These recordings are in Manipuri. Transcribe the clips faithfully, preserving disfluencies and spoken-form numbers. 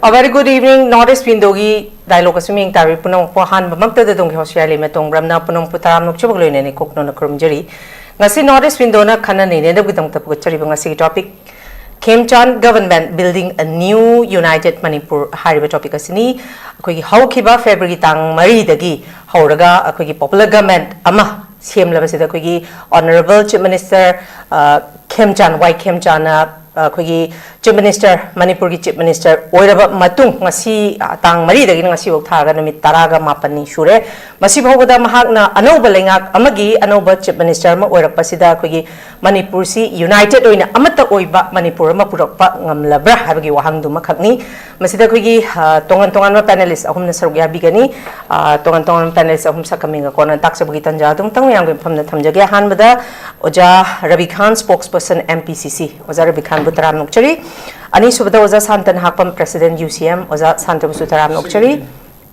A very good evening, North East Windowꯒꯤ dialogue ꯑꯁꯨꯝ ꯌꯦꯡ ꯇꯥꯕꯤ ꯄꯨꯝꯅꯃꯛꯄꯨ ꯑꯍꯥꯟꯕꯃꯛꯇꯗ ꯑꯗꯣꯝꯒꯤ ꯍꯣꯁꯤꯌꯥꯔꯤ ꯃꯇꯣꯡ ꯕ꯭ꯔꯝꯅ ꯄꯨꯝꯅꯃꯛꯄꯨ ꯇꯔꯥꯝꯅ ꯑꯣꯛꯆꯕꯒ ꯂꯣꯏꯅꯅ ꯏꯀꯣꯛꯅꯣꯅ ꯈꯨꯔꯨꯝꯖꯔꯤ꯫ ꯉꯁꯤ North East Windowꯅ ꯈꯟꯅ ꯅꯩꯅꯅꯕꯒꯤꯗꯃꯛꯇ ꯄꯨꯒꯠꯆꯔꯤꯕ ꯉꯁꯤꯒꯤ topic, Khemchand Government Building a New United Manipur ꯍꯥꯏꯔꯤꯕ topic ꯑꯁꯤꯅꯤ꯫ ꯑꯩꯈꯣꯏꯒꯤ ꯍꯧꯈꯤꯕ February ꯇꯥꯡ ꯃꯔꯤꯗꯒꯤ ꯍꯧꯔꯒ ꯑꯩꯈꯣꯏꯒꯤ popular government ꯑꯃ ꯁꯦꯝꯂꯕꯁꯤꯗ ꯑꯩꯈꯣꯏꯒꯤ Honourable Chief Minister, ꯑ, ꯈꯦꯝꯆꯥꯟ, ꯋꯥꯏ ꯈꯦꯝꯆꯥꯟꯅ, ꯑ, ꯑꯩꯈꯣꯏꯒꯤ Chief Minister, ꯃꯅꯤꯄꯨꯔꯒꯤ Chief Minister ꯑꯣꯏꯔꯕ ꯃꯇꯨꯡ ꯉꯁꯤ, ꯑ, ꯇꯥꯡ ꯃꯔꯤꯗꯒꯤꯅ ꯉꯁꯤꯐꯥꯎ ꯊꯥꯔꯒ ꯅꯨꯃꯤꯠ ꯇꯔꯥꯒ ꯃꯥꯄꯟꯅꯤ ꯁꯨꯔꯦ꯫ ꯃꯁꯤ ꯐꯥꯎꯕꯗ ꯃꯍꯥꯛꯅ ꯑꯅꯧꯕ ꯂꯩꯉꯥꯛ ꯑꯃꯒꯤ ꯑꯅꯧꯕ Chief Minister ꯑꯃ ꯑꯣꯏꯔꯛꯄꯁꯤꯗ ꯑꯩꯈꯣꯏꯒꯤ ꯃꯅꯤꯄꯨꯔꯁꯤ united ꯑꯣꯏꯅ ꯑꯃꯠꯇ ꯑꯣꯏꯕ ꯃꯅꯤꯄꯨꯔ ꯑꯃ ꯄꯨꯔꯛꯄ ꯉꯝꯂꯕ꯭ꯔꯥ ꯍꯥꯏꯕꯒꯤ ꯋꯥꯍꯪꯗꯨꯃꯈꯛꯅꯤ꯫ ꯃꯁꯤꯗ ꯑꯩꯈꯣꯏꯒꯤ, ꯑ, ꯇꯣꯉꯥꯟ ꯇꯣꯉꯥꯟꯕ panelist ꯑꯍꯨꯝꯅ ꯁꯔꯨꯛ ꯌꯥꯕꯤꯒꯅꯤ꯫ ꯑ, ꯇꯣꯉꯥꯟ ꯇꯣꯉꯥꯟꯕ panelist ꯑꯍꯨꯝ ꯁꯛ ꯈꯪꯃꯤꯟꯅ ꯀꯣꯟꯅ ꯇꯥꯛꯆꯕꯒꯤ ꯇꯟꯖꯥ ꯑꯗꯨꯝꯇꯪ ꯃꯌꯥꯝꯒꯤ ꯃꯐꯝꯗ ꯊꯝꯖꯒꯦ꯫ ꯑꯍꯥꯟꯕꯗ ꯑꯣꯖꯥ ꯔꯕꯤ ꯈꯥꯟ, spokesperson M P C C, ꯑꯣꯖꯥ ꯔꯕꯤ ꯈꯥꯟꯕꯨ ꯇꯔꯥꯝꯅ ꯑꯣꯛꯆꯔꯤ꯫ ꯑꯅꯤꯁꯨꯕꯗ ꯑꯣꯖꯥ ꯁꯥꯟꯇꯟ ꯍꯥꯛꯄꯝ, President U C M, ꯑꯣꯖꯥ ꯁꯥꯟꯇꯕꯨꯁꯨ ꯇꯔꯥꯝꯅ ꯑꯣꯛꯆꯔꯤ꯫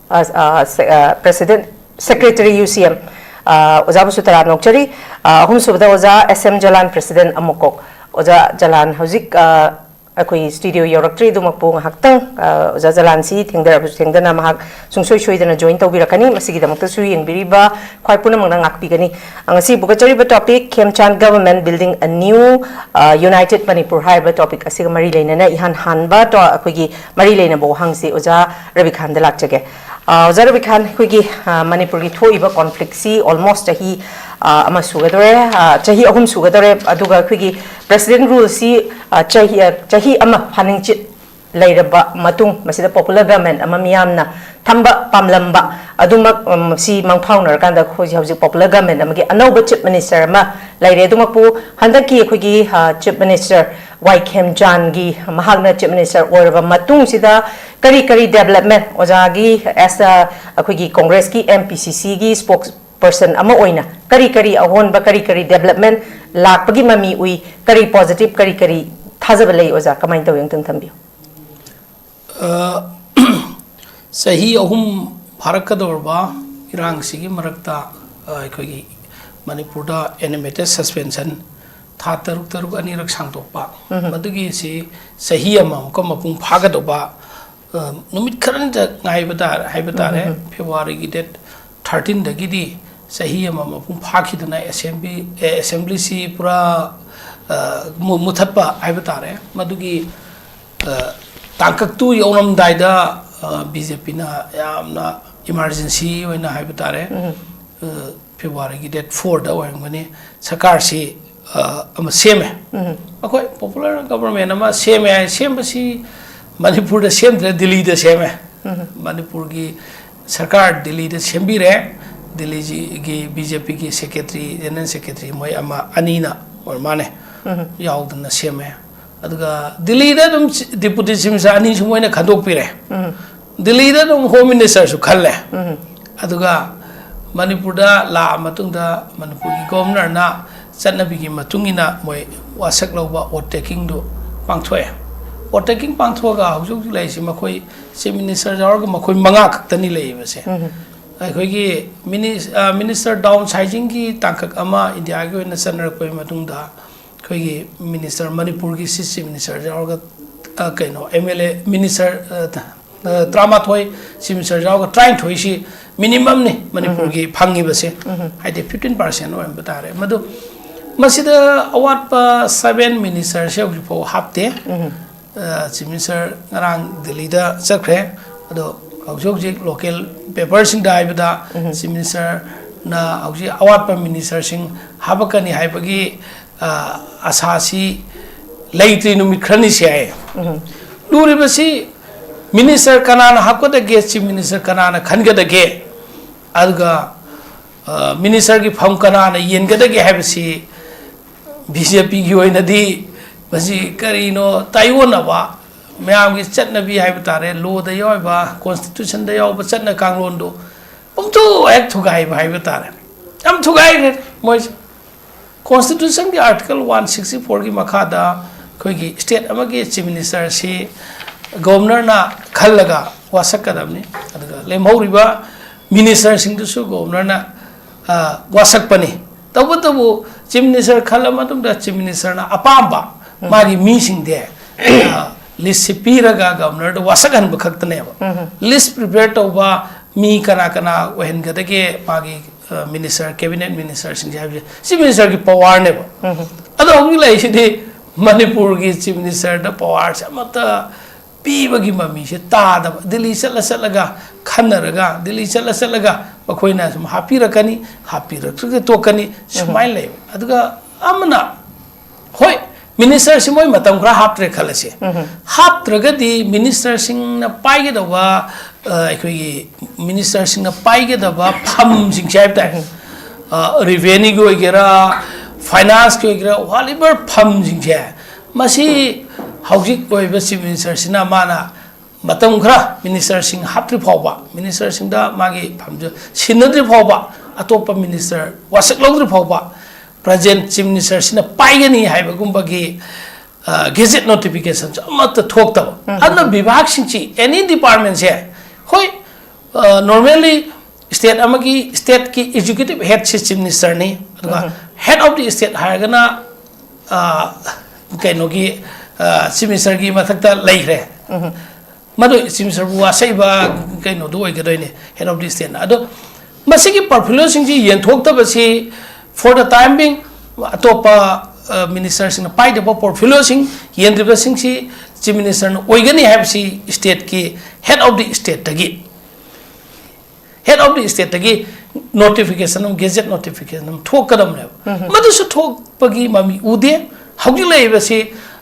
ꯑ, ꯑ, se-, ꯑ, President, Secretary U C M, ꯑ, ꯑꯣꯖꯥꯕꯨꯁꯨ ꯇꯔꯥꯝꯅ ꯑꯣꯛꯆꯔꯤ꯫ ꯑ, ꯑꯍꯨꯝꯁꯨꯕꯗ ꯑꯣꯖꯥ S M ꯖꯂꯥꯟ, President ꯑꯃꯨꯀꯣꯛ꯫ ꯑꯣꯖꯥ ꯖꯂꯥꯟ ꯍꯧꯖꯤꯛ, ꯑ, ꯑꯩꯈꯣꯏ studio ꯌꯧꯔꯛꯇ꯭ꯔꯤ, ꯑꯗꯨꯃꯛꯄꯨ ꯉꯥꯏꯍꯥꯛꯇꯪ, ꯑ, ꯑꯣꯖꯥ ꯖꯂꯥꯟꯁꯤ ꯊꯦꯡꯗꯔꯕꯁꯨ ꯊꯦꯡꯗꯅ ꯃꯍꯥꯛ ꯁꯨꯡꯁꯣꯏ ꯁꯣꯏꯗꯅ join ꯇꯧꯕꯤꯔꯛꯀꯅꯤ꯫ ꯃꯁꯤꯒꯤꯗꯃꯛꯇꯁꯨ ꯌꯦꯡꯕꯤꯔꯤꯕ ꯈ꯭ꯋꯥꯏ ꯄꯨꯝꯅꯃꯛꯅ ꯉꯥꯛꯄꯤꯒꯅꯤ꯫ ꯑ, ꯉꯁꯤ ꯄꯨꯒꯠꯆꯔꯤꯕ topic, Khemchand Government Building a New, ꯑ, United Manipur ꯍꯥꯏꯔꯤꯕ topic ꯑꯁꯤꯒ ꯃꯔꯤ ꯂꯩꯅꯅ ꯏꯍꯥꯟ ꯍꯥꯟꯕ ꯇꯣ-, ꯑꯩꯈꯣꯏꯒꯤ ꯃꯔꯤ ꯂꯩꯅꯕ ꯋꯥꯍꯪꯁꯤ ꯑꯣꯖꯥ ꯔꯕꯤꯈꯥꯟꯗ ꯂꯥꯛꯆꯒꯦ꯫ ꯑ, ꯑꯣꯖꯥ ꯔꯕꯤꯈꯥꯟ, ꯑꯩꯈꯣꯏꯒꯤ, ꯑ, ꯃꯅꯤꯄꯨꯔꯒꯤ ꯊꯣꯛꯏꯕ conflict ꯁꯤ almost ꯆꯍꯤ, ꯑ, ꯑꯃ ꯁꯨꯒꯗꯧꯔꯦ, ꯑ, ꯆꯍꯤ ꯑꯍꯨꯝ ꯁꯨꯒꯗꯧꯔꯦ, ꯑꯗꯨꯒ ꯑꯩꯈꯣꯏꯒꯤ President rule ꯁꯤ, ꯑ, ꯆꯍꯤ, ꯑ, ꯆꯍꯤ ꯑꯃ ꯐꯥꯅꯤꯡꯆꯤꯠ ꯂꯩꯔꯕ ꯃꯇꯨꯡ, ꯃꯁꯤꯗ popular government ꯑꯃ ꯃꯤꯌꯥꯝꯅ ꯊꯝꯕ ꯄꯥꯝꯂꯝꯕ ꯑꯗꯨꯃꯛ, ꯎꯝ, ꯁꯤ ꯃꯪꯐꯥꯎꯅꯔꯀꯥꯟꯗ ꯑꯩꯈꯣꯏꯁꯦ ꯍꯧꯖꯤꯛ popular government ꯑꯃꯒꯤ ꯑꯅꯧꯕ Chief Minister ꯑꯃ ꯂꯩꯔꯦ꯫ ꯑꯗꯨꯃꯛꯄꯨ ꯍꯟꯗꯛꯀꯤ ꯑꯩꯈꯣꯏꯒꯤ, ꯑ, Chief Minister ꯋꯥꯏ ꯈꯦꯝꯆꯥꯟꯒꯤ, ꯃꯍꯥꯛꯅ Chief Minister ꯑꯣꯏꯔꯕ ꯃꯇꯨꯡꯁꯤꯗ ꯀꯔꯤ ꯀꯔꯤ development, ꯑꯣꯖꯥꯒꯤ as a ꯑꯩꯈꯣꯏꯒꯤ Congress ꯀꯤ M P C C ꯒꯤ spokesperson ꯑꯃ ꯑꯣꯏꯅ ꯀꯔꯤ ꯀꯔꯤ ꯑꯍꯣꯟꯕ, ꯀꯔꯤ ꯀꯔꯤ development ꯂꯥꯛꯄꯒꯤ ꯃꯃꯤ ꯎꯏ, ꯀꯔꯤ positive, ꯀꯔꯤ ꯀꯔꯤ ꯊꯥꯖꯕ ꯂꯩ ꯑꯣꯖꯥ? ꯀꯃꯥꯏꯅ ꯇꯧꯏ? ꯑꯃꯨꯛꯇꯪ ꯊꯝꯕꯤꯌꯨ꯫ ꯑ, ꯆꯍꯤ ꯑꯍꯨꯝ ꯐꯥꯔꯛꯀꯗꯧꯔꯕ ꯏꯔꯥꯡꯁꯤꯒꯤ ꯃꯔꯛꯇ, ꯑ, ꯑꯩꯈꯣꯏꯒꯤ ꯃꯅꯤꯄꯨꯔꯗ animated suspension ꯊꯥ ꯇꯔꯨꯛ ꯇꯔꯨꯛ ꯑꯅꯤꯔꯛ ꯁꯥꯡꯗꯣꯛꯄ, ꯎꯝ꯫ ꯃꯗꯨꯒꯤ ꯑꯁꯤ ꯆꯍꯤ ꯑꯃ ꯑꯃꯨꯛꯀ ꯃꯄꯨꯡ ꯐꯥꯒꯗꯧꯕ, ꯑ, ꯅꯨꯃꯤꯠ ꯈꯔꯅꯤꯗ ꯉꯥꯏꯕ ꯇꯥꯔꯦ, ꯍꯥꯏꯕ ꯇꯥꯔꯦ꯫ ꯎꯝ, ꯎꯝ, ꯎꯝ꯫ February ꯒꯤ date thirteen ꯗꯒꯤꯗꯤ ꯆꯍꯤ ꯑꯃ ꯃꯄꯨꯡ ꯐꯥꯈꯤꯗꯅ assembly, ꯑꯦ, assembly ꯁꯤ ꯄꯨꯔꯥ, ꯑ, ꯃꯨ-, ꯃꯨꯊꯠꯄ ꯍꯥꯏꯕ ꯇꯥꯔꯦ꯫ ꯃꯗꯨꯒꯤ, ꯑ, ꯇꯥꯡꯀꯛꯇꯨ ꯌꯧꯔꯝꯗꯥꯏꯗ, ꯑ, BJP ꯅ ꯌꯥꯝꯅ emergency ꯑꯣꯏꯅ ꯍꯥꯏꯕ ꯇꯥꯔꯦ꯫ ꯎꯝ꯫ ꯑ, February ꯒꯤ date four ꯗ ꯑꯣꯏꯔꯝꯒꯅꯤ, ꯁꯔꯀꯥꯔꯁꯤ, ꯑ, ꯑꯃ ꯁꯦꯝꯃꯦ꯫ ꯎꯝ꯫ ꯑꯩꯈꯣꯏ popular government ꯑꯃ ꯁꯦꯝꯃꯦ ꯍꯥꯏ꯫ ꯁꯦꯝꯕꯁꯤ ꯃꯅꯤꯄꯨꯔꯗ ꯁꯦꯝꯗ꯭ꯔꯦ, ꯗꯤꯜꯂꯤꯗ ꯁꯦꯝꯃꯦ꯫ ꯎꯝ꯫ ꯃꯅꯤꯄꯨꯔꯒꯤ ꯁꯔꯀꯥꯔ ꯗꯤꯜꯂꯤꯗ ꯁꯦꯝꯕꯤꯔꯦ꯫ ꯗꯤꯜꯂꯤꯒꯤ BJP ꯒꯤ secretary, general secretary ꯃꯣꯏ ꯑꯃ ꯑꯅꯤꯅ ꯑꯣꯏꯔ ꯃꯥꯅꯦ, ꯎꯝ꯫ ꯌꯥꯎꯗꯅ ꯁꯦꯝꯃꯦ꯫ ꯑꯗꯨꯒ ꯗꯤꯜꯂꯤꯗ ꯑꯗꯨꯝ ꯆꯤ-, Deputy Chief Minister ꯑꯅꯤꯁꯨ ꯃꯣꯏꯅ ꯈꯟꯗꯣꯛꯄꯤꯔꯦ꯫ ꯎꯝ꯫ ꯗꯤꯜꯂꯤꯗ ꯑꯗꯨꯝ Home Minister ꯁꯨ ꯈꯜꯂꯦ꯫ ꯎꯝ꯫ ꯑꯗꯨꯒ ꯃꯅꯤꯄꯨꯔꯗ ꯂꯥꯛꯑ ꯃꯇꯨꯡꯗ ꯃꯅꯤꯄꯨꯔꯒꯤ Governor ꯅ ꯆꯠꯅꯕꯤꯒꯤ ꯃꯇꯨꯡ ꯏꯟꯅ ꯃꯣꯏ ꯋꯥꯁꯛ ꯂꯧꯕ, vote taking ꯗꯨ ꯄꯥꯡꯊꯣꯛꯑꯦ꯫ Vote taking ꯄꯥꯡꯊꯣꯛꯑꯒ ꯍꯧꯖꯤꯛ ꯍꯧꯖꯤꯛ ꯂꯩꯔꯤꯁꯤ ꯃꯈꯣꯏ Chief Minister ꯌꯥꯎꯔꯒ ꯃꯈꯣꯏ ꯃꯉꯥ ꯈꯛꯇꯅꯤ ꯂꯩꯔꯤꯕꯁꯦ꯫ ꯎꯝ꯫ ꯑꯩꯈꯣꯏꯒꯤ minis-, ꯑ, Minister downsizing ꯒꯤ ꯇꯥꯡꯀꯛ ꯑꯃ ꯏꯟꯗꯤꯌꯥꯒꯤ ꯑꯣꯏꯅ ꯆꯠꯅꯔꯛꯄꯒꯤ ꯃꯇꯨꯡꯗ, ꯑꯩꯈꯣꯏꯒꯤ Minister, ꯃꯅꯤꯄꯨꯔꯒꯤ Chief Minister ꯌꯥꯎꯔꯒ, ꯑ, ꯀꯩꯅꯣ, MLA, Minister, ꯑ, ꯇ-, ꯑ, ꯇꯔꯥꯃꯥꯊꯣꯏ, Chief Minister ꯌꯥꯎꯔꯒ ꯇꯔꯥꯅꯤꯊꯣꯏꯁꯤ minimum ꯅꯤ ꯃꯅꯤꯄꯨꯔꯒꯤ ꯎꯝ꯫ ꯐꯪꯉꯤꯕꯁꯦ꯫ ꯎꯝ꯫ ꯍꯥꯏꯗꯤ fifteen percent ꯑꯣꯏꯔꯝꯕ ꯇꯥꯔꯦ꯫ ꯃꯗꯨ, ꯃꯁꯤꯗ ꯑꯋꯥꯠꯄ seven Minister ꯁꯦ ꯍꯧꯖꯤꯛ ꯐꯥꯎ ꯍꯥꯞꯇꯦ꯫ ꯎꯝ꯫ ꯑ, Chief Minister ꯉꯔꯥꯡ ꯗꯤꯜꯂꯤꯗ ꯆꯠꯈ꯭ꯔꯦ꯫ ꯑꯗꯣ ꯍꯧꯖꯤꯛ ꯍꯧꯖꯤꯛ local paper ꯁꯤꯡꯗ ꯍꯥꯏꯕꯗ, ꯎꯝ꯫ Chief Minister ꯅ ꯍꯧꯖꯤꯛ ꯑꯋꯥꯠꯄ Minister ꯁꯤꯡ ꯍꯥꯄꯛꯀꯅꯤ ꯍꯥꯏꯕꯒꯤ, ꯑ, ꯑꯁꯥꯁꯤ ꯂꯩꯇ꯭ꯔꯤ ꯅꯨꯃꯤꯠ ꯈꯔꯅꯤꯁꯦ ꯍꯥꯏꯌꯦ꯫ ꯎꯝ꯫ ꯂꯨꯔꯤꯕꯁꯤ Minister ꯀꯅꯥꯅ ꯍꯥꯞꯀꯗꯒꯦ, Chief Minister ꯀꯅꯥꯅ ꯈꯟꯒꯗꯒꯦ, ꯑꯗꯨꯒ, ꯑ, Minister ꯒꯤ ꯐꯝ ꯀꯅꯥꯅ ꯌꯦꯟꯒꯗꯒꯦ ꯍꯥꯏꯕꯁꯤ BJP ꯒꯤ ꯑꯣꯏꯅꯗꯤ ꯃꯁꯤ ꯀꯔꯤꯅꯣ ꯇꯥꯏꯑꯣꯟꯅꯕ, ꯃꯌꯥꯝꯒꯤ ꯆꯠꯅꯕꯤ ꯍꯥꯏꯕ ꯇꯥꯔꯦ, law ꯗ ꯌꯥꯎꯔꯤꯕ, constitution ꯗ ꯌꯥꯎꯕ ꯆꯠꯅ ꯀꯥꯡꯂꯣꯟꯗꯨ ꯄꯨꯝꯊꯨ ꯍꯦꯛ ꯊꯨꯒꯥꯏꯕ ꯍꯥꯏꯕ ꯇꯥꯔꯦ꯫ ꯌꯥꯝ ꯊꯨꯒꯥꯏꯈ꯭ꯔꯦ ꯃꯣꯏꯁꯦ꯫ Constitution ꯒꯤ article one sixty four ꯒꯤ ꯃꯈꯥꯗ ꯑꯩꯈꯣꯏꯒꯤ state ꯑꯃꯒꯤ Chief Minister ꯁꯤ Governor ꯅ ꯈꯜꯂꯒ ꯋꯥꯁꯛꯀꯗꯕꯅꯤ꯫ ꯑꯗꯨꯒ ꯂꯦꯝꯍꯧꯔꯤꯕ Minister ꯁꯤꯡꯗꯨꯁꯨ Governor ꯅ, ꯑ, ꯋꯥꯁꯛꯄꯅꯤ꯫ ꯇꯧꯕꯇꯕꯨ Chief Minister ꯈꯜꯂ ꯃꯇꯨꯡꯗ Chief Minister ꯅ ꯑꯄꯥꯝꯕ ꯎꯝ꯫ ꯃꯥꯒꯤ ꯃꯤꯁꯤꯡꯗꯤ, ꯑ, ꯂꯤꯁꯁꯤ ꯄꯤꯔꯒ ꯒꯕꯔꯅꯔꯗ ꯋꯥꯁꯛꯍꯟꯕ ꯈꯛꯇꯅꯦꯕ꯫ ꯂꯤꯁ ꯄ꯭ꯔꯤꯄꯦꯌꯔ ꯇꯧꯕ, ꯃꯤ ꯀꯅꯥ ꯀꯅꯥ ꯑꯣꯏꯍꯟꯒꯗꯒꯦ ꯃꯥꯒꯤ ꯃꯤꯅꯤꯁꯇꯔ, ꯀꯦꯕꯤꯅꯦꯠ ꯃꯤꯅꯤꯁꯇꯔꯁꯤꯡꯁꯦ ꯍꯥꯏꯕꯁꯦ ꯆꯤꯐ ꯃꯤꯅꯤꯁꯇꯔꯒꯤ ꯄꯋꯥꯔꯅꯦꯕ꯫ ꯑꯗꯣ ꯍꯧꯖꯤꯛ ꯂꯩꯔꯤꯁꯤꯗꯤ ꯃꯅꯤꯄꯨꯔꯒꯤ ꯆꯤꯐ ꯃꯤꯅꯤꯁꯇꯔꯗ ꯄꯋꯥꯔꯁꯦ ꯑꯃꯠꯇ ꯄꯤꯕꯒꯤ ꯃꯃꯤꯁꯦ ꯇꯥꯗꯕ꯫ ꯗꯤꯜꯂꯤ ꯆꯠꯂ ꯆꯠꯂꯒ ꯈꯟꯅꯔꯒ, ꯗꯤꯜꯂꯤ ꯆꯠꯂ ꯆꯠꯂꯒ ꯃꯈꯣꯏꯅ ꯁꯨꯝ ꯍꯥꯞꯄꯤꯔꯛꯀꯅꯤ, ꯍꯥꯞꯄꯤꯔꯛꯇ꯭ꯔꯒ ꯇꯣꯛꯀꯅꯤ, ꯁꯨꯃꯥꯏꯅ ꯂꯩꯕ꯫ ꯑꯗꯨꯒ ꯑꯃꯅ, ꯍꯣꯏ, ꯃꯤꯅꯤꯁꯇꯔꯁꯤ ꯃꯣꯏ ꯃꯇꯝ ꯈꯔ ꯍꯥꯞꯇ꯭ꯔꯦ ꯈꯜꯂꯁꯦ꯫ ꯍꯥꯞꯇ꯭ꯔꯒꯗꯤ ꯃꯤꯅꯤꯁꯇꯔꯁꯤꯡꯅ ꯄꯥꯏꯒꯗꯧꯕ, ꯑ, ꯑꯩꯈꯣꯏꯒꯤ ꯃꯤꯅꯤꯁꯇꯔꯁꯤꯡꯅ ꯄꯥꯏꯒꯗꯕ ꯐꯝꯁꯤꯡꯁꯦ ꯍꯥꯏꯕ ꯇꯥꯔꯦ, ꯔꯤꯚꯦꯅ꯭ꯌꯨꯒꯤ ꯑꯣꯏꯒꯦꯔꯥ, ꯐꯥꯏꯅꯥꯟꯁꯀꯤ ꯑꯣꯏꯒꯦꯔꯥ, ꯋꯥꯠꯂꯤꯕ ꯐꯝꯁꯤꯡꯁꯦ, ꯃꯁꯤ ꯍꯧꯖꯤꯛ ꯑꯣꯏꯕ ꯆꯤꯐ ꯃꯤꯅꯤꯁꯇꯔꯁꯤꯅ ꯃꯥꯅ ꯃꯇꯝ ꯈꯔ ꯃꯤꯅꯤꯁꯇꯔꯁꯤꯡ ꯍꯥꯞꯇ꯭ꯔꯤ ꯐꯥꯎꯕ, ꯃꯤꯅꯤꯁꯇꯔꯁꯤꯡꯗ ꯃꯥꯒꯤ ꯐꯝꯁꯦ ꯁꯤꯟꯅꯗ꯭ꯔꯤ ꯐꯥꯎꯕ, ꯑꯇꯣꯞꯄ ꯃꯤꯅꯤꯁꯇꯔ ꯋꯥꯁꯛ ꯂꯧꯗ꯭ꯔꯤ ꯐꯥꯎꯕ, ꯄ꯭ꯔꯖꯦꯟ ꯆꯤꯐ ꯃꯤꯅꯤꯁꯇꯔꯁꯤꯅ ꯄꯥꯏꯒꯅꯤ ꯍꯥꯏꯕꯒꯨꯝꯕꯒꯤ ꯒꯦꯖꯦꯠ ꯅꯣꯇꯤꯐꯤꯀꯦꯁꯟꯁꯨ ꯑꯃꯠꯇ ꯊꯣꯛꯇꯕ꯫ ꯑꯗꯨꯅ ꯕꯤꯚꯥꯒꯁꯤꯡꯁꯤ, ꯑꯦꯅꯤ ꯗꯤꯄꯥꯔꯠꯃꯦꯟꯁꯦ, ꯍꯣꯏ, ꯅꯣꯔꯃꯦꯜꯂꯤ ꯁ꯭ꯇꯦꯠ ꯑꯃꯒꯤ, ꯁ꯭ꯇꯦꯠꯀꯤ ꯑꯦꯛꯖꯤꯀ꯭ꯌꯨꯇꯤꯚ ꯍꯦꯗꯁꯤ ꯆꯤꯐ ꯃꯤꯅꯤꯁꯇꯔꯅꯤ, ꯑꯗꯨꯒ ꯍꯦꯗ ꯑꯣꯐ ꯗꯤ ꯁ꯭ꯇꯦꯠ ꯍꯥꯏꯔꯒꯅ, ꯑ, ꯀꯩꯅꯣꯒꯤ, ꯆꯤꯐ ꯃꯤꯅꯤꯁꯇꯔꯒꯤ ꯃꯊꯛꯇ ꯂꯩꯈ꯭ꯔꯦ꯫ ꯃꯗꯨ ꯆꯤꯐ ꯃꯤꯅꯤꯁꯇꯔꯕꯨ ꯋꯥꯁꯛꯏꯕ ꯀꯩꯅꯣꯗꯨ ꯑꯣꯏꯒꯗꯣꯏꯅꯦ, ꯍꯦꯗ ꯑꯣꯐ ꯗꯤ ꯁ꯭ꯇꯦꯠꯅ꯫ ꯑꯗꯣ ꯃꯁꯤꯒꯤ ꯄꯣꯔꯠꯐꯣꯂꯤꯑꯣꯁꯤꯡꯁꯤ ꯌꯦꯟꯊꯣꯛꯇꯕꯁꯤ, for the time being, ꯑꯇꯣꯞꯄ ꯃꯤꯅꯤꯁꯇꯔꯁꯤꯡꯅ ꯄꯥꯏꯗꯕ ꯄꯣꯔꯠꯐꯣꯂꯤꯑꯣꯁꯤꯡ ꯌꯦꯟꯗ꯭ꯔꯤꯕꯁꯤꯡꯁꯤ ꯆꯤꯐ ꯃꯤꯅꯤꯁꯇꯔꯅ ꯑꯣꯏꯒꯅꯤ ꯍꯥꯏꯕꯁꯤ ꯁ꯭ꯇꯦꯠꯀꯤ ꯍꯦꯗ ꯑꯣꯐ ꯗꯤ ꯁ꯭ꯇꯦꯠꯇꯒꯤ, ꯍꯦꯗ ꯑꯣꯐ ꯗꯤ ꯁ꯭ꯇꯦꯠꯇꯒꯤ ꯅꯣꯇꯤꯐꯤꯀꯦꯁꯟ ꯑꯃ, ꯒꯦꯖꯦꯠ ꯅꯣꯇꯤꯐꯤꯀꯦꯁꯟ ꯑꯃ ꯊꯣꯛꯀꯗꯕꯅꯦꯕ꯫ ꯃꯗꯨꯁꯨ ꯊꯣꯛꯄꯒꯤ ꯃꯃꯤ ꯎꯗꯦ꯫ ꯍꯧꯖꯤꯛ ꯂꯩꯔꯤꯕꯁꯤ,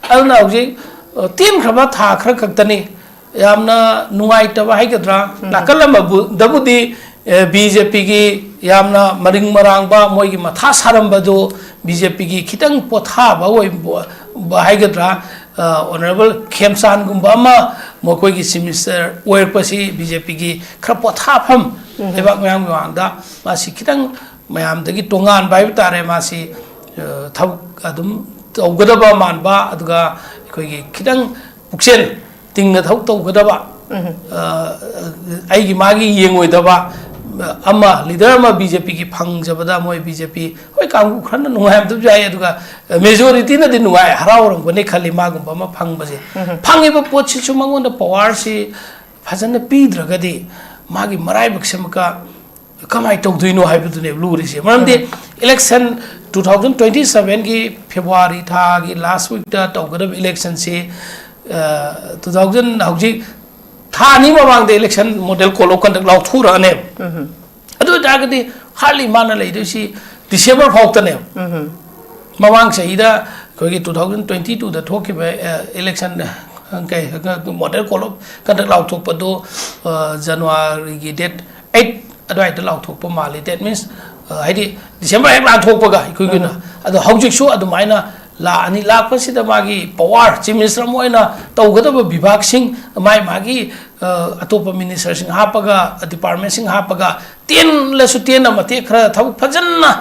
ꯑꯗꯨꯅ ꯍꯧꯖꯤꯛ, ꯑ, ꯇꯦꯟꯈ꯭ꯔꯕ ꯊꯥ ꯈꯔ ꯈꯛꯇꯅꯤ꯫ ꯌꯥꯝꯅ ꯅꯨꯡꯉꯥꯏꯇꯕ ꯍꯥꯏꯒꯗ꯭ꯔꯥ, ꯅꯥꯀꯜ ꯑꯃꯕꯨꯗꯕꯨꯗꯤ, ꯑꯦ, ꯕꯤ ꯖꯦ ꯄꯤꯒꯤ ꯌꯥꯝꯅ ꯃꯔꯤꯡ ꯃꯔꯥꯡꯕ, ꯃꯣꯏꯒꯤ ꯃꯊꯥ ꯁꯥꯔꯝꯕꯗꯨ ꯕꯤ ꯖꯦ ꯄꯤꯒꯤ ꯈꯤꯇꯪ ꯄꯣꯊꯥꯕ ꯑꯣꯏꯕ ꯍꯥꯏꯒꯗ꯭ꯔꯥ, ꯑ, ꯑꯣꯅꯔꯦꯕꯜ ꯈꯦꯝꯆꯥꯟꯒꯨꯝꯕ ꯑꯃ ꯃꯈꯣꯏꯒꯤ ꯆꯤꯐ ꯃꯤꯅꯤꯁꯇꯔ ꯑꯣꯏꯔꯛꯄꯁꯤ ꯕꯤ ꯖꯦ ꯄꯤꯒꯤ ꯈꯔ ꯄꯣꯊꯥꯐꯝ, ꯂꯩꯕꯥꯛ ꯃꯤꯌꯥꯝꯒꯤ ꯃꯃꯥꯡꯗ ꯃꯥꯁꯤ ꯈꯤꯇꯪ ꯃꯌꯥꯝꯗꯒꯤ ꯇꯣꯉꯥꯟꯕ ꯍꯥꯏꯕ ꯇꯥꯔꯦ꯫ ꯃꯥꯁꯤ, ꯑ, ꯊꯕꯛ ꯑꯗꯨꯝ ꯇꯧꯒꯗꯕ ꯃꯥꯟꯕ, ꯑꯗꯨꯒ ꯑꯩꯈꯣꯏꯒꯤ ꯈꯤꯇꯪ ꯄꯨꯛꯆꯦꯜ ꯇꯤꯡꯅ ꯊꯕꯛ ꯇꯧꯒꯗꯕ, ꯑ, ꯑꯩꯒꯤ ꯃꯥꯒꯤ ꯌꯦꯡꯉꯣꯏꯗꯕ, ꯑꯃ, ꯂꯤꯗꯔ ꯑꯃ ꯕꯤ ꯖꯦ ꯄꯤꯒꯤ ꯐꯪꯖꯕꯗ ꯃꯣꯏ ꯕꯤ ꯖꯦ ꯄꯤ, ꯍꯣꯏ, ꯀꯥꯡꯕꯨ ꯈꯔꯅ ꯅꯨꯡꯉꯥꯏꯔꯝꯗꯕꯁꯨ ꯌꯥꯏ, ꯑꯗꯨꯒ ꯃꯦꯖꯣꯔꯤꯇꯤꯅꯗꯤ ꯅꯨꯡꯉꯥꯏ, ꯍꯔꯥꯎꯔꯝꯒꯅꯤ ꯈꯜꯂꯤ ꯃꯥꯒꯨꯝꯕ ꯑꯃ ꯐꯪꯕꯁꯦ꯫ ꯐꯪꯉꯤꯕ ꯄꯣꯠꯁꯤꯁꯨ ꯃꯉꯣꯟꯗ ꯄꯋꯥꯔꯁꯤ ꯐꯖꯅ ꯄꯤꯗ꯭ꯔꯒꯗꯤ ꯃꯥꯒꯤ ꯃꯔꯥꯏꯕꯛꯁꯤꯃꯀ ꯀꯃꯥꯏꯅ ꯇꯧꯗꯣꯏꯅꯣ ꯍꯥꯏꯕꯗꯨꯅꯦꯕ ꯂꯨꯔꯤꯁꯦ꯫ ꯃꯔꯝꯗꯤ ꯏꯂꯦꯛꯁꯟ, ꯇꯨ ꯊꯥꯎꯖꯟ ꯇ꯭ꯋꯦꯟꯇꯤ ꯁꯚꯦꯟꯒꯤ ꯐꯦꯕ꯭ꯔꯨꯋꯥꯔꯤ ꯊꯥꯒꯤ ꯂꯥꯁ ꯋꯤꯛꯇ ꯇꯧꯒꯗꯕ ꯏꯂꯦꯛꯁꯟꯁꯤ, ꯑ, ꯇꯨ ꯊꯥꯎꯖꯟ, ꯍꯧꯖꯤꯛ ꯊꯥ ꯑꯅꯤ ꯃꯃꯥꯡꯗ election model code of conduct ꯂꯥꯎꯊꯣꯔꯛꯑꯅꯦꯕ꯫ ꯑꯗꯨ ꯑꯣꯏꯇꯥꯔꯒꯗꯤ hardly ꯃꯥꯅ ꯂꯩꯗꯣꯏꯁꯤ ꯗꯤꯁꯦꯝꯕꯔ ꯐꯥꯎꯇꯅꯦꯕ꯫ ꯃꯃꯥꯡ ꯆꯍꯤꯗ ꯑꯩꯈꯣꯏꯒꯤ ꯇꯨ ꯊꯥꯎꯖꯟ ꯇ꯭ꯋꯦꯟꯇꯤ ꯇꯨꯗ ꯊꯣꯛꯈꯤꯕ, ꯑ, election, ꯑ, ꯀꯩ, model code of conduct ꯂꯥꯎꯊꯣꯛꯄꯗꯣ, ꯑ, ꯖꯅꯋꯥꯔꯤꯒꯤ date eight ꯑꯗꯨꯋꯥꯏꯗ ꯂꯥꯎꯊꯣꯛꯄ ꯃꯥꯜꯂꯤ꯫ That means, ꯑ, ꯍꯥꯏꯗꯤ ꯗꯤꯁꯦꯝꯕꯔ ꯍꯦꯛ ꯂꯥꯟꯊꯣꯛꯄꯒ ꯑꯩꯈꯣꯏꯒꯤꯅ꯫ ꯑꯗꯣ ꯍꯧꯖꯤꯛꯁꯨ ꯑꯗꯨꯃꯥꯏꯅ ꯂꯥꯛꯑꯅꯤ꯫ ꯂꯥꯛꯄꯁꯤꯗ ꯃꯥꯒꯤ power, chief minister ꯑꯃ ꯑꯣꯏꯅ ꯇꯧꯒꯗꯕ ꯕꯤꯚꯥꯒꯁꯤꯡ, ꯃꯥꯏ ꯃꯥꯒꯤ, ꯑ, ꯑꯇꯣꯞꯄ ministerꯁꯤꯡ ꯍꯥꯞꯄꯒ, departmentꯁꯤꯡ ꯍꯥꯞꯄꯒ, ꯇꯦꯜꯂꯁꯨ ꯇꯦꯟꯅ ꯃꯇꯦꯛ ꯈꯔ ꯊꯕꯛ ꯐꯖꯅ,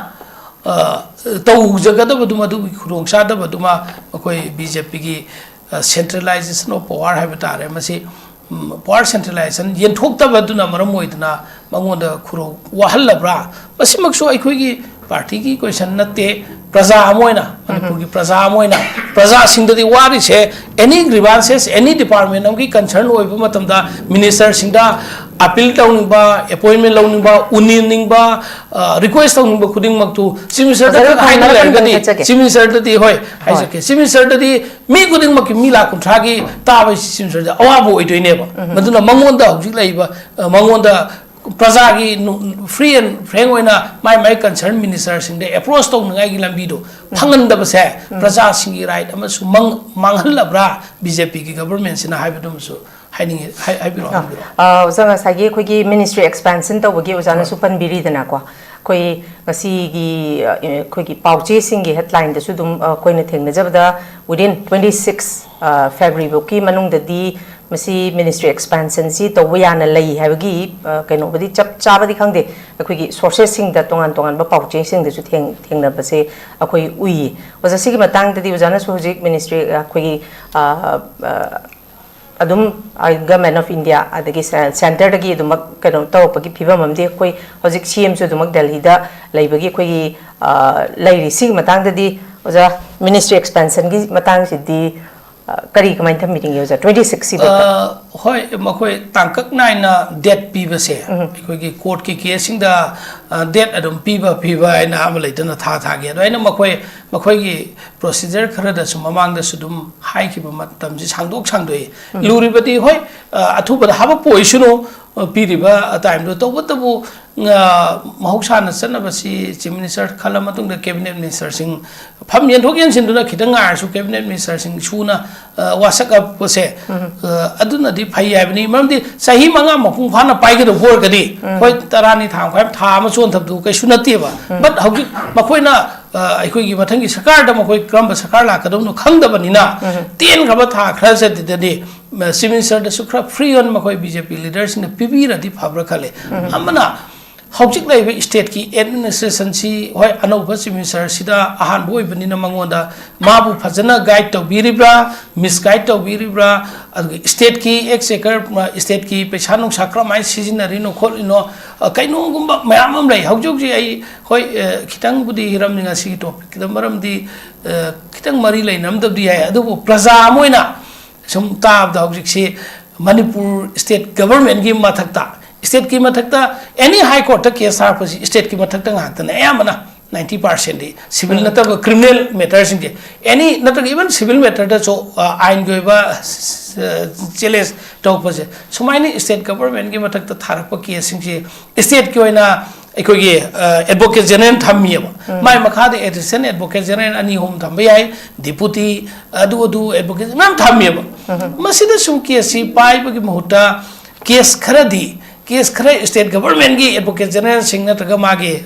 ꯑ, ꯇꯧꯖꯒꯗꯕꯗꯨ, ꯃꯗꯨꯒꯤ ꯈꯨꯗꯣꯡꯆꯥꯗꯕꯗꯨꯃ ꯑꯩꯈꯣꯏ ꯕꯤ ꯖꯦ ꯄꯤꯒꯤ, ꯑ, centralization of power ꯍꯥꯏꯕ ꯇꯥꯔꯦ꯫ ꯃꯁꯤ, ꯎꯝ, power centralization ꯌꯦꯟꯊꯣꯛꯇꯕꯗꯨꯅ ꯃꯔꯝ ꯑꯣꯏꯗꯨꯅ ꯃꯉꯣꯟꯗ ꯈꯨꯔꯧ ꯋꯥꯍꯜꯂꯕ꯭ꯔꯥ? ꯃꯁꯤꯃꯛꯁꯨ ꯑꯩꯈꯣꯏꯒꯤ partyꯒꯤ question ꯅꯠꯇꯦ, ꯄ꯭ꯔꯖꯥ ꯑꯃ ꯑꯣꯏꯅ, ꯃꯅꯤꯄꯨꯔꯒꯤ ꯄ꯭ꯔꯖꯥ ꯑꯃ ꯑꯣꯏꯅ, ꯄ꯭ꯔꯖꯥꯁꯤꯡꯗꯗꯤ ꯋꯥꯔꯤꯁꯦ, any grievances, any department ꯑꯃꯒꯤ concern ꯑꯣꯏꯕ ꯃꯇꯝꯗ ministerꯁꯤꯡꯗ appeal ꯇꯧꯅꯤꯡꯕ, appointment ꯂꯧꯅꯤꯡꯕ, ꯎꯅꯅꯤꯡꯕ, ꯑ, request ꯇꯧꯅꯤꯡꯕ ꯈꯨꯗꯤꯡꯃꯛꯇꯨ chief ministerꯗ ꯐꯖꯅ ꯈꯛ ꯍꯥꯏꯅ ꯐꯪꯅꯕ ꯂꯩꯔꯒꯗꯤ, ꯊꯦꯡꯅꯖꯒꯦ꯫ Chief ministerꯗꯗꯤ, ꯍꯣꯏ, ꯍꯣꯏ꯫ ꯍꯥꯏꯖꯒꯦ, chief ministerꯗꯗꯤ ꯃꯤ ꯈꯨꯗꯤꯡꯃꯛꯀꯤ ꯃꯤ ꯂꯥꯈ ꯀꯨꯟꯊ꯭ꯔꯥꯒꯤ ꯇꯥꯕ chief ministerꯗ ꯑꯋꯥꯕ ꯑꯣꯏꯗꯣꯏꯅꯦꯕ꯫ ꯃꯗꯨꯅ ꯃꯉꯣꯟꯗ ꯍꯧꯖꯤꯛ ꯂꯩꯔꯤꯕ, ꯑ, ꯃꯉꯣꯟꯗ ꯄ꯭ꯔꯖꯥꯒꯤ ꯅꯨ-, free and frank ꯑꯣꯏꯅ ꯃꯥꯏ ꯃꯥꯏ concern ministerꯁꯤꯡꯗ approach ꯇꯧꯅꯉꯥꯏꯒꯤ ꯂꯝꯕꯤꯗꯣ ꯐꯪꯍꯟꯗꯕꯁꯦ ꯄ꯭ꯔꯖꯥꯁꯤꯡꯒꯤ right ꯑꯃꯁꯨ ꯃꯪ-, ꯃꯥꯡꯍꯜꯂꯕ꯭ꯔꯥ ꯕꯤ ꯖꯦ ꯄꯤꯒꯤ governmentꯁꯤꯅ ꯍꯥꯏꯕꯗꯨꯃꯁꯨ ꯍꯥꯏꯅꯤꯡꯉꯤ, ꯍꯥꯏ-, ꯍꯥꯏꯕꯤꯔꯛꯑꯣ, ꯑꯥ, ꯍꯥꯏꯕꯤꯔꯛꯑꯣ꯫ ꯑꯥ, ꯑꯣꯖꯥ, ꯉꯁꯥꯏꯒꯤ ꯑꯩꯈꯣꯏꯒꯤ ministry expansion ꯇꯧꯕꯒꯤ ꯑꯣꯖꯥꯅꯁꯨ ꯍꯣꯏ꯫ ꯄꯟꯕꯤꯔꯤꯗꯅꯀꯣ, ꯑꯩꯈꯣꯏ ꯉꯁꯤꯒꯤ, ꯑ, ꯑꯩꯈꯣꯏꯒꯤ ꯄꯥꯎꯆꯦꯁꯤꯡꯒꯤ headlineꯗꯁꯨ ꯑꯗꯨꯝ, ꯑ, ꯑꯩꯈꯣꯏꯅ ꯊꯦꯡꯅꯖꯕꯗ, within twenty six, ꯑ, February ꯐꯥꯎꯀꯤ ꯃꯅꯨꯡꯗꯗꯤ ꯃꯁꯤ ministry expansionꯁꯤ ꯇꯧꯕ ꯌꯥꯅ ꯂꯩ ꯍꯥꯏꯕꯒꯤ, ꯑ, ꯀꯩꯅꯣꯕꯨꯗꯤ ꯆꯞ ꯆꯥꯕꯗꯤ ꯈꯪꯗꯦ, ꯑꯩꯈꯣꯏꯒꯤ sourcesꯁꯤꯡꯗ, ꯇꯣꯉꯥꯟ ꯇꯣꯉꯥꯟꯕ ꯄꯥꯎꯆꯦꯁꯤꯡꯗꯁꯨ ꯊꯦꯡ-, ꯊꯦꯡꯅꯕꯁꯦ ꯑꯩꯈꯣꯏ ꯎꯏꯌꯦ꯫ ꯑꯣꯖꯥ, ꯁꯤꯒꯤ ꯃꯇꯥꯡꯗꯗꯤ ꯑꯣꯖꯥꯅꯁꯨ ꯍꯧꯖꯤꯛ ministry, ꯑ, ꯑꯩꯈꯣꯏꯒꯤ, ꯑ, ꯑ, ꯑꯗꯨꯝ ꯒꯃꯦꯟ ꯑꯣꯐ ꯏꯟꯗꯤꯌꯥ ꯑꯗꯒꯤ ꯁꯦꯟꯇꯔꯗꯒꯤ ꯑꯗꯨꯃꯛ ꯀꯩꯅꯣ ꯇꯧꯔꯛꯄꯒꯤ ꯐꯤꯕꯝ ꯑꯃꯗꯤ ꯑꯩꯈꯣꯏ ꯍꯧꯖꯤꯛ ꯁꯤ ꯑꯦꯝꯁꯨ ꯑꯗꯨꯃꯛ ꯗꯦꯜꯍꯤꯗ ꯂꯩꯕꯒꯤ ꯑꯩꯈꯣꯏꯒꯤ ꯂꯩꯔꯤ꯫ ꯁꯤꯒꯤ ꯃꯇꯥꯡꯗꯗꯤ ꯑꯣꯖꯥ, ꯃꯤꯅꯤꯁꯇ꯭ꯔꯤ ꯑꯦꯛꯁꯄꯦꯟꯁꯟꯒꯤ ꯃꯇꯥꯡꯁꯤꯗꯤ ꯀꯔꯤ ꯀꯃꯥꯏꯅ ꯊꯝꯕꯤꯅꯤꯡꯉꯤ ꯑꯣꯖꯥ, ꯇ꯭ꯋꯦꯟꯇꯤ ꯁꯤꯛꯁꯁꯤꯕꯨ? ꯍꯣꯏ, ꯃꯈꯣꯏ ꯇꯥꯡꯀꯛ ꯅꯥꯏꯅ ꯗꯦꯠ ꯄꯤꯕꯁꯦ ꯑꯩꯈꯣꯏꯒꯤ ꯀꯣꯔꯠꯀꯤ ꯀꯦꯁꯁꯤꯡꯗ ꯗꯦꯠ ꯑꯗꯨꯝ ꯄꯤꯕ ꯄꯤꯕ ꯍꯥꯏꯅ ꯑꯃ ꯂꯩꯇꯅ ꯊꯥ ꯊꯥꯒꯤ ꯑꯗꯨꯃꯥꯏꯅ ꯃꯈꯣꯏ ꯃꯈꯣꯏꯒꯤ ꯄ꯭ꯔꯣꯁꯤꯖꯔ ꯈꯔꯗꯁꯨ ꯃꯃꯥꯡꯗꯁꯨ ꯑꯗꯨꯝ ꯍꯥꯏꯈꯤꯕ ꯃꯇꯝꯁꯤ ꯁꯥꯡꯗꯣꯛ ꯁꯥꯡꯗꯣꯛꯏ꯫ ꯂꯨꯔꯤꯕꯗꯤ ꯍꯣꯏ, ꯑꯊꯨꯕꯗ ꯍꯥꯄꯛꯄ ꯑꯣꯏꯁꯅꯨ, ꯄꯤꯔꯤꯕ ꯇꯥꯏꯝꯗꯣ꯫ ꯇꯧꯕꯇꯕꯨ ꯃꯍꯧꯁꯥꯅ ꯆꯠꯅꯕꯁꯤ ꯆꯤꯐ ꯃꯤꯅꯤꯁꯇꯔ ꯈꯜꯂ ꯃꯇꯨꯡꯗ ꯀꯦꯕꯤꯅꯦꯠ ꯃꯤꯅꯤꯁꯇꯔꯁꯤꯡ ꯐꯝ ꯌꯦꯟꯊꯣꯛ ꯌꯦꯟꯁꯤꯟꯗꯨꯅ ꯈꯤꯇꯪ ꯉꯥꯏꯔꯁꯨ ꯀꯦꯕꯤꯅꯦꯠ ꯃꯤꯅꯤꯁꯇꯔꯁꯤꯡ ꯁꯨꯅ ꯋꯥꯁꯛꯂꯛꯄꯁꯦ ꯑꯗꯨꯅꯗꯤ ꯐꯩ ꯍꯥꯏꯕꯅꯤ꯫ ꯃꯔꯝꯗꯤ ꯆꯍꯤ ꯃꯉꯥ ꯃꯄꯨꯡ ꯐꯥꯅ ꯄꯥꯏꯒꯗꯕ ꯑꯣꯏꯔꯒꯗꯤ, ꯍꯣꯏ, ꯇꯔꯥꯅꯤ ꯊꯥ ꯃꯈꯥꯏ ꯊꯥ ꯑꯃ ꯆꯣꯟꯊꯕꯗꯨ ꯀꯩꯁꯨ ꯅꯠꯇꯦꯕ꯫ ꯕꯠ ꯍꯧꯖꯤꯛ ꯃꯈꯣꯏꯅ ꯑꯩꯈꯣꯏꯒꯤ ꯃꯊꯪꯒꯤ ꯁꯔꯀꯥꯔꯗ ꯃꯈꯣꯏ ꯀꯔꯝꯕ ꯁꯔꯀꯥꯔ ꯂꯥꯛꯀꯗꯕꯅꯣ ꯈꯪꯗꯕꯅꯤꯅ, ꯇꯦꯟꯈ꯭ꯔꯕ ꯊꯥ ꯈꯔ ꯆꯠꯇꯗꯗꯤ ꯆꯤꯐ ꯃꯤꯅꯤꯁꯇꯔꯗꯁꯨ ꯈꯔ ꯐ꯭ꯔꯤ ꯑꯣꯏꯅ ꯃꯈꯣꯏ ꯕꯤ ꯖꯦ ꯄꯤ ꯂꯤꯗꯔꯁꯤꯡꯅ ꯄꯤꯕꯤꯔꯗꯤ ꯐꯕ꯭ꯔꯥ ꯈꯜꯂꯦ꯫ ꯑꯃꯅ ꯍꯧꯖꯤꯛ ꯂꯩꯔꯤꯕ ꯁ꯭ꯇꯦꯠꯀꯤ ꯑꯦꯗꯃꯤꯅꯤꯁꯇ꯭ꯔꯦꯁꯟꯁꯤ, ꯍꯣꯏ, ꯑꯅꯧꯕ ꯆꯤꯐ ꯃꯤꯅꯤꯁꯇꯔꯁꯤꯗ ꯑꯍꯥꯟꯕ ꯑꯣꯏꯕꯅꯤꯅ ꯃꯉꯣꯟꯗ ꯃꯥꯕꯨ ꯐꯖꯅ ꯒꯥꯏꯗ ꯇꯧꯕꯤꯔꯤꯕ꯭ꯔꯥ, ꯃꯤꯁꯒꯥꯏꯗ ꯇꯧꯕꯤꯔꯤꯕ꯭ꯔꯥ, ꯑꯗꯨꯒ ꯁ꯭ꯇꯦꯠꯀꯤ ꯑꯦꯛꯁꯆꯦꯀꯔ, ꯁ꯭ꯇꯦꯠꯀꯤ ꯄꯩꯁꯥ ꯅꯨꯡꯁꯥ ꯀꯔꯝꯍꯥꯏꯅ ꯁꯤꯖꯤꯟꯅꯔꯤꯅꯣ ꯈꯣꯠꯂꯤꯅꯣ, ꯀꯩꯅꯣꯒꯨꯝꯕ ꯃꯌꯥꯝ ꯑꯃ ꯂꯩ꯫ ꯍꯧꯖꯤꯛ ꯍꯧꯖꯤꯛ ꯑꯩ, ꯍꯣꯏ, ꯈꯤꯇꯪꯕꯨꯗꯤ ꯍꯤꯔꯝꯅꯤ ꯉꯁꯤꯒꯤ ꯇꯣꯄꯤꯛꯀꯤꯗ, ꯃꯔꯝꯗꯤ ꯈꯤꯇꯪ ꯃꯔꯤ ꯂꯩꯅꯔꯝꯗꯕꯗꯤ ꯌꯥꯏ, ꯑꯗꯨꯕꯨ ꯄ꯭ꯔꯖꯥ ꯑꯃ ꯑꯣꯏꯅ ꯁꯨꯝ ꯇꯥꯕꯗ ꯍꯧꯖꯤꯛꯁꯤ ꯃꯅꯤꯄꯨꯔ ꯁ꯭ꯇꯦꯠ ꯒꯕꯔꯃꯦꯟꯒꯤ ꯃꯊꯛꯇ, ꯁ꯭ꯇꯦꯠꯀꯤ ꯃꯊꯛꯇ ꯑꯦꯅꯤ ꯍꯥꯏ ꯀꯣꯔꯠꯇ ꯀꯦꯁ ꯊꯥꯔꯛꯄꯁꯤ ꯁ꯭ꯇꯦꯠꯀꯤ ꯃꯊꯛꯇ ꯉꯥꯛꯇꯅꯦ ꯑꯌꯥꯝꯕꯅ꯫ ꯅꯥꯏꯟꯇꯤ ꯄꯥꯔꯁꯦꯟꯗꯤ ꯁꯤꯚꯤꯜ ꯅꯠꯇꯕ ꯀ꯭ꯔꯤꯃꯤꯅꯦꯜ ꯃꯦꯇꯔꯁꯤꯡꯁꯦ, ꯑꯦꯅꯤ ꯅꯠꯇ꯭ꯔꯒ ꯏꯚꯟ ꯁꯤꯚꯤꯜ ꯃꯦꯇꯔꯗꯁꯨ ꯑꯥꯏꯟꯒꯤ ꯑꯣꯏꯕ ꯆꯦꯂꯦꯟꯖ ꯇꯧꯔꯛꯄꯁꯦ, ꯁꯨꯃꯥꯏꯅ ꯁ꯭ꯇꯦꯠ ꯒꯕꯔꯃꯦꯟꯒꯤ ꯃꯊꯛꯇ ꯊꯥꯔꯛꯄ ꯀꯦꯁꯁꯤꯡꯁꯦ ꯁ꯭ꯇꯦꯠꯀꯤ ꯑꯣꯏꯅ ꯑꯩꯈꯣꯏꯒꯤ ꯑꯦꯗꯚꯣꯀꯦꯠ ꯖꯦꯅꯔꯦꯜ ꯊꯝꯃꯤꯑꯕ꯫ ꯃꯥꯏ ꯃꯈꯥꯗ ꯑꯦꯁꯤꯁꯇꯦꯟ ꯑꯦꯗꯚꯣꯀꯦꯠ ꯖꯦꯅꯔꯦꯜ ꯑꯅꯤ ꯑꯍꯨꯝ ꯊꯝꯕ ꯌꯥꯏ, ꯗꯤꯄꯨꯇꯤ, ꯑꯗꯨ ꯑꯗꯨ ꯑꯦꯗꯚꯣꯀꯦꯠ ꯃꯌꯥꯝ ꯊꯝꯃꯦꯕ꯫ ꯃꯁꯤꯗ ꯁꯨꯝ ꯀꯦꯁꯁꯤ ꯄꯥꯏꯕꯒꯤ ꯃꯍꯨꯠꯇ ꯀꯦꯁ ꯈꯔꯗꯤ, ꯀꯦꯁ ꯈꯔ ꯁ꯭ꯇꯦꯠ ꯒꯕꯔꯃꯦꯟꯒꯤ ꯑꯦꯗꯚꯣꯀꯦꯠ ꯖꯦꯅꯔꯦꯜꯁꯤꯡ ꯅꯠꯇ꯭ꯔꯒ ꯃꯥꯒꯤ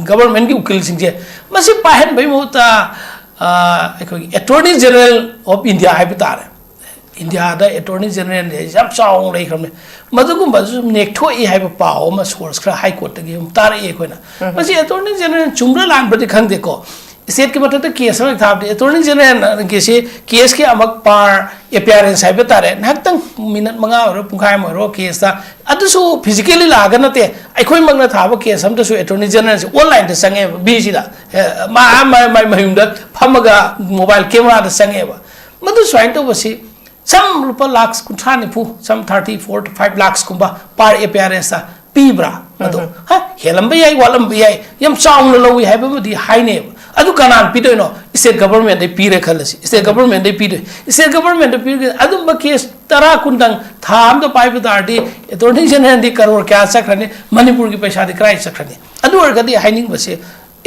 ꯒꯕꯔꯃꯦꯟꯒꯤ ꯎꯀꯤꯜꯁꯤꯡꯁꯦ ꯃꯁꯤ ꯄꯥꯏꯍꯟꯕꯒꯤ ꯃꯍꯨꯠꯇ ꯑꯩꯈꯣꯏꯒꯤ ꯑꯦꯇꯣꯔꯅꯤ ꯖꯦꯅꯔꯦꯜ ꯑꯣꯐ ꯏꯟꯗꯤꯌꯥ ꯍꯥꯏꯕ ꯇꯥꯔꯦ, ꯏꯟꯗꯤꯌꯥꯗ ꯑꯦꯇꯣꯔꯅꯤ ꯖꯦꯅꯔꯦꯜ ꯌꯥꯝ ꯆꯥꯎꯅ ꯂꯩꯈ꯭ꯔꯕꯅꯤ꯫ ꯃꯗꯨꯒꯨꯝꯕꯁꯨ ꯅꯦꯛꯊꯣꯛꯏ ꯍꯥꯏꯕ ꯄꯥꯎ ꯑꯃ ꯁꯣꯔꯁ ꯈꯔ ꯍꯥꯏ ꯀꯣꯔꯠꯇꯒꯤ ꯑꯗꯨꯝ ꯇꯥꯔꯛꯏ ꯑꯩꯈꯣꯏꯅ꯫ ꯃꯁꯤ ꯑꯦꯇꯣꯔꯅꯤ ꯖꯦꯅꯔꯦꯜ ꯆꯨꯝꯕ꯭ꯔꯥ ꯂꯥꯟꯕ꯭ꯔꯗꯤ ꯈꯪꯗꯦꯀꯣ, ꯁ꯭ꯇꯦꯠꯀꯤ ꯃꯊꯛꯇ ꯀꯦꯁ ꯑꯃ ꯊꯥꯕꯗꯤ ꯑꯦꯇꯣꯔꯅꯤ ꯖꯦꯅꯔꯦꯜꯒꯤꯁꯤ ꯀꯦꯁꯀꯤ ꯑꯃꯛ ꯄꯥꯔ ꯑꯦꯄꯤꯌꯥꯔꯦꯟꯁ ꯍꯥꯏꯕ ꯇꯥꯔꯦ, ꯉꯥꯏꯍꯥꯛꯇꯪ ꯃꯤꯅꯠ ꯃꯉꯥ ꯑꯣꯏꯔꯣ, ꯄꯨꯡꯈꯥꯏ ꯑꯃ ꯑꯣꯏꯔꯣ, ꯀꯦꯁꯇ ꯑꯗꯨꯁꯨ ꯐꯤꯖꯤꯀꯦꯂꯤ ꯂꯥꯛꯑꯒ ꯅꯠꯇꯦ, ꯑꯩꯈꯣꯏꯃꯛꯅ ꯊꯥꯕ ꯀꯦꯁ ꯑꯝꯇꯁꯨ ꯑꯦꯇꯣꯔꯅꯤ ꯖꯦꯅꯔꯦꯜꯁꯦ ꯑꯣꯟꯂꯥꯏꯟꯗ ꯆꯪꯉꯦꯕ, ꯕꯤꯁꯤꯗ ꯃꯥ ꯃꯥꯏ ꯃꯥꯏ ꯃꯌꯨꯝꯗ ꯐꯝꯃꯒ ꯃꯣꯕꯥꯏꯜ ꯀꯦꯃꯦꯔꯥꯗ ꯆꯪꯉꯦꯕ꯫ ꯃꯗꯨ ꯁꯨꯃꯥꯏꯅ ꯇꯧꯕꯁꯤ ꯁꯝ ꯂꯨꯄꯥ ꯂꯥꯛ ꯀꯨꯟꯊ꯭ꯔꯥ ꯅꯤꯐꯨ, ꯁꯝ ꯊꯥꯔꯇꯤ ꯐꯣꯔ ꯇꯨ ꯐꯥꯏꯚ ꯂꯥꯛꯁꯀꯨꯝꯕ ꯄꯥꯔ ꯑꯦꯄꯤꯌꯥꯔꯦꯟꯁꯇ ꯄꯤꯕ꯭ꯔꯥ? ꯃꯗꯣ ꯍꯥ, ꯍꯦꯜꯂꯝꯕ ꯌꯥꯏ, ꯋꯥꯠꯂꯝꯕ ꯌꯥꯏ, ꯌꯥꯝ ꯆꯥꯎꯅ ꯂꯧꯏ ꯍꯥꯏꯕꯕꯨꯗꯤ ꯍꯥꯏꯅꯩꯕ꯫ ꯑꯗꯨ ꯀꯅꯥꯅ ꯄꯤꯗꯣꯏꯅꯣ? ꯁ꯭ꯇꯦꯠ ꯒꯚꯔꯟꯃꯦꯟꯗꯩ ꯄꯤꯔꯦ ꯈꯜꯂꯁꯤ, ꯁ꯭ꯇꯦꯠ ꯒꯚꯔꯟꯃꯦꯟꯗꯩ ꯄꯤꯗꯣꯏ꯫ ꯁ꯭ꯇꯦꯠ ꯒꯚꯔꯟꯃꯦꯟꯗ ꯄꯤꯔꯒ ꯑꯗꯨꯝꯕ ꯀꯦꯁ ꯇꯔꯥ ꯀꯨꯟꯗꯪ ꯊꯥ ꯑꯝꯗ ꯄꯥꯏꯕ ꯇꯥꯔꯗꯤ ꯑꯦꯇꯣꯔꯅꯤ ꯖꯦꯅꯔꯦꯜꯗꯤ ꯀꯔꯣꯔ ꯀꯌꯥ ꯆꯠꯈ꯭ꯔꯅꯤ? ꯃꯅꯤꯄꯨꯔꯒꯤ ꯄꯩꯁꯥꯗꯤ ꯀꯗꯥꯏ ꯆꯠꯈ꯭ꯔꯅꯤ? ꯑꯗꯨ ꯑꯣꯏꯔꯒꯗꯤ ꯍꯥꯏꯅꯤꯡꯕꯁꯦ,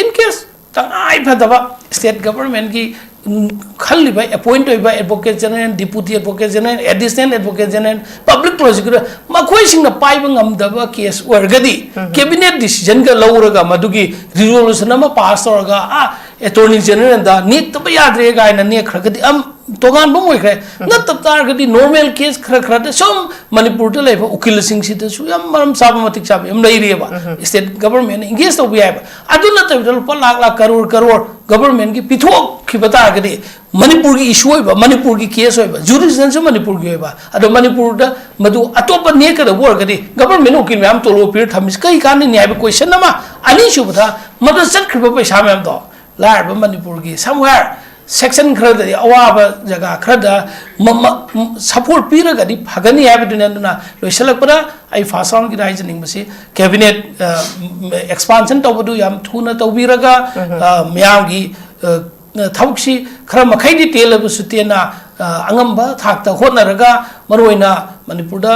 in case ꯇꯉꯥꯏ ꯐꯗꯕ ꯁ꯭ꯇꯦꯠ ꯒꯚꯔꯟꯃꯦꯟꯒꯤ, ꯎꯝ, ꯈꯜꯂꯤꯕ ꯑꯦꯄꯣꯏꯟꯠ ꯑꯣꯏꯕ advocate general, deputy advocate general, additional advocate general, public prosecutor, ꯃꯈꯣꯏꯁꯤꯡꯅ ꯄꯥꯏꯕ ꯉꯝꯗꯕ ꯀꯦꯁ ꯑꯣꯏꯔꯒꯗꯤ ꯀꯦꯕꯤꯅꯦꯠ ꯗꯤꯁꯤꯖꯟꯒ ꯂꯧꯔꯒ ꯃꯗꯨꯒꯤ ꯔꯤꯖꯣꯂꯨꯁꯟ ꯑꯃ ꯄꯥꯁ ꯇꯧꯔꯒ, ꯑꯥ, ꯑꯦꯇꯣꯔꯅꯤ ꯖꯦꯅꯔꯦꯜꯗ ꯅꯦꯛꯇꯕ ꯌꯥꯗ꯭ꯔꯦ ꯀꯥꯏꯅ ꯅꯦꯛꯈ꯭ꯔꯒꯗꯤ ꯑꯝ ꯇꯣꯉꯥꯟꯕ ꯑꯃ ꯑꯣꯏꯈ꯭ꯔꯦ꯫ ꯅꯠꯇꯕ ꯇꯥꯔꯒꯗꯤ ꯅꯣꯔꯃꯦꯜ ꯀꯦꯁ ꯈꯔ ꯈꯔꯗ ꯁꯨꯝ ꯃꯅꯤꯄꯨꯔꯗ ꯂꯩꯕ ꯎꯀꯤꯜꯁꯤꯡꯁꯤꯗꯁꯨ ꯌꯥꯝ ꯃꯔꯝ ꯆꯥꯕ, ꯃꯇꯤꯛ ꯆꯥꯕ ꯌꯥꯝ ꯂꯩꯔꯤꯑꯕ꯫ ꯁ꯭ꯇꯦꯠ ꯒꯚꯔꯟꯃꯦꯟꯅ ꯏꯪꯒꯦꯖ ꯇꯧꯕ ꯌꯥꯏꯕ꯫ ꯑꯗꯨ ꯅꯠꯇꯕꯤꯗ ꯂꯨꯄꯥ ꯂꯥꯛ ꯂꯥꯛ, ꯀꯔꯣꯔ ꯀꯔꯣꯔ ꯒꯚꯔꯟꯃꯦꯟꯒꯤ ꯄꯤꯊꯣꯛꯈꯤꯕ ꯇꯥꯔꯒꯗꯤ ꯃꯅꯤꯄꯨꯔꯒꯤ ꯏꯁꯨ ꯑꯣꯏꯕ, ꯃꯅꯤꯄꯨꯔꯒꯤ ꯀꯦꯁ ꯑꯣꯏꯕ, ꯖꯨꯔꯤꯁꯗꯤꯛꯁꯟꯁꯨ ꯃꯅꯤꯄꯨꯔꯒꯤ ꯑꯣꯏꯕ, ꯑꯗꯣ ꯃꯅꯤꯄꯨꯔꯗ ꯃꯗꯨ ꯑꯇꯣꯞꯄ ꯅꯦꯛꯀꯗꯕ ꯑꯣꯏꯔꯒꯗꯤ ꯒꯚꯔꯟꯃꯦꯟ ꯎꯀꯤꯜ ꯃꯌꯥꯝ ꯇꯣꯂꯣꯞ ꯄꯤꯔ ꯊꯝꯃꯤꯁꯤ ꯀꯩ ꯀꯥꯟꯅꯅꯤ ꯍꯥꯏꯕ ꯀꯣꯏꯁꯟ ꯑꯃ꯫ ꯑꯅꯤꯁꯨꯕꯗ, ꯃꯗꯨ ꯆꯠꯈ꯭ꯔꯤꯕ ꯄꯩꯁꯥ ꯃꯌꯥꯝꯗꯣ ꯂꯥꯏꯔꯕ ꯃꯅꯤꯄꯨꯔꯒꯤ somewhere section ꯈꯔꯗꯗꯤ, ꯑꯋꯥꯕ ꯖꯒꯥ ꯈꯔꯗ ꯃ-, ꯃ-, ꯁꯞꯄꯣꯔꯠ ꯄꯤꯔꯒꯗꯤ ꯐꯒꯅꯤ ꯍꯥꯏꯕꯗꯨꯅꯤ꯫ ꯑꯗꯨꯅ ꯂꯣꯏꯁꯤꯜꯂꯛꯄꯗ ꯑꯩ ꯐꯥꯔꯁ ꯔꯥꯎꯟꯒꯤꯗ ꯍꯥꯏꯖꯅꯤꯡꯕꯁꯤ ꯀꯦꯕꯤꯅꯦꯠ, ꯑ, ꯑꯦꯛꯁꯄꯥꯟꯁꯟ ꯇꯧꯕꯗꯨ ꯌꯥꯝ ꯊꯨꯅ ꯇꯧꯕꯤꯔꯒ, ꯑ, ꯃꯤꯌꯥꯝꯒꯤ, ꯑ, ꯊꯕꯛꯁꯤ ꯈꯔ ꯃꯈꯩꯗꯤ ꯇꯦꯜꯂꯕꯁꯨ ꯇꯦꯟꯅ, ꯑ, ꯑꯉꯝꯕ ꯊꯥꯛꯇ ꯍꯣꯠꯅꯔꯒ, ꯃꯔꯨꯑꯣꯏꯅ ꯃꯅꯤꯄꯨꯔꯗ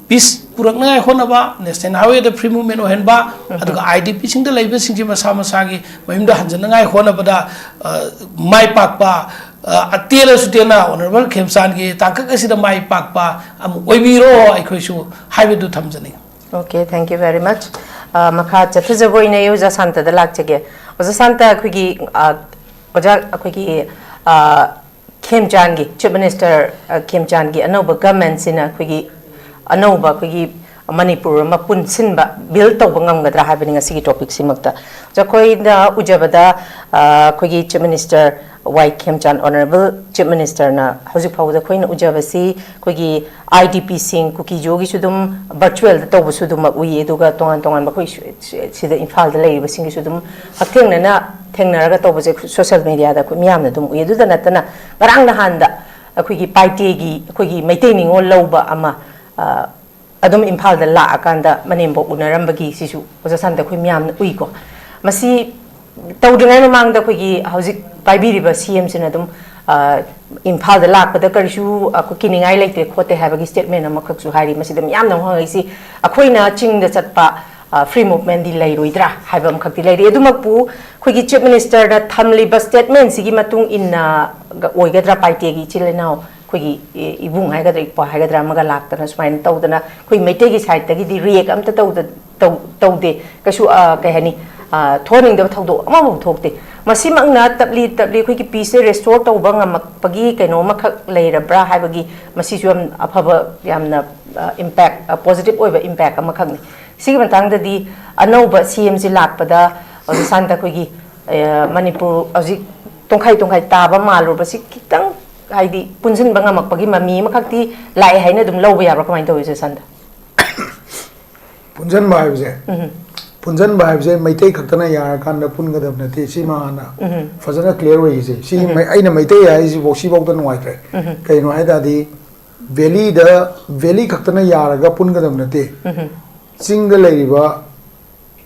ꯄꯤꯁ ꯄꯨꯔꯛꯅꯉꯥꯏ ꯍꯣꯠꯅꯕ, ꯅꯦꯁꯅꯦꯜ ꯍꯥꯏꯋꯦꯗ ꯐ꯭ꯔꯤ ꯃꯨꯚꯃꯦꯟ ꯑꯣꯏꯍꯟꯕ, ꯑꯗꯨꯒ ꯑꯥꯏ ꯗꯤ ꯄꯤꯁꯤꯡꯗ ꯂꯩꯕꯁꯤꯡꯁꯤ ꯃꯁꯥ ꯃꯁꯥꯒꯤ ꯃꯌꯨꯝꯗ ꯍꯟꯖꯅꯉꯥꯏ ꯍꯣꯠꯅꯕꯗ, ꯑ, ꯃꯥꯏ ꯄꯥꯛꯄ, ꯑ, ꯇꯦꯜꯂꯁꯨ ꯇꯦꯟꯅ ꯑꯣꯅꯔꯦꯕꯜ ꯈꯦꯝꯆꯥꯟꯒꯤ ꯇꯥꯡꯀꯛ ꯑꯁꯤꯗ ꯃꯥꯏ ꯄꯥꯛꯄ ꯑꯃ ꯑꯣꯏꯕꯤꯔꯣ ꯑꯩꯈꯣꯏꯁꯨ ꯍꯥꯏꯕꯗꯨ ꯊꯝꯖꯅꯤꯡꯏ꯫ Okay, thank you very much. ꯑ, ꯃꯈꯥ ꯆꯠꯊꯖꯕ ꯑꯣꯏꯅ ꯑꯩ ꯑꯣꯖꯥ ꯁꯥꯟꯇꯗ ꯂꯥꯛꯆꯒꯦ꯫ ꯑꯣꯖꯥ ꯁꯥꯟꯇ, ꯑꯩꯈꯣꯏꯒꯤ, ꯑ, ꯑꯣꯖꯥ, ꯑꯩꯈꯣꯏꯒꯤ, ꯑ, ꯈꯦꯝꯆꯥꯟꯒꯤ, ꯆꯤꯐ ꯃꯤꯅꯤꯁꯇꯔ, ꯑ, ꯈꯦꯝꯆꯥꯟꯒꯤ ꯑꯅꯧꯕ ꯒꯚꯔꯟꯃꯦꯟꯠꯁꯤꯅ ꯑꯩꯈꯣꯏꯒꯤ ꯑꯅꯧꯕ ꯑꯩꯈꯣꯏꯒꯤ, ꯃꯅꯤꯄꯨꯔ ꯑꯃ ꯄꯨꯟꯁꯤꯟꯕ, ꯕꯤꯜ ꯇꯧꯕ ꯉꯝꯒꯗ꯭ꯔꯥ ꯍꯥꯏꯕꯅꯤ ꯉꯁꯤꯒꯤ ꯇꯣꯄꯤꯛꯁꯤꯃꯛꯇ꯫ ꯑꯩꯈꯣꯏꯅ ꯎꯖꯕꯗ, ꯑ, ꯑꯩꯈꯣꯏꯒꯤ ꯆꯤꯐ ꯃꯤꯅꯤꯁꯇꯔ ꯋꯥꯏ ꯈꯦꯝꯆꯥꯟ, ꯑꯣꯅꯔꯦꯕꯜ ꯆꯤꯐ ꯃꯤꯅꯤꯁꯇꯔꯅ ꯍꯧꯖꯤꯛ ꯐꯥꯎꯕꯗ ꯑꯩꯈꯣꯏꯅ ꯎꯖꯕꯁꯤ ꯑꯩꯈꯣꯏꯒꯤ ꯑꯥꯏ ꯗꯤ ꯄꯤꯁꯤꯡ, ꯀꯨꯀꯤꯖꯣꯒꯤꯁꯨ ꯑꯗꯨꯝ ꯚꯔꯆꯨꯋꯦꯜꯗ ꯇꯧꯕꯁꯨ ꯑꯗꯨꯃꯛ ꯎꯏ, ꯑꯗꯨꯒ ꯇꯣꯉꯥꯟ ꯇꯣꯉꯥꯟꯕ ꯑꯩꯈꯣꯏ ꯁꯤ-, ꯁꯤ-, ꯁꯤꯗ ꯏꯝꯐꯥꯜꯗ ꯂꯩꯔꯤꯕꯁꯤꯡꯒꯤꯁꯨ ꯑꯗꯨꯝ ꯍꯛꯊꯦꯡꯅꯅ ꯊꯦꯡꯅꯔꯒ ꯇꯧꯕꯁꯦ ꯁꯣꯁꯤꯌꯦꯜ ꯃꯦꯗꯤꯌꯥꯗ ꯑꯩꯈꯣꯏ ꯃꯤꯌꯥꯝꯅ ꯑꯗꯨꯝ ꯎꯏ꯫ ꯑꯗꯨꯗ ꯅꯠꯇꯅ ꯉꯔꯥꯡ ꯅꯍꯥꯟꯗ ꯑꯩꯈꯣꯏꯒꯤ ꯄꯥꯏꯇꯦꯒꯤ, ꯑꯩꯈꯣꯏꯒꯤ ꯃꯩꯇꯩ ꯅꯤꯉꯣꯜ ꯂꯧꯕ ꯑꯃ, ꯑ, ꯑꯗꯨꯝ ꯏꯝꯐꯥꯜꯗ ꯂꯥꯛꯑꯀꯥꯟꯗ ꯃꯅꯦꯝꯕꯣꯛ ꯎꯅꯔꯝꯕꯒꯤ ꯁꯤꯁꯨ ꯑꯣꯖꯥ ꯁꯥꯟꯇ ꯑꯩꯈꯣꯏ ꯃꯌꯥꯝꯅ ꯎꯏꯀꯣ꯫ ꯃꯁꯤ ꯇꯧꯗ꯭ꯔꯤꯉꯩ ꯃꯃꯥꯡꯗ ꯑꯩꯈꯣꯏꯒꯤ ꯍꯧꯖꯤꯛ ꯄꯥꯏꯕꯤꯔꯤꯕ ꯁꯤ ꯑꯦꯝꯁꯤꯅ ꯑꯗꯨꯝ, ꯑ, ꯏꯝꯐꯥꯜꯗ ꯂꯥꯛꯄꯗ ꯀꯔꯤꯁꯨ ꯑꯩꯈꯣꯏ ꯀꯤꯅꯤꯡꯉꯥꯏ ꯂꯩꯇꯦ ꯈꯣꯠꯇꯦ ꯍꯥꯏꯕꯒꯤ ꯁ꯭ꯇꯦꯠꯃꯦꯟ ꯑꯃꯈꯛꯁꯨ ꯍꯥꯏꯔꯤ꯫ ꯃꯁꯤꯗ ꯃꯤꯌꯥꯝꯅ ꯑꯃꯨꯛ ꯍꯪꯉꯛꯏꯁꯤ, ꯑꯩꯈꯣꯏꯅ ꯆꯤꯡꯗ ꯆꯠꯄ, ꯑ, ꯐ꯭ꯔꯤ ꯃꯨꯚꯃꯦꯟꯗꯤ ꯂꯩꯔꯣꯏꯗ꯭ꯔꯥ ꯍꯥꯏꯕ ꯑꯃꯈꯛꯇꯤ ꯂꯩꯔꯤ꯫ ꯑꯗꯨꯃꯛꯄꯨ ꯑꯩꯈꯣꯏꯒꯤ ꯆꯤꯐ ꯃꯤꯅꯤꯁꯇꯔꯅ ꯊꯝꯂꯤꯕ ꯁ꯭ꯇꯦꯠꯃꯦꯟꯁꯤꯒꯤ ꯃꯇꯨꯡ ꯏꯟꯅ ꯑꯣꯏꯒꯗ꯭ꯔꯥ, ꯄꯥꯏꯇꯦꯒꯤ ꯏꯆꯤꯜ ꯏꯅꯥꯎ ꯑꯩꯈꯣꯏꯒꯤ ꯏ-, ꯏꯕꯨꯡ ꯍꯥꯏꯒꯗ꯭ꯔꯥ, ꯏꯄ꯭ꯋꯥ ꯍꯥꯏꯒꯗ꯭ꯔꯥ, ꯑꯃꯒ ꯂꯥꯛꯇꯅ ꯁꯨꯃꯥꯏꯅ ꯇꯧꯗꯅ ꯑꯩꯈꯣꯏ ꯃꯩꯇꯩꯒꯤ ꯁꯥꯏꯠꯇꯒꯤꯗꯤ ꯔꯤꯌꯦꯛ ꯑꯝꯇ ꯇꯧꯗ-, ꯇꯧ-, ꯇꯧꯗꯦ꯫ ꯀꯩꯁꯨ, ꯑ, ꯀꯩ ꯍꯥꯏꯅꯤ, ꯑ, ꯊꯣꯛꯍꯟꯅꯤꯡꯗꯕ ꯊꯧꯗꯣꯛ ꯑꯃꯐꯥꯎ ꯊꯣꯛꯇꯦ꯫ ꯃꯁꯤꯃꯛꯅ ꯇꯞꯂꯤ ꯇꯞꯂꯤ ꯑꯩꯈꯣꯏꯒꯤ ꯄꯤꯁꯁꯦ ꯔꯦꯁꯇꯣꯔ ꯇꯧꯕ ꯉꯝꯃꯛꯄꯒꯤ ꯀꯩꯅꯣ ꯑꯃꯈꯛ ꯂꯩꯔꯕ꯭ꯔꯥ ꯍꯥꯏꯕꯒꯤ, ꯃꯁꯤꯁꯨ ꯌꯥꯝ ꯑꯐꯕ, ꯌꯥꯝꯅ, ꯑ, ꯏꯝꯄꯦꯛ, ꯑ, ꯄꯣꯖꯤꯇꯤꯚ ꯑꯣꯏꯕ ꯏꯝꯄꯦꯛ ꯑꯃꯈꯛꯅꯤ꯫ ꯁꯤꯒꯤ ꯃꯇꯥꯡꯗꯗꯤ ꯑꯅꯧꯕ ꯁꯤ ꯑꯦꯝꯁꯤ ꯂꯥꯛꯄꯗ, ꯑ, ꯁꯥꯟꯇ ꯑꯩꯈꯣꯏꯒꯤ, ꯑ, ꯃꯅꯤꯄꯨꯔ ꯍꯧꯖꯤꯛ ꯇꯣꯡꯈꯥꯏ ꯇꯣꯡꯈꯥꯏ ꯇꯥꯕ ꯃꯥꯜꯂꯨꯕꯁꯤ ꯈꯤꯇꯪ, ꯍꯥꯏꯗꯤ, ꯄꯨꯟꯁꯤꯟꯕ ꯉꯝꯃꯛꯄꯒꯤ ꯃꯃꯤ ꯑꯃꯈꯛꯇꯤ ꯂꯥꯛꯑꯦ ꯍꯥꯏꯅ ꯑꯗꯨꯝ ꯂꯧꯕ ꯌꯥꯕ꯭ꯔꯥ? ꯀꯃꯥꯏꯅ ꯇꯧꯋꯤ, ꯁꯥꯟꯇ? ꯄꯨꯟꯁꯤꯟꯕ ꯍꯥꯏꯕꯁꯦ, ꯎꯝ꯫ ꯄꯨꯟꯁꯤꯟꯕ ꯍꯥꯏꯕꯁꯦ ꯃꯩꯇꯩ ꯈꯛꯇꯅ ꯌꯥꯔꯀꯥꯟꯗ ꯄꯨꯟꯒꯗꯕ ꯅꯠꯇꯦ꯫ ꯁꯤꯃ ꯍꯥꯟꯅ ꯎꯝ꯫ ꯐꯖꯅ ꯀ꯭ꯂꯤꯌꯥꯔ ꯑꯣꯏꯈꯤꯁꯦ꯫ ꯁꯤ ꯎꯝ꯫ ꯃꯩ-, ꯑꯩꯅ ꯃꯩꯇꯩ ꯍꯥꯏꯁꯤꯐꯥꯎ, ꯁꯤꯐꯥꯎꯗ ꯅꯨꯡꯉꯥꯏꯇ꯭ꯔꯦ꯫ ꯎꯝ꯫ ꯀꯩꯅꯣ ꯍꯥꯏ ꯇꯥꯔꯗꯤ, ꯚꯦꯂꯤꯗ, ꯚꯦꯂꯤ ꯈꯛꯇꯅ ꯌꯥꯔꯒ ꯄꯨꯟꯒꯗꯕ ꯅꯠꯇꯦ꯫ ꯎꯝ꯫ ꯆꯤꯡꯗ ꯂꯩꯔꯤꯕ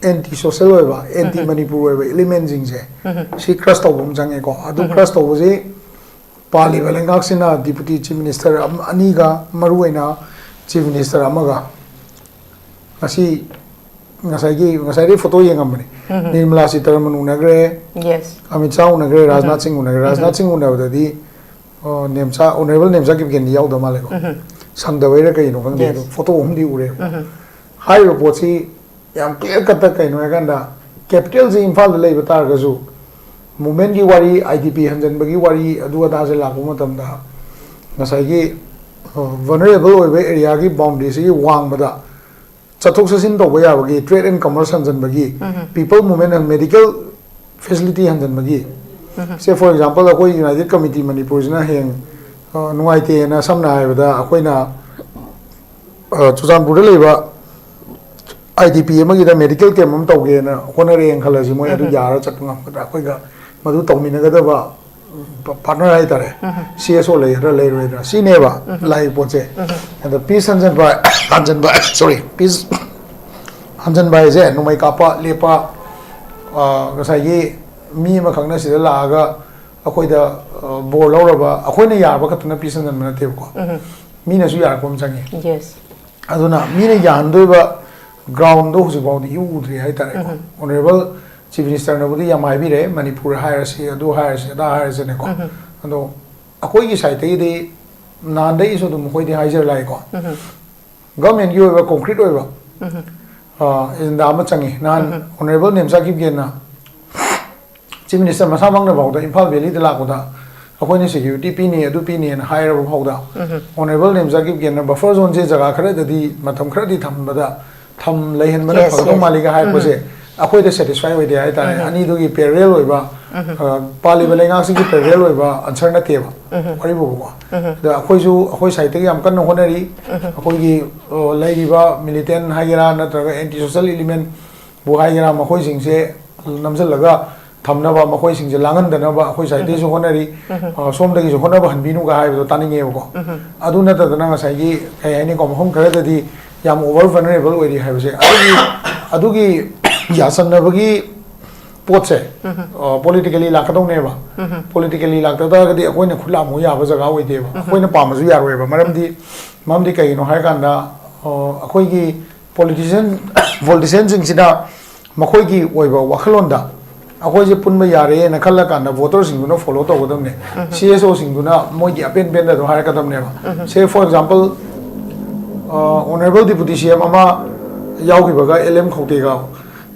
ꯑꯦꯟꯇꯤ ꯁꯣꯁꯦꯜ ꯑꯣꯏꯕ, ꯑꯦꯟꯇꯤ ꯎꯝ꯫ ꯃꯅꯤꯄꯨꯔ ꯑꯣꯏꯕ ꯏꯂꯤꯃꯦꯟꯁꯤꯡꯁꯦ, ꯎꯝ꯫ ꯁꯤ ꯀ꯭ꯔꯁ ꯇꯧꯕ ꯑꯃ ꯆꯪꯉꯦꯀꯣ꯫ ꯑꯗꯨ ꯎꯝ꯫ ꯀ꯭ꯔꯁ ꯇꯧꯕꯁꯤ ꯄꯥꯜꯂꯤꯕ ꯂꯩꯉꯥꯛꯁꯤꯅ ꯗꯤꯄꯨꯇꯤ ꯆꯤꯐ ꯃꯤꯅꯤꯁꯇꯔ ꯑꯝ-, ꯑꯅꯤꯒ, ꯃꯔꯨꯑꯣꯏꯅ ꯆꯤꯐ ꯃꯤꯅꯤꯁꯇꯔ ꯑꯃꯒ, ꯉꯁꯤ, ꯉꯁꯥꯏꯒꯤ, ꯉꯁꯥꯏꯗꯒꯤ ꯐꯣꯇꯣ ꯌꯦꯡꯉꯝꯕꯅꯤ꯫ ꯎꯝ꯫ ꯅꯤꯔꯃꯂꯥ ꯁꯤꯇꯥꯔꯥꯃꯟ ꯎꯅꯈ꯭ꯔꯦ, ꯌꯦꯁ꯫ ꯑꯃꯤꯠ ꯁꯥꯍ ꯎꯅꯈ꯭ꯔꯦ, ꯎꯝ꯫ ꯔꯥꯖꯅꯥꯊ ꯁꯤꯡ ꯎꯅꯈ꯭ꯔꯦ꯫ ꯎꯝ꯫ ꯔꯥꯖꯅꯥꯊ ꯁꯤꯡ ꯎꯅꯕꯗꯗꯤ, ꯑꯣ, ꯅꯦꯝꯆꯥ, ꯑꯣꯅꯔꯦꯕꯜ ꯅꯦꯝꯆꯥ ꯀꯤꯞꯒꯦꯟꯗꯤ ꯌꯥꯎꯗꯕ ꯃꯥꯜꯂꯦꯀꯣ꯫ ꯎꯝ꯫ ꯁꯪꯗꯕꯩꯔꯥ ꯀꯩꯅꯣ ꯈꯪꯗꯦ, ꯌꯦꯁ꯫ ꯑꯗꯣ ꯐꯣꯇꯣ ꯑꯍꯨꯝꯗꯤ ꯎꯔꯦꯕ꯫ ꯎꯝ꯫ ꯍꯥꯏꯔꯤꯕ ꯄꯣꯠꯁꯤ ꯌꯥꯝ ꯀ꯭ꯂꯤꯌꯥꯔ ꯀꯠꯇ ꯀꯩꯅꯣ ꯍꯥꯏꯀꯥꯟꯗ, ꯀꯦꯄꯤꯇꯦꯜꯁꯤ ꯏꯝꯐꯥꯜꯗ ꯂꯩꯕ ꯇꯥꯔꯒꯁꯨ, ꯃꯨꯚꯃꯦꯟꯒꯤ ꯋꯥꯔꯤ, ꯑꯥꯏ ꯗꯤ ꯄꯤ ꯍꯟꯖꯟꯕꯒꯤ ꯋꯥꯔꯤ, ꯑꯗꯨ ꯑꯗꯥꯁꯦ ꯂꯥꯛꯄ ꯃꯇꯝꯗ, ꯉꯁꯥꯏꯒꯤ, ꯑ, ꯚꯜꯅꯔꯦꯕꯜ ꯑꯣꯏꯕ ꯑꯦꯔꯤꯌꯥꯒꯤ ꯕꯥꯎꯟꯗ꯭ꯔꯤꯁꯤꯒꯤ ꯋꯥꯡꯃꯗ ꯆꯠꯊꯣꯛ ꯆꯠꯁꯤꯟ ꯇꯧꯕ ꯌꯥꯕꯒꯤ, trade and commerce ꯍꯟꯖꯟꯕꯒꯤ, people movement and medical facility ꯍꯟꯖꯟꯕꯒꯤ, say, for example, ꯑꯩꯈꯣꯏ United Committee ꯃꯅꯤꯄꯨꯔꯁꯤꯅ ꯍꯌꯦꯡ ꯑ, ꯅꯨꯡꯉꯥꯏꯇꯦꯅ, ꯁꯝꯅ ꯍꯥꯏꯔꯕꯗ, ꯑꯩꯈꯣꯏꯅ ꯑ, ꯆꯨꯔꯆꯥꯟꯄꯨꯔꯗ ꯂꯩꯕ I D P ꯑꯃꯒꯤꯗ medical camp ꯑꯃ ꯇꯧꯒꯦꯅ ꯍꯣꯠꯅꯔꯦꯅ ꯈꯜꯂꯁꯤ, ꯃꯣꯏ ꯑꯗꯨ ꯌꯥꯔ ꯆꯠꯄ ꯉꯝꯒꯗ꯭ꯔꯥ? ꯑꯩꯈꯣꯏꯒ ꯃꯗꯨ ꯇꯧꯃꯤꯟꯅꯒꯗꯕ ꯄꯥꯔꯠꯅꯔ ꯍꯥꯏꯇꯥꯔꯦ, C S O ꯂꯩꯒꯗ꯭ꯔꯥ ꯂꯩꯔꯣꯏꯗ꯭ꯔꯥ, ꯁꯤꯅꯦꯕ ꯂꯥꯛꯏ ꯄꯣꯠꯁꯦ꯫ ꯑꯗ peace ꯍꯟꯖꯟꯕ, ꯍꯟꯖꯟꯕ, sorry, peace ꯍꯟꯖꯟꯕ ꯍꯥꯏꯁꯦ ꯅꯣꯡꯃꯩ ꯀꯥꯞꯄ ꯂꯦꯞꯄ, ꯑ, ꯉꯁꯥꯏꯒꯤ ꯃꯤ ꯑꯃꯈꯛꯅ ꯁꯤꯗ ꯂꯥꯛꯑꯒ ꯑꯩꯈꯣꯏꯗ, ꯑ, ꯕꯣꯔ ꯂꯧꯔꯕ, ꯑꯩꯈꯣꯏꯅ ꯌꯥꯔꯕ ꯈꯛꯇꯅ peace ꯍꯟꯖꯟꯕ ꯅꯠꯇꯦꯕꯀꯣ, ꯃꯤꯅꯁꯨ ꯌꯥꯔꯛꯄ ꯑꯃ ꯆꯪꯉꯤ꯫ Yes. ꯑꯗꯨꯅ ꯃꯤꯅ ꯌꯥꯍꯟꯗꯣꯏꯕ ground ꯗꯣ ꯍꯧꯖꯤꯛ ꯐꯥꯎꯗꯤ ꯏꯎ ꯎꯗ꯭ꯔꯤ ꯍꯥꯏꯇꯥꯔꯦꯀꯣ꯫ Honourable Chief Minister ꯅꯕꯨꯗꯤ ꯌꯥꯝ ꯍꯥꯏꯕꯤꯔꯦ, ꯃꯅꯤꯄꯨꯔ ꯍꯥꯏꯔꯁꯤ, ꯑꯗꯨ ꯍꯥꯏꯔꯁꯤ, ꯑꯗꯥ ꯍꯥꯏꯔꯁꯤꯅꯦꯀꯣ꯫ ꯑꯗꯣ ꯑꯩꯈꯣꯏꯒꯤ side ꯇꯒꯤꯗꯤ ꯅꯍꯥꯟꯗꯩꯁꯨ ꯑꯗꯨꯝ ꯑꯩꯈꯣꯏꯗꯤ ꯍꯥꯏꯖꯔ ꯂꯥꯛꯏꯀꯣ꯫ Government ꯀꯤ ꯑꯣꯏꯕ concrete ꯑꯣꯏꯕ, ꯑ, agenda ꯑꯃ ꯆꯪꯉꯤ꯫ ꯅꯍꯥꯟ Honourable ꯅꯦꯝꯆꯥ ꯀꯤꯞꯒꯦꯟꯅ Chief Minister ꯃꯁꯥꯃꯛꯅ ꯐꯥꯎꯗ ꯏꯝꯐꯥꯜ Valley ꯗ ꯂꯥꯛꯄꯗ ꯑꯩꯈꯣꯏꯅ security ꯄꯤꯅꯤ, ꯑꯗꯨ ꯄꯤꯅꯤꯅ ꯍꯥꯏꯔꯕ ꯐꯥꯎꯗ, Honourable ꯅꯦꯝꯆꯥ ꯀꯤꯞꯒꯦꯟꯅ buffer zone ꯁꯦ ꯖꯒꯥ ꯈꯔꯗꯗꯤ ꯃꯇꯝ ꯈꯔꯗꯤ ꯊꯝꯕꯗ, ꯊꯝ ꯂꯩꯍꯟꯕꯅ Yes, ꯐꯒꯗꯧ yes. ꯃꯥꯜꯂꯤꯒ ꯍꯥꯏꯔꯛꯄꯁꯦ ꯑꯩꯈꯣꯏꯗ satisfy ꯑꯣꯏꯗꯦ ꯍꯥꯏꯇꯥꯔꯦ꯫ ꯑꯅꯤꯗꯨꯒꯤ parallel ꯑꯣꯏꯕ, ꯑ, ꯄꯥꯜꯂꯤꯕ ꯂꯩꯉꯥꯛꯁꯤꯒꯤ parallel ꯑꯣꯏꯕ answer ꯅꯠꯇꯦꯕ ꯋꯥꯔꯤꯕꯨꯕꯀꯣ꯫ ꯑꯗ ꯑꯩꯈꯣꯏꯁꯨ ꯑꯩꯈꯣꯏ side ꯇꯒꯤ ꯌꯥꯝ ꯀꯟꯅ ꯍꯣꯠꯅꯔꯤ꯫ ꯑꯩꯈꯣꯏꯒꯤ, ꯑ, ꯂꯩꯔꯤꯕ militant ꯍꯥꯏꯒꯦꯔꯥ ꯅꯠꯇ꯭ꯔꯒ anti social element ꯕꯨ ꯍꯥꯏꯒꯦꯔꯥ, ꯃꯈꯣꯏꯁꯤꯡꯁꯦ ꯅꯝꯁꯤꯜꯂꯒ ꯊꯝꯅꯕ, ꯃꯈꯣꯏꯁꯤꯡꯁꯦ ꯂꯥꯡꯍꯟꯗꯅꯕ ꯑꯩꯈꯣꯏ side ꯇꯒꯤꯁꯨ ꯍꯣꯠꯅꯔꯤ꯫ ꯑ, ꯁꯣꯝꯗꯒꯤꯁꯨ ꯍꯣꯠꯅꯕ ꯍꯟꯕꯤꯅꯨꯒ ꯍꯥꯏꯕꯗꯣ ꯇꯥꯅꯤꯡꯉꯦꯕꯀꯣ꯫ ꯑꯗꯨ ꯅꯠꯇꯗꯅ ꯉꯁꯥꯏꯒꯤ ꯀꯩ ꯍꯥꯏꯅꯤꯀꯣ, ꯃꯐꯝ ꯈꯔꯗꯗꯤ ꯌꯥꯝ over vulnerable ꯑꯣꯏꯔꯤ ꯍꯥꯏꯕꯁꯦ, ꯑꯗꯨꯒꯤ, ꯑꯗꯨꯒꯤ ꯌꯥꯁꯟꯅꯕꯒꯤ ꯄꯣꯠꯁꯦ, ꯑ, politically ꯂꯥꯛꯀꯗꯧꯅꯦꯕ꯫ Politically ꯂꯥꯛꯇ ꯇꯥꯔꯒꯗꯤ ꯑꯩꯈꯣꯏꯅ ꯈꯨꯠ ꯂꯥꯝꯃꯨ ꯌꯥꯕ ꯖꯒꯥ ꯑꯣꯏꯗꯦꯕ, ꯑꯩꯈꯣꯏꯅ ꯄꯥꯝꯕꯁꯨ ꯌꯥꯔꯣꯏꯕ꯫ ꯃꯔꯝꯗꯤ, ꯃꯔꯝꯗꯤ ꯀꯩꯒꯤꯅꯣ ꯍꯥꯏꯔꯀꯥꯟꯗ, ꯑ, ꯑꯩꯈꯣꯏꯒꯤ politician, politician ꯁꯤꯡꯁꯤꯅ ꯃꯈꯣꯏꯒꯤ ꯑꯣꯏꯕ ꯋꯥꯈꯜꯂꯣꯟꯗ ꯑꯩꯈꯣꯏꯁꯦ ꯄꯨꯟꯕ ꯌꯥꯔꯦꯅ ꯈꯜꯂꯀꯥꯟꯗ voter ꯁꯤꯡꯗꯨꯅ follow ꯇꯧꯒꯗꯕꯅꯦ꯫ C S O ꯁꯤꯡꯗꯨꯅ ꯃꯣꯏꯒꯤ ꯑꯄꯦꯟ ꯄꯦꯟꯗ ꯑꯗꯨꯝ ꯍꯥꯏꯔꯛꯀꯗꯕꯅꯦꯕ꯫ Say for example, ꯑ, Honourable Deputy C M ꯑꯃ ꯌꯥꯎꯈꯤꯕꯒ L M ꯈꯧꯇꯦꯒ,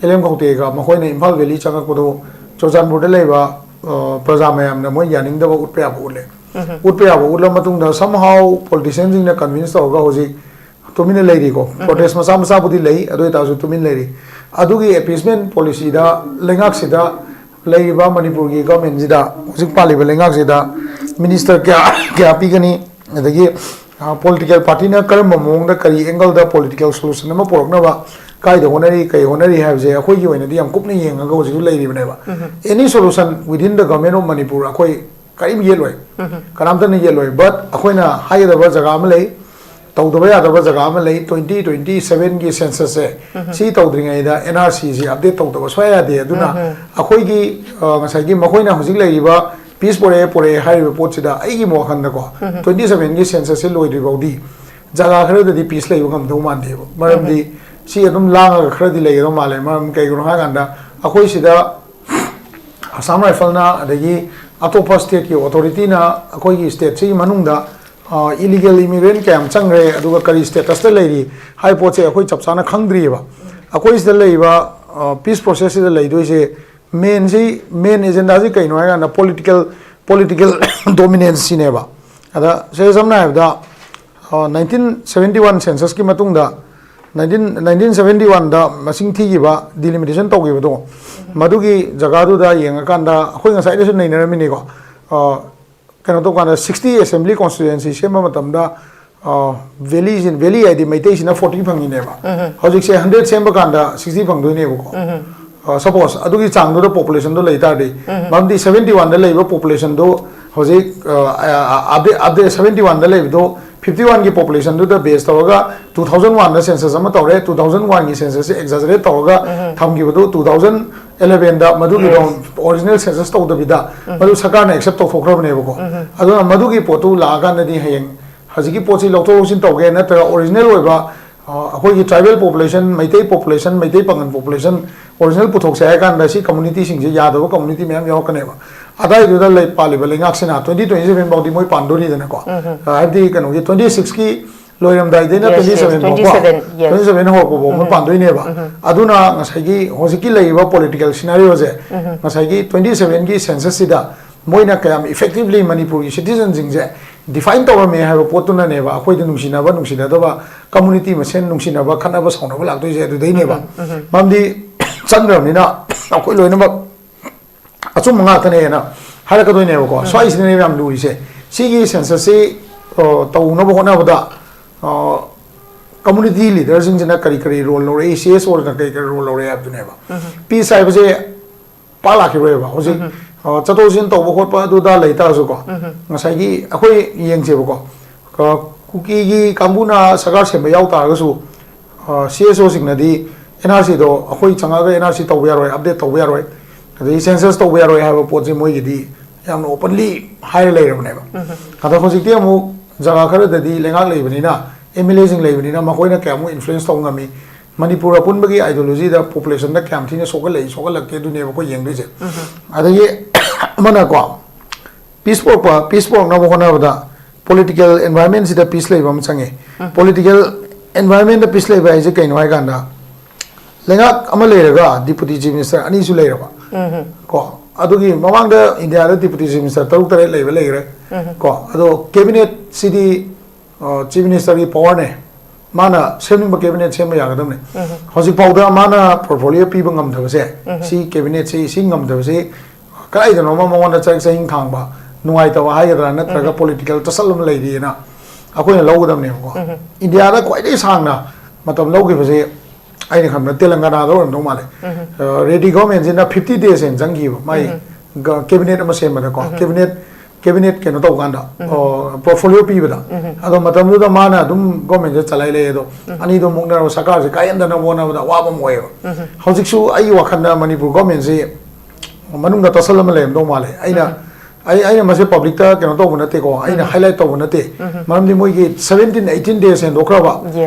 L M ꯈꯧꯇꯦꯒ ꯃꯈꯣꯏꯅ ꯏꯝꯐꯥꯜ Valley ꯆꯪꯉꯛꯄꯗꯣ ꯆꯨꯔꯆꯥꯟꯄꯨꯔꯗ ꯂꯩꯕ, ꯑ, ꯄ꯭ꯔꯖꯥ ꯃꯌꯥꯝꯅ ꯃꯣꯏ ꯌꯥꯅꯤꯡꯗꯕ ꯎꯠꯄ ꯌꯥꯕ ꯎꯠꯂꯦ꯫ ꯎꯠꯄ ꯌꯥꯕ ꯎꯠꯂ ꯃꯇꯨꯡꯗ somehow politician ꯁꯤꯡꯅ convince ꯇꯧꯔꯒ ꯍꯧꯖꯤꯛ ꯇꯨꯃꯤꯟꯅ ꯂꯩꯔꯤꯀꯣ꯫ ꯄ꯭ꯔꯣꯇꯦꯁ ꯃꯆꯥ ꯃꯆꯥꯕꯨꯗꯤ ꯂꯩ, ꯑꯗꯨ ꯑꯣꯏꯇꯥꯔꯁꯨ ꯇꯨꯃꯤꯟ ꯂꯩꯔꯤ꯫ ꯑꯗꯨꯒꯤ ꯑꯦꯄꯤꯁꯃꯦꯟ ꯄꯣꯂꯤꯁꯤꯗ ꯂꯩꯉꯥꯛꯁꯤꯗ ꯂꯩꯔꯤꯕ ꯃꯅꯤꯄꯨꯔꯒꯤ ꯒꯚꯔꯟꯃꯦꯟꯁꯤꯗ, ꯍꯧꯖꯤꯛ ꯄꯥꯜꯂꯤꯕ ꯂꯩꯉꯥꯛꯁꯤꯗ ꯃꯤꯅꯤꯁꯇꯔ ꯀꯌꯥ ꯀꯌꯥ ꯄꯤꯒꯅꯤ, ꯑꯗꯒꯤ ꯄꯣꯂꯤꯇꯤꯀꯦꯜ ꯄꯥꯔꯇꯤꯅ ꯀꯔꯝꯕ ꯃꯑꯣꯡꯗ, ꯀꯔꯤ ꯑꯦꯡꯒꯜꯗ ꯄꯣꯂꯤꯇꯤꯀꯦꯜ ꯁꯣꯂꯨꯁꯟ ꯑꯃ ꯄꯨꯔꯛꯅꯕ ꯀꯥꯏꯗ ꯍꯣꯠꯅꯔꯤ, ꯀꯩ ꯍꯣꯠꯅꯔꯤ ꯍꯥꯏꯕꯁꯦ ꯑꯩꯈꯣꯏꯒꯤ ꯑꯣꯏꯅꯗꯤ ꯌꯥꯝ ꯀꯨꯞꯅ ꯌꯦꯡꯉꯒ ꯍꯧꯖꯤꯛꯁꯨ ꯂꯩꯔꯤꯕꯅꯦꯕ꯫ Any solution within the Government of Manipur ꯑꯩꯈꯣꯏ ꯀꯔꯤꯝ ꯌꯦꯠꯂꯣꯏ, ꯀꯅꯥꯝꯇꯅ ꯌꯦꯠꯂꯣꯏ꯫ But ꯑꯩꯈꯣꯏꯅ ꯍꯥꯏꯒꯗꯕ ꯖꯒꯥ ꯑꯃ ꯂꯩ, ꯇꯧꯗꯕ ꯌꯥꯗꯕ ꯖꯒꯥ ꯑꯃ ꯂꯩ꯫ Twenty twenty sevenꯒꯤ ꯁꯦꯟꯁꯁꯁꯦ ꯁꯤ ꯇꯧꯗ꯭ꯔꯤꯉꯩꯗ ꯑꯦꯟ ꯑꯥꯔ ꯁꯤꯁꯤ ꯑꯞꯗꯦꯠ ꯇꯧꯗꯕ ꯁꯨꯡꯌꯥ ꯌꯥꯗꯦ꯫ ꯑꯗꯨꯅ ꯑꯩꯈꯣꯏꯒꯤ, ꯑ, ꯉꯁꯥꯏꯒꯤ ꯃꯈꯣꯏꯅ ꯍꯧꯖꯤꯛ ꯂꯩꯔꯤꯕ ꯄꯤꯁ ꯄꯣꯔꯛꯑꯦ ꯄꯣꯔꯛꯑꯦ ꯍꯥꯏꯔꯤꯕ ꯄꯣꯠꯁꯤꯗ ꯑꯩꯒꯤ ꯋꯥꯈꯜꯗꯀꯣ, twenty sevenꯒꯤ ꯁꯦꯟꯁꯁꯁꯤ ꯂꯣꯏꯗ꯭ꯔꯤ ꯐꯥꯎꯗꯤ ꯖꯒꯥ ꯈꯔꯗꯗꯤ ꯄꯤꯁ ꯂꯩꯕ ꯉꯝꯗꯧ ꯃꯥꯟꯗꯦꯕ꯫ ꯃꯔꯝꯗꯤ ꯁꯤ ꯑꯗꯨꯝ ꯂꯥꯡꯉꯒ ꯈꯔꯗꯤ ꯂꯩꯒꯗꯧ ꯃꯥꯜꯂꯦ꯫ ꯃꯔꯝ ꯀꯩꯒꯤꯅꯣ ꯍꯥꯏꯀꯥꯟꯗ, ꯑꯩꯈꯣꯏ ꯁꯤꯗ ꯑꯁꯥꯝ ꯔꯥꯏꯐꯜꯅ, ꯑꯗꯒꯤ ꯑꯇꯣꯞꯄ ꯁ꯭ꯇꯦꯠꯀꯤ ꯑꯣꯊꯣꯔꯤꯇꯤꯅ ꯑꯩꯈꯣꯏꯒꯤ ꯁ꯭ꯇꯦꯠꯁꯤꯒꯤ ꯃꯅꯨꯡꯗ, ꯑ, ꯏꯂꯤꯒꯦꯜ ꯏꯃꯤꯒ꯭ꯔꯦꯟ ꯀꯌꯥꯝ ꯆꯪꯈ꯭ꯔꯦ, ꯑꯗꯨꯒ ꯀꯔꯤ ꯁ꯭ꯇꯦꯇꯁꯇ ꯂꯩꯔꯤ ꯍꯥꯏꯕ ꯄꯣꯠꯁꯦ ꯑꯩꯈꯣꯏ ꯆꯞ ꯆꯥꯅ ꯈꯪꯗ꯭ꯔꯤꯑꯕ꯫ ꯑꯩꯈꯣꯏ ꯁꯤꯗ ꯂꯩꯔꯤꯕ, ꯑ, ꯄꯤꯁ ꯄ꯭ꯔꯣꯁꯦꯁꯁꯤꯗ ꯂꯩꯗꯣꯏꯁꯦ, ꯃꯦꯟꯁꯤ, ꯃꯦꯟ ꯑꯦꯖꯦꯟꯗꯥꯁꯤ ꯀꯩꯅꯣ ꯍꯥꯏꯀꯥꯟꯗ, ꯄꯣꯂꯤꯇꯤꯀꯦꯜ, ꯄꯣꯂꯤꯇꯤꯀꯦꯜ ꯗꯣꯃꯤꯅꯦꯟꯁꯁꯤꯅꯦꯕ꯫ ꯑꯗ ꯁꯦ ꯁꯝꯅ ꯍꯥꯏꯔꯕꯗ, ꯑ, nineteen seventy one ꯁꯦꯟꯁꯁꯀꯤ ꯃꯇꯨꯡꯗ, nineteen, nineteen seventy oneꯗ ꯃꯁꯤꯡ ꯊꯤꯈꯤꯕ, ꯗꯤꯂꯤꯃꯤꯇꯦꯁꯟ ꯇꯧꯈꯤꯕꯗꯣ, ꯃꯗꯨꯒꯤ ꯖꯒꯥꯗꯨꯗ ꯌꯦꯡꯉꯀꯥꯟꯗ ꯑꯩꯈꯣꯏ ꯉꯁꯥꯏꯗꯁꯨ ꯅꯩꯅꯔꯝꯃꯤꯅꯤꯀꯣ꯫ ꯑ, ꯀꯩꯅꯣ ꯇꯧꯀꯥꯟꯗ, sixty assembly constituency ꯁꯦꯝꯕ ꯃꯇꯝꯗ, ꯑ, ꯚꯦꯂꯤꯁꯤ, ꯚꯦꯂꯤ ꯍꯥꯏꯗꯤ ꯃꯩꯇꯩꯁꯤꯅ forty ꯐꯪꯉꯤꯅꯦꯕ꯫ ꯍꯧꯖꯤꯛꯁꯦ hundred ꯁꯦꯝꯕ ꯀꯥꯟꯗ sixty ꯐꯪꯗꯣꯏꯅꯦꯕꯀꯣ꯫ ꯑ, suppose ꯑꯗꯨꯒꯤ ꯆꯥꯡꯗꯨꯗ populationꯗꯣ ꯂꯩ ꯇꯥꯔꯗꯤ, ꯃꯔꯝꯗꯤ seventy oneꯗ ꯂꯩꯕ populationꯗꯣ ꯍꯧꯖꯤꯛ, ꯑ, ꯑ, ꯑ, update, update seventy oneꯗ ꯂꯩꯕꯗꯣ fifty oneꯒꯤ populationꯗꯨꯗ base ꯇꯧꯔꯒ two thousand oneꯗ census ꯑꯃ ꯇꯧꯔꯦ, two thousand oneꯒꯤ censusꯁꯦ exaggerate ꯇꯧꯔꯒ ꯊꯝꯈꯤꯕꯗꯨ two thousand elevenꯗ ꯃꯗꯨꯒꯤꯗꯣ original census ꯇꯧꯗꯕꯤꯗ ꯃꯗꯨ ꯁꯔꯀꯥꯔꯅ accept ꯇꯧꯊꯣꯛꯈ꯭ꯔꯕꯅꯦꯕꯀꯣ꯫ ꯑꯗꯨꯅ ꯃꯗꯨꯒꯤ ꯄꯣꯠꯇꯨ ꯂꯥꯛꯑꯀꯥꯟꯗꯗꯤ ꯍꯌꯦꯡ ꯍꯧꯖꯤꯛꯀꯤ ꯄꯣꯠꯁꯤ ꯂꯧꯊꯣꯛ ꯂꯧꯁꯤꯟ ꯇꯧꯒꯦ ꯅꯠꯇ꯭ꯔꯒ original ꯑꯣꯏꯕ, ꯑ, ꯑꯩꯈꯣꯏꯒꯤ tribal population, Meitei population, Meitei ꯄꯥꯉꯟ population original ꯄꯨꯊꯣꯛꯁꯦ ꯍꯥꯏ ꯀꯥꯟꯗ ꯁꯤ communityꯁꯤꯡꯁꯦ ꯌꯥꯗꯕ community ꯃꯌꯥꯝ ꯌꯥꯎꯔꯛꯀꯅꯦꯕ꯫ ꯑꯗꯥꯏꯗꯨꯗ ꯂꯩ, ꯄꯥꯜꯂꯤꯕ ꯂꯩꯉꯥꯛꯁꯤꯅ twenty twenty seven ꯐꯥꯎꯗꯤ ꯃꯣꯏ ꯄꯥꯟꯗꯣꯔꯤꯗꯅꯀꯣ꯫ ꯑ, ꯍꯥꯏꯕꯗꯤ ꯀꯩꯅꯣꯒꯤ twenty sixꯀꯤ ꯂꯣꯏꯔꯝꯗꯥꯏꯗꯩꯅ Yes, yes, twenty seven ꯐꯥꯎꯀꯣ, twenty seven, yes. Twenty seven ꯍꯧꯔꯛꯄ ꯐꯥꯎ ꯃꯣꯏ ꯄꯥꯟꯗꯣꯏꯅꯦꯕ꯫ ꯑꯗꯨꯅ ꯉꯁꯥꯏꯒꯤ ꯍꯧꯖꯤꯛꯀꯤ ꯂꯩꯔꯤꯕ political scenarioꯁꯦ, ꯉꯁꯥꯏꯒꯤ twenty sevenꯒꯤ censusꯁꯤꯗ ꯃꯣꯏꯅ ꯀꯌꯥꯝ effectively ꯃꯅꯤꯄꯨꯔꯒꯤ citizenꯁꯤꯡꯁꯦ ꯗꯤꯐꯥꯏꯟ ꯇꯧꯔꯝꯃꯦ ꯍꯥꯏꯕ ꯄꯣꯠꯇꯨꯅꯅꯦꯕ ꯑꯩꯈꯣꯏꯗ ꯅꯨꯡꯁꯤꯅꯕ ꯅꯨꯡꯁꯤꯅꯗꯕ, ꯀꯝꯃꯨꯅꯤꯇꯤ ꯃꯁꯦꯟ ꯅꯨꯡꯁꯤꯅꯕ ꯈꯠꯅꯕ ꯁꯥꯎꯅꯕ ꯂꯥꯛꯇꯣꯏꯁꯦ ꯑꯗꯨꯗꯩꯅꯦꯕ꯫ ꯃꯔꯝꯗꯤ ꯆꯪꯈ꯭ꯔꯕꯅꯤꯅ ꯑꯩꯈꯣꯏ ꯂꯣꯏꯅꯃꯛ ꯑꯆꯨꯝꯕ ꯉꯥꯛꯇꯅꯦꯅ ꯍꯥꯏꯔꯛꯀꯗꯣꯏꯅꯦꯕꯀꯣ꯫ ꯁ꯭ꯋꯥꯏꯁꯤꯅꯦꯕ ꯌꯥꯝ ꯂꯨꯔꯤꯁꯦ꯫ ꯁꯤꯒꯤ ꯁꯦꯟꯁꯁꯁꯤ ꯇꯧꯅꯕ ꯍꯣꯠꯅꯕꯗ ꯀꯝꯃꯨꯅꯤꯇꯤ ꯂꯤꯗꯔꯁꯤꯡꯁꯤꯅ ꯀꯔꯤ ꯀꯔꯤ ꯔꯣꯜ ꯂꯧꯔꯛꯏ, ꯁꯤ ꯑꯦꯁ ꯑꯣꯅ ꯀꯔꯤ ꯀꯔꯤ ꯔꯣꯜ ꯂꯧꯔꯛꯑꯦ ꯍꯥꯏꯕꯗꯨꯅꯦꯕ꯫ ꯄꯤꯁ ꯍꯥꯏꯕꯁꯦ ꯄꯥꯛ ꯂꯥꯛꯈꯤꯔꯣꯏꯕ꯫ ꯍꯧꯖꯤꯛ ꯆꯠꯊꯣꯛ ꯆꯠꯁꯤꯟ ꯇꯧꯕ ꯈꯣꯠꯄ ꯑꯗꯨꯗ ꯂꯩꯇꯥꯔꯁꯨꯀꯣ, ꯉꯁꯥꯏꯒꯤ ꯑꯩꯈꯣꯏ ꯌꯦꯡꯁꯦꯕꯀꯣ, ꯀꯨꯀꯤꯒꯤ ꯀꯥꯡꯕꯨꯅ ꯁꯔꯀꯥꯔ ꯁꯦꯝꯕ ꯌꯥꯎ ꯇꯥꯔꯒꯁꯨ, ꯁꯤ ꯑꯦꯁ ꯑꯣꯁꯤꯡꯅꯗꯤ ꯑꯦꯟ ꯑꯥꯔ ꯁꯤꯗꯣ ꯑꯩꯈꯣꯏ ꯆꯪꯉꯛꯑꯒ ꯑꯦꯟ ꯑꯥꯔ ꯁꯤ ꯇꯧꯕ ꯌꯥꯔꯣꯏ, ꯑꯞꯗꯦꯠ ꯇꯧꯕ ꯌꯥꯔꯣꯏ, ꯑꯗꯒꯤ ꯁꯦꯟꯁꯁ ꯇꯧꯕ ꯌꯥꯔꯣꯏ ꯍꯥꯏꯕ ꯄꯣꯠꯁꯦ ꯃꯣꯏꯒꯤꯗꯤ ꯌꯥꯝꯅ ꯑꯣꯄꯟꯂꯤ ꯍꯥꯏꯔ ꯂꯩꯔꯕꯅꯦꯕ꯫ ꯑꯗꯣ ꯍꯧꯖꯤꯛꯇꯤ ꯑꯃꯨꯛ ꯖꯒꯥ ꯈꯔꯗꯗꯤ ꯂꯩꯉꯥꯛ ꯂꯩꯕꯅꯤꯅ, ꯑꯦꯝ ꯑꯦꯜ ꯑꯦꯁꯤꯡ ꯂꯩꯕꯅꯤꯅ, ꯃꯈꯣꯏꯅ ꯀꯌꯥꯃꯨꯛ ꯏꯟꯐ꯭ꯂꯨꯌꯦꯟꯁ ꯇꯧꯕ ꯉꯝꯃꯤ, ꯃꯅꯤꯄꯨꯔ ꯑꯄꯨꯟꯕꯒꯤ ꯑꯥꯏꯗꯤꯌꯣꯂꯣꯖꯤꯗ ꯄꯣꯄꯨꯂꯦꯁꯟꯗ ꯀꯌꯥꯝ ꯊꯤꯅ ꯁꯣꯛꯍꯜꯂꯛꯏ, ꯁꯣꯛꯍꯜꯂꯛꯇꯦ, ꯑꯗꯨꯅꯦꯕ ꯑꯩꯈꯣꯏ ꯌꯦꯡꯗꯣꯏꯁꯦ꯫ ꯑꯗꯒꯤ ꯑꯃꯅꯀꯣ, ꯄꯤꯁ ꯄꯨꯔꯛꯄ, ꯄꯤꯁ ꯄꯨꯔꯛꯅꯕ ꯍꯣꯠꯅꯕꯗ ꯄꯣꯂꯤꯇꯤꯀꯦꯜ ꯑꯦꯟꯚꯥꯏꯔꯟꯃꯦꯟꯁꯤꯗ ꯄꯤꯁ ꯂꯩꯕ ꯑꯃ ꯆꯪꯉꯦ꯫ ꯄꯣꯂꯤꯇꯤꯀꯦꯜ ꯑꯦꯟꯚꯥꯏꯔꯟꯃꯦꯟꯗ ꯄꯤꯁ ꯂꯩꯕ ꯍꯥꯏꯁꯦ ꯀꯩꯅꯣ ꯍꯥꯏ ꯀꯥꯟꯗ, ꯂꯩꯉꯥꯛ ꯑꯃ ꯂꯩꯔꯒ ꯗꯤꯄꯨꯇꯤ ꯆꯤꯐ ꯃꯤꯅꯤꯁꯇꯔ ꯑꯅꯤꯁꯨ ꯂꯩꯔꯕ ꯀꯣ꯫ ꯑꯗꯨꯒꯤ ꯃꯃꯥꯡꯗ ꯏꯟꯗꯤꯌꯥꯗ ꯗꯤꯄꯨꯇꯤ ꯆꯤꯐ ꯃꯤꯅꯤꯁꯇꯔ ꯇꯔꯨꯛ ꯇꯔꯦꯠ ꯂꯩꯕ ꯂꯩꯈ꯭ꯔꯦ ꯀꯣ꯫ ꯑꯗꯣ ꯀꯦꯕꯤꯅꯦꯠꯁꯤꯗꯤ ꯆꯤꯐ ꯃꯤꯅꯤꯁꯇꯔꯒꯤ ꯄꯋꯥꯔꯅꯦ, ꯃꯥꯅ ꯁꯦꯝꯅꯤꯡꯕ ꯀꯦꯕꯤꯅꯦꯠ ꯁꯦꯝꯕ ꯌꯥꯒꯗꯕꯅꯦ꯫ ꯍꯧꯖꯤꯛꯐꯥꯎꯗ ꯃꯥꯅ ꯄꯣꯔꯠꯐꯣꯂꯤꯌꯣ ꯄꯤꯕ ꯉꯝꯗꯕꯁꯦ, ꯁꯤ ꯀꯦꯕꯤꯅꯦꯠꯁꯤ ꯁꯤ ꯉꯝꯗꯕꯁꯤ ꯀꯗꯥꯏꯗꯅꯣꯃ ꯃꯉꯣꯟꯗ ꯆꯔꯛ ꯆꯍꯤꯡ ꯊꯥꯡꯕ, ꯅꯨꯡꯉꯥꯏꯇꯕ ꯍꯥꯏꯒꯗ꯭ꯔꯥ, ꯅꯠꯇ꯭ꯔꯒ ꯄꯣꯂꯤꯇꯤꯀꯦꯜ ꯇꯁꯜ ꯑꯃ ꯂꯩꯔꯤꯑꯅ ꯑꯩꯈꯣꯏꯅ ꯂꯧꯒꯗꯕꯅꯦꯕꯀꯣ꯫ ꯏꯟꯗꯤꯌꯥꯗ ꯈ꯭ꯋꯥꯏꯗꯒꯤ ꯁꯥꯡꯅ ꯃꯇꯝ ꯂꯧꯈꯤꯕꯁꯦ ꯑꯩꯅ ꯈꯟꯕꯗ ꯇꯦꯂꯪꯒꯥꯅꯥꯗ ꯑꯣꯏꯔꯝꯗꯧ ꯃꯥꯜꯂꯦ꯫ ꯔꯦꯗꯤ ꯒꯣꯔꯃꯦꯟꯁꯤꯅ ꯐꯤꯐꯇꯤ ꯗꯦꯖ ꯍꯦꯟꯅ ꯆꯪꯈꯤꯕ ꯃꯥꯏ ꯀꯦꯕꯤꯅꯦꯠ ꯑꯃ ꯁꯦꯝꯕꯗꯀꯣ꯫ ꯀꯦꯕꯤꯅꯦꯠ ꯀꯦꯕꯤꯅꯦꯠ ꯀꯩꯅꯣ ꯇꯧꯀꯥꯟꯗ, ꯄꯣꯔꯠꯐꯣꯂꯤꯌꯣ ꯄꯤꯕꯗ, ꯑꯗꯣ ꯃꯇꯝꯗꯨꯗ ꯃꯥꯅ ꯑꯗꯨꯝ ꯒꯣꯔꯃꯦꯟꯁꯦ ꯆꯂꯥꯏ ꯂꯩ꯫ ꯑꯗꯣ ꯑꯅꯤꯗꯣ ꯃꯨꯛꯅꯔꯕ ꯁꯔꯀꯥꯔꯁꯦ ꯀꯥꯏꯍꯟꯗꯅꯕ ꯍꯣꯠꯅꯕꯗ ꯑꯋꯥꯕ ꯑꯃ ꯑꯣꯏꯌꯦꯕ꯫ ꯍꯧꯖꯤꯛꯁꯨ ꯑꯩꯒꯤ ꯋꯥꯈꯜꯗ ꯃꯅꯤꯄꯨꯔ ꯒꯣꯔꯃꯦꯟꯁꯤ ꯃꯅꯨꯡꯗ ꯇꯁꯜ ꯑꯃ ꯂꯩꯔꯝꯗꯧ ꯃꯥꯜꯂꯦ꯫ ꯑꯩꯅ ꯑꯩ ꯑꯩꯅ ꯃꯁꯤ ꯄꯕ꯭ꯂꯤꯛꯇ ꯀꯩꯅꯣ ꯇꯧꯕ ꯅꯠꯇꯦꯀꯣ, ꯑꯩꯅ ꯍꯥꯏꯂꯥꯏꯠ ꯇꯧꯕ ꯅꯠꯇꯦ꯫ ꯃꯔꯝꯗꯤ ꯃꯣꯏꯒꯤ ꯁꯚꯦꯟꯇꯤꯟ ꯑꯩꯇꯤꯟ ꯗꯦꯖ ꯍꯦꯟꯗꯣꯛꯈ꯭ꯔꯕ꯫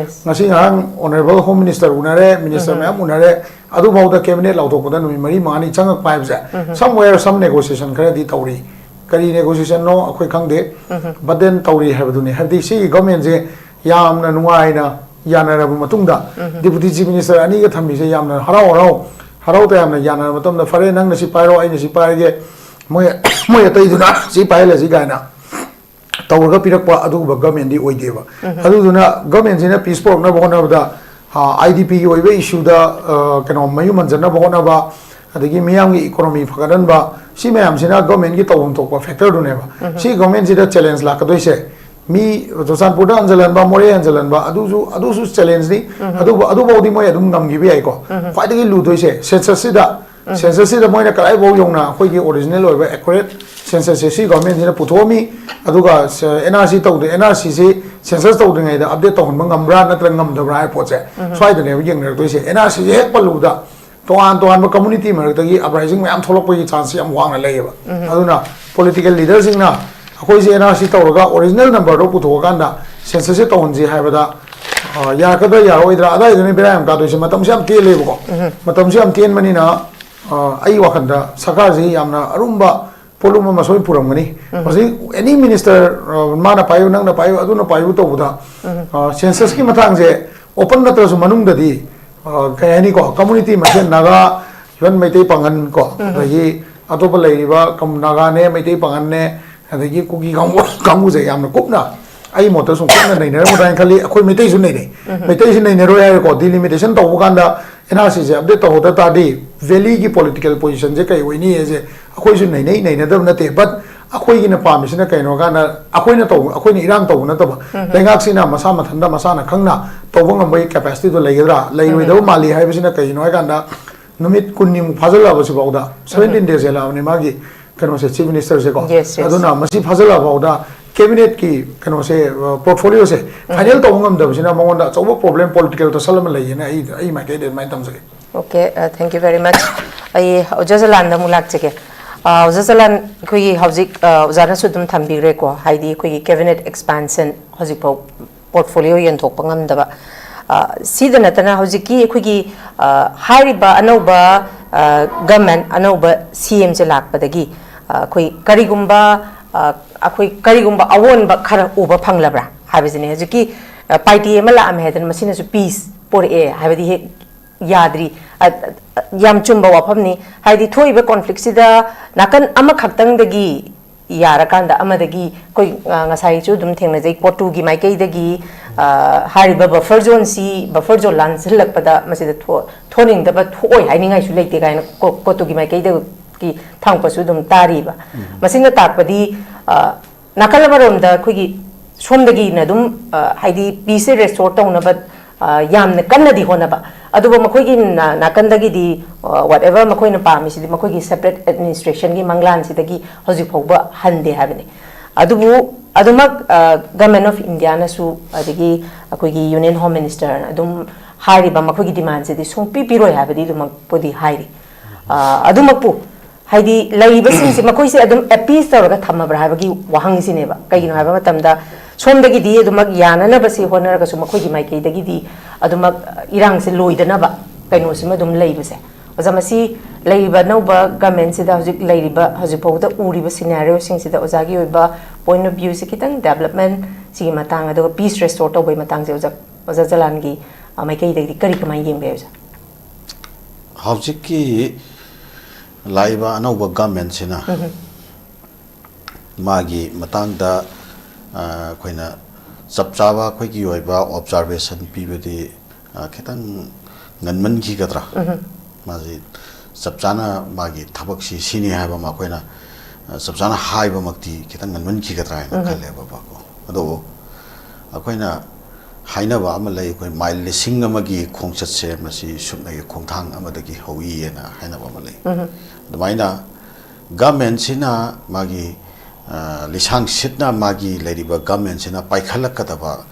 ꯉꯁꯤ ꯉꯔꯥꯡ ꯑꯣꯅꯔꯦꯕꯜ ꯍꯣꯝ ꯃꯤꯅꯤꯁꯇꯔ ꯎꯅꯔꯦ, ꯃꯤꯅꯤꯁꯇꯔ ꯃꯌꯥꯝ ꯎꯅꯔꯦ, ꯑꯗꯨꯐꯥꯎꯗ ꯀꯦꯕꯤꯅꯦꯠ ꯂꯥꯎꯊꯣꯛꯄꯗ ꯅꯨꯃꯤꯠ ꯃꯔꯤ ꯃꯉꯥꯅꯤ ꯆꯪꯉꯛꯄ ꯍꯥꯏꯕꯁꯦ, somewhere some negotiation ꯈꯔꯗꯤ ꯇꯧꯔꯤ꯫ ꯀꯔꯤ ꯅꯦꯒꯣꯁꯤꯌꯦꯁꯟꯅꯣ ꯑꯩꯈꯣꯏ ꯈꯪꯗꯦ꯫ But then ꯇꯧꯔꯤ ꯍꯥꯏꯕꯗꯨꯅꯤ꯫ ꯍꯥꯏꯕꯗꯤ ꯁꯤꯒꯤ ꯒꯣꯔꯃꯦꯟꯁꯦ ꯌꯥꯝꯅ ꯅꯨꯡꯉꯥꯏꯅ ꯌꯥꯅꯔꯕ ꯃꯇꯨꯡꯗ, ꯗꯤꯄꯨꯇꯤ ꯆꯤꯐ ꯃꯤꯅꯤꯁꯇꯔ ꯑꯅꯤꯒ ꯊꯝꯃꯤꯁꯦ ꯌꯥꯝꯅ ꯍꯔꯥꯎ ꯍꯔꯥꯎ, ꯍꯔꯥꯎ ꯇꯌꯥꯝꯅ ꯌꯥꯅꯔꯕ ꯃꯇꯝꯗ, "ꯐꯔꯦ, ꯅꯪꯅ ꯁꯤ ꯄꯥꯏꯔꯣ, ꯑꯩꯅ ꯁꯤ ꯄꯥꯏꯔꯒꯦ, ꯃꯣꯏ, ꯃꯣꯏ ꯑꯇꯩꯗꯨꯅ ꯁꯤ ꯄꯥꯏꯍꯜꯂꯁꯤ" ꯀꯥꯏꯅ ꯇꯧꯔꯒ ꯄꯤꯔꯛꯄ ꯑꯗꯨꯒꯨꯝꯕ ꯒꯃꯦꯟꯗꯤ ꯑꯣꯏꯗꯦꯕ꯫ ꯑꯗꯨꯗꯨꯅ ꯒꯃꯦꯟꯁꯤꯅ ꯄꯤꯁ ꯄꯨꯔꯛꯅꯕ ꯍꯣꯠꯅꯕꯗ, ꯑꯥꯏ ꯗꯤ ꯄꯤꯒꯤ ꯑꯣꯏꯕ ꯏꯁꯨꯗ ꯀꯩꯅꯣ ꯃꯌꯨꯝ ꯍꯟꯖꯟꯅꯕ ꯍꯣꯠꯅꯕ, ꯑꯗꯒꯤ ꯃꯤꯌꯥꯝꯒꯤ ꯏꯀꯣꯅꯣꯃꯤ ꯐꯒꯠꯍꯟꯕ, ꯁꯤ ꯃꯌꯥꯝꯁꯤꯅ ꯒꯃꯦꯟꯒꯤ ꯇꯧꯐꯝ ꯊꯣꯛꯄ ꯐꯦꯛꯇꯔꯗꯨꯅꯦꯕ꯫ ꯁꯤ ꯒꯃꯦꯟꯁꯤꯗ ꯆꯦꯂꯦꯟꯖ ꯂꯥꯛꯀꯗꯣꯏꯁꯦ, ꯃꯤ ꯆꯨꯔꯆꯥꯟꯄꯨꯔꯗ ꯍꯟꯖꯜꯍꯟꯕ, ꯃꯣꯔꯦ ꯍꯟꯖꯜꯍꯟꯕ, ꯑꯗꯨꯁꯨ ꯑꯗꯨꯁꯨ ꯆꯦꯂꯦꯟꯖꯅꯤ꯫ ꯑꯗꯨꯕꯨ ꯑꯗꯨꯐꯥꯎꯗꯤ ꯃꯣꯏ ꯑꯗꯨꯝ ꯉꯝꯈꯤꯕ ꯌꯥꯏꯀꯣ꯫ ꯈ꯭ꯋꯥꯏꯗꯒꯤ ꯂꯨꯗꯣꯏꯁꯦ ꯁꯦꯟꯁꯁꯁꯤꯗ, ꯁꯦꯟꯁꯁꯁꯤꯗ ꯃꯣꯏꯅ ꯀꯗꯥꯏꯐꯥꯎ ꯌꯧꯅ ꯑꯩꯈꯣꯏꯒꯤ ꯑꯣꯔꯤꯖꯤꯅꯦꯜ ꯑꯣꯏꯕ ꯑꯦꯀꯨꯔꯦꯠ ꯁꯦꯟꯁꯁꯁꯦ ꯁꯤ ꯒꯚꯔꯟꯃꯦꯟꯠꯁꯤꯅ ꯄꯨꯊꯣꯛꯑꯝꯃꯤ, ꯑꯗꯨꯒ ꯑꯦꯟ ꯑꯥꯔ ꯁꯤ ꯇꯧꯗꯦ, ꯑꯦꯟ ꯑꯥꯔ ꯁꯤꯁꯤ ꯁꯦꯟꯁꯁ ꯇꯧꯗ꯭ꯔꯤꯉꯩꯗ ꯑꯞꯗꯦꯠ ꯇꯧꯍꯟꯕ ꯉꯝꯕ꯭ꯔꯥ ꯅꯠꯇ꯭ꯔꯒ ꯉꯝꯗꯕ꯭ꯔꯥ ꯍꯥꯏꯕ ꯄꯣꯠꯁꯦ ꯁ꯭ꯋꯥꯏꯗꯅꯦꯕ ꯌꯦꯡꯅꯔꯛꯇꯣꯏꯁꯦ꯫ ꯑꯦꯟ ꯑꯥꯔ ꯁꯤꯁꯦ ꯍꯦꯛ ꯄꯜꯂꯨꯕꯗ ꯇꯣꯉꯥꯟ ꯇꯣꯉꯥꯟꯕ ꯀꯝꯃꯨꯅꯤꯇꯤ ꯃꯔꯛꯇꯒꯤ ꯑꯞꯔꯥꯏꯖꯤꯡ ꯃꯌꯥꯝ ꯊꯣꯛꯂꯛꯄꯒꯤ ꯆꯥꯟꯁꯁꯦ ꯌꯥꯝ ꯋꯥꯡꯅ ꯂꯩꯌꯦꯕ꯫ ꯑꯗꯨꯅ ꯄꯣꯂꯤꯇꯤꯀꯦꯜ ꯂꯤꯗꯔꯁꯤꯡꯅ ꯑꯩꯈꯣꯏꯁꯦ ꯑꯦꯟ ꯑꯥꯔ ꯁꯤ ꯇꯧꯔꯒ ꯑꯣꯔꯤꯖꯤꯅꯦꯜ ꯅꯝꯕꯔꯗꯣ ꯄꯨꯊꯣꯛꯑꯀꯥꯟꯗ ꯁꯦꯟꯁꯁꯁꯦ ꯇꯧꯍꯟꯁꯤ ꯍꯥꯏꯕꯗ, ꯑ, ꯌꯥꯔꯛꯀꯗ꯭ꯔꯥ ꯌꯥꯔꯛꯑꯣꯏꯗ꯭ꯔꯥ ꯑꯗꯥꯏꯗꯨꯅ ꯕꯦꯔꯥ ꯌꯥꯝ ꯀꯥꯗꯣꯏꯁꯦ꯫ ꯃꯇꯝꯁꯦ ꯌꯥꯝ ꯇꯦꯜꯂꯦꯕꯀꯣ꯫ ꯃꯇꯝꯁꯦ ꯌꯥꯝ ꯇꯦꯟꯕꯅꯤꯅ, ꯑ, ꯑꯩ ꯋꯥꯈꯜꯗ ꯁꯔꯀꯥꯔꯁꯤ ꯌꯥꯝꯅ ꯑꯔꯨꯝꯕ ꯄꯣꯠꯂꯨꯝ ꯑꯃ ꯁꯣꯏ ꯄꯨꯔꯝꯒꯅꯤ꯫ ꯍꯧꯖꯤꯛ ꯑꯦꯅꯤ ꯃꯤꯅꯤꯁꯇꯔ, ꯑ, ꯃꯥꯅ ꯄꯥꯏꯌꯨ, ꯅꯪꯅ ꯄꯥꯏꯌꯨ, ꯑꯗꯨꯅ ꯄꯥꯏꯌꯨ ꯇꯧꯕꯗ, ꯑ, ꯁꯦꯟꯁꯁꯀꯤ ꯃꯇꯥꯡꯁꯦ ꯑꯣꯄꯟ ꯅꯠꯇ꯭ꯔꯁꯨ ꯃꯅꯨꯡꯗꯗꯤ, ꯑ, ꯀꯩ ꯍꯥꯏꯅꯤꯀꯣ, ꯀꯝꯃꯨꯅꯤꯇꯤ ꯃꯁꯦꯟ ꯅꯥꯒꯥ, ꯏꯚꯟ ꯃꯩꯇꯩ ꯄꯥꯉꯟ ꯀꯣ, ꯑꯗꯒꯤ ꯑꯇꯣꯞꯄ ꯂꯩꯔꯤꯕ ꯀꯝ-, ꯅꯥꯒꯥꯅꯦ, ꯃꯩꯇꯩ ꯄꯥꯉꯟꯅꯦ, ꯑꯗꯒꯤ ꯀꯨꯀꯤ ꯀꯥꯡꯕꯨ, ꯀꯥꯡꯕꯨꯁꯦ ꯌꯥꯝꯅ ꯀꯨꯞꯅ ꯑꯩ ꯃꯣꯠꯇ ꯁꯨꯝ ꯀꯨꯞꯅ ꯅꯩꯅꯔꯝꯒꯗ꯭ꯔꯥ ꯍꯥꯏꯅ ꯈꯜꯂꯤ꯫ ꯑꯩꯈꯣꯏ ꯃꯩꯇꯩꯁꯨ ꯅꯩꯅꯩ꯫ ꯃꯩꯇꯩꯁꯨ ꯅꯩꯅꯔꯣꯏ ꯍꯥꯏꯔꯦꯀꯣ, ꯗꯤꯂꯤꯃꯤꯇꯦꯁꯟ ꯇꯧꯕ ꯀꯥꯟꯗ ꯑꯦꯟ ꯑꯥꯔ ꯁꯤꯁꯦ ꯑꯞꯗꯦꯠ ꯇꯧꯍꯧꯗ ꯇꯥꯔꯗꯤ ꯚꯦꯂꯤꯒꯤ ꯄꯣꯂꯤꯇꯤꯀꯦꯜ ꯄꯣꯖꯤꯁꯟꯁꯦ ꯀꯩ ꯑꯣꯏꯅꯤ ꯍꯥꯏꯁꯦ ꯑꯩꯈꯣꯏꯁꯨ ꯅꯩꯅꯩ, ꯅꯩꯅꯗꯕ ꯅꯠꯇꯦ꯫ ꯕꯠ ꯑꯩꯈꯣꯏꯒꯤꯅ ꯄꯥꯝꯃꯤꯁꯤꯅ ꯀꯩꯅꯣ ꯍꯥꯏ ꯀꯥꯟꯗ ꯑꯩꯈꯣꯏꯅ ꯇꯧꯕ, ꯑꯩꯈꯣꯏꯅ ꯏꯔꯥꯡ ꯇꯧꯕ ꯅꯠꯇꯕ, ꯂꯩꯉꯥꯛꯁꯤꯅ ꯃꯁꯥ ꯃꯊꯟꯇ ꯃꯁꯥꯅ ꯈꯪꯅ ꯇꯧꯕ ꯉꯝꯕꯒꯤ ꯀꯦꯄꯥꯁꯤꯇꯤꯗꯣ ꯂꯩꯒꯗ꯭ꯔꯥ, ꯂꯩꯔꯣꯏꯗꯕ ꯃꯥꯜꯂꯤ ꯍꯥꯏꯕꯁꯤꯅ ꯀꯩꯒꯤꯅꯣ ꯍꯥꯏ ꯀꯥꯟꯗ ꯅꯨꯃꯤꯠ ꯀꯨꯟꯅꯤꯃꯨꯛ ꯐꯥꯖꯤꯜꯂꯛꯑꯕꯁꯤꯐꯥꯎꯗ, ꯁꯚꯦꯟꯇꯤꯟ ꯗꯦꯖ ꯍꯦꯜꯂꯛꯑꯕꯅꯤ ꯃꯥꯒꯤ ꯀꯩꯅꯣꯁꯦ, ꯆꯤꯐ ꯃꯤꯅꯤꯁꯇꯔꯁꯦꯀꯣ꯫ Yes, yes. ꯑꯗꯨꯅ ꯃꯁꯤ ꯐꯥꯖꯤꯜꯂꯛꯑꯐꯥꯎꯗ ꯀꯦꯕꯤꯅꯦꯠꯀꯤ ꯀꯩꯅꯣꯁꯦ, ꯑ, ꯄꯣꯔꯠꯐꯣꯂꯤꯑꯣꯁꯦ ꯐꯥꯏꯅꯦꯜ ꯇꯧꯕ ꯉꯝꯗꯕꯁꯤꯅ ꯃꯉꯣꯟꯗ ꯑꯆꯧꯕ ꯄ꯭ꯔꯣꯕ꯭ꯂꯦꯝ, ꯄꯣꯂꯤꯇꯤꯀꯦꯜ ꯇꯁꯜ ꯑꯃ ꯂꯩꯌꯦꯅ ꯑꯩ, ꯑꯩ ꯃꯥꯏꯀꯩꯗ ꯑꯗꯨꯃꯥꯏꯅ ꯊꯝꯖꯒꯦ꯫ Okay, uh, thank you very much. ꯑꯩ ꯑꯣꯖꯥ ꯖꯂꯥꯟꯗ ꯑꯃꯨꯛ ꯂꯥꯛꯆꯒꯦ꯫ ꯑ, ꯑꯣꯖꯥ ꯖꯂꯥꯟ, ꯑꯩꯈꯣꯏꯒꯤ ꯍꯧꯖꯤꯛ, ꯑ, ꯑꯣꯖꯥꯅꯁꯨ ꯑꯗꯨꯝ ꯊꯝꯕꯤꯈ꯭ꯔꯦꯀꯣ, ꯍꯥꯏꯗꯤ ꯑꯩꯈꯣꯏꯒꯤ ꯀꯦꯕꯤꯅꯦꯠ ꯑꯦꯛꯁꯄꯥꯟꯁꯟ ꯍꯧꯖꯤꯛꯐꯥꯎ ꯄꯣꯔꯠꯐꯣꯂꯤꯑꯣ ꯌꯦꯟꯊꯣꯛꯄ ꯉꯝꯗꯕ꯫ ꯑ, ꯁꯤꯗ ꯅꯠꯇꯅ ꯍꯧꯖꯤꯛꯀꯤ ꯑꯩꯈꯣꯏꯒꯤ, ꯑ, ꯍꯥꯏꯔꯤꯕ ꯑꯅꯧꯕ, ꯑ, ꯒꯃꯦꯟ, ꯑꯅꯧꯕ ꯁꯤ ꯑꯦꯝꯁꯦ ꯂꯥꯛꯄꯗꯒꯤ, ꯑ, ꯑꯩꯈꯣꯏ ꯀꯔꯤꯒꯨꯝꯕ, ꯑ, ꯑꯩꯈꯣꯏ ꯀꯔꯤꯒꯨꯝꯕ ꯑꯑꯣꯟꯕ ꯈꯔ ꯎꯕ ꯐꯪꯂꯕ꯭ꯔꯥ ꯍꯥꯏꯕꯁꯤꯅꯦ꯫ ꯍꯧꯖꯤꯛꯀꯤ, ꯑ, ꯄꯥꯏꯇꯤ ꯑꯃ ꯂꯥꯛꯑꯝꯃꯦ ꯍꯥꯏꯗꯅ ꯃꯁꯤꯅꯁꯨ ꯄꯤꯁ ꯄꯣꯔꯛꯑꯦ ꯍꯥꯏꯕꯗꯤ ꯍꯦꯛ ꯌꯥꯗ꯭ꯔꯤ꯫ ꯑ, ꯑ, ꯌꯥꯝ ꯆꯨꯝꯕ ꯋꯥꯐꯝꯅꯤ꯫ ꯍꯥꯏꯗꯤ ꯊꯣꯛꯏꯕ ꯀꯣꯟꯐ꯭ꯂꯤꯛꯁꯤꯗ ꯅꯥꯀꯟ ꯑꯃꯈꯛꯇꯪꯗꯒꯤ ꯌꯥꯔꯀꯥꯟꯗ ꯑꯃꯗꯒꯤ ꯑꯩꯈꯣꯏ, ꯑ, ꯉꯁꯥꯏꯁꯨ ꯑꯗꯨꯝ ꯊꯦꯡꯅꯖꯩ, ꯀꯣꯇꯨꯒꯤ ꯃꯥꯏꯀꯩꯗꯒꯤ, ꯑ, ꯍꯥꯏꯔꯤꯕ ꯕꯐꯔ ꯖꯣꯟꯁꯤ, ꯕꯐꯔ ꯖꯣꯟ ꯂꯥꯟꯁꯤꯜꯂꯛꯄꯗ ꯃꯁꯤꯗ ꯊꯣ-, ꯊꯣꯟꯅꯤꯡꯗꯕ ꯊꯣꯛꯑꯣꯏ ꯍꯥꯏꯅꯤꯡꯉꯥꯏꯁꯨ ꯂꯩꯇꯦ ꯀꯥꯏꯅ ꯀꯣ-, ꯀꯣꯇꯨꯒꯤ ꯃꯥꯏꯀꯩꯗꯒꯤ ꯊꯥꯡꯄꯁꯨ ꯑꯗꯨꯝ ꯇꯥꯔꯤꯕ꯫ ꯃꯁꯤꯅ ꯇꯥꯛꯄꯗꯤ, ꯑ, ꯅꯥꯀꯜ ꯑꯃꯔꯣꯝꯗ ꯑꯩꯈꯣꯏꯒꯤ ꯁꯣꯝꯗꯒꯤꯅ ꯑꯗꯨꯝ, ꯑ, ꯍꯥꯏꯗꯤ ꯄꯤꯁꯁꯦ ꯔꯦꯁꯇꯣꯔ ꯇꯧꯅꯕ, ꯑ, ꯌꯥꯝꯅ ꯀꯟꯅꯗꯤ ꯍꯣꯠꯅꯕ, ꯑꯗꯨꯕꯨ ꯃꯈꯣꯏꯒꯤ ꯅꯥ-, ꯅꯥꯀꯟꯗꯒꯤꯗꯤ, ꯑ, whatever ꯃꯈꯣꯏꯅ ꯄꯥꯝꯃꯤꯁꯤꯗꯤ ꯃꯈꯣꯏꯒꯤ ꯁꯦꯄꯔꯦꯠ ꯑꯦꯗꯃꯤꯅꯤꯁꯇ꯭ꯔꯦꯁꯟꯒꯤ ꯃꯪꯂꯥꯟꯁꯤꯗꯒꯤ ꯍꯧꯖꯤꯛ ꯐꯥꯎꯕ ꯍꯟꯗꯦ ꯍꯥꯏꯕꯅꯤ꯫ ꯑꯗꯨꯕꯨ ꯑꯗꯨꯃꯛ, ꯑ, ꯒꯚꯔꯟꯃꯦꯟ ꯑꯣꯐ ꯏꯟꯗꯤꯌꯥꯅꯁꯨ ꯑꯗꯒꯤ ꯑꯩꯈꯣꯏꯒꯤ ꯌꯨꯅꯤꯌꯟ ꯍꯣꯝ ꯃꯤꯅꯤꯁꯇꯔꯅ ꯑꯗꯨꯝ ꯍꯥꯏꯔꯤꯕ ꯃꯈꯣꯏꯒꯤ ꯗꯤꯃꯥꯟꯁꯤꯗꯤ ꯁꯨꯡꯄꯤ ꯄꯤꯔꯣꯏ ꯍꯥꯏꯕꯗꯤ ꯑꯗꯨꯃꯛꯄꯨꯗꯤ ꯍꯥꯏꯔꯤ꯫ ꯑ, ꯑꯗꯨꯃꯛꯄꯨ ꯍꯥꯏꯗꯤ ꯂꯩꯔꯤꯕꯁꯤꯡꯁꯤ ꯃꯈꯣꯏꯁꯦ ꯑꯗꯨꯝ ꯑꯦꯄꯤꯁ ꯇꯧꯔꯒ ꯊꯝꯃꯕ꯭ꯔꯥ ꯍꯥꯏꯕꯒꯤ ꯋꯥꯍꯪꯁꯤꯅꯦꯕ꯫ ꯀꯩꯒꯤꯅꯣ ꯍꯥꯏꯕ ꯃꯇꯝꯗ ꯁꯣꯝꯗꯒꯤꯗꯤ ꯑꯗꯨꯃꯛ ꯌꯥꯅꯅꯕꯁꯤ ꯍꯣꯠꯅꯔꯒꯁꯨ ꯃꯈꯣꯏꯒꯤ ꯃꯥꯏꯀꯩꯗꯒꯤꯗꯤ ꯑꯗꯨꯃꯛ ꯏꯔꯥꯡꯁꯦ ꯂꯣꯏꯗꯅꯕ ꯀꯩꯅꯣꯁꯤꯃ ꯑꯗꯨꯝ ꯂꯩꯕꯁꯦ꯫ ꯑꯣꯖꯥ, ꯃꯁꯤ ꯂꯩꯔꯤꯕ ꯑꯅꯧꯕ ꯒꯃꯦꯟꯁꯤꯗ ꯍꯧꯖꯤꯛ ꯂꯩꯔꯤꯕ, ꯍꯧꯖꯤꯛ ꯐꯥꯎꯕꯗ ꯎꯔꯤꯕ ꯁꯤꯅꯦꯔꯤꯑꯣꯁꯤꯡꯁꯤꯗ ꯑꯣꯖꯥꯒꯤ ꯑꯣꯏꯕ ꯄꯣꯏꯟ ꯑꯣꯐ ꯚ꯭ꯌꯨꯁꯦ ꯈꯤꯇꯪ ꯗꯦꯕꯂꯞꯃꯦꯟ ꯁꯤꯒꯤ ꯃꯇꯥꯡ, ꯑꯗꯨꯒ ꯄꯤꯁ ꯔꯦꯁꯇꯣꯔ ꯇꯧꯕꯒꯤ ꯃꯇꯥꯡꯁꯦ ꯑꯣꯖꯥ, ꯑꯣꯖꯥ ꯖꯂꯥꯟꯒꯤ, ꯑ, ꯃꯥꯏꯀꯩꯗꯒꯤꯗꯤ ꯀꯔꯤ ꯀꯃꯥꯏꯅ ꯌꯦꯡꯕ ꯌꯥꯏ ꯑꯣꯖꯥ? ꯍꯧꯖꯤꯛꯀꯤ ꯂꯥꯛꯏꯕ ꯑꯅꯧꯕ ꯒꯃꯦꯟꯁꯤꯅ ꯃꯥꯒꯤ ꯃꯇꯥꯡꯗ, ꯑ, ꯑꯩꯈꯣꯏꯅ ꯆꯞ ꯆꯥꯕ ꯑꯩꯈꯣꯏꯒꯤ ꯑꯣꯏꯕ ꯑꯣꯕꯖꯥꯔꯕꯦꯁꯟ ꯄꯤꯕꯗꯤ, ꯑ, ꯈꯤꯇꯪ ꯉꯟꯃꯟꯈꯤꯒꯗ꯭ꯔꯥ? ꯃꯥꯁꯤ ꯆꯞ ꯆꯥꯅ ꯃꯥꯒꯤ ꯊꯕꯛꯁꯤ ꯁꯤꯅꯤ ꯍꯥꯏꯕ ꯑꯃ ꯑꯩꯈꯣꯏꯅ, ꯑ, ꯆꯞ ꯆꯥꯅ ꯍꯥꯏꯕꯃꯛꯇꯤ ꯈꯤꯇꯪ ꯉꯟꯃꯟꯈꯤꯒꯗ꯭ꯔꯥ ꯍꯥꯏꯅ ꯈꯜꯂꯦꯕꯀꯣ꯫ ꯑꯗꯨꯕꯨ ꯑꯩꯈꯣꯏꯅ ꯍꯥꯏꯅꯕ ꯑꯃ ꯂꯩ, ꯑꯩꯈꯣꯏ ꯃꯥꯏꯜ ꯂꯤꯁꯤꯡ ꯑꯃꯒꯤ ꯈꯣꯡꯆꯠꯁꯦ ꯃꯁꯤ ꯁꯨꯞꯅꯒꯤ ꯈꯣꯡꯊꯥꯡ ꯑꯃꯗꯒꯤ ꯍꯧꯏꯑꯅ ꯍꯥꯏꯅꯕ ꯑꯃ ꯂꯩ꯫ ꯑꯗꯨꯃꯥꯏꯅ ꯒꯃꯦꯟꯁꯤꯅ ꯃꯥꯒꯤ, ꯑ, ꯂꯤꯁꯥꯡ ꯁꯤꯠꯅ ꯃꯥꯒꯤ ꯂꯩꯔꯤꯕ ꯒꯃꯦꯟꯁꯤꯅ ꯄꯥꯏꯈꯠꯂꯛꯀꯗꯕ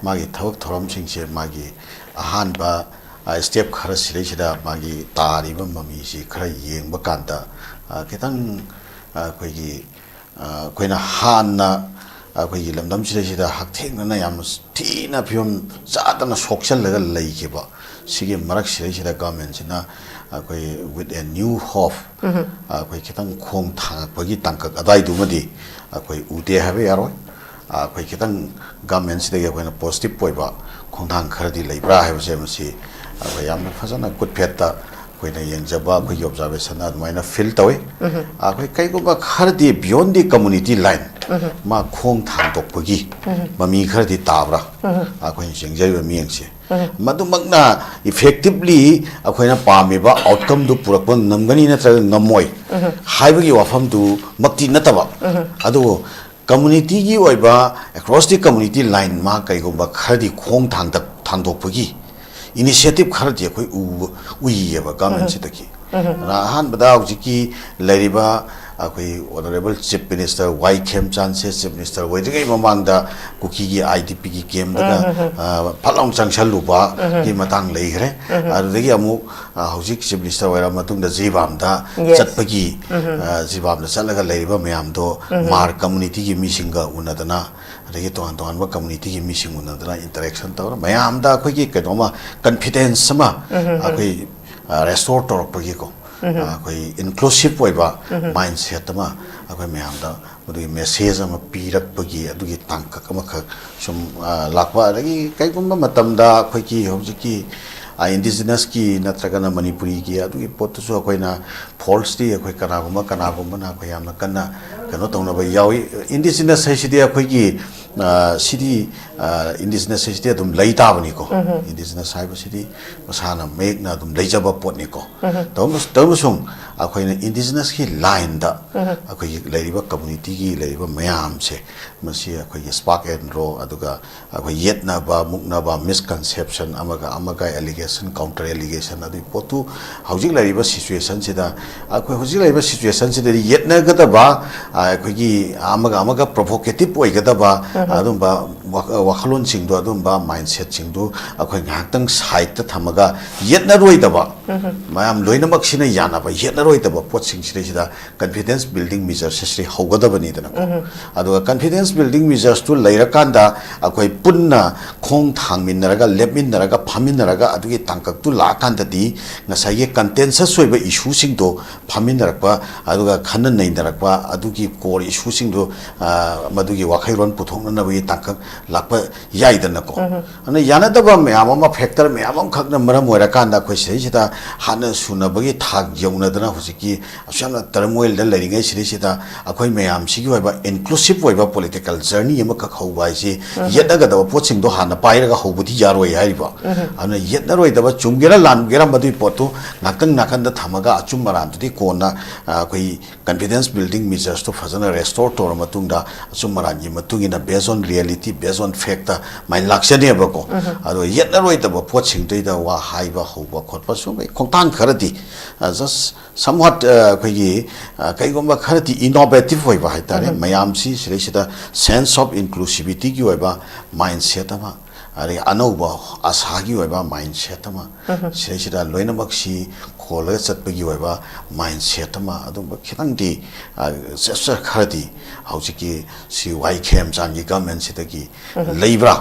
ꯃꯥꯒꯤ ꯊꯕꯛ ꯊꯧꯔꯝꯁꯤꯡꯁꯦ ꯃꯥꯒꯤ ꯑꯍꯥꯟꯕ, ꯑ, ꯁ꯭ꯇꯦꯞ ꯈꯔ ꯁꯤꯗꯩꯁꯤꯗ ꯃꯥꯒꯤ ꯇꯥꯔꯤꯕ ꯃꯃꯤꯁꯤ ꯈꯔ ꯌꯦꯡꯕ ꯀꯥꯟꯗ, ꯑ, ꯈꯤꯇꯪ, ꯑ, ꯑꯩꯈꯣꯏꯒꯤ, ꯑ, ꯑꯩꯈꯣꯏꯅ ꯍꯥꯟꯅ ꯑꯩꯈꯣꯏꯒꯤ ꯂꯝꯗꯝꯁꯤꯗꯩꯁꯤꯗ ꯍꯛꯊꯦꯡꯅꯅ ꯌꯥꯝꯅ ꯊꯤꯅ ꯐꯤꯕꯝ ꯆꯥꯗꯅ ꯁꯣꯛꯆꯜꯂꯒ ꯂꯩꯈꯤꯕ ꯁꯤꯒꯤ ꯃꯔꯛꯁꯤꯗꯩꯁꯤꯗ ꯒꯃꯦꯟꯁꯤꯅ ꯑꯩꯈꯣꯏ with a new hope, ꯑꯩꯈꯣꯏ ꯈꯤꯇꯪ ꯈꯣꯡ ꯊꯥꯡꯉꯛꯄꯒꯤ ꯇꯥꯡꯀꯛ ꯑꯗꯥꯏꯗꯨꯃꯗꯤ ꯑꯩꯈꯣꯏ ꯎꯗꯦ ꯍꯥꯏꯕ ꯌꯥꯔꯣꯏ꯫ ꯑꯩꯈꯣꯏ ꯈꯤꯇꯪ ꯒꯃꯦꯟꯁꯤꯗꯒꯤ ꯑꯩꯈꯣꯏꯅ ꯄꯣꯖꯤꯇꯤꯚ ꯑꯣꯏꯕ ꯈꯣꯡꯊꯥꯡ ꯈꯔꯗꯤ ꯂꯩꯕ꯭ꯔꯥ ꯍꯥꯏꯕꯁꯦ ꯃꯁꯤ ꯑꯩꯈꯣꯏ ꯌꯥꯝꯅ ꯐꯖꯅ ꯀꯨꯠꯐꯦꯠꯇ ꯑꯩꯈꯣꯏꯅ ꯌꯦꯡꯖꯕ, ꯑꯩꯈꯣꯏꯒꯤ ꯑꯣꯕꯖꯥꯔꯕꯦꯁꯟ ꯑꯗꯨꯃꯥꯏꯅ ꯐꯤꯜ ꯇꯧꯏ꯫ ꯑꯩꯈꯣꯏ ꯀꯩꯒꯨꯝꯕ ꯈꯔꯗꯤ beyond the community line ꯃꯥ ꯈꯣꯡ ꯊꯥꯡꯗꯣꯛꯄꯒꯤ ꯃꯃꯤ ꯈꯔꯗꯤ ꯇꯥꯕ꯭ꯔꯥ, ꯑꯩꯈꯣꯏꯅ ꯌꯦꯡꯖꯔꯤꯕ ꯃꯤꯠꯌꯦꯡꯁꯦ ꯃꯗꯨꯃꯛꯅ effectively ꯑꯩꯈꯣꯏꯅ ꯄꯥꯝꯃꯤꯕ outcomeꯗꯨ ꯄꯨꯔꯛꯄ ꯉꯝꯒꯅꯤ ꯅꯠꯇ꯭ꯔꯒ ꯉꯝꯃꯣꯏ ꯍꯥꯏꯕꯒꯤ ꯋꯥꯐꯝꯗꯨꯃꯛꯇꯤ ꯅꯠꯇꯕ, ꯑꯗꯨꯕꯨ communityꯒꯤ ꯑꯣꯏꯕ, across the community line ꯃꯥ ꯀꯩꯒꯨꯝꯕ ꯈꯔꯗꯤ ꯈꯣꯡ ꯊꯥꯡꯗꯛ-, ꯊꯥꯡꯗꯣꯛꯄꯒꯤ initiative ꯈꯔꯗꯤ ꯑꯩꯈꯣꯏ ꯎꯕ, ꯎꯏꯌꯦꯕ governmentꯁꯤꯗꯒꯤ꯫ ꯑꯗꯨꯅ ꯑꯍꯥꯟꯕꯗ ꯍꯧꯖꯤꯛꯀꯤ ꯂꯩꯔꯤꯕ ꯑꯩꯈꯣꯏ Honourable Chief Minister ꯋꯥꯏ ꯈꯦꯝꯆꯥꯟꯁꯦ Chief Minister ꯑꯣꯏꯗ꯭ꯔꯤꯉꯩ ꯃꯃꯥꯡꯗ ꯀꯨꯀꯤꯒꯤ IDPꯒꯤ campꯇꯒ, ꯑ, ꯐꯠ ꯂꯥꯎꯅ ꯆꯪꯁꯜꯂꯨꯕꯒꯤ ꯃꯇꯥꯡ ꯂꯩꯈ꯭ꯔꯦ꯫ ꯑꯗꯨꯗꯒꯤ ꯑꯃꯨꯛ, ꯑ, ꯍꯧꯖꯤꯛ Chief Minister ꯑꯣꯏꯔꯕ ꯃꯇꯨꯡꯗ ꯖꯤꯔꯤꯕꯥꯝꯗ Yes. ꯆꯠꯄꯒꯤ, ꯑ, ꯖꯤꯔꯤꯕꯥꯝꯗ ꯆꯠꯂꯒ ꯂꯩꯔꯤꯕ ꯃꯌꯥꯝꯗꯣ ꯃꯥꯔ communityꯒꯤ ꯃꯤꯁꯤꯡꯒ ꯎꯅꯗꯅ, ꯑꯗꯒꯤ ꯇꯣꯉꯥꯟ ꯇꯣꯉꯥꯟꯕ communityꯒꯤ ꯃꯤꯁꯤꯡ ꯎꯅꯗꯅ interaction ꯇꯧꯔ ꯃꯌꯥꯝꯗ ꯑꯩꯈꯣꯏꯒꯤ ꯀꯩꯅꯣꯃ confidence ꯑꯃ ꯑꯩꯈꯣꯏ, ꯑ, restore ꯇꯧꯔꯛꯄꯒꯤꯀꯣ, ꯑ, ꯑꯩꯈꯣꯏ inclusive ꯑꯣꯏꯕ mindset ꯑꯃ ꯑꯩꯈꯣꯏ ꯃꯌꯥꯝꯗ ꯃꯗꯨꯒꯤ message ꯑꯃ ꯄꯤꯔꯛꯄꯒꯤ ꯑꯗꯨꯒꯤ ꯇꯥꯡꯀꯛ ꯑꯃꯈꯛ ꯁꯨꯝ, ꯑ, ꯂꯥꯛꯄ꯫ ꯑꯗꯒꯤ ꯀꯩꯒꯨꯝꯕ ꯃꯇꯝꯗ ꯑꯩꯈꯣꯏꯒꯤ ꯍꯧꯖꯤꯛꯀꯤ, ꯑ, indigenousꯀꯤ ꯅꯠꯇ꯭ꯔꯒꯅ ꯃꯅꯤꯄꯨꯔꯤꯒꯤ ꯑꯗꯨꯒꯤ ꯄꯣꯠꯇꯨꯁꯨ ꯑꯩꯈꯣꯏꯅ falsely ꯑꯩꯈꯣꯏ ꯀꯅꯥꯒꯨꯝꯕ ꯀꯅꯥꯒꯨꯝꯕꯅ ꯑꯩꯈꯣꯏ ꯌꯥꯝꯅ ꯀꯟꯅ ꯀꯩꯅꯣ ꯇꯧꯅꯕ ꯌꯥꯎꯏ꯫ Indigenous ꯍꯥꯏꯁꯤꯗꯤ ꯑꯩꯈꯣꯏꯒꯤ, ꯑ, ꯁꯤꯗꯤ, ꯑ, indigenous ꯍꯥꯏꯁꯤꯗꯤ ꯑꯗꯨꯝ ꯂꯩ ꯇꯥꯕꯅꯤꯀꯣ꯫ Indigenous ꯍꯥꯏꯕꯁꯤꯗꯤ ꯃꯁꯥꯅ ꯃꯌꯦꯛꯅ ꯑꯗꯨꯝ ꯂꯩꯖꯕ ꯄꯣꯠꯅꯤꯀꯣ꯫ ꯇꯧꯕ-, ꯇꯧꯕꯁꯨꯡ ꯑꯩꯈꯣꯏꯅ indigenousꯀꯤ lineꯗ ꯑꯩꯈꯣꯏꯒꯤ ꯂꯩꯔꯤꯕ communityꯒꯤ ꯂꯩꯔꯤꯕ ꯃꯌꯥꯝꯁꯦ, ꯃꯁꯤ ꯑꯩꯈꯣꯏꯒꯤ spark and row, ꯑꯗꯨꯒ ꯑꯩꯈꯣꯏ ꯌꯦꯠꯅꯕ, ꯃꯨꯛꯅꯕ, misconception, ꯑꯃꯒ ꯑꯃꯒ allegation, counter allegation, ꯑꯗꯨꯒꯤ ꯄꯣꯠꯇꯨ ꯍꯧꯖꯤꯛ ꯂꯩꯔꯤꯕ situationꯁꯤꯗ, ꯑꯩꯈꯣꯏ ꯍꯧꯖꯤꯛ ꯂꯩꯔꯤꯕ situationꯁꯤꯗꯗꯤ ꯌꯦꯠꯅꯒꯗꯕ, ꯑ, ꯑꯩꯈꯣꯏꯒꯤ ꯑꯃꯒ ꯑꯃꯒ provocative ꯑꯣꯏꯒꯗꯕ, ꯑꯗꯨꯝꯕ ꯋꯥꯈ-, ꯋꯥꯈꯜꯂꯣꯟꯁꯤꯡꯗꯣ, ꯑꯗꯨꯝꯕ mindsetꯁꯤꯡꯗꯨ ꯑꯩꯈꯣꯏ ꯉꯥꯏꯍꯥꯛꯇꯪ sideꯇ ꯊꯝꯃꯒ ꯌꯦꯠꯅꯔꯣꯏꯗꯕ, ꯃꯌꯥꯝ ꯂꯣꯏꯅꯃꯛꯁꯤꯅ ꯌꯥꯅꯕ ꯌꯦꯠꯅꯔꯣꯏꯗꯕ ꯄꯣꯠꯁꯤꯡꯁꯤꯗꯩꯁꯤꯗ confidence building measuresꯁꯤ ꯍꯧꯒꯗꯕꯅꯤꯗꯅꯀꯣ꯫ ꯑꯗꯨꯒ confidence building measuresꯇꯨ ꯂꯩꯔꯀꯥꯟꯗ ꯑꯩꯈꯣꯏ ꯄꯨꯟꯅ ꯈꯣꯡ ꯊꯥꯡꯃꯤꯟꯅꯔꯒ, ꯂꯦꯞꯃꯤꯟꯅꯔꯒ, ꯐꯝꯃꯤꯟꯅꯔꯒ ꯑꯗꯨꯒꯤ ꯇꯥꯡꯀꯛꯇꯨ ꯂꯥꯛꯑꯀꯥꯟꯗꯗꯤ ꯉꯁꯥꯏꯒꯤ contentious ꯑꯣꯏꯕ ꯏꯁꯨꯁꯤꯡꯗꯣ ꯐꯝꯃꯤꯟꯅꯔꯛꯄ, ꯑꯗꯨꯒ ꯈꯟꯅ ꯅꯩꯅꯔꯛꯄ, ꯑꯗꯨꯒꯤ core ꯏꯁꯨꯁꯤꯡꯗꯣ, ꯑ, ꯃꯗꯨꯒꯤ ꯋꯥꯈꯜꯂꯣꯟ ꯄꯨꯊꯣꯛꯅꯅꯕꯒꯤ ꯇꯥꯡꯀꯛ ꯂꯥꯛꯄ ꯌꯥꯏꯗꯅꯀꯣ꯫ ꯑꯗꯨꯅ ꯌꯥꯅꯗꯕ ꯃꯌꯥꯝ ꯑꯃ, factor ꯃꯌꯥꯝ ꯑꯃꯈꯛꯅ ꯃꯔꯝ ꯑꯣꯏꯔꯀꯥꯟꯗ ꯑꯩꯈꯣꯏ ꯁꯤꯗꯩꯁꯤꯗ ꯍꯥꯟꯅ ꯁꯨꯅꯕꯒꯤ ꯊꯥꯛ ꯌꯧꯅꯗꯅ ꯍꯧꯖꯤꯛꯀꯤ ꯑꯁꯨꯛ ꯌꯥꯝꯅ turmoilꯗ ꯂꯩꯔꯤꯉꯩ ꯁꯤꯗꯩꯁꯤꯗ ꯑꯩꯈꯣꯏ ꯃꯌꯥꯝꯁꯤꯒꯤ ꯑꯣꯏꯕ inclusive ꯑꯣꯏꯕ political journey ꯑꯃꯈꯛ ꯍꯧꯕ ꯍꯥꯏꯁꯤ ꯌꯦꯠꯅꯒꯗꯕ ꯄꯣꯠꯁꯤꯡꯗꯣ ꯍꯥꯟꯅ ꯄꯥꯏꯔꯒ ꯍꯧꯕꯗꯤ ꯌꯥꯔꯣꯏ ꯍꯥꯏꯔꯤꯕ꯫ ꯑꯗꯨꯅ ꯌꯦꯠꯅꯔꯣꯏꯗꯕ, ꯆꯨꯝꯒꯦꯔꯥ ꯂꯥꯟꯒꯦꯔꯥ, ꯃꯗꯨꯒꯤ ꯄꯣꯠꯇꯨ ꯉꯥꯛꯇꯪ ꯅꯥꯀꯟꯗ ꯊꯝꯃꯒ ꯑꯆꯨꯝ ꯑꯔꯥꯟꯗꯨꯗꯤ ꯀꯣꯟꯅ, ꯑ, ꯑꯩꯈꯣꯏ confidence building measuresꯇꯨ ꯐꯖꯅ restore ꯇꯧꯔ ꯃꯇꯨꯡꯗ ꯑꯆꯨꯝ ꯑꯔꯥꯟꯒꯤ ꯃꯇꯨꯡ ꯏꯟꯅ based on reality, based on factꯇ ꯃꯥꯏꯅ ꯂꯥꯛꯆꯅꯦꯕꯀꯣ꯫ ꯑꯗꯣ ꯌꯦꯠꯅꯔꯣꯏꯗꯕ ꯄꯣꯠꯁꯤꯡꯗꯨꯗꯩꯗ ꯋꯥ ꯍꯥꯏꯕ ꯍꯧꯕ ꯈꯣꯠꯄ ꯁꯨꯝ ꯈꯣꯡꯊꯥꯡ ꯈꯔꯗꯤ, ꯑ, just somewhat, ꯑ, ꯑꯩꯈꯣꯏꯒꯤ, ꯑ, ꯀꯩꯒꯨꯝꯕ ꯈꯔꯗꯤ innovative ꯑꯣꯏꯕ ꯍꯥꯏꯇꯥꯔꯦ꯫ ꯃꯌꯥꯝꯁꯤ ꯁꯤꯗꯩꯁꯤꯗ sense of inclusivityꯒꯤ ꯑꯣꯏꯕ mindset ꯑꯃ, ꯑꯗꯒꯤ ꯑꯅꯧꯕ ꯑꯁꯥꯒꯤ ꯑꯣꯏꯕ mindset ꯑꯃ, ꯁꯤꯗꯩꯁꯤꯗ ꯂꯣꯏꯅꯃꯛꯁꯤ ꯈꯣꯜꯂꯒ ꯆꯠꯄꯒꯤ ꯑꯣꯏꯕ mindset ꯑꯃ, ꯑꯗꯨꯝꯕ ꯈꯤꯇꯪꯗꯤ, ꯑ, gesture ꯈꯔꯗꯤ ꯍꯧꯖꯤꯛꯀꯤ ꯁꯤ ꯋꯥꯏ ꯈꯦꯝꯆꯥꯟꯒꯤ governmentꯁꯤꯗꯒꯤ ꯂꯩꯕ꯭ꯔꯥ?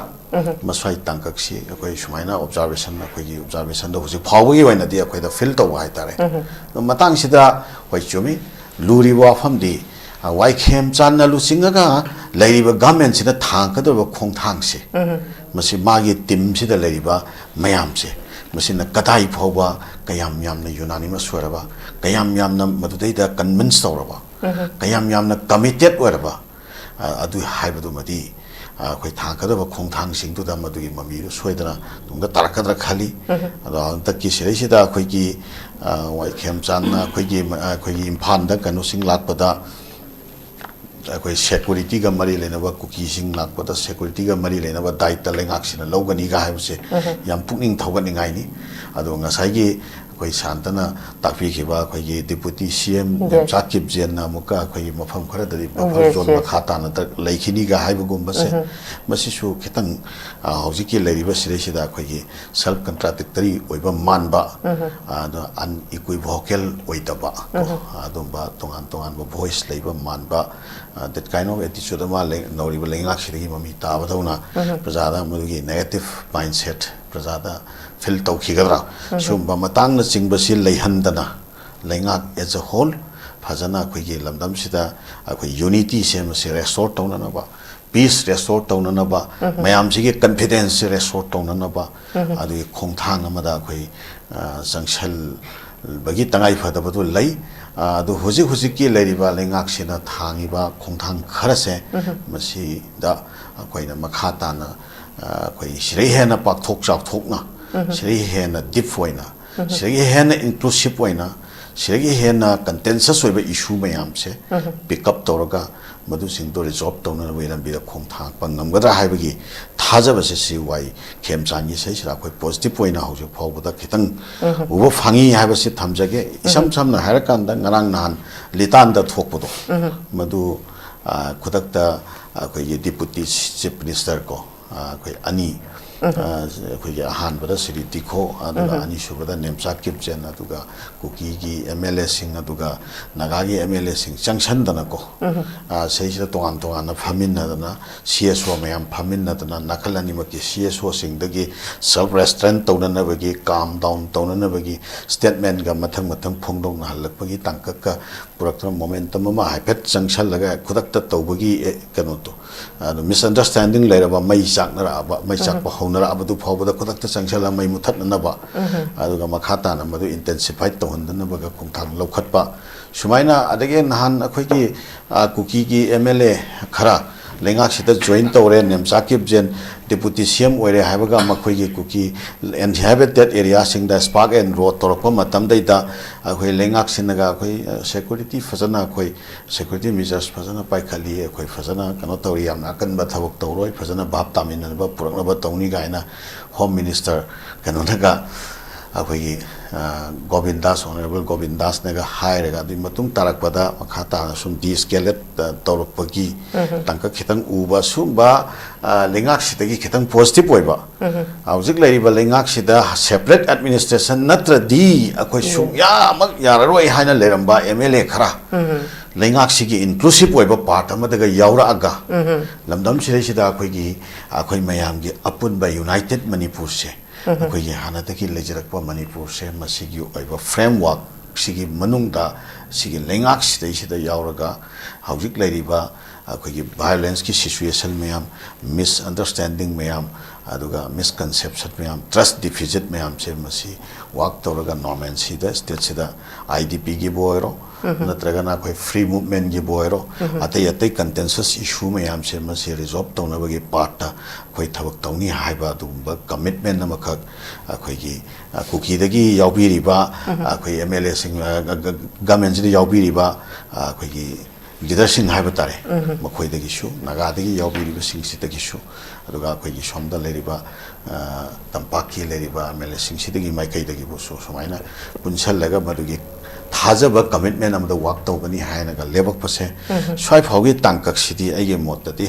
ꯃꯁ꯭ꯋꯥꯏ ꯇꯥꯡꯀꯛꯁꯤ ꯑꯩꯈꯣꯏ ꯁꯨꯃꯥꯏꯅ observation, ꯑꯩꯈꯣꯏꯒꯤ observationꯗ ꯍꯧꯖꯤꯛ ꯐꯥꯎꯕꯒꯤ ꯑꯣꯏꯅꯗꯤ ꯑꯩꯈꯣꯏꯗ feel ꯇꯧꯕ ꯍꯥꯏꯇꯥꯔꯦ꯫ ꯑꯗꯣ ꯃꯇꯥꯡꯁꯤꯗ ꯍꯣꯏ ꯆꯨꯝꯃꯤ, ꯂꯨꯔꯤꯕ ꯋꯥꯐꯝꯗꯤ, ꯑ, ꯋꯥꯏ ꯈꯦꯝꯆꯥꯟꯅ ꯂꯨꯆꯤꯡꯉꯒ ꯂꯩꯔꯤꯕ governmentꯁꯤꯅ ꯊꯥꯡꯒꯗꯧꯔꯤꯕ ꯈꯣꯡꯊꯥꯡꯁꯦ, ꯃꯁꯤ ꯃꯥꯒꯤ teamꯁꯤꯗ ꯂꯩꯔꯤꯕ ꯃꯌꯥꯝꯁꯦ, ꯃꯁꯤꯅ ꯀꯗꯥꯏ ꯐꯥꯎꯕ ꯀꯌꯥꯝ ꯌꯥꯝꯅ unanimous ꯑꯣꯏꯔꯕ, ꯀꯌꯥꯝ ꯌꯥꯝꯅ ꯃꯗꯨꯗꯩꯗ convince ꯇꯧꯔꯕ, ꯀꯌꯥꯝ ꯌꯥꯝꯅ committed ꯑꯣꯏꯔꯕ, ꯑ, ꯑꯗꯨ ꯍꯥꯏꯕꯗꯨꯃꯗꯤ, ꯑ, ꯑꯩꯈꯣꯏ ꯊꯥꯡꯒꯗꯕ ꯈꯣꯡꯊꯥꯡꯁꯤꯡꯗꯨꯗ ꯃꯗꯨꯒꯤ ꯃꯃꯤꯗꯨ ꯁꯣꯏꯗꯅ ꯇꯨꯡꯗ ꯇꯥꯔꯛꯀꯗ꯭ꯔꯥ ꯈꯜꯂꯤ꯫ ꯑꯗꯣ ꯍꯟꯗꯛꯀꯤ ꯁꯤꯗꯩꯁꯤꯗ ꯑꯩꯈꯣꯏꯒꯤ, ꯑ, ꯋꯥꯏꯈꯦꯝ ꯆꯥꯟꯅ ꯑꯩꯈꯣꯏꯒꯤ, ꯑ, ꯑꯩꯈꯣꯏꯒꯤ ꯏꯝꯐꯥꯜꯗ ꯀꯩꯅꯣꯁꯤꯡ ꯂꯥꯛꯄꯗ, ꯑꯩꯈꯣꯏ securityꯒ ꯃꯔꯤ ꯂꯩꯅꯕ, ꯀꯨꯀꯤꯁꯤꯡ ꯂꯥꯛꯄꯗ securityꯒ ꯃꯔꯤ ꯂꯩꯅꯕ ꯗꯥꯏꯇ ꯂꯩꯉꯥꯛꯁꯤꯅ ꯂꯧꯒꯅꯤꯒ ꯍꯥꯏꯕꯁꯦ ꯌꯥꯝ ꯄꯨꯛꯅꯤꯡ ꯊꯧꯒꯠꯅꯤꯡꯉꯥꯏꯅꯤ꯫ ꯑꯗꯣ ꯉꯁꯥꯏꯒꯤ ꯑꯩꯈꯣꯏ ꯁꯥꯟꯇꯅ ꯇꯥꯛꯄꯤꯈꯤꯕ ꯑꯩꯈꯣꯏꯒꯤ Deputy C M yes. Nemcha ꯀꯤꯞꯖꯦꯟꯅ ꯑꯃꯨꯛꯀ ꯑꯩꯈꯣꯏꯒꯤ ꯃꯐꯝ ꯈꯔꯗꯗꯤ buffer ꯌꯦꯁ, zone ꯌꯦꯁ꯫ ꯃꯈꯥ ꯇꯥꯅ ꯇ-, ꯂꯩꯈꯤꯅꯤꯒ ꯍꯥꯏꯕꯒꯨꯝꯕꯁꯦ, ꯃꯁꯤꯁꯨ ꯈꯤꯇꯪ, ꯑ, ꯍꯧꯖꯤꯛꯀꯤ ꯂꯩꯔꯤꯕ ꯁꯤꯗꯩꯁꯤꯗ ꯑꯩꯈꯣꯏꯒꯤ self contradictory ꯑꯣꯏꯕ ꯃꯥꯟꯕ, ꯑꯗꯣ unequivocal ꯑꯣꯏꯗꯕ ꯀꯣ, ꯑꯗꯨꯝꯕ ꯇꯣꯉꯥꯟ ꯇꯣꯉꯥꯟꯕ voice ꯂꯩꯕ ꯃꯥꯟꯕ, ꯑ, that kind of attitude ꯑꯃ ꯂꯩ-, ꯅꯧꯔꯤꯕ ꯂꯩꯉꯥꯛꯁꯤꯗꯒꯤ ꯃꯃꯤ ꯇꯥꯕꯗꯧꯅ ꯄ꯭ꯔꯖꯥꯗ ꯃꯗꯨꯒꯤ negative mindset ꯄ꯭ꯔꯖꯥꯗ feel ꯇꯧꯈꯤꯒꯗ꯭ꯔꯥ? ꯁꯤꯒꯨꯝꯕ ꯃꯇꯥꯡꯅꯆꯤꯡꯕꯁꯤ ꯂꯩꯍꯟꯗꯅ ꯂꯩꯉꯥꯛ as a whole ꯐꯖꯅ ꯑꯩꯈꯣꯏꯒꯤ ꯂꯝꯗꯝꯁꯤꯗ ꯑꯩꯈꯣꯏ unity ꯁꯦ ꯃꯁꯤ restore ꯇꯧꯅꯅꯕ, peace restore ꯇꯧꯅꯅꯕ, ꯃꯌꯥꯝꯁꯤꯒꯤ confidence ꯁꯦ restore ꯇꯧꯅꯅꯕ ꯑꯗꯨꯒꯤ ꯈꯣꯡꯊꯥꯡ ꯑꯃꯗ ꯑꯩꯈꯣꯏ, ꯑ, ꯆꯪꯁꯜ-, ꯕꯒꯤ ꯇꯉꯥꯏ ꯐꯗꯕꯗꯨ ꯂꯩ꯫ ꯑ, ꯑꯗꯨ ꯍꯧꯖꯤꯛ ꯍꯧꯖꯤꯛꯀꯤ ꯂꯩꯔꯤꯕ ꯂꯩꯉꯥꯛꯁꯤꯅ ꯊꯥꯡꯉꯤꯕ ꯈꯣꯡꯊꯥꯡ ꯈꯔꯁꯦ ꯃꯁꯤꯗ ꯑꯩꯈꯣꯏꯅ ꯃꯈꯥ ꯇꯥꯅ, ꯑ, ꯑꯩꯈꯣꯏ ꯁꯤꯗꯩ ꯍꯦꯟꯅ ꯄꯥꯛꯊꯣꯛ ꯆꯥꯎꯊꯣꯛꯅ, ꯁꯤꯗꯩ ꯍꯦꯟꯅ deep ꯑꯣꯏꯅ, ꯁꯤꯗꯒꯤ ꯍꯦꯟꯅ inclusive ꯑꯣꯏꯅ, ꯁꯤꯗꯒꯤ ꯍꯦꯟꯅ contentious ꯑꯣꯏꯕ issue ꯃꯌꯥꯝꯁꯦ pick up ꯇꯧꯔꯒ ꯃꯗꯨꯁꯤꯡꯗꯣ resolve ꯇꯧꯅꯅꯕꯒꯤ ꯂꯝꯕꯤꯗ ꯈꯣꯡꯊꯥꯡ ꯄꯪ ꯉꯝꯒꯗ꯭ꯔꯥ ꯍꯥꯏꯕꯒꯤ ꯊꯥꯖꯕꯁꯦ ꯁꯤ ꯋꯥꯏ ꯈꯦꯝꯆꯥꯟꯒꯤ ꯏꯁꯩꯁꯤꯗ ꯑꯩꯈꯣꯏ positive ꯑꯣꯏꯅ ꯍꯧꯖꯤꯛ ꯐꯥꯎꯕꯗ ꯈꯤꯇꯪ ꯎꯕ ꯐꯪꯉꯤ ꯍꯥꯏꯕꯁꯤ ꯊꯝꯖꯒꯦ꯫ ꯏꯁꯝ ꯁꯝꯅ ꯍꯥꯏꯔꯀꯥꯟꯗ ꯉꯔꯥꯡ ꯅꯍꯥꯟ ꯂꯤꯇꯥꯟꯗ ꯊꯣꯛꯄꯗꯣ, ꯃꯗꯨ, ꯑ, ꯈꯨꯗꯛꯇ ꯑꯩꯈꯣꯏꯒꯤ Deputy Chief Minister ꯀꯣ, ꯑ, ꯑꯩꯈꯣꯏ ꯑꯅꯤ, ꯑ, ꯑꯩꯈꯣꯏꯒꯤ ꯑꯍꯥꯟꯕꯗ ꯁ꯭ꯔꯤ ꯇꯤꯈꯣ, ꯑꯗꯨꯒ ꯑꯅꯤꯁꯨꯕꯗ ꯅꯦꯝꯆꯥ ꯀꯤꯞꯆꯦꯟ, ꯑꯗꯨꯒ ꯀꯨꯀꯤꯒꯤ MLA ꯁꯤꯡ, ꯑꯗꯨꯒ ꯅꯥꯒꯥꯒꯤ MLA ꯁꯤꯡ ꯆꯪꯁꯟꯗꯅꯀꯣ, ꯑ, ꯁꯤꯗꯩꯁꯤꯗ ꯇꯣꯉꯥꯟ ꯇꯣꯉꯥꯟꯅ ꯐꯝꯃꯤꯟꯅꯗꯅ, CSO ꯃꯌꯥꯝ ꯐꯝꯃꯤꯟꯅꯗꯅ, ꯅꯥꯀꯜ ꯑꯅꯤꯃꯛꯀꯤ CSO ꯁꯤꯡꯗꯒꯤ self restraint ꯇꯧꯅꯅꯕꯒꯤ, calm down ꯇꯧꯅꯅꯕꯒꯤ statement ꯒ ꯃꯊꯪ ꯃꯊꯪ ꯐꯣꯡꯗꯣꯛꯅꯍꯜꯂꯛꯄꯒꯤ ꯇꯥꯡꯀꯛꯀ ꯄꯨꯔꯛꯇꯨꯅ momentum ꯑꯃ ꯍꯥꯏꯐꯦꯠ ꯆꯪꯁꯜꯂꯒ ꯈꯨꯗꯛꯇ ꯇꯧꯕꯒꯤ, ꯑꯦ, ꯀꯩꯅꯣꯗꯣ, ꯑꯗꯣ misunderstanding ꯂꯩꯔꯕ, ꯃꯩ ꯆꯥꯛꯅꯔꯛꯑꯕ, ꯃꯩ ꯆꯥꯛꯄ ꯍꯧꯅꯔꯛꯑꯕꯗꯨ ꯐꯥꯎꯕꯗ ꯈꯨꯗꯛꯇ ꯆꯪꯁꯜꯂꯒ ꯃꯩ ꯃꯨꯊꯠꯅꯅꯕ, ꯑꯗꯨꯒ ꯃꯈꯥ ꯇꯥꯅ ꯃꯗꯨ intensify ꯇꯧꯍꯟꯗꯅꯕꯒ ꯈꯣꯡꯊꯥꯡ ꯂꯧꯈꯠꯄ, ꯁꯨꯃꯥꯏꯅ꯫ ꯑꯗꯒꯤ ꯅꯍꯥꯟ ꯑꯩꯈꯣꯏꯒꯤ, ꯑ, ꯀꯨꯀꯤꯒꯤ MLA ꯈꯔ ꯂꯩꯉꯥꯛꯁꯤꯗ join ꯇꯧꯔꯦ, ꯅꯦꯝꯆꯥ ꯀꯤꯞꯖꯦꯟ Deputy CM ꯑꯣꯏꯔꯦ ꯍꯥꯏꯕꯒ ꯃꯈꯣꯏꯒꯤ ꯀꯨꯀꯤ inhabited area ꯁꯤꯡꯗ spark and row ꯇꯧꯔꯛꯄ ꯃꯇꯝꯗꯩꯗ ꯑꯩꯈꯣꯏ ꯂꯩꯉꯥꯛꯁꯤꯅꯒ ꯑꯩꯈꯣꯏ, ꯑ, security ꯐꯖꯅ ꯑꯩꯈꯣꯏ security measures ꯐꯖꯅ ꯄꯥꯏꯈꯠꯂꯤ, ꯑꯩꯈꯣꯏ ꯐꯖꯅ ꯀꯩꯅꯣ ꯇꯧꯔꯤ, ꯌꯥꯝꯅ ꯑꯀꯟꯕ ꯊꯕꯛ ꯇꯧꯔꯣꯏ, ꯐꯖꯅ ꯚꯥꯞ ꯇꯥꯃꯤꯟꯅꯅꯕ ꯄꯨꯔꯛꯅꯕ ꯇꯧꯅꯤ ꯀꯥꯏꯅ Home Minister ꯀꯩꯅꯣꯅꯒ ꯑꯩꯈꯣꯏꯒꯤ, ꯑ, ꯒꯣꯕꯤꯟꯗꯥꯁ, Honourable ꯒꯣꯕꯤꯟꯗꯥꯁꯅꯒ ꯍꯥꯏꯔꯒ, ꯑꯗꯨꯒꯤ ꯃꯇꯨꯡ ꯇꯥꯔꯛꯄꯗ ꯃꯈꯥ ꯇꯥꯅ ꯁꯨꯝ de-escalate, ꯑ, ꯇꯧꯔꯛꯄꯒꯤ ꯇꯥꯡꯀꯛ ꯈꯤꯇꯪ ꯎꯕ, ꯁꯨꯝꯕ, ꯑ, ꯂꯩꯉꯥꯛꯁꯤꯗꯒꯤ ꯈꯤꯇꯪ positive ꯑꯣꯏꯕ, ꯍꯧꯖꯤꯛ ꯂꯩꯔꯤꯕ ꯂꯩꯉꯥꯛꯁꯤꯗ separate administration ꯅꯠꯇ꯭ꯔꯗꯤ ꯑꯩꯈꯣꯏ ꯁꯨꯡꯌꯥꯃꯛ ꯌꯥꯔꯔꯣꯏ ꯍꯥꯏꯅ ꯂꯩꯔꯝꯕ MLA ꯈꯔ ꯂꯩꯉꯥꯛꯁꯤꯒꯤ inclusive ꯑꯣꯏꯕ part ꯑꯃꯗꯒ ꯌꯥꯎꯔꯛꯑꯒ, ꯂꯝꯗꯝꯁꯤꯗꯩꯁꯤꯗ ꯑꯩꯈꯣꯏꯒꯤ, ꯑꯩꯈꯣꯏ ꯃꯌꯥꯝꯒꯤ ꯑꯄꯨꯟꯕ united ꯃꯅꯤꯄꯨꯔꯁꯦ, ꯑꯩꯈꯣꯏꯒꯤ ꯍꯥꯟꯅꯗꯒꯤ ꯂꯩꯖꯔꯛꯄ ꯃꯅꯤꯄꯨꯔꯁꯦ, ꯃꯁꯤꯒꯤ ꯑꯣꯏꯕ framework ꯁꯤꯒꯤ ꯃꯅꯨꯡꯗ, ꯁꯤꯒꯤ ꯂꯩꯉꯥꯛꯁꯤꯗꯩꯁꯤꯗ ꯌꯥꯎꯔꯒ, ꯍꯧꯖꯤꯛ ꯂꯩꯔꯤꯕ ꯑꯩꯈꯣꯏꯒꯤ violence ꯀꯤ situation ꯃꯌꯥꯝ, misunderstanding ꯃꯌꯥꯝ, ꯑꯗꯨꯒ misconception ꯃꯌꯥꯝ, trust deficit ꯃꯌꯥꯝꯁꯦ, ꯃꯁꯤ work ꯇꯧꯔꯒ normalcy ꯗ, state ꯁꯤꯗ IDP ꯒꯤꯕꯨ ꯑꯣꯏꯔꯣ, ꯅꯠꯇ꯭ꯔꯒꯅ ꯑꯩꯈꯣꯏ free movement ꯒꯤꯕꯨ ꯑꯣꯏꯔꯣ, ꯑꯇꯩ ꯑꯇꯩ contentious issue ꯃꯌꯥꯝꯁꯦ, ꯃꯁꯤ resolve ꯇꯧꯅꯕꯒꯤ part ꯇ ꯑꯩꯈꯣꯏ ꯊꯕꯛ ꯇꯧꯅꯤ ꯍꯥꯏꯕ ꯑꯗꯨꯒꯨꯝꯕ commitment ꯑꯃꯈꯛ ꯑꯩꯈꯣꯏꯒꯤ, ꯑ, ꯀꯨꯀꯤꯗꯒꯤ ꯌꯥꯎꯕꯤꯔꯤꯕ, ꯑꯩꯈꯣꯏ MLA ꯁꯤꯡ, ꯑ, ꯒ-, ꯒ-, government ꯁꯤꯗ ꯌꯥꯎꯕꯤꯔꯤꯕ, ꯑ, ꯑꯩꯈꯣꯏꯒꯤ leader ꯁꯤꯡ ꯍꯥꯏꯕ ꯇꯥꯔꯦ, ꯃꯈꯣꯏꯗꯒꯤꯁꯨ, ꯅꯥꯒꯥꯗꯒꯤ ꯌꯥꯎꯕꯤꯔꯤꯕꯁꯤꯡꯁꯤꯗꯒꯤꯁꯨ, ꯑꯗꯨꯒ ꯑꯩꯈꯣꯏꯒꯤ ꯁꯣꯝꯗ ꯂꯩꯔꯤꯕ, ꯑ, ꯇꯝꯄꯥꯛꯀꯤ ꯂꯩꯔꯤꯕ MLA ꯁꯤꯡꯁꯤꯗꯒꯤ ꯃꯥꯏꯀꯩꯗꯒꯤꯕꯨꯁꯨ ꯁꯨꯃꯥꯏꯅ ꯄꯨꯟꯁꯤꯜꯂꯒ ꯃꯗꯨꯒꯤ ꯊꯥꯖꯕ commitment ꯑꯃꯗ work ꯇꯧꯒꯅꯤ ꯍꯥꯏꯅꯒ ꯂꯦꯞꯄꯛꯄꯁꯦ, ꯁ꯭ꯋꯥꯏ ꯐꯥꯎꯒꯤ ꯇꯥꯡꯀꯛꯁꯤꯗꯤ ꯑꯩꯒꯤ ꯃꯣꯠꯇꯗꯤ,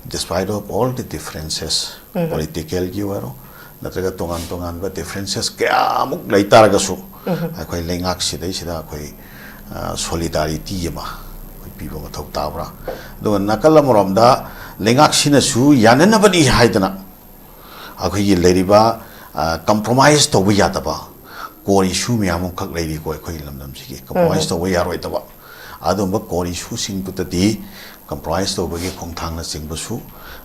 despite of all the differences, political ꯒꯤ ꯑꯣꯏꯔꯣ, ꯅꯠꯇ꯭ꯔꯒ ꯇꯣꯉꯥꯟ ꯇꯣꯉꯥꯟꯕ differences ꯀꯌꯥꯃꯨꯛ ꯂꯩ ꯇꯥꯔꯒꯁꯨ, ꯑꯩꯈꯣꯏ ꯂꯩꯉꯥꯛꯁꯤꯗꯩꯁꯤꯗ ꯑꯩꯈꯣꯏ, ꯑ, solidarity ꯑꯃ ꯑꯩꯈꯣꯏ ꯄꯤꯕ ꯃꯊꯧ ꯇꯥꯕ꯭ꯔꯥ? ꯑꯗꯨꯒ ꯅꯥꯀꯜ ꯑꯃꯔꯣꯝꯗ ꯂꯩꯉꯥꯛꯁꯤꯅꯁꯨ ꯌꯥꯅꯅꯕꯅꯤ ꯍꯥꯏꯗꯅ ꯑꯩꯈꯣꯏꯒꯤ ꯂꯩꯔꯤꯕ, ꯑ, compromise ꯇꯧꯕ ꯌꯥꯗꯕ core issue ꯃꯌꯥꯝ ꯑꯃꯈꯛ ꯂꯩꯔꯤꯀꯣ, ꯑꯩꯈꯣꯏꯒꯤ ꯂꯝꯗꯝꯁꯤꯒꯤ compromise ꯇꯧꯕ ꯌꯥꯔꯣꯏꯗꯕ꯫ ꯑꯗꯨꯝꯕ core issue ꯁꯤꯡꯗꯨꯗꯗꯤ compromise ꯇꯧꯕꯒꯤ ꯈꯣꯡꯊꯥꯡꯅꯆꯤꯡꯕꯁꯨ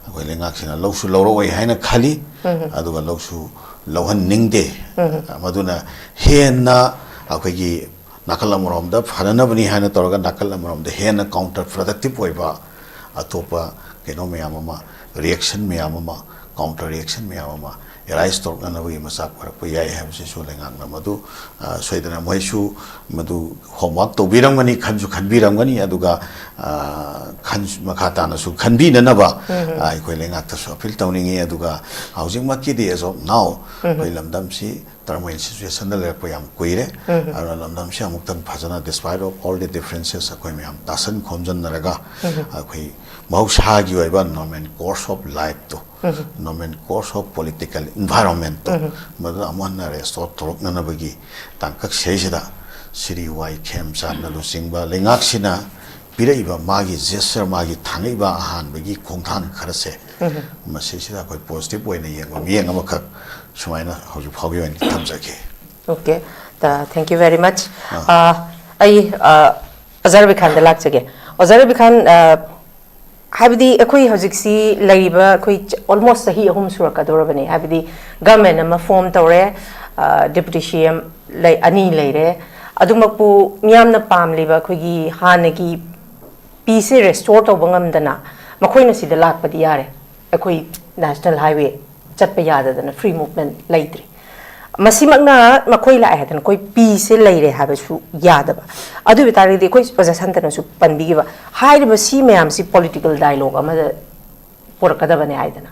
ꯑꯩꯈꯣꯏ ꯂꯩꯉꯥꯛꯁꯤꯅ ꯂꯧꯁꯨ ꯂꯧꯔꯛꯑꯣꯏ ꯍꯥꯏꯅ ꯈꯜꯂꯤ, ꯑꯗꯨꯒ ꯂꯧꯁꯨ ꯂꯧꯍꯟꯅꯤꯡꯗꯦ꯫ ꯃꯗꯨꯅ ꯍꯦꯟꯅ ꯑꯩꯈꯣꯏꯒꯤ ꯅꯥꯀꯜ ꯑꯃꯔꯣꯝꯗ ꯐꯅꯅꯕꯅꯤ ꯍꯥꯏꯅ ꯇꯧꯔꯒ ꯅꯥꯀꯜ ꯑꯃꯔꯣꯝꯗ ꯍꯦꯟꯅ counter productive ꯑꯣꯏꯕ ꯑꯇꯣꯞꯄ ꯀꯩꯅꯣ ꯃꯌꯥꯝ ꯑꯃ, reaction ꯃꯌꯥꯝ ꯑꯃ, counter reaction ꯃꯌꯥꯝ ꯑꯃ arise ꯇꯧꯔꯛꯅꯅꯕꯒꯤ ꯃꯆꯥꯛ ꯑꯣꯏꯔꯛꯄ ꯌꯥꯏ ꯍꯥꯏꯕꯁꯤꯁꯨ ꯂꯩꯉꯥꯛꯅ ꯃꯗꯨ, ꯑ, ꯁꯣꯏꯗꯅ ꯃꯣꯏꯁꯨ ꯃꯗꯨ homework ꯇꯧꯕꯤꯔꯝꯒꯅꯤ, ꯈꯟꯁꯨ ꯈꯟꯕꯤꯔꯝꯒꯅꯤ, ꯑꯗꯨꯒ, ꯑ, ꯈꯟ-, ꯃꯈꯥ ꯇꯥꯅꯁꯨ ꯈꯟꯕꯤꯅꯅꯕ, ꯑ, ꯑꯩꯈꯣꯏ ꯂꯩꯉꯥꯛꯇꯁꯨ appeal ꯇꯧꯅꯤꯡꯉꯤ꯫ ꯑꯗꯨꯒ ꯍꯧꯖꯤꯛꯃꯛꯀꯤꯗꯤ as of now ꯑꯩꯈꯣꯏ ꯂꯝꯗꯝꯁꯤ turmoil situation ꯗ ꯂꯩꯔꯛꯄ ꯌꯥꯝ ꯀꯨꯏꯔꯦ꯫ ꯑꯗꯨꯅ ꯂꯝꯗꯝꯁꯤ ꯑꯃꯨꯛꯇꯪ ꯐꯖꯅ, despite of all the differences, ꯑꯩꯈꯣꯏ ꯃꯌꯥꯝ ꯇꯥꯁꯟ ꯈꯣꯝꯖꯤꯟꯅꯔꯒ ꯑꯩꯈꯣꯏ ꯃꯍꯧꯁꯥꯒꯤ ꯑꯣꯏꯕ normal course of life to, normal course of political environment ꯇꯣ, ꯃꯗꯨ ꯑꯃꯨꯛ ꯍꯟꯅ restore ꯇꯧꯔꯛꯅꯅꯕꯒꯤ ꯇꯥꯡꯀꯛ ꯁꯤꯗꯩꯁꯤꯗ ꯁꯤꯔꯤ ꯋꯥꯏ ꯈꯦꯝꯆꯥꯟꯅ ꯂꯨꯆꯤꯡꯕ ꯂꯩꯉꯥꯛꯁꯤꯅ ꯄꯤꯔꯛꯏꯕ ꯃꯥꯒꯤ ꯖꯦꯁꯆꯔ, ꯃꯥꯒꯤ ꯊꯥꯡꯉꯛꯏꯕ ꯑꯍꯥꯟꯕꯒꯤ ꯈꯣꯡꯊꯥꯡ ꯈꯔꯁꯦ, ꯃꯁꯤꯁꯤꯗ ꯑꯩꯈꯣꯏ ꯄꯣꯖꯤꯇꯤꯚ ꯑꯣꯏꯅ ꯌꯦꯡꯕ ꯃꯤꯠꯌꯦꯡ ꯑꯃꯈꯛ ꯁꯨꯃꯥꯏꯅ ꯍꯧꯖꯤꯛ ꯐꯥꯎꯒꯤ ꯑꯣꯏꯅ ꯊꯝꯖꯒꯦ꯫ Okay, thank you very much. ꯑꯩ ꯑꯣꯖꯥ ꯔꯕꯤꯈꯥꯟꯗ ꯂꯥꯛꯆꯒꯦ꯫ ꯑꯣꯖꯥ ꯔꯕꯤꯈꯥꯟ, ꯍꯥꯏꯕꯗꯤ ꯑꯩꯈꯣꯏ ꯍꯧꯖꯤꯛꯁꯤ ꯂꯩꯔꯤꯕ ꯑꯩꯈꯣꯏ ꯑꯣꯜꯃꯣꯁ ꯆꯍꯤ ꯑꯍꯨꯝ ꯁꯨꯔꯛꯀꯗꯧꯔꯕꯅꯤ꯫ ꯍꯥꯏꯕꯗꯤ ꯒꯃꯦꯟ ꯑꯃ ꯐꯣꯝ ꯇꯧꯔꯦ, ꯗꯦꯄꯨꯇꯤ ꯁꯤ ꯑꯦꯝ ꯑꯅꯤ ꯂꯩꯔꯦ꯫ ꯑꯗꯨꯃꯛꯄꯨ ꯃꯤꯌꯥꯝꯅ ꯄꯥꯝꯂꯤꯕ ꯑꯩꯈꯣꯏꯒꯤ ꯍꯥꯟꯅꯒꯤ ꯄꯤꯁꯁꯦ ꯔꯦꯁꯇꯣꯔ ꯇꯧꯕ ꯉꯝꯗꯅ ꯃꯈꯣꯏꯅ ꯁꯤꯗ ꯂꯥꯛꯄꯗꯤ ꯌꯥꯔꯦ, ꯑꯩꯈꯣꯏ ꯅꯦꯁꯅꯦꯜ ꯍꯥꯏꯋꯦ ꯆꯠꯄ ꯌꯥꯗꯗꯅ ꯐ꯭ꯔꯤ ꯃꯨꯚꯃꯦꯟ ꯂꯩꯇ꯭ꯔꯤ꯫ ꯃꯁꯤꯃꯛꯅ ꯃꯈꯣꯏ ꯂꯥꯛꯑꯦ ꯍꯥꯏꯗꯅ ꯑꯩꯈꯣꯏ ꯄꯤꯁꯁꯦ ꯂꯩꯔꯦ ꯍꯥꯏꯕꯁꯨ ꯌꯥꯗꯕ꯫ ꯑꯗꯨ ꯑꯣꯏꯕ ꯇꯥꯔꯒꯗꯤ ꯑꯩꯈꯣꯏ ꯑꯣꯖꯥ ꯁꯟꯇꯅꯁꯨ ꯄꯟꯕꯤꯈꯤꯕ ꯍꯥꯏꯔꯤꯕ ꯁꯤ ꯃꯌꯥꯝꯁꯤ ꯄꯣꯂꯤꯇꯤꯀꯦꯜ ꯗꯥꯏꯂꯣꯒ ꯑꯃꯗ ꯄꯨꯔꯛꯀꯗꯕꯅꯦ ꯍꯥꯏꯗꯅ꯫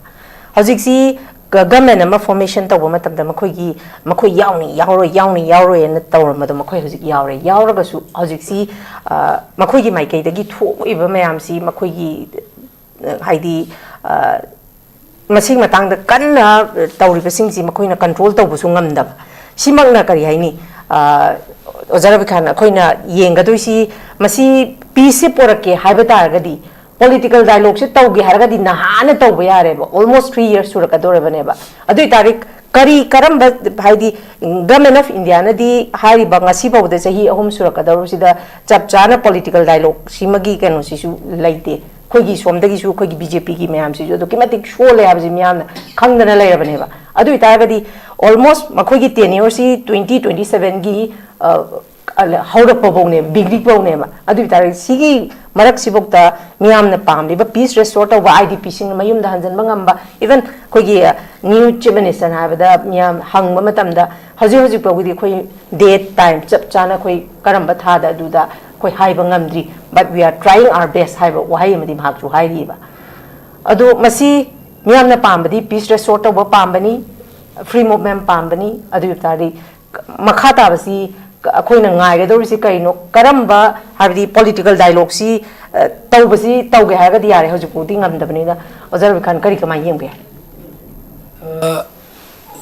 ꯍꯧꯖꯤꯛꯁꯤ ꯒꯃꯦꯟ ꯑꯃ ꯐꯣꯔꯃꯦꯁꯟ ꯇꯧꯕ ꯃꯇꯝꯗ ꯃꯈꯣꯏꯒꯤ, ꯃꯈꯣꯏ ꯌꯥꯎꯅꯤ ꯌꯥꯎꯔꯣꯏ, ꯌꯥꯎꯅꯤ ꯌꯥꯎꯔꯣꯏꯅ ꯇꯧꯔꯝꯕꯗꯣ ꯃꯈꯣꯏ ꯍꯧꯖꯤꯛ ꯌꯥꯎꯔꯦ꯫ ꯌꯥꯎꯔꯒꯁꯨ ꯍꯧꯖꯤꯛꯁꯤ ꯃꯈꯣꯏꯒꯤ ꯃꯥꯏꯀꯩꯗꯒꯤ ꯊꯣꯛꯏꯕ ꯃꯌꯥꯝꯁꯤ ꯃꯈꯣꯏꯒꯤ, ꯍꯥꯏꯗꯤ, ꯃꯁꯤꯒꯤ ꯃꯇꯥꯡꯗ ꯀꯟꯅ ꯇꯧꯔꯤꯕꯁꯤꯡꯁꯤ ꯃꯈꯣꯏꯅ ꯀꯟꯇ꯭ꯔꯣꯜ ꯇꯧꯕꯁꯨ ꯉꯝꯗꯕ꯫ ꯁꯤꯃꯛꯅ ꯀꯔꯤ ꯍꯥꯏꯅꯤ? ꯑꯣꯖꯥ ꯔꯕꯤꯈꯥꯟ, ꯑꯩꯈꯣꯏꯅ ꯌꯦꯡꯒꯗꯣꯏꯁꯤ ꯃꯁꯤ ꯄꯤꯁꯁꯦ ꯄꯣꯔꯛꯀꯦ ꯍꯥꯏꯕ ꯇꯥꯔꯒꯗꯤ, ꯄꯣꯂꯤꯇꯤꯀꯦꯜ ꯗꯥꯏꯂꯣꯒꯁꯦ ꯇꯧꯒꯦ ꯍꯥꯏꯔꯒꯗꯤ ꯅꯍꯥꯟꯅ ꯇꯧꯕ ꯌꯥꯔꯦꯕ꯫ ꯑꯣꯜꯃꯣꯁ ꯊ꯭ꯔꯤ ꯌꯔꯁ ꯁꯨꯔꯛꯀꯗꯧꯔꯕꯅꯦꯕ꯫ ꯑꯗꯨ ꯑꯣꯏꯇꯥꯔꯗꯤ ꯀꯔꯤ, ꯀꯔꯝꯕ, ꯍꯥꯏꯗꯤ, ꯒꯃꯦꯟ ꯑꯣꯐ ꯏꯟꯗꯤꯌꯥꯅꯗꯤ ꯍꯥꯏꯔꯤꯕ ꯉꯁꯤ ꯐꯥꯎꯕꯗ ꯆꯍꯤ ꯑꯍꯨꯝ ꯁꯨꯔꯛꯀꯗꯧꯔꯤꯁꯤꯗ ꯆꯞ ꯆꯥꯅ ꯄꯣꯂꯤꯇꯤꯀꯦꯜ ꯗꯥꯏꯂꯣꯒ ꯁꯤꯃꯒꯤ ꯀꯩꯅꯣꯁꯤꯁꯨ ꯂꯩꯇꯦ꯫ ꯑꯩꯈꯣꯏꯒꯤ ꯁꯣꯝꯗꯒꯤꯁꯨ ꯑꯩꯈꯣꯏꯒꯤ ꯕꯤ ꯖꯦ ꯄꯤꯒꯤ ꯃꯌꯥꯝꯁꯤꯁꯨ ꯑꯗꯨꯛꯀꯤ ꯃꯇꯤꯛ ꯁꯣꯜꯂꯦ ꯍꯥꯏꯕꯁꯤ ꯃꯤꯌꯥꯝꯅ ꯈꯪꯗꯅ ꯂꯩꯔꯕꯅꯦꯕ꯫ ꯑꯗꯨ ꯑꯣꯏꯇꯥꯔꯒꯗꯤ ꯑꯣꯜꯃꯣꯁ ꯃꯈꯣꯏꯒꯤ ꯇꯦꯅ꯭ꯌꯨꯔꯁꯤ ꯇ꯭ꯋꯦꯟꯇꯤ ꯇ꯭ꯋꯦꯟꯇꯤ ꯁꯚꯦꯟꯒꯤ ꯍꯧꯔꯛꯄꯐꯧꯅꯦꯕ, ꯕꯤꯒꯤꯅꯤꯡꯐꯧꯅꯦꯕ꯫ ꯑꯗꯨ ꯑꯣꯏꯇꯥꯔꯗꯤ ꯁꯤꯒꯤ ꯃꯔꯛꯁꯤꯐꯧꯗ ꯃꯤꯌꯥꯝꯅ ꯄꯥꯝꯂꯤꯕ ꯄꯤꯁ ꯔꯦꯁꯇꯣꯔ ꯇꯧꯕ, ꯑꯥꯏ ꯗꯤ ꯄꯤꯁꯤꯡ ꯃꯌꯨꯝꯗ ꯍꯟꯖꯤꯟꯕ ꯉꯝꯕ, ꯏꯚꯟ ꯑꯩꯈꯣꯏꯒꯤ ꯅ꯭ꯌꯨ ꯆꯤꯐ ꯃꯤꯅꯤꯁꯇꯔꯅ ꯍꯥꯏꯕꯗ ꯃꯤꯌꯥꯝ ꯍꯪꯕ ꯃꯇꯝꯗ ꯍꯧꯖꯤꯛ ꯍꯧꯖꯤꯛ ꯐꯥꯎꯒꯤꯗꯤ ꯑꯩꯈꯣꯏ ꯗꯦꯠ ꯇꯥꯏꯝ ꯆꯞ ꯆꯥꯅ ꯑꯩꯈꯣꯏ ꯀꯔꯝꯕ ꯊꯥꯗ ꯑꯗꯨꯗ ꯑꯩꯈꯣꯏ ꯍꯥꯏꯕ ꯉꯝꯗ꯭ꯔꯤ, but we are trying our best ꯍꯥꯏꯕ ꯋꯥꯍꯩ ꯑꯃꯗꯤ ꯃꯍꯥꯛꯁꯨ ꯍꯥꯏꯔꯤꯕ꯫ ꯑꯗꯣ ꯃꯁꯤ ꯃꯤꯌꯥꯝꯅ ꯄꯥꯝꯕꯗꯤ ꯄꯤꯁ ꯔꯦꯁꯇꯣꯔ ꯇꯧꯕ ꯄꯥꯝꯕꯅꯤ, ꯐ꯭ꯔꯤ ꯃꯨꯚꯃꯦꯟ ꯄꯥꯝꯕꯅꯤ꯫ ꯑꯗꯨ ꯑꯣꯏꯕ ꯇꯥꯔꯗꯤ ꯃꯈꯥ ꯇꯥꯕꯁꯤ ꯑꯩꯈꯣꯏꯅ ꯉꯥꯏꯒꯗꯧꯔꯤꯁꯤ ꯀꯔꯤꯅꯣ? ꯀꯔꯝꯕ, ꯍꯥꯏꯕꯗꯤ ꯄꯣꯂꯤꯇꯤꯀꯦꯜ ꯗꯥꯏꯂꯣꯒꯁꯤ ꯇꯧꯕꯁꯤ ꯇꯧꯒꯦ ꯍꯥꯏꯔꯒꯗꯤ ꯌꯥꯔꯦ, ꯍꯧꯖꯤꯛ ꯐꯥꯎꯗꯤ ꯉꯝꯗꯕꯅꯤꯅ꯫ ꯑꯣꯖꯥ ꯔꯕꯤꯈꯥꯟ, ꯀꯔꯤ ꯀꯃꯥꯏꯅ ꯌꯦꯡꯕ ꯌꯥꯏ?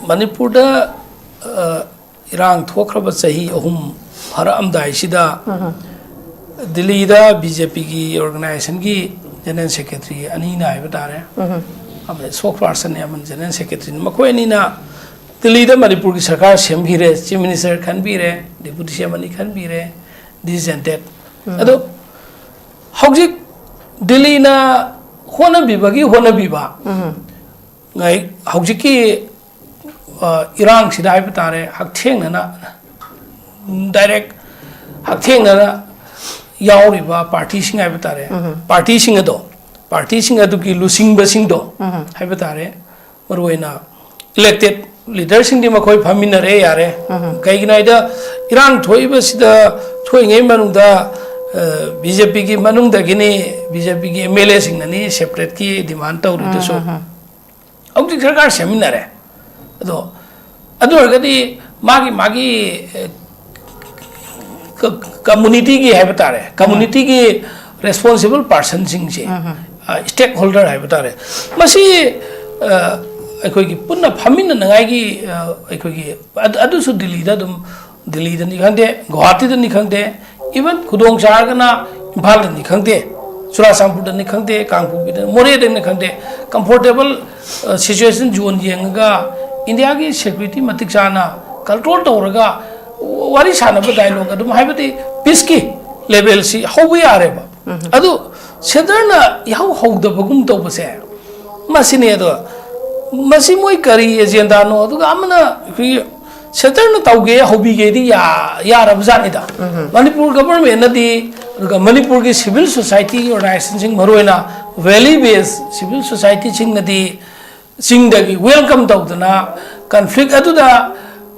ꯃꯅꯤꯄꯨꯔꯗ ꯏꯔꯥꯡ ꯊꯣꯛꯈ꯭ꯔꯕ ꯆꯍꯤ ꯑꯍꯨꯝ ꯐꯥꯔꯛꯑꯝꯗꯥꯏꯁꯤꯗ ꯗꯤꯜꯂꯤꯗ ꯕꯤ ꯖꯦ ꯄꯤꯒꯤ ꯑꯣꯔꯒꯅꯥꯏꯖꯦꯁꯟꯒꯤ ꯖꯦꯅꯔꯦꯜ ꯁꯦꯀ꯭ꯔꯦꯇꯔꯤ ꯑꯅꯤꯅ ꯍꯥꯏꯕ ꯇꯥꯔꯦ, ꯑꯃꯗꯤ ꯁ꯭ꯄꯣꯛꯁ ꯄꯥꯔꯁꯟꯅꯦ, ꯑꯃꯅ ꯖꯦꯅꯔꯦꯜ ꯁꯦꯀ꯭ꯔꯦꯇꯔꯤꯅꯤ꯫ ꯃꯈꯣꯏ ꯑꯅꯤꯅ ꯗꯤꯜꯂꯤꯗ ꯃꯅꯤꯄꯨꯔꯒꯤ ꯁꯔꯀꯥꯔ ꯁꯦꯝꯈꯤꯔꯦ, ꯆꯤꯐ ꯃꯤꯅꯤꯁꯇꯔ ꯈꯟꯕꯤꯔꯦ, ꯗꯦꯄꯨꯇꯤ ꯁꯤ ꯑꯦꯝ ꯑꯅꯤ ꯈꯟꯕꯤꯔꯦ, ꯗꯤꯁ ꯑꯦꯟ ꯗꯦꯠ꯫ ꯑꯗꯣ ꯍꯧꯖꯤꯛ ꯗꯤꯜꯂꯤꯅ ꯍꯣꯠꯅꯕꯤꯕꯒꯤ ꯍꯣꯠꯅꯕꯤꯕ ꯉꯥꯏ-, ꯍꯧꯖꯤꯛꯀꯤ, ꯑ, ꯏꯔꯥꯡꯁꯤꯗ ꯍꯥꯏꯕ ꯇꯥꯔꯦ, ꯍꯛꯊꯦꯡꯅꯅ, ꯗꯥꯏꯔꯦꯛ ꯍꯛꯊꯦꯡꯅꯅ ꯌꯥꯎꯔꯤꯕ ꯄꯥꯔꯇꯤꯁꯤꯡ ꯍꯥꯏꯕ ꯇꯥꯔꯦ, ꯄꯥꯔꯇꯤꯁꯤꯡ ꯑꯗꯣ, ꯄꯥꯔꯇꯤꯁꯤꯡ ꯑꯗꯨꯒꯤ ꯂꯨꯆꯤꯡꯕꯁꯤꯡꯗꯣ ꯍꯥꯏꯕ ꯇꯥꯔꯦ, ꯃꯔꯨꯑꯣꯏꯅ ꯏꯂꯦꯛꯇꯦꯠ ꯂꯤꯗꯔꯁꯤꯡꯗꯤ ꯃꯈꯣꯏ ꯐꯝꯃꯤꯟꯅꯔꯦ, ꯌꯥꯔꯦ꯫ ꯀꯩꯒꯤꯅꯣ ꯍꯥꯏꯗ, ꯏꯔꯥꯡ ꯊꯣꯛꯏꯕꯁꯤꯗ, ꯊꯣꯛꯏꯉꯩ ꯃꯅꯨꯡꯗ ꯕꯤ ꯖꯦ ꯄꯤꯒꯤ ꯃꯅꯨꯡꯗꯒꯤꯅꯤ, ꯕꯤ ꯖꯦ ꯄꯤꯒꯤ ꯑꯦꯝ ꯑꯦꯜ ꯑꯦꯁꯤꯡꯅꯅꯤ ꯁꯦꯄꯔꯦꯠꯀꯤ ꯗꯤꯃꯥꯟ ꯇꯧꯔꯤꯗꯨꯁꯨ꯫ ꯍꯧꯖꯤꯛ ꯁꯔꯀꯥꯔ ꯁꯦꯝꯃꯤꯟꯅꯔꯦ꯫ ꯑꯗꯣ ꯑꯗꯨ ꯑꯣꯏꯔꯒꯗꯤ ꯃꯥꯒꯤ, ꯃꯥꯒꯤ, ꯑꯦ, ꯀ-, ꯀꯝꯃꯨꯅꯤꯇꯤꯒꯤ ꯍꯥꯏꯕ ꯇꯥꯔꯦ, ꯀꯝꯃꯨꯅꯤꯇꯤꯒꯤ ꯔꯦꯁꯄꯣꯟꯁꯤꯕꯜ ꯄꯥꯔꯁꯟꯁꯤꯡꯁꯦ, ꯁ꯭ꯇꯦꯛ ꯍꯣꯜꯗꯔ ꯍꯥꯏꯕ ꯇꯥꯔꯦ, ꯃꯁꯤ, ꯑ, ꯑꯩꯈꯣꯏꯒꯤ ꯄꯨꯟꯅ ꯐꯝꯃꯤꯟꯅꯅꯉꯥꯏꯒꯤ, ꯑ, ꯑꯩꯈꯣꯏꯒꯤ ꯑꯗ-, ꯑꯗꯨꯁꯨ ꯗꯤꯜꯂꯤꯗ ꯑꯗꯨꯝ, ꯗꯤꯜꯂꯤꯗꯅꯤ ꯈꯪꯗꯦ, ꯒꯨꯋꯥꯍꯥꯇꯤꯗꯅꯤ ꯈꯪꯗꯦ, ꯏꯚꯟ ꯈꯨꯗꯣꯡ ꯆꯥꯔꯒꯅ ꯏꯝꯐꯥꯜꯗꯅꯤ ꯈꯪꯗꯦ, ꯆꯨꯔꯥꯆꯥꯟꯄꯨꯔꯗꯅꯤ ꯈꯪꯗꯦ, ꯀꯥꯡꯄꯣꯛꯄꯤꯗ, ꯃꯣꯔꯦꯗꯅꯤ ꯈꯪꯗꯦ, ꯀꯝꯐꯣꯔꯇꯦꯕꯜ, ꯑ, ꯁꯤꯆꯨꯋꯦꯁꯟ ꯖꯣꯟ ꯌꯦꯡꯉꯒ ꯏꯟꯗꯤꯌꯥꯒꯤ ꯁꯦꯀ꯭ꯌꯨꯔꯤꯇꯤ ꯃꯇꯤꯛ ꯆꯥꯅ ꯀꯟꯇ꯭ꯔꯣꯜ ꯇꯧꯔꯒ ꯋꯥꯔꯤ ꯁꯥꯟꯅꯕ ꯗꯥꯏꯂꯣꯒ ꯑꯗꯨꯝ, ꯍꯥꯏꯕꯗꯤ ꯄꯤꯁꯀꯤ ꯂꯦꯚꯦꯜꯁꯤ ꯍꯧꯕ ꯌꯥꯔꯦꯕ꯫ ꯑꯗꯨ ꯁꯦꯟꯇꯔꯅ ꯏꯍꯧ ꯍꯧꯗꯕꯒꯨꯝ ꯇꯧꯕꯁꯦ ꯃꯁꯤꯅꯦ꯫ ꯑꯗꯣ ꯃꯁꯤ ꯃꯣꯏ ꯀꯔꯤ ꯑꯦꯖꯦꯟꯗꯥꯅꯣ? ꯑꯗꯨꯒ ꯑꯃꯅ ꯑꯩꯈꯣꯏꯒꯤ ꯁꯦꯟꯇꯔꯅ ꯇꯧꯒꯦ ꯍꯧꯕꯤꯒꯦꯗꯤ ꯌꯥ-, ꯌꯥꯔꯕ ꯖꯥꯠꯅꯤꯗ꯫ ꯃꯅꯤꯄꯨꯔ ꯒꯚꯔꯟꯃꯦꯟꯅꯗꯤ, ꯑꯗꯨꯒ ꯃꯅꯤꯄꯨꯔꯒꯤ ꯁꯤꯚꯤꯜ ꯁꯣꯁꯥꯏꯇꯤ ꯑꯣꯔꯒꯅꯥꯏꯖꯦꯁꯟꯁꯤꯡ, ꯃꯔꯨꯑꯣꯏꯅ ꯚꯦꯂꯤ ꯕꯦꯁ ꯁꯤꯚꯤꯜ ꯁꯣꯁꯥꯏꯇꯤꯁꯤꯡꯅꯗꯤ ꯆꯤꯡꯗꯒꯤ ꯋꯦꯜꯀꯝ ꯇꯧꯗꯅ ꯀꯟꯐ꯭ꯂꯤꯛ ꯑꯗꯨꯗ,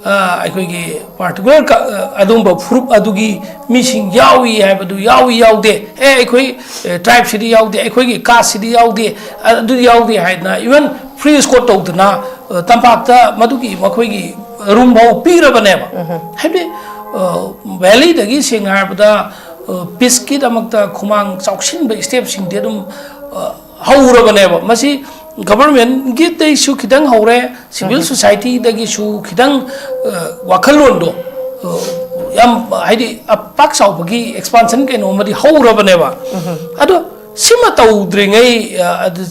ꯑ, ꯑꯩꯈꯣꯏꯒꯤ ꯄꯥꯔꯇꯤꯀꯨꯂꯔ ꯀ-, ꯑ, ꯑꯗꯨꯒꯨꯝꯕ ꯐꯨꯔꯨꯞ ꯑꯗꯨꯒꯤ ꯃꯤꯁꯤꯡ ꯌꯥꯎꯏ ꯍꯥꯏꯕꯗꯨ, ꯌꯥꯎꯏ ꯌꯥꯎꯗꯦ, ꯑꯦ, ꯑꯩꯈꯣꯏ, ꯑꯦ, ꯇ꯭ꯔꯥꯏꯕꯁꯤꯗꯤ ꯌꯥꯎꯗꯦ, ꯑꯩꯈꯣꯏꯒꯤ ꯀꯥꯁꯁꯤꯗꯤ ꯌꯥꯎꯗꯦ, ꯑ-, ꯑꯗꯨꯗꯤ ꯌꯥꯎꯗꯦ ꯍꯥꯏꯗꯅ ꯏꯚꯟ ꯐ꯭ꯔꯤ ꯏꯁꯀꯣꯔꯠ ꯇꯧꯗꯅ, ꯑ, ꯇꯝꯄꯥꯛꯇ ꯃꯗꯨꯒꯤ ꯃꯈꯣꯏꯒꯤ ꯔꯨꯝ ꯐꯥꯎ ꯄꯤꯔꯕꯅꯦꯕ꯫ ꯍꯥꯏꯕꯗꯤ, ꯑ, ꯚꯦꯂꯤꯗꯒꯤ ꯁꯦꯡꯅ ꯍꯥꯏꯔꯕꯗ, ꯑ, ꯄꯤꯁꯀꯤꯗꯃꯛꯇ ꯈꯨꯃꯥꯡ ꯆꯥꯎꯁꯤꯟꯕ ꯏꯁꯇꯦꯞꯁꯤꯡꯗꯤ ꯑꯗꯨꯝ, ꯑ, ꯍꯧꯔꯕꯅꯦꯕ꯫ ꯃꯁꯤ ꯒꯚꯔꯟꯃꯦꯟꯒꯤꯗꯩꯁꯨ ꯈꯤꯇꯪ ꯍꯧꯔꯦ, ꯁꯤꯚꯤꯜ ꯁꯣꯁꯥꯏꯇꯤꯗꯒꯤꯁꯨ ꯈꯤꯇꯪ, ꯑ, ꯋꯥꯈꯜꯂꯣꯟꯗꯣ, ꯑ, ꯌꯥꯝ, ꯍꯥꯏꯗꯤ, ꯑ, ꯄꯥꯛ ꯆꯥꯎꯕꯒꯤ expansion ꯀꯩꯅꯣ ꯑꯃꯗꯤ ꯍꯧꯔꯕꯅꯦꯕ꯫ ꯑꯗꯣ ꯁꯤꯃ ꯇꯧꯗ꯭ꯔꯤꯉꯩ, ꯑ, ꯑꯗꯨ,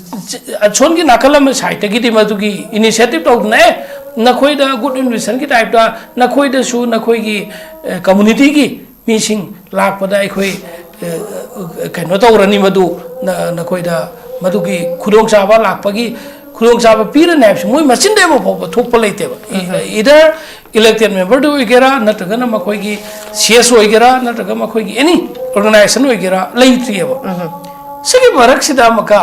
ꯑꯁꯣꯟꯒꯤ ꯅꯥꯀꯜ ꯑꯃ side ꯇꯒꯤꯗꯤ ꯃꯗꯨꯒꯤ initiative ꯇꯧꯗꯅ, "ꯑꯦ, ꯅꯈꯣꯏꯗ good investment ꯀꯤ type ꯇ ꯅꯈꯣꯏꯗꯁꯨ ꯅꯈꯣꯏꯒꯤ, ꯑ, community ꯒꯤ ꯃꯤꯁꯤꯡ ꯂꯥꯛꯄꯗ ꯑꯩꯈꯣꯏ, ꯑ, ꯀꯩꯅꯣ ꯇꯧꯔꯅꯤ, ꯃꯗꯨ ꯅ-, ꯅꯈꯣꯏꯗ ꯃꯗꯨꯒꯤ ꯈꯨꯗꯣꯡꯆꯥꯕ ꯂꯥꯛꯄꯒꯤ ꯈꯨꯗꯣꯡꯆꯥꯕ ꯄꯤꯔꯅꯤ" ꯍꯥꯏꯕꯁꯤ ꯃꯣꯏ ꯃꯆꯤꯟꯗꯩ ꯑꯃ ꯐꯥꯎꯕ ꯊꯣꯛꯄ ꯂꯩꯇꯦꯕ꯫ ꯏ-, either elected member ꯗ ꯑꯣꯏꯒꯦꯔꯥ, ꯅꯠꯇ꯭ꯔꯒꯅ ꯃꯈꯣꯏꯒꯤ C S ꯑꯣꯏꯒꯦꯔꯥ, ꯅꯠꯇ꯭ꯔꯒ ꯃꯈꯣꯏꯒꯤ any organization ꯑꯣꯏꯒꯦꯔꯥ, ꯂꯩꯇ꯭ꯔꯤꯑꯕ꯫ ꯁꯤꯒꯤ ꯃꯔꯛꯁꯤꯗ ꯑꯃꯨꯛꯀ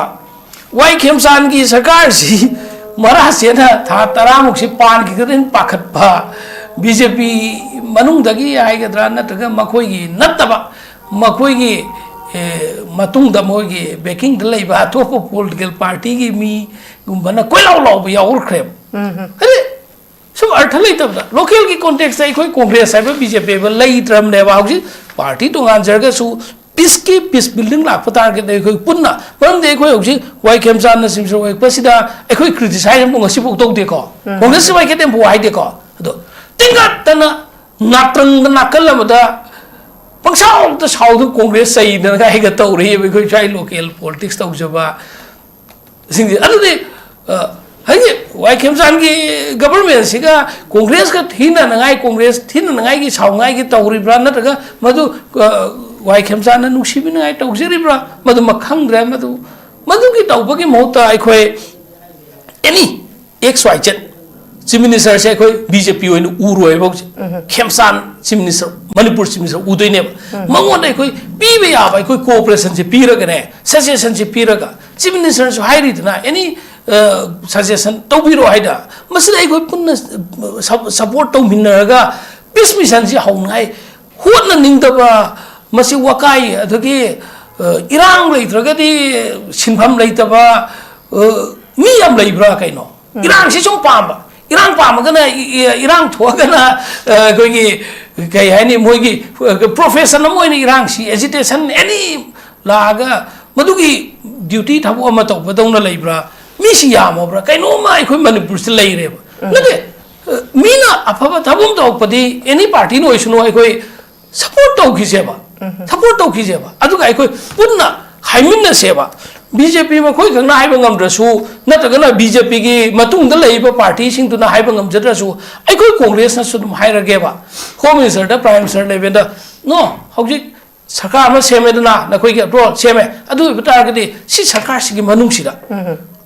ꯋꯥꯏ ꯈꯦꯝꯆꯥꯟꯒꯤ ꯁꯔꯀꯥꯔꯁꯤ ꯃꯔꯥ ꯁꯦꯠꯅ ꯊꯥ ꯇꯔꯥꯃꯨꯛꯁꯤ ꯄꯥꯟꯈꯤꯒꯗ꯭ꯔꯅ ꯄꯥꯈꯠꯄ, B J P ꯃꯅꯨꯡꯗꯒꯤ ꯍꯥꯏꯒꯗ꯭ꯔꯥ, ꯅꯠꯇ꯭ꯔꯒ ꯃꯈꯣꯏꯒꯤ ꯅꯠꯇꯕ, ꯃꯈꯣꯏꯒꯤ, ꯑꯦ, ꯃꯇꯨꯡꯗ ꯃꯣꯏꯒꯤ backing ꯗ ꯂꯩꯕ ꯑꯇꯣꯞꯄ political party ꯒꯤ ꯃꯤꯒꯨꯝꯕꯅ ꯀꯣꯏꯂꯥꯎ ꯂꯥꯎꯕ ꯌꯥꯎꯔꯛꯈ꯭ꯔꯦꯕ꯫ ꯍꯥꯏꯗꯤ, ꯁꯨꯝ ꯑꯔꯊ ꯂꯩꯇꯕꯗ, local ꯒꯤ context ꯇ ꯑꯩꯈꯣꯏ Congress ꯍꯥꯏꯕ, B J P ꯍꯥꯏꯕ ꯂꯩꯇ꯭ꯔꯕꯅꯦꯕ꯫ ꯍꯧꯖꯤꯛ party ꯇꯣꯉꯥꯟꯖꯔꯒꯁꯨ peace ꯀꯤ, peace building ꯂꯥꯛꯄ target ꯅꯦ ꯑꯩꯈꯣꯏ ꯄꯨꯟꯅ꯫ ꯃꯔꯝꯗꯤ ꯑꯩꯈꯣꯏ ꯍꯧꯖꯤꯛ ꯋꯥꯏ ꯈꯦꯝꯆꯥꯟꯅ ꯁꯤꯝꯁꯔ ꯑꯣꯏꯔꯛꯄꯁꯤꯗ ꯑꯩꯈꯣꯏ criticize ꯑꯃꯐꯥꯎ ꯉꯁꯤꯐꯥꯎ ꯇꯧꯗꯦꯀꯣ꯫ Congress ꯁꯤ ꯋꯥꯏꯈꯠ ꯑꯃꯐꯥꯎ ꯍꯥꯏꯗꯦꯀꯣ꯫ ꯑꯗꯣ ꯇꯤꯡꯒꯠꯇꯅ ꯅꯥꯇ꯭ꯔꯪꯗ ꯅꯥꯀꯜ ꯑꯃꯗ ꯄꯪꯁꯥꯎꯗ ꯁꯥꯎꯗꯅ Congress ꯆꯩꯗꯅꯒ ꯑꯩꯒ ꯇꯧꯔꯛꯏꯕ ꯑꯩꯈꯣꯏ ꯁ꯭ꯋꯥꯏ local politics ꯇꯧꯖꯕ ꯁꯤꯡꯁꯦ꯫ ꯑꯗꯨꯗꯤ, ꯑ, ꯍꯥꯏꯗꯤ ꯋꯥꯏ ꯈꯦꯝꯆꯥꯟꯒꯤ government ꯁꯤꯒ Congress ꯀ ꯊꯤꯅꯅꯉꯥꯏ, Congress ꯊꯤꯅꯅꯉꯥꯏꯒꯤ ꯁꯥꯎꯉꯥꯏꯒꯤ ꯇꯧꯔꯤꯕ꯭ꯔꯥ, ꯅꯠꯇ꯭ꯔꯒ ꯃꯗꯨ, ꯑ, ꯋꯥꯏ ꯈꯦꯝꯆꯥꯟꯅ ꯅꯨꯡꯁꯤꯕꯤꯅꯉꯥꯏ ꯇꯧꯖꯔꯤꯕ꯭ꯔꯥ, ꯃꯗꯨꯃ ꯈꯪꯗ꯭ꯔꯦ꯫ ꯃꯗꯨ, ꯃꯗꯨꯒꯤ ꯇꯧꯕꯒꯤ ꯃꯍꯨꯠꯇ ꯑꯩꯈꯣꯏ any X Y Z Chief Minister ꯁꯦ ꯑꯩꯈꯣꯏ B J P ꯑꯣꯏꯅ ꯎꯔꯣꯏꯕ ꯍꯧꯖꯤꯛ꯫ ꯈꯦꯝꯆꯥꯟ Chief Minister, Manipur Chief Minister ꯎꯗꯣꯏꯅꯦꯕ꯫ ꯃꯉꯣꯟꯗ ꯑꯩꯈꯣꯏ ꯄꯤꯕ ꯌꯥꯕ ꯑꯩꯈꯣꯏ cooperation ꯁꯦ ꯄꯤꯔꯒꯅꯦ, suggestion ꯁꯦ ꯄꯤꯔꯒ, Chief Minister ꯁꯨ ꯍꯥꯏꯔꯤꯗꯅ, any, ꯑ, suggestion ꯇꯧꯕꯤꯔꯣ ꯍꯥꯏꯗ, ꯃꯁꯤꯗ ꯑꯩꯈꯣꯏ ꯄꯨꯟꯅ ꯁꯞ-, support ꯇꯧꯃꯤꯟꯅꯔꯒ peace mission ꯁꯤ ꯍꯧꯅꯉꯥꯏ ꯍꯣꯠꯅꯅꯤꯡꯗꯕ, ꯃꯁꯤ ꯋꯥꯀꯥꯏ, ꯑꯗꯒꯤ, ꯑ, ꯏꯔꯥꯡ ꯂꯩꯇ꯭ꯔꯒꯗꯤ ꯁꯤꯟꯐꯝ ꯂꯩꯇꯕ, ꯑ, ꯃꯤ ꯌꯥꯝ ꯂꯩꯕ꯭ꯔꯥ ꯀꯩꯅꯣ? ꯏꯔꯥꯡꯁꯤ ꯁꯨꯝ ꯄꯥꯝꯕ꯫ ꯏꯔꯥꯡ ꯄꯥꯝꯃꯒꯅ, ꯏ-, ꯏ-, ꯏꯔꯥꯡ ꯊꯣꯛꯑꯒꯅ, ꯑ, ꯑꯩꯈꯣꯏꯒꯤ, ꯀꯩ ꯍꯥꯏꯅꯤ, ꯃꯣꯏꯒꯤ, ꯑ, profession ꯑꯃ ꯑꯣꯏꯅ ꯏꯔꯥꯡꯁꯤ, agitation, any ꯂꯥꯛꯑꯒ ꯃꯗꯨꯒꯤ duty ꯊꯕꯛ ꯑꯃ ꯇꯧꯕꯗꯧꯅ ꯂꯩꯕ꯭ꯔꯥ? ꯃꯤꯁꯤ ꯌꯥꯝꯃꯕ꯭ꯔꯥ? ꯀꯩꯅꯣꯝꯃ ꯑꯩꯈꯣꯏ ꯃꯅꯤꯄꯨꯔꯁꯤꯗ ꯂꯩꯔꯦꯕ꯫ ꯅꯠꯇꯦ, ꯃꯤꯅ ꯑꯐꯕ ꯊꯕꯛ ꯑꯃ ꯇꯧꯔꯛꯄꯗꯤ ꯑꯦꯅꯤ ꯄꯥꯔꯇꯤꯅ ꯑꯣꯏꯁꯅꯨ, ꯑꯩꯈꯣꯏ ꯁꯄꯣꯔꯠ ꯇꯧꯈꯤꯁꯦꯕ꯫ ꯁꯄꯣꯔꯠ ꯇꯧꯈꯤꯁꯦꯕ, ꯑꯗꯨꯒ ꯑꯩꯈꯣꯏ ꯄꯨꯟꯅ ꯍꯥꯏꯃꯤꯟꯅꯁꯦꯕ꯫ ꯕꯤ ꯖꯦ ꯄꯤ ꯃꯈꯣꯏ ꯈꯛꯅ ꯍꯥꯏꯕ ꯉꯝꯗ꯭ꯔꯁꯨ, ꯅꯠꯇ꯭ꯔꯒꯅ ꯕꯤ ꯖꯦ ꯄꯤꯒꯤ ꯃꯇꯨꯡꯗ ꯂꯩꯔꯤꯕ ꯄꯥꯔꯇꯤꯁꯤꯡꯗꯨꯅ ꯍꯥꯏꯕ ꯉꯝꯖꯗ꯭ꯔꯁꯨ, ꯑꯩꯈꯣꯏ ꯀꯣꯡꯒ꯭ꯔꯦꯁꯅꯁꯨ ꯑꯗꯨꯝ ꯍꯥꯏꯔꯒꯦꯕ, ꯍꯣꯝ ꯃꯤꯅꯤꯁꯇꯔꯗ, ꯄ꯭ꯔꯥꯏꯝ ꯃꯤꯅꯤꯁꯇꯔ ꯂꯦꯚꯦꯜꯗ, "ꯅꯣ, ꯍꯧꯖꯤꯛ ꯁꯔꯀꯥꯔ ꯑꯃ ꯁꯦꯝꯃꯦꯗꯅ, ꯅꯈꯣꯏꯒꯤ ꯑꯦꯄ꯭ꯔꯨꯕꯜ ꯁꯦꯝꯃꯦ, ꯑꯗꯨ ꯑꯣꯏꯕ ꯇꯥꯔꯒꯗꯤ ꯁꯤ ꯁꯔꯀꯥꯔꯁꯤꯒꯤ ꯃꯅꯨꯡꯁꯤꯗ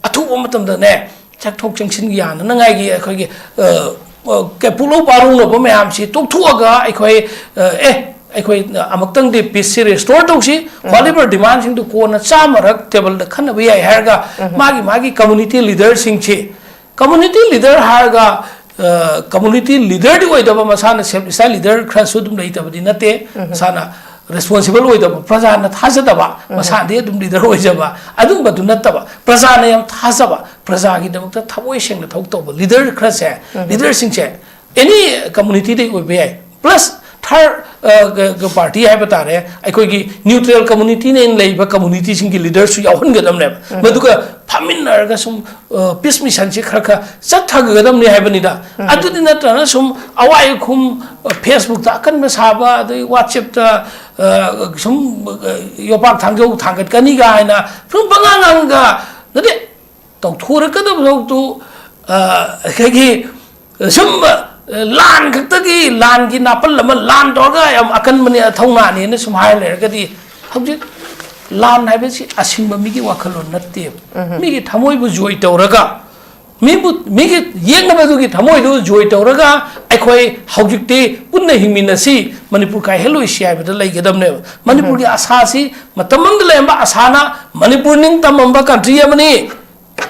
ꯑꯊꯨꯕ ꯃꯇꯝꯗꯅꯦ, ꯆꯠꯊꯣꯛ ꯆꯪꯁꯤꯟ ꯌꯥꯅꯅꯉꯥꯏꯒꯤ ꯑꯩꯈꯣꯏꯒꯤ, ꯑ, ꯑ, ꯀ-, ꯄꯨꯛꯂꯧ ꯄꯥꯔꯧꯅꯕ ꯃꯌꯥꯝꯁꯤ ꯇꯣꯛꯊꯣꯛꯑꯒ ꯑꯩꯈꯣꯏ, ꯑ, ꯑꯦ, ꯑꯩꯈꯣꯏ ꯑꯃꯨꯛꯇꯪꯗꯤ ꯄꯤꯁꯁꯤ ꯔꯦꯁꯇꯣꯔ ꯇꯧꯁꯤ, ꯋꯥꯠꯂꯤꯕ ꯗꯤꯃꯥꯟꯁꯤꯡꯗꯨ ꯀꯣꯟꯅ ꯆꯥꯝꯃꯔꯛ ꯇꯦꯕꯜꯗ ꯈꯟꯅꯕ ꯌꯥꯏ" ꯍꯥꯏꯔꯒ, ꯃꯥꯒꯤ ꯃꯥꯒꯤ ꯀꯝꯃꯨꯅꯤꯇꯤ ꯂꯤꯗꯔꯁꯤꯡꯁꯤ, ꯀꯝꯃꯨꯅꯤꯇꯤ ꯂꯤꯗꯔ ꯍꯥꯏꯔꯒ, ꯑ, ꯀꯝꯃꯨꯅꯤꯇꯤ ꯂꯤꯗꯔꯗꯤ ꯑꯣꯏꯗꯕ, ꯃꯁꯥꯅ ꯁꯦꯜꯐ ꯁ꯭ꯇꯥꯏꯜ ꯂꯤꯗꯔ ꯈꯔꯁꯨ ꯑꯗꯨꯝ ꯂꯩꯇꯕꯗꯤ ꯅꯠꯇꯦ, ꯃꯁꯥꯅ ꯔꯦꯁꯄꯣꯟꯁꯤꯕꯜ ꯑꯣꯏꯗꯕ, ꯄ꯭ꯔꯖꯥꯅ ꯊꯥꯖꯗꯕ, ꯃꯁꯥꯗꯤ ꯑꯗꯨꯝ ꯂꯤꯗꯔ ꯑꯣꯏꯖꯕ, ꯑꯗꯨꯝꯕꯗꯨ ꯅꯠꯇꯕ, ꯄ꯭ꯔꯖꯥꯅ ꯌꯥꯝ ꯊꯥꯖꯕ, ꯄ꯭ꯔꯖꯥꯒꯤꯗꯃꯛꯇ ꯊꯃꯣꯏ ꯁꯦꯡꯅ ꯊꯕꯛ ꯇꯧꯕ ꯂꯤꯗꯔ ꯈꯔꯁꯦ, ꯂꯤꯗꯔꯁꯤꯡꯁꯦ ꯑꯦꯅꯤ ꯀꯝꯃꯨꯅꯤꯇꯤꯗꯩ ꯑꯣꯏꯕ ꯌꯥꯏ꯫ ꯄ꯭ꯂꯁ ꯊꯥꯔꯠ ꯄꯥꯔꯇꯤ ꯍꯥꯏꯕ ꯇꯥꯔꯦ, ꯑꯩꯈꯣꯏꯒꯤ ꯅ꯭ꯌꯨꯇ꯭ꯔꯦꯜ ꯀꯝꯃꯨꯅꯤꯇꯤꯅ ꯂꯩꯕ ꯀꯝꯃꯨꯅꯤꯇꯤꯁꯤꯡꯒꯤ ꯂꯤꯗꯔꯁꯨ ꯌꯥꯎꯍꯟꯒꯗꯕꯅꯦꯕ꯫ ꯃꯗꯨꯒ ꯐꯝꯃꯤꯟꯅꯔꯒ ꯁꯨꯝ ꯄꯤꯁ ꯃꯤꯁꯟꯁꯤ ꯈꯔ ꯈꯔ ꯆꯠꯊꯒꯗꯕꯅꯤ ꯍꯥꯏꯕꯅꯤꯗ꯫ ꯑꯗꯨꯗꯤ ꯅꯠꯇ꯭ꯔꯒꯅ ꯁꯨꯝ ꯑꯋꯥꯏ ꯑꯈꯨꯝ, ꯐꯦꯁꯕꯨꯛꯇ ꯑꯀꯟꯕ ꯁꯥꯕ, ꯑꯗꯩ ꯋꯥꯆꯦꯞꯇ, ꯑ, ꯁꯨꯝ, ꯑ, ꯌꯣꯄꯥꯛ ꯊꯥꯡꯖꯧ ꯊꯥꯡꯒꯠꯀꯅꯤ ꯀꯥꯏꯅ ꯁꯨꯝ ꯄꯉꯥꯡ ꯉꯥꯡꯒ ꯅꯠꯇꯦ, ꯇꯧꯊꯣꯔꯛꯀꯗꯕ ꯊꯕꯛꯇꯨ, ꯑ, ꯑꯩꯈꯣꯏꯒꯤ ꯁꯨꯝ, ꯑ, ꯂꯥꯟ ꯈꯛꯇꯒꯤ, ꯂꯥꯟꯒꯤ ꯅꯥꯄꯜ ꯑꯃ, ꯂꯥꯟ ꯇꯧꯔꯒ ꯌꯥꯝ ꯑꯀꯟꯕꯅꯤ, ꯊꯧꯅꯥꯅꯦꯅ ꯁꯨꯝ ꯍꯥꯏꯔ ꯂꯩꯔꯒꯗꯤ, ꯍꯧꯖꯤꯛ ꯂꯥꯟ ꯍꯥꯏꯕꯁꯤ ꯑꯁꯤꯡꯕ ꯃꯤꯒꯤ ꯋꯥꯈꯜꯂꯣꯟ ꯅꯠꯇꯦꯕ꯫ ꯃꯤꯒꯤ ꯊꯃꯣꯏꯕꯨ ꯖꯣꯏ ꯇꯧꯔꯒ, ꯃꯤꯕꯨ, ꯃꯤꯒꯤ ꯌꯦꯛꯅꯕꯗꯨꯒꯤ ꯊꯃꯣꯏꯗꯨ ꯖꯣꯏ ꯇꯧꯔꯒ, ꯑꯩꯈꯣꯏ ꯍꯧꯖꯤꯛꯇꯤ ꯄꯨꯟꯅ ꯍꯤꯡꯃꯤꯟꯅꯁꯤ, ꯃꯅꯤꯄꯨꯔ ꯀꯥꯏꯍꯜꯂꯣꯏꯁꯤ ꯍꯥꯏꯕꯗ ꯂꯩꯒꯗꯕꯅꯦꯕ꯫ ꯃꯅꯤꯄꯨꯔꯒꯤ ꯑꯁꯥꯁꯤ, ꯃꯇꯝ ꯑꯃꯗ ꯂꯩꯔꯝꯕ ꯑꯁꯥꯅ, ꯃꯅꯤꯄꯨꯔ ꯅꯤꯡꯇꯝꯃꯝꯕ ꯀꯟꯇ꯭ꯔꯤ ꯑꯃꯅꯤ,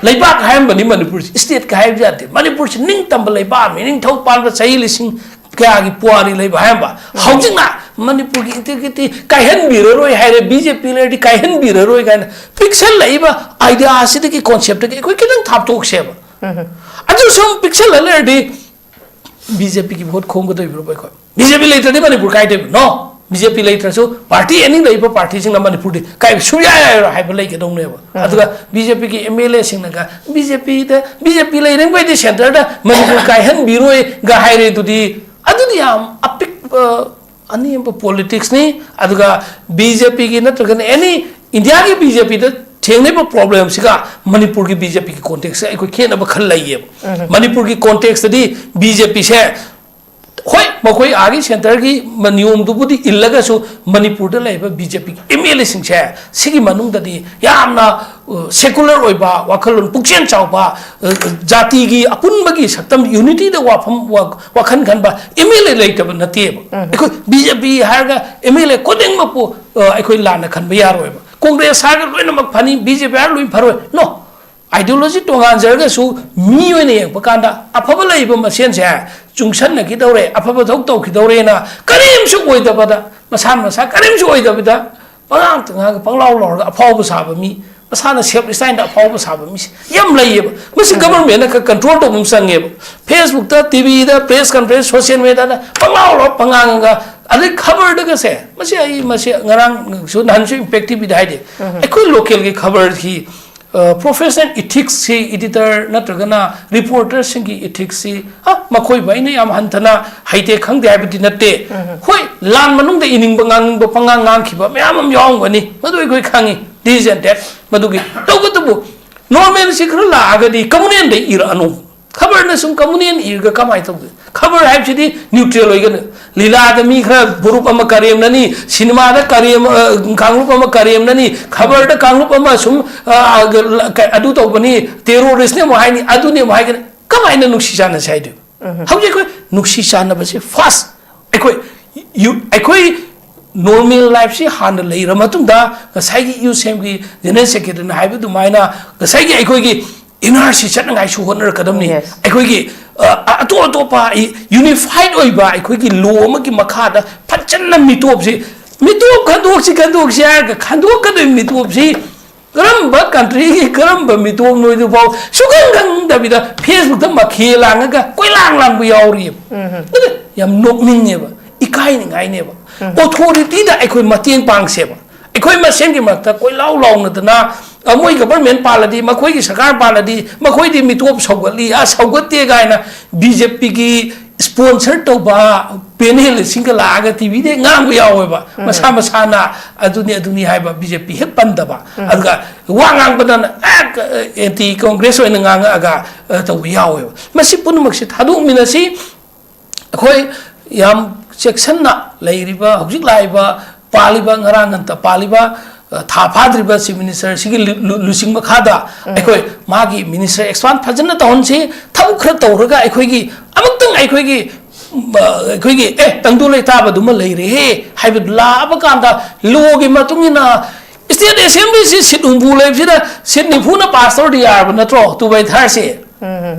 ꯂꯩꯕꯥꯛ ꯍꯥꯏꯔꯝꯕꯅꯤ ꯃꯅꯤꯄꯨꯔꯁꯤ, ꯁ꯭ꯇꯦꯠꯀ ꯍꯥꯏꯕ ꯌꯥꯗꯦ꯫ ꯃꯅꯤꯄꯨꯔꯁꯤ ꯅꯤꯡꯇꯝꯕ ꯂꯩꯕꯥꯛ ꯑꯃꯅꯤ, ꯅꯤꯡꯊꯧ ꯄꯥꯟꯕ ꯆꯍꯤ ꯂꯤꯁꯤꯡ ꯀꯌꯥꯒꯤ ꯄꯨꯋꯥꯔꯤ ꯂꯩꯕ ꯍꯥꯏꯔꯝꯕ꯫ ꯍꯧꯖꯤꯛꯅ ꯃꯅꯤꯄꯨꯔꯒꯤ ꯏꯟꯇꯤꯒ꯭ꯔꯤꯇꯤ ꯀꯥꯏꯍꯟꯕꯤꯔꯔꯣꯏ ꯍꯥꯏꯔꯦ, ꯕꯤ ꯖꯦ ꯄꯤ ꯂꯩꯔꯗꯤ ꯀꯥꯏꯍꯟꯕꯤꯔꯔꯣꯏ ꯀꯥꯏꯅ ꯄꯤꯛꯁꯜꯂꯛꯏꯕ ꯑꯥꯏꯗꯤꯌꯥ ꯑꯁꯤꯗꯒꯤ, ꯀꯣꯟꯁꯦꯞꯇꯒꯤ ꯑꯩꯈꯣꯏ ꯈꯤꯇꯪ ꯊꯥꯞꯇꯣꯛꯁꯦꯕ꯫ ꯑꯗꯨ ꯁꯨꯝ ꯄꯤꯛꯁꯜꯂ ꯂꯩꯔꯗꯤ ꯕꯤ ꯖꯦ ꯄꯤꯒꯤ ꯚꯣꯠ ꯈꯣꯝꯒꯗꯣꯏꯕ꯭ꯔꯣ ꯑꯩꯈꯣꯏ? ꯕꯤ ꯖꯦ ꯄꯤ ꯂꯩꯇ꯭ꯔꯗꯤ ꯃꯅꯤꯄꯨꯔ ꯀꯥꯏꯗꯣꯏꯕ? ꯅꯣ꯫ ꯕꯤ ꯖꯦ ꯄꯤ ꯂꯩꯇ꯭ꯔꯁꯨ ꯄꯥꯔꯇꯤ ꯑꯦꯅꯤ ꯂꯩꯕ ꯄꯥꯔꯇꯤꯁꯤꯡꯅ ꯃꯅꯤꯄꯨꯔꯗꯤ ꯀꯥꯏꯕ ꯁꯨꯡꯌꯥ ꯌꯥꯔꯣꯏ ꯍꯥꯏꯕ ꯂꯩꯒꯗꯧꯅꯦꯕ꯫ ꯑꯗꯨꯒ ꯕꯤ ꯖꯦ ꯄꯤꯒꯤ ꯑꯦꯝ ꯑꯦꯜ ꯑꯦꯁꯤꯡꯅꯒ ꯕꯤ ꯖꯦ ꯄꯤꯗ, ꯕꯤ ꯖꯦ ꯄꯤ ꯂꯩꯔꯤꯉꯩꯗꯤ ꯁꯦꯟꯇꯔꯗ ꯃꯅꯤꯄꯨꯔ ꯀꯥꯏꯍꯟꯕꯤꯔꯣꯏꯒ ꯍꯥꯏꯔꯦ ꯑꯗꯨꯗꯤ, ꯑꯗꯨꯗꯤ ꯌꯥꯝ ꯑꯄꯤꯛꯄ ꯑꯅꯦꯝꯕ ꯄꯣꯂꯤꯇꯤꯛꯁꯅꯤ꯫ ꯑꯗꯨꯒ ꯕꯤ ꯖꯦ ꯄꯤꯒꯤ ꯅꯠꯇ꯭ꯔꯒꯅ ꯑꯦꯅꯤ ꯏꯟꯗꯤꯌꯥꯒꯤ ꯕꯤ ꯖꯦ ꯄꯤꯗ ꯊꯦꯡꯅꯔꯤꯕ ꯄ꯭ꯔꯣꯕ꯭ꯂꯦꯝꯁꯤꯒ ꯃꯅꯤꯄꯨꯔꯒꯤ ꯕꯤ ꯖꯦ ꯄꯤꯒꯤ ꯀꯣꯟꯇꯦꯛꯁꯁꯦ ꯑꯩꯈꯣꯏ ꯈꯦꯠꯅꯕ ꯈꯔ ꯂꯩꯌꯦꯕ꯫ ꯃꯅꯤꯄꯨꯔꯒꯤ ꯀꯣꯟꯇꯦꯛꯁꯇꯗꯤ ꯕꯤ ꯖꯦ ꯄꯤꯁꯦ ꯍꯣꯏ, ꯃꯈꯣꯏ ꯑꯥꯒꯤ ꯁꯦꯟꯇꯔꯒꯤ ꯃ-, ꯅꯤꯌꯣꯝꯗꯨꯕꯨꯗꯤ ꯏꯜꯂꯒꯁꯨ ꯃꯅꯤꯄꯨꯔꯗ ꯂꯩꯔꯤꯕ ꯕꯤ ꯖꯦ ꯄꯤꯒꯤ ꯑꯦꯝ ꯑꯦꯜ ꯑꯦꯁꯤꯡꯁꯦ ꯁꯤꯒꯤ ꯃꯅꯨꯡꯗꯗꯤ ꯌꯥꯝꯅ, ꯑ, ꯁꯦꯀꯨꯂꯔ ꯑꯣꯏꯕ, ꯋꯥꯈꯜꯂꯣꯟ ꯄꯨꯛꯆꯦꯜ ꯆꯥꯎꯕ, ꯑ, ꯖꯥꯇꯤꯒꯤ ꯑꯄꯨꯟꯕꯒꯤ ꯁꯛꯇꯝ, ꯌꯨꯅꯤꯇꯤꯗ ꯋꯥꯐꯝ, ꯋꯥ-, ꯋꯥꯈꯜ ꯈꯟꯕ ꯑꯦꯝ ꯑꯦꯜ ꯑꯦ ꯂꯩꯇꯕ ꯅꯠꯇꯦꯕ꯫ ꯑꯩꯈꯣꯏ ꯕꯤ ꯖꯦ ꯄꯤ ꯍꯥꯏꯔꯒ ꯑꯦꯝ ꯑꯦꯜ ꯑꯦ ꯈꯨꯗꯤꯡꯃꯛꯄꯨ, ꯑ, ꯑꯩꯈꯣꯏ ꯂꯥꯟꯅ ꯈꯟꯕ ꯌꯥꯔꯣꯏꯕ꯫ ꯀꯣꯡꯒ꯭ꯔꯦꯁ ꯍꯥꯏꯔꯒ ꯂꯣꯏꯅꯃꯛ ꯐꯅꯤ, ꯕꯤ ꯖꯦ ꯄꯤ ꯍꯥꯏꯔꯒ ꯂꯣꯏꯅ ꯐꯔꯣꯏ꯫ ꯅꯣ, ꯑꯥꯏꯗꯤꯌꯣꯂꯣꯖꯤ ꯇꯣꯉꯥꯟꯖꯔꯒꯁꯨ ꯃꯤ ꯑꯣꯏꯅ ꯌꯦꯡꯕ ꯀꯥꯟꯗ ꯑꯐꯕ ꯂꯩꯕ ꯃꯁꯦꯟꯁꯦ ꯆꯨꯡꯁꯟꯅꯈꯤꯗꯧꯔꯦ, ꯑꯐꯕ ꯊꯕꯛ ꯇꯧꯈꯤꯗꯧꯔꯦꯅ ꯀꯔꯤꯝꯁꯨ ꯑꯣꯏꯗꯕꯗ, ꯃꯁꯥꯅ ꯃꯁꯥ ꯀꯔꯤꯝꯁꯨ ꯑꯣꯏꯗꯕꯗ ꯄꯉꯥꯡꯇ ꯉꯥꯡꯉꯒ ꯄꯪꯂꯥꯎ ꯂꯥꯎꯔꯒ ꯑꯐꯥꯎꯕ ꯁꯥꯕ ꯃꯤ, ꯃꯁꯥꯅ ꯁꯦꯜꯐ ꯁ꯭ꯇꯥꯏꯜꯗ ꯑꯐꯥꯎꯕ ꯁꯥꯕ ꯃꯤꯁꯦ ꯌꯥꯝ ꯂꯩꯌꯦꯕ꯫ ꯃꯁꯤ ꯒꯕꯔꯃꯦꯟꯠꯅ ꯈꯔ ꯀꯟꯇ꯭ꯔꯣꯜ ꯇꯧꯕ ꯑꯃ ꯆꯪꯉꯦꯕ꯫ ꯐꯦꯁꯕꯨꯛꯇ, ꯇꯤ ꯚꯤꯗ, ꯄ꯭ꯔꯦꯁ ꯀꯟꯐꯔꯦꯟꯁ, ꯁꯣꯁꯤꯌꯦꯜ ꯃꯦꯗꯤꯌꯥꯗ ꯄꯪꯂꯥꯎ ꯂꯥꯎꯔ ꯄꯪꯉꯥꯡꯉꯒ, ꯑꯗꯩ ꯈꯕꯔꯗꯒꯁꯦ, ꯃꯁꯤ ꯑꯩ, ꯃꯁꯤ ꯉꯔꯥꯡꯁꯨ ꯅꯍꯥꯟꯁꯨ ꯏꯝꯄꯦꯛ ꯇꯤ ꯚꯤꯗ ꯍꯥꯏꯗꯤ, ꯑꯩꯈꯣꯏ ꯂꯣꯀꯦꯜꯒꯤ ꯈꯕꯔꯒꯤ ꯄ꯭ꯔꯣꯐꯦꯁꯅꯦꯜ ꯏꯊꯤꯛꯁꯁꯤ, ꯏꯗꯤꯇꯔ ꯅꯠꯇ꯭ꯔꯒꯅ ꯔꯤꯄꯣꯔꯇꯔꯁꯤꯡꯒꯤ ꯏꯊꯤꯛꯁꯁꯤ, ꯑ, ꯃꯈꯣꯏꯕꯨ ꯑꯩꯅ ꯌꯥꯝ ꯍꯟꯊꯅ ꯍꯩꯇꯦ ꯈꯪꯗꯦ ꯍꯥꯏꯕꯗꯤ ꯅꯠꯇꯦ꯫ ꯍꯣꯏ, ꯂꯥꯟ ꯃꯅꯨꯡꯗ ꯏꯅꯤꯡꯕ ꯉꯥꯡꯅꯤꯡꯕ ꯄꯉꯥꯡ ꯉꯥꯡꯈꯤꯕ ꯃꯌꯥꯝ ꯑꯃ ꯌꯥꯎꯔꯝꯒꯅꯤ, ꯃꯗꯨ ꯑꯩꯈꯣꯏ ꯈꯪꯉꯤ, ꯗꯤꯁ ꯑꯦꯟ ꯗꯦꯠ, ꯃꯗꯨꯒꯤ꯫ ꯇꯧꯕꯇꯕꯨ ꯅꯣꯔꯃꯦꯜꯁꯤ ꯈꯔ ꯂꯥꯛꯑꯒꯗꯤ ꯀꯃꯟ ꯃꯦꯟꯗ ꯏꯔꯛꯑꯅꯨ꯫ ꯈꯕꯔꯅ ꯁꯨꯝ ꯀꯃꯨꯅꯦꯟ ꯏꯔꯒ ꯀꯃꯥꯏꯅ ꯇꯧꯗꯣꯏꯅꯣ? ꯈꯕꯔ ꯍꯥꯏꯕꯁꯤꯗꯤ ꯅ꯭ꯌꯨꯇ꯭ꯔꯦꯜ ꯑꯣꯏꯒꯅꯤ꯫ ꯂꯤꯂꯥꯗ ꯃꯤ ꯈꯔ ꯒ꯭ꯔꯨꯞ ꯑꯃ ꯀꯔꯦꯝꯅꯅꯤ, ꯁꯤꯅꯦꯃꯥꯗ ꯀꯔꯦꯝ, ꯑ, ꯀꯥꯡꯂꯨꯞ ꯑꯃ ꯀꯔꯦꯝꯅꯅꯤ, ꯈꯕꯔꯗ ꯀꯥꯡꯂꯨꯞ ꯑꯃ ꯁꯨꯝ, ꯑ, ꯑ, ꯑꯗꯨ ꯇꯧꯕꯅꯤ, ꯇꯦꯔꯣꯔꯤꯁꯅꯦ ꯑꯃꯨꯛ ꯍꯥꯏꯅꯤ, ꯑꯗꯨꯅꯦ ꯑꯃꯨꯛ ꯍꯥꯏꯒꯅꯤ꯫ ꯀꯃꯥꯏꯅ ꯅꯨꯡꯁꯤ ꯆꯥꯟꯅꯁꯦ ꯍꯥꯏꯗꯣꯏꯅꯣ? ꯍꯧꯖꯤꯛ ꯑꯩꯈꯣꯏ ꯅꯨꯡꯁꯤ ꯆꯥꯟꯅꯕꯁꯦ ꯐꯥꯔꯁ, ꯑꯩꯈꯣꯏ ꯌꯨ-, ꯑꯩꯈꯣꯏ ꯅꯣꯔꯃꯦꯜ ꯂꯥꯏꯐꯁꯤ ꯍꯥꯟꯅ ꯂꯩꯔ ꯃꯇꯨꯡꯗ, ꯉꯁꯥꯏꯒꯤ ꯌꯨ ꯁꯦꯝꯒꯤ ꯖꯦꯅꯔꯦꯜ ꯁꯦꯀ꯭ꯔꯦꯇꯔꯤꯅ ꯍꯥꯏꯕ ꯑꯗꯨꯃꯥꯏꯅ, ꯉꯁꯥꯏꯒꯤ ꯑꯩꯈꯣꯏꯒꯤ ꯏꯟꯅꯔꯁꯤ ꯆꯠꯅꯉꯥꯏꯁꯨ ꯍꯣꯠꯅꯔꯛꯀꯗꯕꯅꯤ꯫ Yes. ꯑꯩꯈꯣꯏꯒꯤ, ꯑ, ꯑꯇꯣꯞ ꯑꯇꯣꯞꯄ ꯌꯨꯅꯤꯐꯥꯏꯠ ꯑꯣꯏꯕ ꯑꯩꯈꯣꯏꯒꯤ ꯂꯣ ꯑꯃꯒꯤ ꯃꯈꯥꯗ ꯐꯖꯅ ꯃꯤꯇꯣꯞꯁꯤ, ꯃꯤꯇꯣꯞ ꯈꯟꯗꯣꯛꯁꯤ, ꯈꯟꯗꯣꯛꯁꯤ ꯍꯥꯏꯔꯒ ꯈꯟꯗꯣꯛꯀꯗꯣꯏ ꯃꯤꯇꯣꯞꯁꯤ ꯀꯔꯝꯕ ꯀꯟꯇ꯭ꯔꯤꯒꯤ ꯀꯔꯝꯕ ꯃꯤꯇꯣꯞꯅꯣ ꯍꯥꯏꯗꯨꯐꯥꯎ ꯁꯨꯈꯪ ꯈꯪꯗꯕꯤꯗ ꯐꯦꯁꯕꯨꯛꯇ ꯃꯈꯦ ꯂꯥꯡꯉꯒ ꯀꯣꯏꯂꯥꯡ ꯂꯥꯡꯕ ꯌꯥꯎꯔꯤꯑꯕ꯫ ꯑꯗꯨ ꯌꯥꯝ ꯅꯣꯛꯅꯤꯡꯉꯦꯕ, ꯏꯀꯥꯏꯅꯤꯡꯉꯥꯏꯅꯦꯕ꯫ ꯑꯣꯊꯣꯔꯤꯇꯤꯗ ꯑꯩꯈꯣꯏ ꯃꯇꯦꯡ ꯄꯥꯡꯁꯦꯕ꯫ ꯑꯩꯈꯣꯏ ꯃꯁꯦꯟꯒꯤ ꯃꯔꯛꯇ ꯀꯣꯏꯂꯥꯎ ꯂꯥꯎꯅꯗꯅ, "ꯑ, ꯃꯣꯏ ꯒꯕꯔꯃꯦꯟ ꯄꯥꯜꯂꯗꯤ, ꯃꯈꯣꯏꯒꯤ ꯁꯔꯀꯥꯔ ꯄꯥꯜꯂꯗꯤ, ꯃꯈꯣꯏꯗꯤ ꯃꯤꯇꯣꯞ ꯁꯧꯒꯠꯂꯤ, ꯑ, ꯁꯧꯒꯠꯇꯦ" ꯀꯥꯏꯅ ꯕꯤ ꯖꯦ ꯄꯤꯒꯤ ꯁ꯭ꯄꯣꯟꯁꯔ ꯇꯧꯕ ꯄꯦꯅꯦꯜꯁꯤꯡꯒ ꯂꯥꯛꯑꯒ ꯇꯤ ꯚꯤꯗ ꯉꯥꯡꯕ ꯌꯥꯎꯋꯦꯕ꯫ ꯃꯁꯥ ꯃꯁꯥꯅ ꯑꯗꯨꯅꯤ ꯑꯗꯨꯅꯤ ꯍꯥꯏꯕ ꯕꯤ ꯖꯦ ꯄꯤ ꯍꯦꯛ ꯄꯟꯗꯕ꯫ ꯑꯗꯨꯒ ꯋꯥ ꯉꯥꯡꯕꯗꯅ ꯑꯦ, ꯑꯦꯟꯇꯤ ꯀꯣꯡꯒ꯭ꯔꯦꯁ ꯑꯣꯏꯅ ꯉꯥꯡꯉꯛꯑꯒ, ꯑ, ꯇꯧꯕ ꯌꯥꯎꯋꯦꯕ꯫ ꯃꯁꯤ ꯄꯨꯝꯅꯃꯛꯁꯤ ꯊꯥꯗꯣꯛꯃꯤꯟꯅꯁꯤ꯫ ꯑꯩꯈꯣꯏ ꯌꯥꯝ ꯆꯦꯛꯁꯤꯟꯅ ꯂꯩꯔꯤꯕ, ꯍꯧꯖꯤꯛ ꯂꯥꯛꯏꯕ, ꯄꯥꯜꯂꯤꯕ, ꯉꯔꯥꯡ ꯉꯟꯇ ꯄꯥꯜꯂꯤꯕ, ꯑ, ꯊꯥ ꯐꯥꯗ꯭ꯔꯤꯕ ꯆꯤꯐ ꯃꯤꯅꯤꯁꯇꯔꯁꯤꯒꯤ ꯂꯨ-, ꯂꯨ-, ꯂꯨꯆꯤꯡꯕ ꯃꯈꯥꯗ ꯑꯩꯈꯣꯏ ꯃꯥꯒꯤ ꯃꯤꯅꯤꯁꯇꯔ ꯑꯦꯛꯁꯄꯥꯟ ꯐꯖꯅ ꯇꯧꯍꯟꯁꯤ꯫ ꯊꯕꯛ ꯈꯔ ꯇꯧꯔꯒ ꯑꯩꯈꯣꯏꯒꯤ ꯑꯃꯨꯛꯇꯪ ꯑꯩꯈꯣꯏꯒꯤ, ꯑ, ꯑꯩꯈꯣꯏꯒꯤ, "ꯑꯦ, ꯇꯪꯗꯨ ꯂꯩꯇꯥꯕꯗꯨꯃ ꯂꯩꯔꯦꯍꯦ" ꯍꯥꯏꯕꯗꯨ ꯂꯥꯛꯑꯕ ꯀꯥꯟꯗ, ꯂꯣꯒꯤ ꯃꯇꯨꯡ ꯏꯟꯅ ꯁ꯭ꯇꯦꯠ ꯑꯦꯁꯦꯝꯕ꯭ꯂꯤꯁꯤ ꯁꯤꯠ ꯍꯨꯝꯐꯨ ꯂꯩꯕꯁꯤꯗ ꯁꯤꯠ ꯅꯤꯐꯨꯅ ꯄꯥꯁ ꯇꯧꯔꯗꯤ ꯌꯥꯔꯕ ꯅꯠꯇ꯭ꯔꯣ, ꯇꯨ ꯕꯥꯏ ꯊꯥꯔꯁꯤ?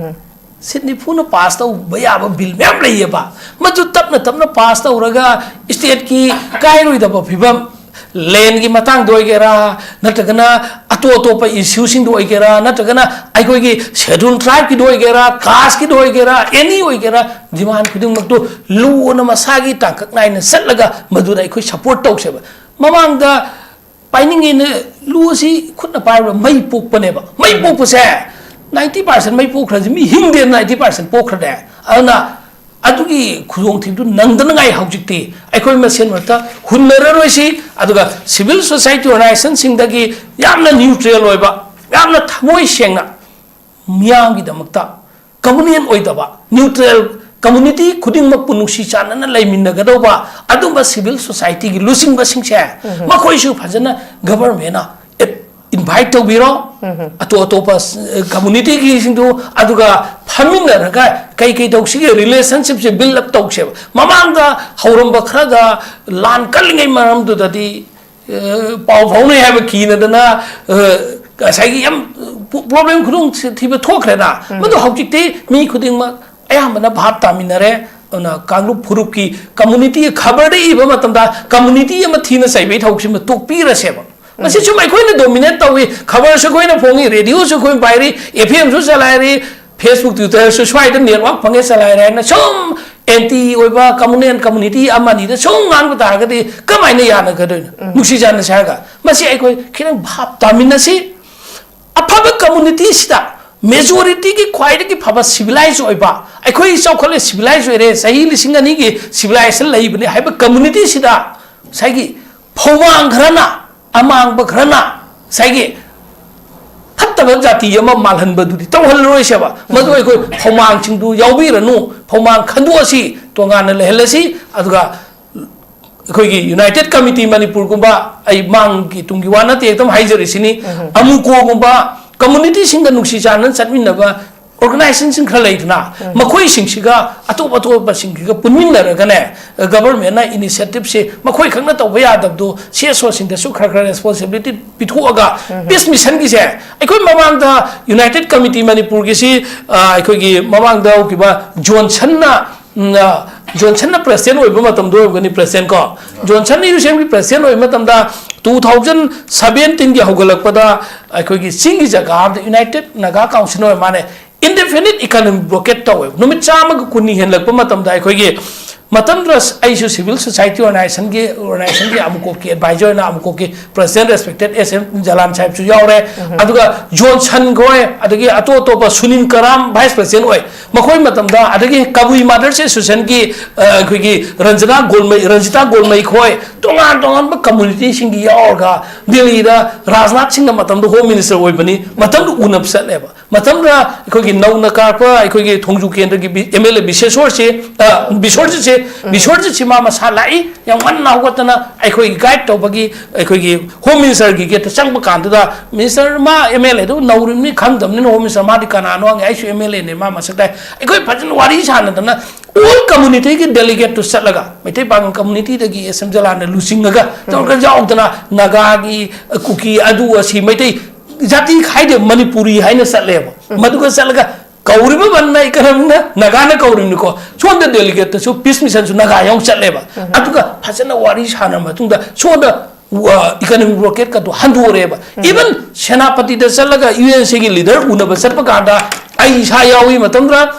ꯁꯤꯠ ꯅꯤꯐꯨꯅ ꯄꯥꯁ ꯇꯧꯕ ꯌꯥꯕ ꯕꯤꯜ ꯃꯌꯥꯝ ꯂꯩꯌꯦꯕ꯫ ꯃꯗꯨ ꯇꯞꯅ ꯇꯞꯅ ꯄꯥꯁ ꯇꯧꯔꯒ ꯁ꯭ꯇꯦꯠꯀꯤ ꯀꯥꯏꯔꯣꯏꯗꯕ ꯐꯤꯕꯝ, ꯂꯦꯟꯒꯤ ꯃꯇꯥꯡꯗ ꯑꯣꯏꯒꯦꯔꯥ, ꯅꯠꯇ꯭ꯔꯒꯅ ꯑꯇꯣꯞ ꯑꯇꯣꯞꯄ ꯏꯁꯨꯁꯤꯡꯗ ꯑꯣꯏꯒꯦꯔꯥ, ꯅꯠꯇ꯭ꯔꯒꯅ ꯑꯩꯈꯣꯏꯒꯤ ꯁꯦꯗꯨꯜ ꯇ꯭ꯔꯥꯏꯕꯀꯤꯗ ꯑꯣꯏꯒꯦꯔꯥ, ꯀꯥꯁꯀꯤꯗ ꯑꯣꯏꯒꯦꯔꯥ, ꯑꯦꯅꯤ ꯑꯣꯏꯒꯦꯔꯥ, ꯗꯤꯃꯥꯟ ꯈꯨꯗꯤꯡꯃꯛꯇꯨ ꯂꯣꯅ ꯃꯁꯥꯒꯤ ꯇꯥꯡꯀꯛ ꯅꯥꯏꯅ ꯆꯠꯂꯒ ꯃꯗꯨꯗ ꯑꯩꯈꯣꯏ ꯁꯄꯣꯔꯠ ꯇꯧꯁꯦꯕ꯫ ꯃꯃꯥꯡꯗ ꯄꯥꯏꯅꯤꯡꯉꯦꯅ ꯂꯨ ꯑꯁꯤ ꯈꯨꯠꯅ ꯄꯥꯏꯔꯒ ꯃꯩ ꯄꯣꯛꯄꯅꯦꯕ꯫ ꯃꯩ ꯄꯣꯛꯄꯁꯦ ninety percent ꯃꯩ ꯄꯣꯛꯈ꯭ꯔꯁꯦ, ꯃꯤ ꯍꯤꯡꯗꯦꯅ ninety percent ꯄꯣꯛꯈ꯭ꯔꯗꯤ꯫ ꯑꯗꯨꯅ ꯑꯗꯨꯒꯤ ꯈꯨꯗꯣꯡꯊꯤꯕꯗꯨ ꯅꯪꯗꯅꯉꯥꯏ ꯍꯧꯖꯤꯛꯇꯤ ꯑꯩꯈꯣꯏ ꯃꯁꯦꯟ ꯃꯔꯛꯇ ꯍꯨꯟꯅꯔꯔꯣꯏꯁꯤ꯫ ꯑꯗꯨꯒ civil society organizationꯁꯤꯡꯗꯒꯤ ꯌꯥꯝꯅ neutral ꯑꯣꯏꯕ, ꯌꯥꯝꯅ ꯊꯃꯣꯏ ꯁꯦꯡꯅ ꯃꯤꯌꯥꯝꯒꯤꯗꯃꯛꯇ communal ꯑꯣꯏꯗꯕ, neutral, community ꯈꯨꯗꯤꯡꯃꯛꯄꯨ ꯅꯨꯡꯁꯤ ꯆꯥꯟꯅꯅ ꯂꯩꯃꯤꯟꯅꯒꯗꯧꯕ ꯑꯗꯨꯝꯕ civil societyꯒꯤ ꯂꯨꯆꯤꯡꯕꯁꯤꯡꯁꯦ, ꯃꯈꯣꯏꯁꯨ ꯐꯖꯅ governmentꯅ invite ꯇꯧꯕꯤꯔꯣ꯫ ꯑꯇꯣꯞ ꯑꯇꯣꯞꯄ, ꯑ, communityꯒꯤꯁꯤꯡꯗꯨ, ꯑꯗꯨꯒ ꯐꯝꯃꯤꯟꯅꯔꯒ ꯀꯩ ꯀꯩ ꯇꯧꯁꯤꯒꯦ, relationshipꯁꯦ build up ꯇꯧꯁꯦꯕ꯫ ꯃꯃꯥꯡꯗ ꯍꯧꯔꯝꯕ ꯈꯔꯒ ꯂꯥꯟ ꯀꯜꯂꯤꯉꯩ ꯃꯔꯝꯗꯨꯗꯗꯤ, ꯑ, ꯄꯥꯎ ꯐꯥꯎꯅꯩ ꯍꯥꯏꯕ ꯀꯤꯅꯗꯅ, ꯑ, ꯉꯁꯥꯏꯒꯤ ꯌꯥꯝ ꯄ꯭ꯔꯣꯕ꯭ꯂꯦꯝ ꯈꯨꯗꯣꯡ ꯊꯤꯕ ꯊꯣꯛꯈ꯭ꯔꯦꯅ꯫ ꯃꯗꯨ ꯍꯧꯖꯤꯛꯇꯤ ꯃꯤ ꯈꯨꯗꯤꯡꯃꯛ ꯑꯌꯥꯝꯕꯅ ꯚꯥꯞ ꯇꯥꯃꯤꯟꯅꯔꯦ꯫ ꯑꯗꯨꯅ ꯀꯥꯡꯂꯨꯞ ꯐꯨꯔꯨꯞꯀꯤ community ꯈꯕꯔꯗ ꯏꯕ ꯃꯇꯝꯗ community ꯑꯃ ꯊꯤꯅ ꯆꯩꯕꯒꯤ ꯊꯕꯛꯁꯤꯃ ꯇꯣꯛꯄꯤꯔꯁꯦꯕ꯫ ꯃꯁꯤ ꯁꯨꯝ ꯑꯩꯈꯣꯏꯅ dominate ꯇꯧꯏ, ꯈꯕꯔꯁꯨ ꯑꯩꯈꯣꯏꯅ ꯐꯣꯡꯉꯤ, radioꯁꯨ ꯑꯩꯈꯣꯏꯅ ꯄꯥꯏꯔꯤ, F M ꯁꯨ ꯆꯂꯥꯏꯔꯤ, Facebook, Twitterꯁꯨ ꯁ꯭ꯋꯥꯏꯗ network ꯐꯪꯉꯦ ꯆꯂꯥꯏꯔꯦ ꯍꯥꯏꯅ ꯁꯨꯝ ꯑꯦꯟꯇꯤ ꯑꯣꯏꯕ ꯀꯝꯃꯨꯅꯦꯜ ꯀꯝꯃꯨꯅꯤꯇꯤ ꯑꯃꯅꯤꯗ ꯁꯨꯝ ꯉꯥꯡꯕ ꯇꯥꯔꯒꯗꯤ ꯀꯃꯥꯏꯅ ꯌꯥꯅꯒꯗꯣꯏꯅꯣ? ꯅꯨꯡꯁꯤ ꯆꯥꯟꯅꯁꯦ ꯍꯥꯏꯔꯒ ꯃꯁꯤ ꯑꯩꯈꯣꯏ ꯈꯤꯇꯪ ꯚꯥꯞ ꯇꯥꯃꯤꯟꯅꯁꯤ꯫ ꯑꯐꯕ ꯀꯝꯃꯨꯅꯤꯇꯤꯁꯤꯗ ꯃꯦꯖꯣꯔꯤꯇꯤꯒꯤ ꯈ꯭ꯋꯥꯏꯗꯒꯤ ꯐꯕ ꯁꯤꯚꯤꯂꯥꯏꯁ ꯑꯣꯏꯕ, ꯑꯩꯈꯣꯏ ꯆꯥꯎꯈꯠꯂꯦ, ꯁꯤꯚꯤꯂꯥꯏꯁ ꯑꯣꯏꯔꯦ, ꯆꯍꯤ ꯂꯤꯁꯤꯡ ꯑꯅꯤꯒꯤ ꯁꯤꯚꯤꯂꯥꯏꯖꯦꯁꯟ ꯂꯩꯕꯅꯤ ꯍꯥꯏꯕ ꯀꯝꯃꯨꯅꯤꯇꯤꯁꯤꯗ ꯉꯁꯥꯏꯒꯤ ꯐꯧꯃꯥꯡ ꯈꯔꯅ, ꯑꯃꯥꯡꯕ ꯈꯔꯅ ꯉꯁꯥꯏꯒꯤ ꯐꯠꯇꯕ ꯖꯥꯇꯤ ꯑꯃ ꯃꯥꯜꯍꯟꯕꯗꯨꯗꯤ ꯇꯧꯍꯜꯂꯔꯣꯏꯁꯦꯕ꯫ ꯃꯗꯨ ꯑꯩꯈꯣꯏ ꯐꯧꯃꯥꯡꯁꯤꯡꯗꯨ ꯌꯥꯎꯕꯤꯔꯅꯨ, ꯐꯧꯃꯥꯡ ꯈꯟꯗꯣꯛꯑꯁꯤ, ꯇꯣꯉꯥꯟꯅ ꯂꯩꯍꯜꯂꯁꯤ꯫ ꯑꯗꯨꯒ ꯑꯩꯈꯣꯏꯒꯤ ꯌꯨꯅꯥꯏꯇꯦꯗ ꯀꯃꯤꯇꯤ ꯃꯅꯤꯄꯨꯔꯒꯨꯝꯕ, ꯑꯩ ꯃꯥꯡꯒꯤ ꯇꯨꯡꯒꯤ ꯋꯥ ꯅꯠꯇꯦ, ꯑꯗꯨꯝ ꯍꯥꯏꯖꯔꯤꯁꯤꯅꯤ, ꯑꯃꯨꯀꯣꯒꯨꯝꯕ ꯀꯝꯃꯨꯅꯤꯇꯤꯁꯤꯡꯒ ꯅꯨꯡꯁꯤ ꯆꯥꯟꯅꯅ ꯆꯠꯃꯤꯟꯅꯕ ꯑꯣꯔꯒꯅꯥꯏꯖꯦꯁꯟꯁꯤꯡ ꯈꯔ ꯂꯩꯗꯅ, ꯃꯈꯣꯏꯁꯤꯡꯁꯤꯒ ꯑꯇꯣꯞ ꯑꯇꯣꯞꯄꯁꯤꯡꯁꯤꯒ ꯄꯨꯟꯃꯤꯟꯅꯔꯒꯅꯦ, ꯒꯕꯔꯃꯦꯟꯅ ꯏꯅꯤꯁꯤꯌꯦꯇꯤꯞꯁꯦ ꯃꯈꯣꯏ ꯈꯛꯅ ꯇꯧꯕ ꯌꯥꯗꯕꯗꯣ, ꯁꯤ ꯑꯦꯁ ꯑꯣꯁꯤꯡꯗꯁꯨ ꯈꯔ ꯈꯔ ꯔꯦꯁꯄꯣꯟꯁꯤꯕꯤꯂꯤꯇꯤ ꯄꯤꯊꯣꯛꯑꯒ, ꯄꯤꯁ ꯃꯤꯁꯟꯒꯤꯁꯦ ꯑꯩꯈꯣꯏ ꯃꯃꯥꯡꯗ ꯌꯨꯅꯥꯏꯇꯦꯗ ꯀꯃꯤꯇꯤ ꯃꯅꯤꯄꯨꯔꯒꯤꯁꯤ, ꯑ, ꯑꯩꯈꯣꯏꯒꯤ ꯃꯃꯥꯡꯗ ꯍꯧꯈꯤꯕ ꯖꯣꯟꯁꯟꯅ, ꯎꯝ, ꯑ, ꯖꯣꯟꯁꯟꯅ ꯄ꯭ꯔꯦꯁꯤꯗꯦꯟ ꯑꯣꯏꯕ ꯃꯇꯝꯗ ꯑꯣꯏꯔꯝꯒꯅꯤ, ꯄ꯭ꯔꯦꯁꯤꯗꯦꯟ ꯀꯣ, ꯖꯣꯟꯁꯟ ꯌꯨ ꯁꯤ ꯑꯦꯝꯒꯤ ꯄ꯭ꯔꯦꯁꯤꯗꯦꯟ ꯑꯣꯏꯕ ꯃꯇꯝꯗ ꯇꯨ ꯊꯥꯎꯖꯟ ꯁꯕꯦꯟꯇꯤꯟꯒꯤ ꯍꯧꯒꯠꯂꯛꯄꯗ ꯑꯩꯈꯣꯏꯒꯤ ꯆꯤꯡꯒꯤ ꯖꯒꯥ ꯑꯃꯗ ꯌꯨꯅꯥꯏꯇꯦꯗ ꯅꯥꯒꯥ ꯀꯥꯎꯟꯁꯤꯜ ꯑꯣꯏꯕ ꯃꯥꯅꯦ, ꯏꯟꯗꯦꯐꯤꯅꯤꯠ ꯏꯀꯅꯣꯃꯤꯛ ꯕ꯭ꯂꯣꯀꯦꯠ ꯇꯧꯋꯦꯕ꯫ ꯅꯨꯃꯤꯠ ꯆꯥꯝꯃꯒ ꯀꯨꯟꯅꯤ ꯍꯦꯟꯂꯛꯄ ꯃꯇꯝꯗ ꯑꯩꯈꯣꯏꯒꯤ ꯃꯇꯝꯗꯨꯗ ꯑꯩꯁꯨ ꯁꯤꯚꯤꯜ ꯁꯣꯁꯥꯏꯇꯤ ꯑꯣꯔꯒꯅꯥꯏꯖꯦꯁꯟꯒꯤ, ꯑꯣꯔꯒꯅꯥꯏꯖꯦꯁꯟꯒꯤ ꯑꯃꯨꯀꯣꯛꯀꯤ ꯑꯦꯗꯚꯥꯏꯖꯔ ꯑꯣꯏꯅ ꯑꯃꯨꯀꯣꯛꯀꯤ ꯄ꯭ꯔꯦꯁꯤꯗꯦꯟ ꯔꯦꯁꯄꯦꯛꯇꯦꯗ ꯑꯦꯁ ꯑꯦꯝ ꯖꯂꯥꯟ ꯁꯥꯍꯦꯕꯁꯨ ꯌꯥꯎꯔꯦ꯫ ꯑꯗꯨꯒ ꯖꯣꯟꯁꯟ ꯈꯣꯏ, ꯑꯗꯒꯤ ꯑꯇꯣꯞ ꯑꯇꯣꯞꯄ ꯁꯨꯅꯤꯜ ꯀꯔꯥꯝ ꯚꯥꯏꯁ ꯄ꯭ꯔꯦꯁꯤꯗꯦꯟ ꯑꯣꯏ꯫ ꯃꯈꯣꯏ ꯃꯇꯝꯗ, ꯑꯗꯒꯤ ꯀꯕꯨꯏ ꯃꯥꯗꯔꯁ ꯑꯦꯁꯣꯁꯤꯌꯦꯁꯟꯒꯤ, ꯑ, ꯑꯩꯈꯣꯏꯒꯤ ꯔꯟꯖꯅꯥ ꯒꯣꯜꯃꯩ, ꯔꯟꯖꯤꯇꯥ ꯒꯣꯜꯃꯩ ꯈꯣꯏ, ꯇꯣꯉꯥꯟ ꯇꯣꯉꯥꯟꯕ ꯀꯝꯃꯨꯅꯤꯇꯤꯁꯤꯡꯒꯤ ꯌꯥꯎꯔꯒ ꯗꯦꯜꯂꯤꯗ ꯔꯥꯖꯅꯥꯊ ꯁꯤꯡꯅ ꯃꯇꯝꯗ ꯍꯣꯝ ꯃꯤꯅꯤꯁꯇꯔ ꯑꯣꯏꯕꯅꯤ, ꯃꯇꯝꯗꯨ ꯎꯅꯕ ꯆꯠꯂꯦꯕ꯫ ꯃꯇꯝꯗ ꯑꯩꯈꯣꯏꯒꯤ ꯅꯧꯅ ꯀꯥꯔꯛꯄ ꯑꯩꯈꯣꯏꯒꯤ ꯊꯣꯡꯖꯨ ꯀꯦꯟꯗ꯭ꯔꯒꯤ ꯕꯤ-, ꯑꯦꯝ ꯑꯦꯜ ꯑꯦ ꯕꯤꯁꯦꯁꯣꯔꯁꯤ, ꯑ, ꯕꯤꯁꯣꯔꯖꯤꯠꯁꯤ, ꯕꯤꯁꯣꯔꯖꯤꯠꯁꯤ ꯃꯥ ꯃꯁꯥ ꯂꯥꯛꯏ, ꯌꯥꯝ ꯉꯟꯅ ꯍꯧꯒꯠꯇꯅ ꯑꯩꯈꯣꯏꯒꯤ ꯒꯥꯏꯗ ꯇꯧꯕꯒꯤ ꯑꯩꯈꯣꯏꯒꯤ ꯍꯣꯝ ꯃꯤꯅꯤꯁꯇꯔꯒꯤ ꯒꯦꯠꯇ ꯆꯪꯕ ꯀꯥꯟꯗꯨꯗ, ꯃꯤꯅꯤꯁꯇꯔ ꯃꯥ ꯑꯦꯝ ꯑꯦꯜ ꯑꯦꯗꯨ ꯅꯧꯔꯤꯕꯅꯤ, ꯈꯪꯗꯕꯅꯤꯅ, ꯍꯣꯝ ꯃꯤꯅꯤꯁꯇꯔ ꯃꯥꯗꯤ ꯀꯅꯥꯅꯣ ꯍꯪꯉꯦ, ꯑꯩꯁꯨ ꯑꯦꯝ ꯑꯦꯜ ꯑꯦꯅꯦ, ꯃꯥ ꯃꯁꯛ ꯇꯥꯏ꯫ ꯑꯩꯈꯣꯏ ꯐꯖꯅ ꯋꯥꯔꯤ ꯁꯥꯟꯅꯗꯅ ꯑꯣꯜ ꯀꯝꯃꯨꯅꯤꯇꯤꯒꯤ ꯗꯦꯂꯤꯒꯦꯠꯇꯨ ꯆꯠꯂꯒ, ꯃꯩꯇꯩ ꯄꯥꯉꯜ ꯀꯝꯃꯨꯅꯤꯇꯤꯗꯒꯤ ꯑꯦꯁ ꯑꯦꯝ ꯖꯂꯥꯟꯅ ꯂꯨꯆꯤꯡꯉꯒ ꯇꯧꯔꯒ ꯌꯥꯎꯗꯅ ꯅꯥꯒꯥꯒꯤ, ꯀꯨꯀꯤ, ꯑꯗꯨ ꯑꯁꯤ ꯃꯩꯇꯩ ꯖꯥꯇꯤ ꯈꯥꯏꯗꯦ, ꯃꯅꯤꯄꯨꯔꯤ ꯍꯥꯏꯅ ꯆꯠꯂꯦꯕ꯫ ꯃꯗꯨꯒ ꯆꯠꯂꯒ ꯀꯧꯔꯤꯕ ꯕꯟꯅ ꯀꯔꯝꯅ ꯅꯥꯒꯥꯅ ꯀꯧꯔꯤꯕꯅꯤꯀꯣ, ꯁꯣꯝꯗ ꯗꯦꯂꯤꯒꯦꯠꯇꯁꯨ ꯄꯤꯁ ꯃꯤꯁꯟꯁꯨ ꯅꯥꯒꯥ ꯌꯥꯎꯅ ꯆꯠꯂꯦꯕ꯫ ꯑꯗꯨꯒ ꯐꯖꯅ ꯋꯥꯔꯤ ꯁꯥꯟꯅꯔ ꯃꯇꯨꯡꯗ ꯁꯣꯝꯗ, ꯑ, ꯏꯀꯅꯣꯃꯤꯛ ꯕ꯭ꯂꯣꯀꯦꯠꯀꯗꯣ ꯍꯟꯗꯣꯔꯛꯑꯦꯕ꯫ ꯏꯚꯟ ꯁꯦꯅꯥꯄꯇꯤꯗ ꯆꯠꯂꯒ ꯌꯨ ꯑꯦꯟ ꯁꯤꯒꯤ ꯂꯤꯗꯔ ꯎꯅꯕ ꯆꯠꯄ ꯀꯥꯟꯗ ꯑꯩ ꯏꯁꯥ ꯌꯥꯎꯏ ꯃꯇꯝꯗꯨꯗ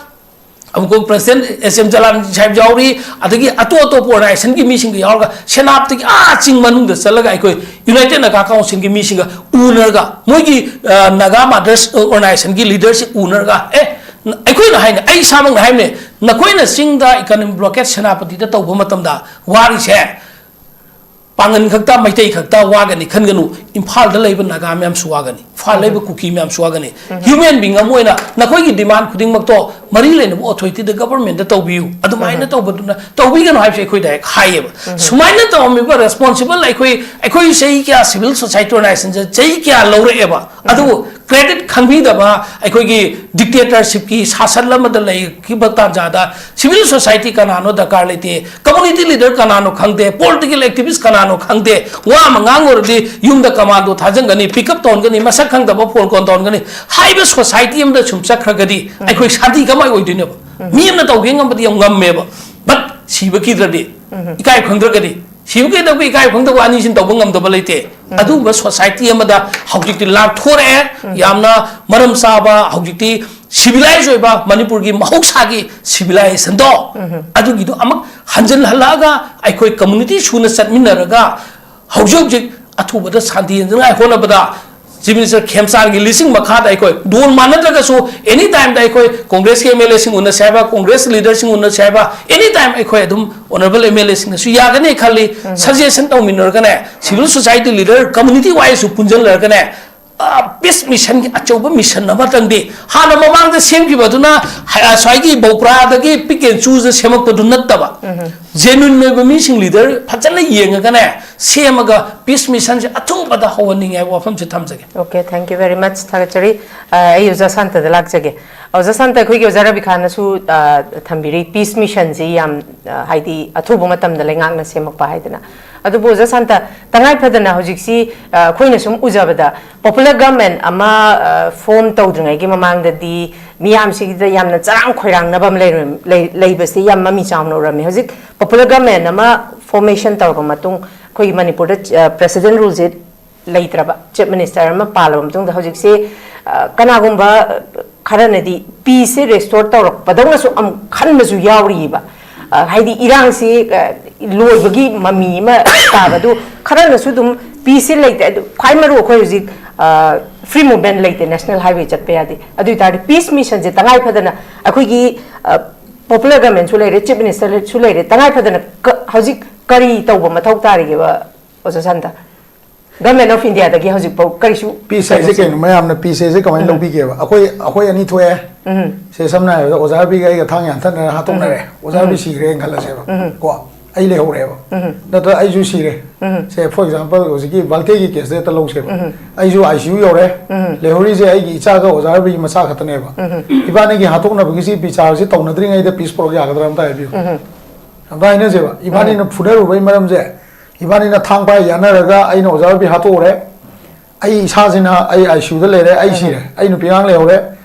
ꯑꯩꯈꯣꯏ ꯄ꯭ꯔꯁꯤꯗꯦꯟ ꯑꯦꯁ ꯑꯦꯝ ꯖꯂꯥꯟ ꯁꯥꯍꯦꯕ ꯌꯥꯎꯔꯤ, ꯑꯗꯒꯤ ꯑꯇꯣꯞ ꯑꯇꯣꯞꯄ ꯑꯣꯔꯒꯅꯥꯏꯖꯦꯁꯟꯒꯤ ꯃꯤꯁꯤꯡꯒ ꯌꯥꯎꯔꯒ ꯁꯦꯅꯥꯄꯇꯤꯒꯤ ꯑꯥ ꯆꯤꯡ ꯃꯅꯨꯡꯗ ꯆꯠꯂꯒ ꯑꯩꯈꯣꯏ ꯌꯨꯅꯥꯏꯇꯦꯗ ꯅꯥꯒꯥ ꯀꯥꯎꯟꯁꯤꯜꯒꯤ ꯃꯤꯁꯤꯡꯒ ꯎꯅꯔꯒ ꯃꯣꯏꯒꯤ, ꯑ, ꯅꯥꯒꯥ ꯃꯥꯗꯔꯁ ꯑꯣꯔꯒꯅꯥꯏꯖꯦꯁꯟꯒꯤ ꯂꯤꯗꯔꯁꯤꯡ ꯎꯅꯔꯒ, "ꯑꯦ, ꯑꯩꯈꯣꯏꯅ ꯍꯥꯏꯅ, ꯑꯩ ꯏꯁꯥꯃꯛꯅ ꯍꯥꯏꯕꯅꯦ, ꯅꯈꯣꯏꯅ ꯆꯤꯡꯗ ꯏꯀꯣꯅꯣꯃꯤꯛ ꯕ꯭ꯂꯣꯀꯦꯠ ꯁꯦꯅꯥꯄꯇꯤꯗ ꯇꯧꯕ ꯃꯇꯝꯗ ꯋꯥꯔꯤꯁꯦ ꯄꯥꯡꯒꯟ ꯈꯛꯇ, ꯃꯩꯇꯩ ꯈꯛꯇ ꯋꯥꯒꯅꯤ ꯈꯟꯒꯅꯨ, ꯏꯝꯐꯥꯜꯗ ꯂꯩꯕ ꯅꯥꯒꯥ ꯃꯌꯥꯝꯁꯨ ꯋꯥꯒꯅꯤ, ꯏꯝꯐꯥꯜ ꯂꯩꯕ ꯀꯨꯀꯤ ꯃꯌꯥꯝꯁꯨ ꯋꯥꯒꯅꯤ꯫ ꯍ꯭ꯌꯨꯃꯦꯟ ꯕꯤꯡ ꯑꯃ ꯑꯣꯏꯅ ꯅꯈꯣꯏꯒꯤ ꯗꯤꯃꯥꯟ ꯈꯨꯗꯤꯡꯃꯛꯇꯣ ꯃꯔꯤ ꯂꯩꯅꯕ ꯑꯣꯊꯣꯔꯤꯇꯤꯗ, ꯒꯕꯔꯃꯦꯟꯗ ꯇꯧꯕꯤꯌꯨ, ꯑꯗꯨꯃꯥꯏꯅ ꯇꯧꯕꯗꯨꯅ ꯇꯧꯕꯤꯒꯅꯨ" ꯍꯥꯏꯕꯁꯦ ꯑꯩꯈꯣꯏ ꯗꯥꯏꯔꯦꯛ ꯍꯥꯏꯌꯦꯕ꯫ ꯁꯨꯃꯥꯏꯅ ꯇꯧꯔꯝꯃꯤꯕ ꯔꯦꯁꯄꯣꯟꯁꯤꯕꯜ ꯑꯩꯈꯣꯏ, ꯑꯩꯈꯣꯏ ꯆꯍꯤ ꯀꯌꯥ ꯁꯤꯚꯤꯜ ꯁꯣꯁꯥꯏꯇꯤ ꯑꯣꯔꯒꯅꯥꯏꯖꯦꯁꯟꯁꯦ ꯆꯍꯤ ꯀꯌꯥ ꯂꯧꯔꯛꯑꯦꯕ, ꯑꯗꯨꯕꯨ ꯀ꯭ꯔꯦꯗꯤꯠ ꯈꯪꯕꯤꯗꯕ ꯑꯩꯈꯣꯏꯒꯤ ꯗꯤꯛꯇꯦꯇꯔꯁꯤꯞꯀꯤ ꯁꯥꯁꯟ ꯑꯃꯗ ꯂꯩꯈꯤꯕ ꯇꯥꯟꯖꯥꯗ ꯁꯤꯚꯤꯜ ꯁꯣꯁꯥꯏꯇꯤ ꯀꯅꯥꯅꯣ ꯗꯔꯀꯥꯔ ꯂꯩꯇꯦ, ꯀꯝꯃꯨꯅꯤꯇꯤ ꯂꯤꯗꯔ ꯀꯅꯥꯅꯣ ꯈꯪꯗꯦ, ꯄꯣꯂꯤꯇꯤꯀꯦꯜ ꯑꯦꯛꯇꯤꯚꯤꯁ ꯀꯅꯥꯅꯣ ꯈꯪꯗꯦ, ꯋꯥ ꯑꯃ ꯉꯥꯡꯉꯨꯔꯗꯤ ꯌꯨꯝꯗ ꯀꯃꯥꯟꯗꯣ ꯊꯥꯖꯤꯟꯒꯅꯤ, ꯄꯤꯛ ꯑꯞ ꯇꯧꯍꯟꯒꯅꯤ, ꯃꯁꯛ ꯈꯪꯗꯕ ꯐꯣꯟ ꯀꯣꯜ ꯇꯧꯍꯟꯒꯅꯤ ꯍꯥꯏꯕ ꯁꯣꯁꯥꯏꯇꯤ ꯑꯃꯗ ꯁꯨꯝ ꯆꯠꯈ꯭ꯔꯒꯗꯤ ꯑꯩꯈꯣꯏ ꯁꯥꯟꯇꯤ ꯀꯃꯥꯏ ꯑꯣꯏꯗꯣꯏꯅꯣꯕ? ꯃꯤ ꯑꯃꯅ ꯇꯧꯒꯦ ꯉꯝꯕꯗꯤ ꯌꯥꯝ ꯉꯝꯃꯦꯕ, ꯕꯠ ꯁꯤꯕ ꯀꯤꯗ꯭ꯔꯗꯤ, ꯏꯀꯥꯏ ꯈꯪꯗ꯭ꯔꯒꯗꯤ, ꯁꯤꯕ ꯀꯩꯗꯧꯕ ꯏꯀꯥꯏ ꯈꯪꯗꯕ ꯑꯅꯤꯁꯤꯅ ꯇꯧꯕ ꯉꯝꯗꯕ ꯂꯩꯇꯦ꯫ ꯑꯗꯨꯒꯨꯝꯕ ꯁꯣꯁꯥꯏꯇꯤ ꯑꯃꯗ ꯍꯧꯖꯤꯛꯇꯤ ꯂꯥꯞꯊꯣꯔꯛꯑꯦ꯫ ꯌꯥꯝꯅ ꯃꯔꯝ ꯆꯥꯕ, ꯍꯧꯖꯤꯛꯇꯤ ꯁꯤꯚꯤꯂꯥꯏꯁ ꯑꯣꯏꯕ ꯃꯅꯤꯄꯨꯔꯒꯤ ꯃꯍꯧꯁꯥꯒꯤ ꯁꯤꯚꯤꯂꯥꯏꯖꯦꯁꯟꯗꯣ, ꯑꯗꯨꯒꯤꯗꯣ ꯑꯃꯨꯛ ꯍꯟꯖꯤꯜꯍꯜꯂꯛꯑꯒ ꯑꯩꯈꯣꯏ ꯀꯝꯃꯨꯅꯤꯇꯤ ꯁꯨꯅ ꯆꯠꯃꯤꯟꯅꯔꯒ ꯍꯧꯖꯤꯛ ꯍꯧꯖꯤꯛ ꯑꯊꯨꯕꯗ ꯁꯥꯟꯇꯤ ꯌꯦꯡꯅꯉꯥꯏ ꯍꯣꯠꯅꯕꯗ ꯆꯤꯐ ꯃꯤꯅꯤꯁꯇꯔ ꯈꯦꯝꯆꯥꯟꯒꯤ ꯂꯤꯁꯤꯡ ꯃꯈꯥꯗ ꯑꯩꯈꯣꯏ ꯗꯣꯜ ꯃꯥꯟꯅꯗ꯭ꯔꯒꯁꯨ ꯑꯦꯅꯤ ꯇꯥꯏꯝꯗ ꯑꯩꯈꯣꯏ ꯀꯣꯡꯒ꯭ꯔꯦꯁꯀꯤ ꯑꯦꯝ ꯑꯦꯜ ꯑꯦꯁꯤꯡ ꯎꯅꯁꯦ ꯍꯥꯏꯕ, ꯀꯣꯡꯒ꯭ꯔꯦꯁ ꯂꯤꯗꯔꯁꯤꯡ ꯎꯅꯁꯦ ꯍꯥꯏꯕ, ꯑꯦꯅꯤ ꯇꯥꯏꯝ ꯑꯩꯈꯣꯏ ꯑꯗꯨꯝ ꯑꯣꯅꯔꯦꯕꯜ ꯑꯦꯝ ꯑꯦꯜ ꯑꯦꯁꯤꯡꯅꯁꯨ ꯌꯥꯒꯅꯤ ꯈꯜꯂꯤ꯫ ꯁꯖꯦꯁꯟ ꯇꯧꯃꯤꯟꯅꯔꯒꯅꯦ, ꯁꯤꯚꯤꯜ ꯁꯣꯁꯥꯏꯇꯤ ꯂꯤꯗꯔ, ꯀꯝꯃꯨꯅꯤꯇꯤ ꯋꯥꯏꯁꯁꯨ ꯄꯨꯟꯁꯤꯜꯂꯔꯒꯅꯦ, ꯄꯤꯁ ꯃꯤꯁꯟꯒꯤ ꯑꯆꯧꯕ ꯃꯤꯁꯟ ꯑꯃꯇꯪꯗꯤ ꯍꯥꯟꯅ ꯃꯃꯥꯡꯗ ꯁꯦꯝꯈꯤꯕ ꯑꯗꯨꯅ ꯍ-, ꯁ꯭ꯋꯥꯏꯒꯤ ꯕꯧꯄ꯭ꯔꯥꯗꯒꯤ ꯄꯤꯛ ꯑꯦꯟ ꯆꯨꯁ ꯁꯦꯝꯃꯛꯄꯗꯨ ꯅꯠꯇꯕ, ꯖꯦꯅꯨꯏꯟ ꯑꯣꯏꯕ ꯃꯤꯁꯤꯡ ꯂꯤꯗꯔ ꯐꯖꯅ ꯌꯦꯡꯉꯒꯅꯦ, ꯁꯦꯝꯃꯒ ꯄꯤꯁ ꯃꯤꯁꯟꯁꯦ ꯑꯊꯨꯕꯗ ꯍꯧꯍꯟꯅꯤꯡꯉꯦ ꯍꯥꯏꯕ ꯋꯥꯐꯝꯁꯦ ꯊꯝꯖꯒꯦ꯫ Okay, thank you very much. ꯊꯥꯒꯠꯆꯔꯤ꯫ ꯑ, ꯑꯩ ꯑꯣꯖꯥ ꯁꯥꯟꯇꯗ ꯂꯥꯛꯆꯒꯦ꯫ ꯑꯣꯖꯥ ꯁꯥꯟꯇ, ꯑꯩꯈꯣꯏꯒꯤ ꯑꯣꯖꯥ ꯔꯕꯤꯈꯥꯅꯁꯨ, ꯑ, ꯊꯝꯕꯤꯔꯤ, ꯄꯤꯁ ꯃꯤꯁꯟꯁꯤ ꯌꯥꯝ, ꯑ, ꯍꯥꯏꯗꯤ ꯑꯊꯨꯕ ꯃꯇꯝꯗ ꯂꯩꯉꯥꯛꯅ ꯁꯦꯝꯃꯛꯄ ꯍꯥꯏꯗꯅ꯫ ꯑꯗꯨꯕꯨ ꯑꯣꯖꯥ ꯁꯥꯟꯇ, ꯇꯉꯥꯏ ꯐꯗꯅ ꯍꯧꯖꯤꯛꯁꯤ, ꯑ, ꯑꯩꯈꯣꯏꯅ ꯁꯨꯝ ꯎꯖꯕꯗ ꯄꯣꯄꯨꯂꯔ ꯒꯚꯔꯟꯃꯦꯟ ꯑꯃ, ꯑ, ꯐꯣꯔꯝ ꯇꯧꯗ꯭ꯔꯤꯉꯩꯒꯤ ꯃꯃꯥꯡꯗꯗꯤ ꯃꯤꯌꯥꯝꯁꯤꯗ ꯌꯥꯝꯅ ꯆꯔꯥꯡ ꯈꯣꯏꯔꯥꯡꯅꯕ ꯑꯃ ꯂꯩꯔꯝ-, ꯂꯩ-, ꯂꯩꯕꯁꯤ ꯌꯥꯝ ꯃꯃꯤ ꯆꯥꯎꯅ ꯎꯔꯝꯃꯤ꯫ ꯍꯧꯖꯤꯛ ꯄꯣꯄꯨꯂꯔ ꯒꯚꯔꯟꯃꯦꯟ ꯑꯃ ꯐꯣꯔꯃꯦꯁꯟ ꯇꯧꯔꯕ ꯃꯇꯨꯡ ꯑꯩꯈꯣꯏꯒꯤ ꯃꯅꯤꯄꯨꯔꯗ, ꯑ, ꯄ꯭ꯔꯦꯁꯤꯗꯦꯟ ꯔꯨꯜꯁꯦ ꯂꯩꯇ꯭ꯔꯕ, ꯆꯤꯐ ꯃꯤꯅꯤꯁꯇꯔ ꯑꯃ ꯄꯥꯜꯂꯕ ꯃꯇꯨꯡꯗ ꯍꯧꯖꯤꯛꯁꯤ, ꯑ, ꯀꯅꯥꯒꯨꯝꯕ, ꯑ, ꯈꯔꯅꯗꯤ ꯄꯤꯁꯁꯦ ꯔꯦꯁꯇꯣꯔ ꯇꯧꯔꯛꯄꯗꯧꯅꯁꯨ ꯑꯃꯨꯛ ꯈꯟꯕꯁꯨ ꯌꯥꯎꯔꯤꯕ꯫ ꯑ, ꯍꯥꯏꯗꯤ ꯏꯔꯥꯡꯁꯤ, ꯑ, ꯂꯣꯏꯕꯒꯤ ꯃꯃꯤ ꯑꯃ ꯇꯥꯕꯗꯨ ꯈꯔꯅꯁꯨ ꯑꯗꯨꯝ ꯄꯤꯁꯁꯦ ꯂꯩꯇꯦ꯫ ꯑꯗꯨ ꯈ꯭ꯋꯥꯏ ꯃꯔꯨ ꯑꯩꯈꯣꯏ ꯍꯧꯖꯤꯛ, ꯑ, ꯐ꯭ꯔꯤ ꯃꯨꯚꯃꯦꯟ ꯂꯩꯇꯦ, ꯅꯦꯁꯅꯦꯜ ꯍꯥꯏꯋꯦ ꯆꯠꯄ ꯌꯥꯗꯦ꯫ ꯑꯗꯨ ꯑꯣꯏ ꯇꯥꯔꯗꯤ ꯄꯤꯁ ꯃꯤꯁꯟꯁꯦ ꯇꯉꯥꯏ ꯐꯗꯅ ꯑꯩꯈꯣꯏꯒꯤ, ꯑ, ꯄꯣꯄꯨꯂꯔ ꯒꯚꯔꯟꯃꯦꯟꯁꯨ ꯂꯩꯔꯦ, ꯆꯤꯐ ꯃꯤꯅꯤꯁꯇꯔꯁꯨ ꯂꯩꯔꯦ, ꯇꯉꯥꯏ ꯐꯗꯅ ꯀ-, ꯍꯧꯖꯤꯛ ꯀꯔꯤ ꯇꯧꯕ ꯃꯊꯧ ꯇꯥꯔꯤꯒꯦꯕ, ꯑꯣꯖꯥ ꯁꯥꯟꯇ? ꯒꯚꯔꯟꯃꯦꯟ ꯑꯣꯐ ꯏꯟꯗꯤꯌꯥꯗꯒꯤ ꯍꯧꯖꯤꯛꯐꯥꯎ ꯀꯔꯤꯁꯨ ꯄꯤꯁ ꯍꯥꯏꯁꯦ ꯀꯩꯅꯣꯁꯦ ꯀꯩꯅꯣ? ꯃꯌꯥꯝꯅ ꯄꯤꯁ ꯍꯥꯏꯁꯦ ꯀꯃꯥꯏꯅ ꯎꯝ꯫ ꯂꯧꯕꯤꯒꯦꯕ? ꯑꯩꯈꯣꯏ, ꯑꯩꯈꯣꯏ ꯑꯅꯤ ꯊꯣꯛꯑꯦ꯫ ꯎꯝ꯫ ꯁꯦ, ꯁꯝꯅ ꯍꯥꯏꯔꯕꯗ, ꯑꯣꯖꯥ ꯔꯕꯤꯒ ꯑꯩꯒ ꯊꯥꯡ ꯌꯥꯟꯊꯠꯅꯔꯒ ꯍꯥꯠꯇꯣꯛꯅꯔꯦ꯫ ꯎꯝ꯫ ꯑꯣꯖꯥ ꯔꯕꯤ ꯎꯝ꯫ ꯁꯤꯈ꯭ꯔꯦꯅ ꯈꯜꯂꯁꯦꯕ꯫ ꯎꯝ꯫ ꯀꯣ, ꯑꯩ ꯂꯩꯍꯧꯔꯦꯕ꯫ ꯎꯝ꯫ ꯅꯠꯇ꯭ꯔ ꯑꯩꯁꯨ ꯁꯤꯔꯦ꯫ ꯎꯝ꯫ ꯁꯦ, for example, ꯍꯧꯖꯤꯛꯀꯤ ꯚꯥꯜꯇꯦꯒꯤ ꯀꯦꯁꯇ ꯍꯦꯛꯇ ꯂꯧꯁꯦꯕ꯫ ꯎꯝ꯫ ꯑꯩꯁꯨ ꯑꯥꯏ ꯁꯤ ꯌꯨ ꯌꯧꯔꯦ꯫ ꯎꯝ꯫ ꯂꯩꯍꯧꯔꯤꯁꯦ ꯑꯩꯒꯤ ꯏꯆꯥꯒ ꯑꯣꯖꯥ ꯔꯕꯤꯒꯤ ꯃꯆꯥ ꯈꯛꯇꯅꯦꯕ꯫ ꯎꯝ꯫ ꯏꯕꯥꯅꯤꯒꯤ ꯍꯥꯠꯇꯣꯛꯅꯕꯒꯤꯁꯤ ꯕꯤꯆꯥꯔꯁꯤ ꯇꯧꯅꯗ꯭ꯔꯤꯉꯩꯗ ꯄꯤꯁ ꯄꯨꯔꯛ ꯌꯥꯒꯗ꯭ꯔꯥ ꯑꯝꯇ ꯍꯥꯏꯕꯤꯌꯨ꯫ ꯎꯝ꯫ ꯑꯝꯇ ꯍꯥꯏꯅꯁꯦꯕ꯫ ꯏꯕꯥꯅꯤꯅ ꯎꯝ꯫ ꯐꯨꯅꯔꯨꯕꯒꯤ ꯃꯔꯝꯁꯦ, ꯏꯕꯥꯅꯤꯅ ꯊꯥꯡ ꯄꯥꯏ ꯌꯥꯅꯔꯒ ꯑꯩꯅ ꯑꯣꯖꯥ ꯔꯕꯤ ꯍꯥꯠꯇꯣꯛꯎꯔꯦ꯫ ꯑꯩ ꯏꯁꯥꯁꯤꯅ ꯑꯩ ꯑꯥꯏ ꯁꯤ ꯌꯨꯗ ꯂꯩꯔꯦ, ꯑꯩ ꯎꯝ꯫ ꯁꯤꯔꯦ꯫ ꯑꯩ ꯅꯨꯄꯤ ꯑꯉꯥꯡ ꯂꯩꯍꯧꯔꯦ,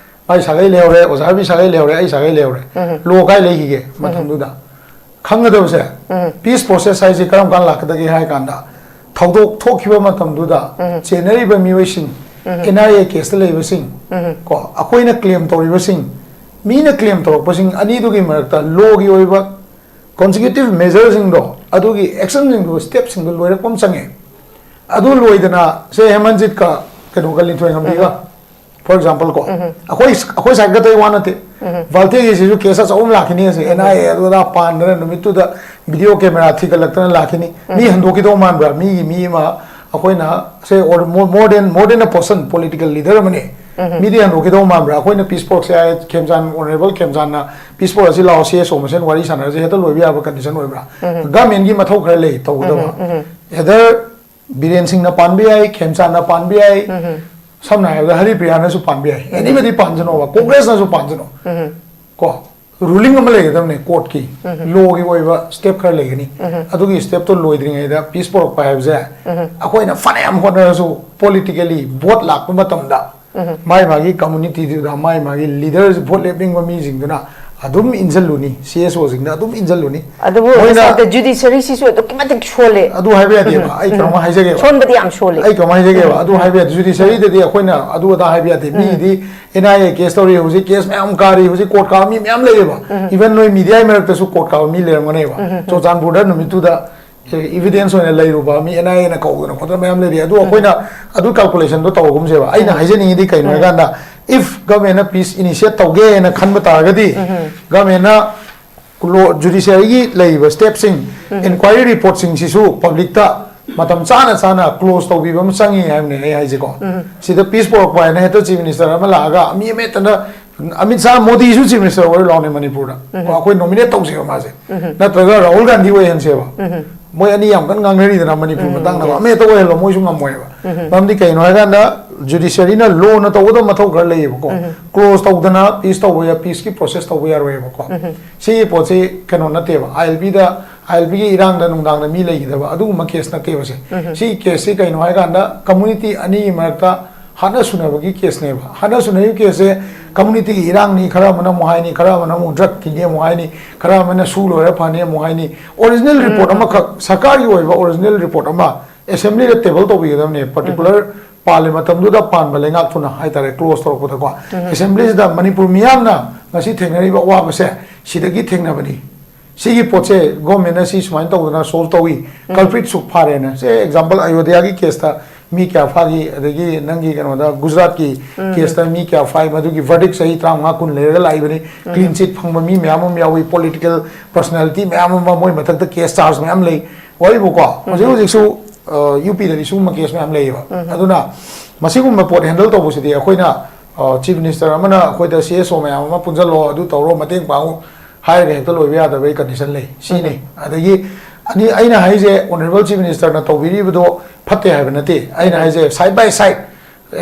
ꯃꯥꯏ ꯁꯥꯒꯩ ꯂꯩꯍꯧꯔꯦ, ꯑꯣꯖꯥ ꯔꯕꯤ ꯁꯥꯒꯩ ꯂꯩꯍꯧꯔꯦ, ꯑꯩ ꯁꯥꯒꯩ ꯂꯩꯍꯧꯔꯦ꯫ ꯎꯝ꯫ ꯂꯣ ꯀꯥꯏ ꯂꯩꯈꯤꯒꯦ ꯎꯝ꯫ ꯃꯇꯝꯗꯨꯗ? ꯈꯪꯒꯗꯕꯁꯦ, ꯎꯝ꯫ ꯄꯤꯁ ꯄ꯭ꯔꯣꯁꯦꯁ ꯍꯥꯏꯁꯦ ꯀꯔꯝ ꯀꯥꯟ ꯂꯥꯛꯀꯗꯒꯦ ꯍꯥꯏ ꯀꯥꯟꯗ, ꯊꯧꯗꯣꯛ ꯊꯣꯛꯈꯤꯕ ꯃꯇꯝꯗꯨꯗ ꯎꯝ꯫ ꯆꯦꯟꯅꯔꯤꯕ ꯃꯤꯑꯣꯏꯁꯤꯡ, ꯎꯝ꯫ ꯑꯦꯟ ꯑꯥꯏ ꯑꯦ ꯀꯦꯁꯇ ꯂꯩꯕꯁꯤꯡ, ꯎꯝ꯫ ꯀꯣ, ꯑꯩꯈꯣꯏꯅ ꯀ꯭ꯂꯦꯝ ꯇꯧꯔꯤꯕꯁꯤꯡ, ꯃꯤꯅ ꯀ꯭ꯂꯦꯝ ꯇꯧꯔꯛꯄꯁꯤꯡ ꯑꯅꯤꯗꯨꯒꯤ ꯃꯔꯛꯇ ꯂꯣꯒꯤ ꯑꯣꯏꯕ ꯀꯣꯟꯁꯤꯀ꯭ꯌꯨꯇꯤꯚ ꯃꯦꯖꯔꯁꯤꯡꯗꯣ, ꯑꯗꯨꯒꯤ ꯑꯦꯛꯁꯟꯁꯤꯡꯗꯣ, ꯁ꯭ꯇꯦꯞꯁꯤꯡꯗꯣ ꯂꯣꯏꯔꯛꯄ ꯑꯃ ꯆꯪꯉꯦ꯫ ꯑꯗꯨ ꯂꯣꯏꯗꯅ, ꯁꯦ, ꯍꯦꯃꯟꯖꯤꯠꯀ ꯀꯩꯅꯣꯒ, ꯂꯤꯟꯊꯣꯏ ꯉꯝꯕꯤꯒ, ꯎꯝ꯫ For example ꯀꯣ, ꯎꯝ꯫ ꯑꯩꯈꯣꯏ, ꯑꯩꯈꯣꯏ ꯁꯥꯏꯠ ꯈꯛꯇꯒꯤ ꯋꯥ ꯅꯠꯇꯦ꯫ ꯎꯝ꯫ ꯚꯥꯜꯇꯦꯒꯤꯁꯤꯁꯨ ꯀꯦꯁ ꯑꯆꯧꯕ ꯑꯃ ꯂꯥꯛꯈꯤꯅꯤ ꯍꯧꯖꯤꯛ, ꯎꯝ꯫ ꯑꯦꯟ ꯑꯥꯏ ꯑꯦ ꯑꯗꯨ ꯑꯗꯥ ꯄꯥꯟꯗꯅ ꯅꯨꯃꯤꯠꯇꯨꯗ ꯚꯤꯗꯤꯑꯣ ꯀꯦꯃꯦꯔꯥ ꯊꯤꯒꯠꯂꯛꯇꯅ ꯂꯥꯛꯈꯤꯅꯤ꯫ ꯃꯤ ꯎꯝ꯫ ꯍꯟꯗꯣꯛꯈꯤꯗꯧ ꯃꯥꯟꯕ꯭ꯔꯥ? ꯃꯤꯒꯤ ꯃꯤ ꯑꯃ ꯑꯩꯈꯣꯏꯅ, ꯁꯦ, or more, more than, more than a person, political leader ꯑꯃꯅꯤ꯫ ꯎꯝ꯫ ꯃꯤꯗꯤ ꯍꯟꯗꯣꯛꯈꯤꯗꯧ ꯃꯥꯟꯕ꯭ꯔꯥ? ꯑꯩꯈꯣꯏꯅ ꯄꯤꯁ ꯄꯣꯔꯛꯁꯦ ꯍꯥꯏ, ꯈꯦꯝꯆꯥꯟ, ꯑꯣꯅꯔꯦꯕꯜ ꯈꯦꯝꯆꯥꯟꯅ ꯄꯤꯁ ꯄꯣꯔꯛ ꯑꯁꯤ ꯂꯥꯛꯑꯣ, ꯁꯤ ꯑꯦꯁ ꯑꯣ ꯃꯁꯦꯟ ꯋꯥꯔꯤ ꯁꯥꯟꯅꯔꯁꯦ, ꯍꯦꯛꯇ ꯂꯣꯏꯕ ꯌꯥꯕ ꯀꯟꯗꯤꯁꯟ ꯑꯣꯏꯕ꯭ꯔꯥ? ꯎꯝ꯫ ꯒꯚꯔꯟꯃꯦꯟꯒꯤ ꯃꯊꯧ ꯈꯔ ꯂꯩ ꯇꯧꯒꯗꯕ꯫ ꯎꯝ, ꯎꯝ꯫ Either ꯕꯤꯔꯦꯟ ꯁꯤꯡꯅ ꯄꯥꯟꯕ ꯌꯥꯏ, ꯈꯦꯝꯆꯥꯟꯅ ꯄꯥꯟꯕ ꯌꯥꯏ, ꯎꯝ꯫ ꯁꯝꯅ ꯍꯥꯏꯔꯕꯗ ꯍꯔꯤꯄ꯭ꯔꯤꯌꯥꯅꯁꯨ ꯄꯥꯟꯕ ꯌꯥꯏ, anybody ꯄꯥꯟꯖꯅꯣꯕ, ꯀꯣꯡꯒ꯭ꯔꯦꯁꯅꯁꯨ ꯄꯥꯟꯖꯅꯣ꯫ ꯎꯝ꯫ ꯀꯣ, ꯔꯨꯂꯤꯡ ꯑꯃ ꯂꯩꯒꯗꯕꯅꯤ ꯀꯣꯔꯠꯀꯤ, ꯎꯝ꯫ ꯂꯣꯒꯤ ꯑꯣꯏꯕ ꯁ꯭ꯇꯦꯞ ꯈꯔ ꯂꯩꯒꯅꯤ꯫ ꯎꯝ꯫ ꯑꯗꯨꯒꯤ ꯁ꯭ꯇꯦꯞꯇꯣ ꯂꯣꯏꯗ꯭ꯔꯤꯉꯩꯗ ꯄꯤꯁ ꯄꯨꯔꯛꯄ ꯍꯥꯏꯕꯁꯦ ꯎꯝ꯫ ꯑꯩꯈꯣꯏꯅ ꯐꯅꯌꯥꯝ ꯍꯣꯠꯅꯔꯁꯨ, ꯄꯣꯂꯤꯇꯤꯀꯦꯂꯤ ꯚꯣꯠ ꯂꯥꯛꯄ ꯃꯇꯝꯗ ꯎꯝ꯫ ꯃꯥꯏ ꯃꯥꯒꯤ ꯀꯝꯃꯨꯅꯤꯇꯤꯗꯨꯗ, ꯃꯥꯏ ꯃꯥꯒꯤ ꯂꯤꯗꯔ, ꯚꯣꯠ ꯂꯦꯞꯅꯤꯡꯕ ꯃꯤꯁꯤꯡꯗꯨꯅ ꯑꯗꯨꯝ ꯏꯟꯁꯤꯜꯂꯨꯅꯤ, ꯁꯤ ꯑꯦꯁ ꯑꯣꯁꯤꯡꯗ ꯑꯗꯨꯝ ꯏꯟꯁꯤꯜꯂꯨꯅꯤ꯫ ꯑꯗꯨꯕꯨ ꯃꯣꯏꯅ ꯉꯁꯥꯏꯗ ꯖꯨꯗꯤꯁꯔꯤꯁꯤꯁꯨ ꯑꯗꯨꯛꯀꯤ ꯃꯇꯤꯛ ꯁꯣꯜꯂꯦ꯫ ꯑꯗꯨ ꯍꯥꯏꯕ ꯌꯥꯗꯦꯕ, ꯑꯩ ꯀꯩꯅꯣꯝꯃ ꯍꯥꯏꯖꯒꯦꯕ꯫ ꯁꯣꯟꯕꯗꯤ ꯌꯥꯝ ꯁꯣꯜꯂꯦ꯫ ꯑꯩ ꯀꯃꯥꯏꯅ ꯍꯥꯏꯖꯒꯦꯕ? ꯑꯗꯨ ꯍꯥꯏꯕ ꯌꯥꯗꯦ꯫ ꯖꯨꯗꯤꯁꯔꯤꯗꯗꯤ ꯑꯩꯈꯣꯏꯅ ꯑꯗꯨ ꯑꯗꯥ ꯍꯥꯏꯕ ꯌꯥꯗꯦ꯫ ꯃꯤꯗꯤ ꯑꯦꯟ ꯑꯥꯏ ꯑꯦ ꯀꯦꯁ ꯇꯧꯔꯤ, ꯍꯧꯖꯤꯛ ꯀꯦꯁ ꯃꯌꯥꯝ ꯀꯥꯔꯤ, ꯍꯧꯖꯤꯛ ꯀꯣꯔꯠ ꯀꯥꯕ ꯃꯤ ꯃꯌꯥꯝ ꯂꯩꯌꯦꯕ꯫ ꯏꯚꯟ ꯅꯣꯏ ꯃꯤꯗꯤꯌꯥꯒꯤ ꯃꯔꯛꯇꯁꯨ ꯀꯣꯔꯠ ꯀꯥꯕ ꯃꯤ ꯂꯩꯔꯝꯒꯅꯦꯕ꯫ ꯆꯨꯔꯆꯥꯟꯄꯨꯔꯗ ꯅꯨꯃꯤꯠꯇꯨꯗ ꯏꯚꯤꯗꯦꯟꯁ ꯑꯣꯏꯅ ꯂꯩꯔꯨꯕ ꯃꯤ ꯑꯦꯟ ꯑꯥꯏ ꯑꯦꯅ ꯀꯧꯗꯅ ꯈꯣꯠꯇꯅ ꯃꯌꯥꯝ ꯂꯩꯔꯤ꯫ ꯑꯗꯨ ꯑꯩꯈꯣꯏꯅ ꯑꯗꯨ ꯀꯥꯜꯀꯨꯂꯦꯁꯟꯗꯣ ꯇꯧꯔꯒꯨꯝꯁꯦꯕ꯫ ꯑꯩꯅ ꯍꯥꯏꯖꯅꯤꯡꯉꯤꯗꯤ ꯀꯩꯅꯣ ꯍꯥꯏꯀꯥꯟꯗ, ꯏꯐ ꯒꯚꯔꯟꯃꯦꯟꯅ ꯄꯤꯁ ꯏꯅꯤꯁꯤꯌꯦꯠ ꯇꯧꯒꯦꯅ ꯈꯟꯕ ꯇꯥꯔꯒꯗꯤ, ꯒꯚꯔꯟꯃꯦꯟꯅ ꯖꯨꯗꯤꯁꯤꯌꯔꯤꯒꯤ ꯂꯩꯔꯤꯕ ꯁ꯭ꯇꯦꯞꯁꯤꯡ, ꯏꯟꯀ꯭ꯋꯥꯏꯔꯤ ꯔꯤꯄꯣꯔꯠꯁꯤꯡꯁꯤꯁꯨ ꯄꯕ꯭ꯂꯤꯛꯇ ꯃꯇꯝ ꯆꯥꯅ ꯆꯥꯅ ꯀ꯭ꯂꯣꯖ ꯇꯧꯕꯤꯕ ꯑꯃ ꯆꯪꯉꯤ ꯍꯥꯏꯕꯅꯦ ꯑꯩ ꯍꯥꯏꯁꯦꯀꯣ꯫ ꯁꯤꯗ ꯄꯤꯁ ꯄꯣꯔꯛꯄ ꯍꯥꯏꯅ ꯍꯦꯛꯇ ꯆꯤꯐ ꯃꯤꯅꯤꯁꯇꯔ ꯑꯃ ꯂꯥꯛꯑꯒ ꯃꯤ ꯑꯃ ꯍꯦꯛꯇꯅ, ꯑꯃꯤꯠ ꯁꯥꯍ ꯃꯣꯗꯤꯁꯨ ꯆꯤꯐ ꯃꯤꯅꯤꯁꯇꯔ ꯑꯣꯏꯔ ꯂꯥꯎꯅꯦ ꯃꯅꯤꯄꯨꯔꯗ꯫ ꯀꯣ, ꯑꯩꯈꯣꯏ ꯅꯣꯃꯤꯅꯦꯠ ꯇꯧꯁꯦꯕ ꯃꯥꯁꯦ, ꯅꯠꯇ꯭ꯔꯒ ꯔꯥꯍꯨꯜ ꯒꯥꯟꯙꯤ ꯑꯣꯏꯍꯟꯁꯦꯕ꯫ ꯃꯣꯏ ꯑꯅꯤ ꯌꯥꯝ ꯀꯟꯅ ꯉꯥꯡꯅꯔꯤꯗꯅ ꯃꯅꯤꯄꯨꯔ ꯃꯇꯥꯡꯗ꯫ ꯑꯃ ꯍꯦꯛꯇ ꯑꯣꯏꯍꯜꯂꯣ, ꯃꯣꯏꯁꯨ ꯉꯝꯃꯣꯏꯕ꯫ ꯃꯔꯝꯗꯤ ꯀꯩꯅꯣ ꯍꯥꯏꯀꯥꯟꯗ, ꯖꯨꯗꯤꯁꯤꯌꯔꯤꯅ ꯂꯣꯅ ꯇꯧꯒꯗꯕ ꯃꯊꯧ ꯈꯔ ꯂꯩꯌꯦꯕꯀꯣ꯫ ꯀ꯭ꯂꯣꯖ ꯇꯧꯗꯅ ꯄꯤꯁ ꯇꯧꯕ ꯌꯥ-, ꯄꯤꯁꯀꯤ ꯄ꯭ꯔꯣꯁꯦꯁ ꯇꯧꯕ ꯌꯥꯔꯣꯏꯕꯀꯣ꯫ ꯁꯤꯒꯤ ꯄꯣꯠꯁꯤ ꯀꯩꯅꯣ ꯅꯠꯇꯦꯕ, ꯑꯥꯏ ꯑꯦꯜ ꯄꯤꯗ, ꯑꯥꯏ ꯑꯦꯜ ꯄꯤꯒꯤ ꯏꯔꯥꯡꯗ ꯅꯨꯡꯗꯥꯡꯗ ꯃꯤ ꯂꯩꯈꯤꯗꯕ ꯑꯗꯨꯒꯨꯝꯕ ꯀꯦꯁ ꯅꯠꯇꯦꯕ ꯁꯦ꯫ ꯁꯤꯒꯤ ꯀꯦꯁꯁꯤ ꯀꯩꯅꯣ ꯍꯥꯏꯀꯥꯟꯗ, ꯀꯝꯃꯨꯅꯤꯇꯤ ꯑꯅꯤꯒꯤ ꯃꯔꯛꯇ ꯍꯥꯠꯅ ꯁꯨꯅꯕꯒꯤ ꯀꯦꯁꯅꯦꯕ꯫ ꯍꯥꯠꯅ ꯁꯨꯅꯕꯒꯤ ꯀꯦꯁꯁꯦ ꯀꯝꯃꯨꯅꯤꯇꯤꯒꯤ ꯏꯔꯥꯡꯅꯤ, ꯈꯔ ꯑꯃꯅ ꯑꯃꯨꯛ ꯍꯥꯏꯅꯤ, ꯈꯔ ꯑꯃꯅ ꯑꯃꯨꯛ ꯗ꯭ꯔꯒꯀꯤꯅꯤ ꯑꯃꯨꯛ ꯍꯥꯏꯅꯤ, ꯈꯔ ꯑꯃꯅ ꯁꯨ ꯂꯣꯏꯔ ꯐꯅꯤ ꯑꯃꯨꯛ ꯍꯥꯏꯅꯤ꯫ ꯑꯣꯔꯤꯖꯤꯅꯦꯜ ꯔꯤꯄꯣꯔꯠ ꯑꯃꯈꯛ, ꯁꯔꯀꯥꯔꯒꯤ ꯑꯣꯏꯕ ꯑꯣꯔꯤꯖꯤꯅꯦꯜ ꯔꯤꯄꯣꯔꯠ ꯑꯃ ꯑꯦꯁꯦꯝꯕ꯭ꯂꯤꯗ ꯇꯦꯕꯜ ꯇꯧꯕꯤꯒꯗꯕꯅꯦ꯫ ꯄꯥꯔꯇꯤꯀꯨꯂꯔ ꯄꯥꯜꯂꯤ ꯃꯇꯝꯗꯨꯗ ꯄꯥꯟꯕ ꯂꯩꯉꯥꯛꯇꯨꯅ ꯍꯥꯏꯇꯥꯔꯦ, ꯀ꯭ꯂꯣꯖ ꯇꯧꯔꯛꯄꯗꯀꯣ꯫ ꯑꯦꯁꯦꯝꯕ꯭ꯂꯤꯁꯤꯗ ꯃꯅꯤꯄꯨꯔ ꯃꯤꯌꯥꯝꯅ ꯉꯁꯤ ꯊꯦꯡꯅꯔꯤꯕ ꯑꯋꯥꯕꯁꯦ ꯁꯤꯗꯒꯤ ꯊꯦꯡꯅꯕꯅꯤ꯫ ꯁꯤꯒꯤ ꯄꯣꯠꯁꯦ ꯒꯣꯔꯃꯦꯟꯅ ꯁꯤ ꯁꯨꯃꯥꯏꯅ ꯇꯧꯗꯅ ꯁꯣꯜꯕ ꯇꯧꯏ, ꯀꯜꯄ꯭ꯔꯤꯠ ꯁꯨꯛ ꯐꯥꯔꯦꯅ꯫ ꯁꯦ, ꯑꯦꯛꯖꯥꯝꯄꯜ, ꯑꯌꯣꯙ꯭ꯌꯥꯒꯤ ꯀꯦꯁꯇ ꯃꯤ ꯀꯌꯥ ꯐꯥꯈꯤ, ꯑꯗꯒꯤ ꯅꯪꯒꯤ ꯀꯩꯅꯣꯗ ꯒꯨꯖꯔꯥꯠꯀꯤ ꯀꯦꯁꯇ ꯃꯤ ꯀꯌꯥ ꯐꯥꯏ, ꯃꯗꯨꯒꯤ ꯚꯔꯗꯤꯛ ꯆꯍꯤ ꯇꯔꯥꯃꯉꯥ ꯀꯨꯟ ꯂꯩꯔꯒ ꯂꯥꯛꯏꯕꯅꯤ꯫ ꯀ꯭ꯂꯤꯟ ꯆꯤꯠ ꯐꯪꯕ ꯃꯤ ꯃꯌꯥꯝ ꯑꯃ ꯌꯥꯎꯏ, ꯄꯣꯂꯤꯇꯤꯀꯦꯜ ꯄꯔꯁꯣꯅꯦꯂꯤꯇꯤ ꯃꯌꯥꯝ ꯑꯃ, ꯃꯣꯏ ꯃꯊꯛꯇ ꯀꯦꯁ ꯆꯥꯔꯖ ꯃꯌꯥꯝ ꯂꯩ꯫ ꯋꯥꯔꯤꯕꯨꯀꯣ, ꯍꯧꯖꯤꯛ ꯍꯧꯖꯤꯛꯁꯨ, ꯑ, ꯌꯨ ꯄꯤꯗꯗꯤ ꯁꯤꯒꯨꯝꯕ ꯀꯦꯁ ꯃꯌꯥꯝ ꯂꯩꯌꯦꯕ꯫ ꯑꯗꯨꯅ ꯃꯁꯤꯒꯨꯝꯕ ꯄꯣꯠ ꯍꯦꯟꯗꯜ ꯇꯧꯕꯁꯤꯗꯤ ꯑꯩꯈꯣꯏꯅ, ꯑ, ꯆꯤꯐ ꯃꯤꯅꯤꯁꯇꯔ ꯑꯃꯅ ꯑꯩꯈꯣꯏꯗ ꯁꯤ ꯑꯦꯁ ꯑꯣ ꯃꯌꯥꯝ ꯑꯃ ꯄꯨꯟꯁꯤꯜꯂꯣ, ꯑꯗꯨ ꯇꯧꯔꯣ, ꯃꯇꯦꯡ ꯄꯥꯡꯉꯨ ꯍꯥꯏꯔꯒ ꯍꯦꯛꯇ ꯂꯣꯏꯕ ꯌꯥꯗꯕꯒꯤ ꯀꯟꯗꯤꯁꯟ ꯂꯩ꯫ ꯁꯤꯅꯤ꯫ ꯑꯗꯒꯤ ꯑꯅꯤ, ꯑꯩꯅ ꯍꯥꯏꯁꯦ, ꯑꯣꯅꯔꯦꯕꯜ ꯆꯤꯐ ꯃꯤꯅꯤꯁꯇꯔꯅ ꯇꯧꯕꯤꯔꯤꯕꯗꯣ ꯐꯠꯇꯦ ꯍꯥꯏꯕ ꯅꯠꯇꯦ꯫ ꯑꯩꯅ ꯍꯥꯏꯁꯦ, ꯁꯥꯏꯗ ꯕꯥꯏ ꯁꯥꯏꯗ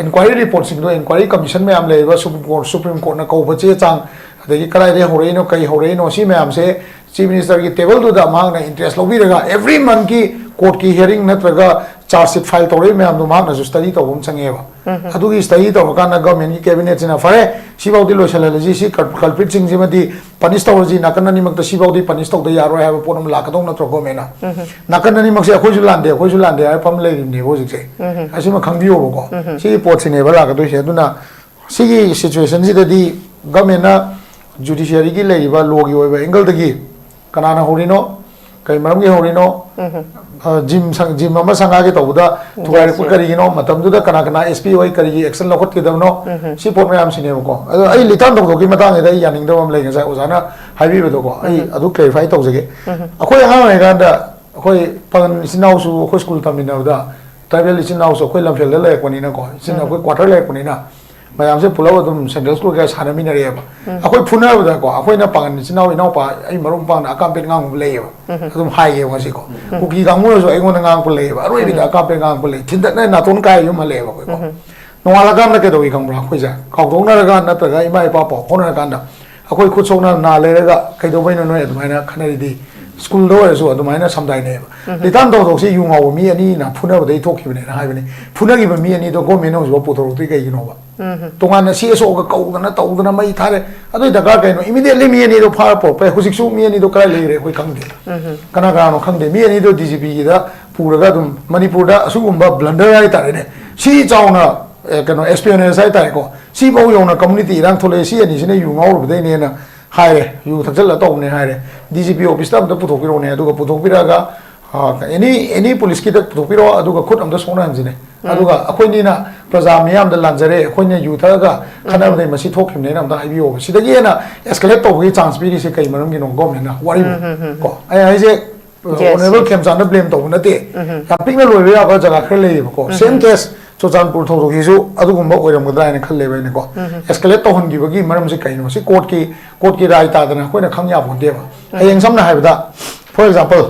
ꯏꯟꯀ꯭ꯋꯥꯏꯔꯤ ꯔꯤꯄꯣꯔꯠꯁꯤꯡꯗꯣ, ꯏꯟꯀ꯭ꯋꯥꯏꯔꯤ ꯀꯃꯤꯁꯟ ꯃꯌꯥꯝ ꯂꯩꯔꯤꯕ, ꯁꯨꯄ꯭ꯔꯤꯝ ꯀꯣꯔꯠ, ꯁꯨꯄ꯭ꯔꯤꯝ ꯀꯣꯔꯠꯅ ꯀꯧꯕ ꯆꯦ ꯆꯥꯡ, ꯑꯗꯒꯤ ꯀꯗꯥꯏꯗꯒꯤ ꯍꯧꯔꯛꯏꯅꯣ, ꯀꯩ ꯍꯧꯔꯛꯏꯅꯣ, ꯁꯤ ꯃꯌꯥꯝꯁꯦ ꯆꯤꯐ ꯃꯤꯅꯤꯁꯇꯔꯒꯤ ꯇꯦꯕꯜꯗꯨꯗ ꯃꯍꯥꯛꯅ ꯏꯟꯇꯔꯦꯁ ꯂꯧꯕꯤꯔꯒ ꯑꯦꯕ꯭ꯔꯤ ꯃꯟꯊꯀꯤ ꯀꯣꯔꯠꯀꯤ ꯍꯤꯌꯥꯔꯤꯡ ꯅꯠꯇ꯭ꯔꯒ ꯆꯥꯔꯖ ꯁꯤꯠ ꯐꯥꯏꯜ ꯇꯧꯔꯛꯏ ꯃꯌꯥꯝꯗꯣ ꯃꯍꯥꯛꯅꯁꯨ ꯁ꯭ꯇꯗꯤ ꯇꯧꯕ ꯑꯃ ꯆꯪꯉꯦꯕ꯫ ꯑꯗꯨꯒꯤ ꯁ꯭ꯇꯗꯤ ꯇꯧꯔꯀꯥꯟꯗ ꯒꯚꯔꯟꯃꯦꯟꯠꯀꯤ ꯀꯦꯕꯤꯅꯦꯠꯁꯤꯅ ꯐꯔꯦ, ꯁꯤꯐꯥꯎꯗꯤ ꯂꯣꯏꯁꯤꯜꯍꯜꯂꯁꯤ, ꯁꯤ ꯀꯜ- ꯀꯜꯄ꯭ꯔꯤꯠꯁꯤꯡꯁꯤꯃꯗꯤ ꯄꯅꯤꯁ ꯇꯧꯔꯁꯤ, ꯅꯥꯀꯟ ꯑꯅꯤꯃꯛꯇ ꯁꯤꯐꯥꯎꯗꯤ ꯄꯅꯤꯁ ꯇꯧꯗ ꯌꯥꯔꯣꯏ ꯍꯥꯏꯕ ꯄꯣꯠ ꯑꯃ ꯂꯥꯛꯀꯗꯧ ꯅꯠꯇ꯭ꯔꯣ ꯒꯣꯔꯃꯦꯟꯅ? ꯅꯥꯀꯟ ꯑꯅꯤꯃꯛꯁꯦ ꯑꯩꯈꯣꯏꯁꯨ ꯂꯥꯟꯗꯦ, ꯑꯩꯈꯣꯏꯁꯨ ꯂꯥꯟꯗꯦ ꯍꯥꯏꯕ ꯐꯝ ꯂꯩꯔꯤꯕꯅꯦꯕ ꯍꯧꯖꯤꯛꯁꯦ꯫ ꯑꯁꯤꯃ ꯈꯪꯕꯤꯌꯣꯕꯀꯣ꯫ ꯁꯤꯒꯤ ꯄꯣꯠꯁꯤꯅꯦꯕ ꯂꯥꯛꯀꯗꯣꯏꯁꯦ꯫ ꯑꯗꯨꯅ ꯁꯤꯒꯤ ꯁꯤꯆꯨꯋꯦꯁꯟꯁꯤꯗꯗꯤ ꯒꯣꯔꯃꯦꯟꯅ ꯖꯨꯗꯤꯁꯤꯌꯔꯤꯒꯤ ꯂꯩꯔꯤꯕ ꯂꯣꯒꯤ ꯑꯣꯏꯕ ꯑꯦꯡꯒꯜꯗꯒꯤ ꯀꯅꯥꯅ ꯍꯧꯔꯤꯅꯣ, ꯀꯔꯤ ꯃꯔꯝꯒꯤ ꯍꯧꯔꯤꯅꯣ, ꯑ, ꯖꯤꯝ ꯁꯪ- ꯖꯤꯝ ꯑꯃ ꯁꯪꯒꯥꯒꯦ ꯇꯧꯕꯗ ꯊꯨꯒꯥꯏꯔꯛꯄ ꯀꯔꯤꯒꯤꯅꯣ, ꯃꯇꯝꯗꯨꯗ ꯀꯅꯥ ꯀꯅꯥ ꯑꯦꯁ ꯄꯤ ꯑꯣꯏ, ꯀꯔꯤꯒꯤ ꯑꯦꯛꯁꯟ ꯂꯧꯈꯠꯀꯗꯕꯅꯣ, ꯁꯤ ꯄꯣꯠ ꯃꯌꯥꯝꯁꯤꯅꯦꯕꯀꯣ꯫ ꯑꯗꯣ ꯑꯩ ꯂꯤꯇꯥꯟ ꯊꯧꯗꯣꯛꯀꯤ ꯃꯇꯥꯡꯁꯤꯗ ꯑꯩ ꯌꯥꯅꯤꯡꯗꯕ ꯑꯃ ꯂꯩ, ꯉꯁꯥꯏ ꯑꯣꯖꯥꯅ ꯍꯥꯏꯕꯤꯕꯗꯣꯀꯣ, ꯑꯩ ꯑꯗꯨ ꯀ꯭ꯂꯦꯔꯤꯐꯥꯏ ꯇꯧꯖꯒꯦ꯫ ꯑꯩꯈꯣꯏ ꯑꯉꯥꯡ ꯑꯣꯏꯔꯤꯀꯥꯟꯗ ꯑꯩꯈꯣꯏ ꯄꯥꯉꯟ ꯏꯆꯤꯟ ꯏꯅꯥꯎꯁꯨ ꯑꯩꯈꯣꯏ ꯁ꯭ꯀꯨꯜ ꯇꯝꯃꯤꯟꯅꯕꯗ ꯇ꯭ꯔꯥꯏꯕꯦꯜ ꯏꯆꯤꯟ ꯏꯅꯥꯎꯁꯨ ꯑꯩꯈꯣꯏ ꯂꯝꯐꯦꯜꯗ ꯂꯩꯔꯛꯄꯅꯤꯅꯀꯣ, ꯏꯆꯤꯟ ꯑꯩꯈꯣꯏ ꯀ꯭ꯋꯥꯇꯔ ꯂꯩꯔꯛꯄꯅꯤꯅ ꯃꯌꯥꯝꯁꯦ ꯄꯨꯂꯞ ꯑꯗꯨꯝ ꯁꯦꯟꯇ꯭ꯔꯦꯜ ꯁ꯭ꯀꯨꯜꯒ ꯁꯥꯟꯅꯃꯤꯟꯅꯔꯛꯑꯦꯕ꯫ ꯑꯩꯈꯣꯏ ꯐꯨꯅꯕꯗꯀꯣ, ꯑꯩꯈꯣꯏꯅ ꯄꯥꯉꯟ ꯏꯆꯤꯟ ꯏꯅꯥꯎ, ꯏꯅꯥꯎꯄꯥ, ꯑꯩ ꯃꯔꯨꯞ ꯃꯄꯥꯡꯅ ꯑꯀꯥꯝꯄꯦꯠ ꯉꯥꯡꯕ ꯂꯩꯌꯦꯕ꯫ ꯑꯗꯨꯝ ꯍꯥꯏꯒꯦꯕ ꯉꯁꯤꯀꯣ꯫ ꯀꯨꯀꯤ ꯀꯥꯡꯕꯨꯅꯁꯨ ꯑꯩꯉꯣꯟꯗ ꯉꯥꯡꯉꯛꯄ ꯂꯩꯌꯦꯕ, ꯑꯔꯣꯏꯕꯤꯗ ꯑꯀꯥꯝꯄꯦꯠ ꯉꯥꯡꯉꯛꯄ ꯂꯩ, ꯊꯤꯟꯗꯠꯅ ꯅꯥꯇꯣꯟ ꯀꯥꯏ ꯌꯨꯝ ꯍꯜꯂꯛꯑꯦꯕ ꯑꯩꯈꯣꯏꯀꯣ꯫ ꯅꯣꯡꯉꯥꯜꯂꯀꯥꯟꯗ ꯀꯩꯗꯧꯏ ꯈꯪꯕ꯭ꯔꯥ? ꯑꯩꯈꯣꯏꯁꯦ ꯀꯥꯎꯊꯣꯛꯅꯔꯒ ꯅꯠꯇ꯭ꯔꯒ ꯏꯃꯥ ꯏꯄꯥ ꯄꯥꯎ ꯐꯥꯎꯅꯔꯀꯥꯟꯗ ꯑꯩꯈꯣꯏ ꯈꯨꯠ ꯁꯣꯛꯅ ꯅꯥ ꯂꯩꯔꯒ ꯀꯩꯗꯧꯕꯩꯅꯣ ꯅꯣꯏ ꯑꯗꯨꯃꯥꯏꯅ ꯈꯠꯅꯔꯤꯗꯤ? ꯁ꯭ꯀꯨꯜꯗ ꯑꯣꯏꯔꯁꯨ ꯑꯗꯨꯃꯥꯏꯅ ꯁꯝꯗꯥꯏꯅꯩꯑꯕ꯫ ꯂꯤꯇꯥꯟ ꯊꯧꯗꯣꯛꯁꯤ ꯌꯨ ꯉꯥꯎꯕ ꯃꯤ ꯑꯅꯤꯅ ꯐꯨꯅꯕꯗꯒꯤ ꯊꯣꯛꯈꯤꯕꯅꯦꯅ ꯍꯥꯏꯕꯅꯤ꯫ ꯐꯨꯅꯈꯤꯕ ꯃꯤ ꯑꯅꯤꯗꯣ ꯒꯣꯔꯃꯦꯟꯅ ꯍꯧꯖꯤꯛꯐꯥꯎ ꯄꯨꯊꯣꯔꯛꯇ꯭ꯔꯤ ꯀꯩꯒꯤꯅꯣꯕ? ꯇꯣꯉꯥꯟꯅ ꯁꯤ ꯑꯦꯁ ꯑꯣꯒ ꯀꯧꯗꯅ ꯇꯧꯗꯅ ꯃꯩ ꯊꯥꯔꯦ꯫ ꯑꯗꯨꯏ ꯗꯔꯀꯥꯔ ꯀꯩꯅꯣ? ꯏꯃꯤꯗꯤꯌꯦꯠꯂꯤ ꯃꯤ ꯑꯅꯤꯗꯣ ꯐꯥꯔ ꯄꯨꯔꯛꯄ ꯌꯥꯏ꯫ ꯍꯧꯖꯤꯛꯁꯨ ꯃꯤ ꯑꯅꯤꯗꯣ ꯀꯗꯥꯏ ꯂꯩꯈ꯭ꯔꯦ ꯑꯩꯈꯣꯏ ꯈꯪꯗꯦ꯫ ꯀꯅꯥ ꯀꯅꯥꯅꯣ ꯈꯪꯗꯦ꯫ ꯃꯤ ꯑꯅꯤꯗꯣ ꯗꯤ ꯖꯤ ꯄꯤꯒꯤꯗ ꯄꯨꯔꯒ ꯑꯗꯨꯝ ꯃꯅꯤꯄꯨꯔꯗ ꯑꯁꯤꯒꯨꯝꯕ ꯕ꯭ꯂꯟꯗꯔ ꯍꯥꯏꯇꯥꯔꯦꯅꯦ, ꯁꯤ ꯆꯥꯎꯅ, ꯑꯦ, ꯀꯩꯅꯣ, ꯑꯦꯁꯄꯤꯌꯣꯅꯦꯖ ꯍꯥꯏꯇꯥꯔꯦꯀꯣ, ꯁꯤꯐꯧ ꯌꯧꯅ ꯀꯝꯃꯨꯅꯤꯇꯤ ꯏꯔꯥꯡ ꯊꯣꯛꯂꯛꯑꯦ, ꯁꯤ ꯑꯅꯤꯁꯤꯅ ꯌꯨ ꯉꯥꯎꯔꯨꯕꯗꯩꯅꯦꯅ ꯍꯥꯏꯔꯦ, ꯌꯨ ꯊꯛꯆꯜꯂ ꯇꯧꯕꯅꯦ ꯍꯥꯏꯔꯦ꯫ ꯗꯤ ꯖꯤ ꯄꯤ ꯑꯣꯐꯤꯁꯇ ꯑꯝꯇ ꯄꯨꯊꯣꯛꯄꯤꯔꯛꯑꯣꯅꯦ, ꯑꯗꯨꯒ ꯄꯨꯊꯣꯛꯄꯤꯔꯛꯑꯒ ꯑꯦꯅꯤ ꯑꯦꯅꯤ ꯄꯨꯂꯤꯁꯀꯤꯗ ꯄꯨꯊꯣꯛꯄꯤꯔꯛꯑꯣ, ꯑꯗꯨꯒ ꯈꯨꯠ ꯑꯝꯇ ꯁꯣꯛꯅꯍꯟꯁꯤꯅꯦ꯫ ꯑꯗꯨꯒ ꯑꯩꯈꯣꯏꯅꯤꯅ ꯄ꯭ꯔꯖꯥ ꯃꯤꯌꯥꯝꯗ ꯂꯥꯟꯖꯔꯦ, ꯑꯩꯈꯣꯏꯅ ꯌꯨ ꯊꯛꯑꯒ ꯈꯠꯅꯕꯗꯩ ꯃꯁꯤ ꯊꯣꯛꯈꯤꯕꯅꯦꯅ ꯑꯝꯇ ꯍꯥꯏꯕꯤꯌꯣꯕ꯫ ꯁꯤꯗꯒꯤ ꯍꯦꯟꯅ ꯑꯦꯁꯀꯦꯂꯦꯠ ꯇꯧꯕꯒꯤ ꯆꯥꯟꯁ ꯄꯤꯔꯤꯁꯦ ꯀꯩ ꯃꯔꯝꯒꯤꯅꯣ ꯒꯣꯔꯃꯦꯟꯅ ꯋꯥꯔꯤꯕꯨ? ꯀꯣ ꯑꯩ ꯍꯥꯏꯁꯦ, Yes, ꯑꯣꯅꯔꯦꯕꯜ yes. ꯈꯦꯝꯆꯥꯟꯗ ꯕ꯭ꯂꯦꯝ ꯇꯧꯕ ꯅꯠꯇꯦ꯫ ꯌꯥꯝ ꯄꯤꯛꯅ ꯂꯣꯏꯕ ꯌꯥꯕ ꯖꯒꯥ ꯈꯔ ꯂꯩꯌꯦꯕꯀꯣ꯫ ꯁꯦꯝ ꯀꯦꯁ ꯆꯨꯔꯆꯥꯟꯄꯨꯔ ꯊꯧꯗꯣꯛꯀꯤꯁꯨ ꯑꯗꯨꯒꯨꯝꯕ ꯑꯣꯏꯔꯝꯒꯗ꯭ꯔꯥ ꯍꯥꯏꯅ ꯈꯜꯂꯦꯕ ꯑꯩꯅꯀꯣ꯫ ꯑꯦꯁꯀꯦꯂꯦꯠ ꯇꯧꯍꯟꯈꯤꯕꯒꯤ ꯃꯔꯝꯁꯦ ꯀꯩꯅꯣ? ꯁꯤ ꯀꯣꯔꯠꯀꯤ ꯀꯣꯔꯠꯀꯤ ꯔꯥꯏ ꯇꯥꯗꯅ ꯑꯩꯈꯣꯏꯅ ꯈꯪ ꯌꯥꯄꯣꯟꯇꯦꯕ꯫ ꯍꯌꯦꯡ ꯁꯝꯅ ꯍꯥꯏꯔꯕꯗ, ꯐꯣꯔ ꯑꯦꯛꯖꯥꯝꯄꯜ,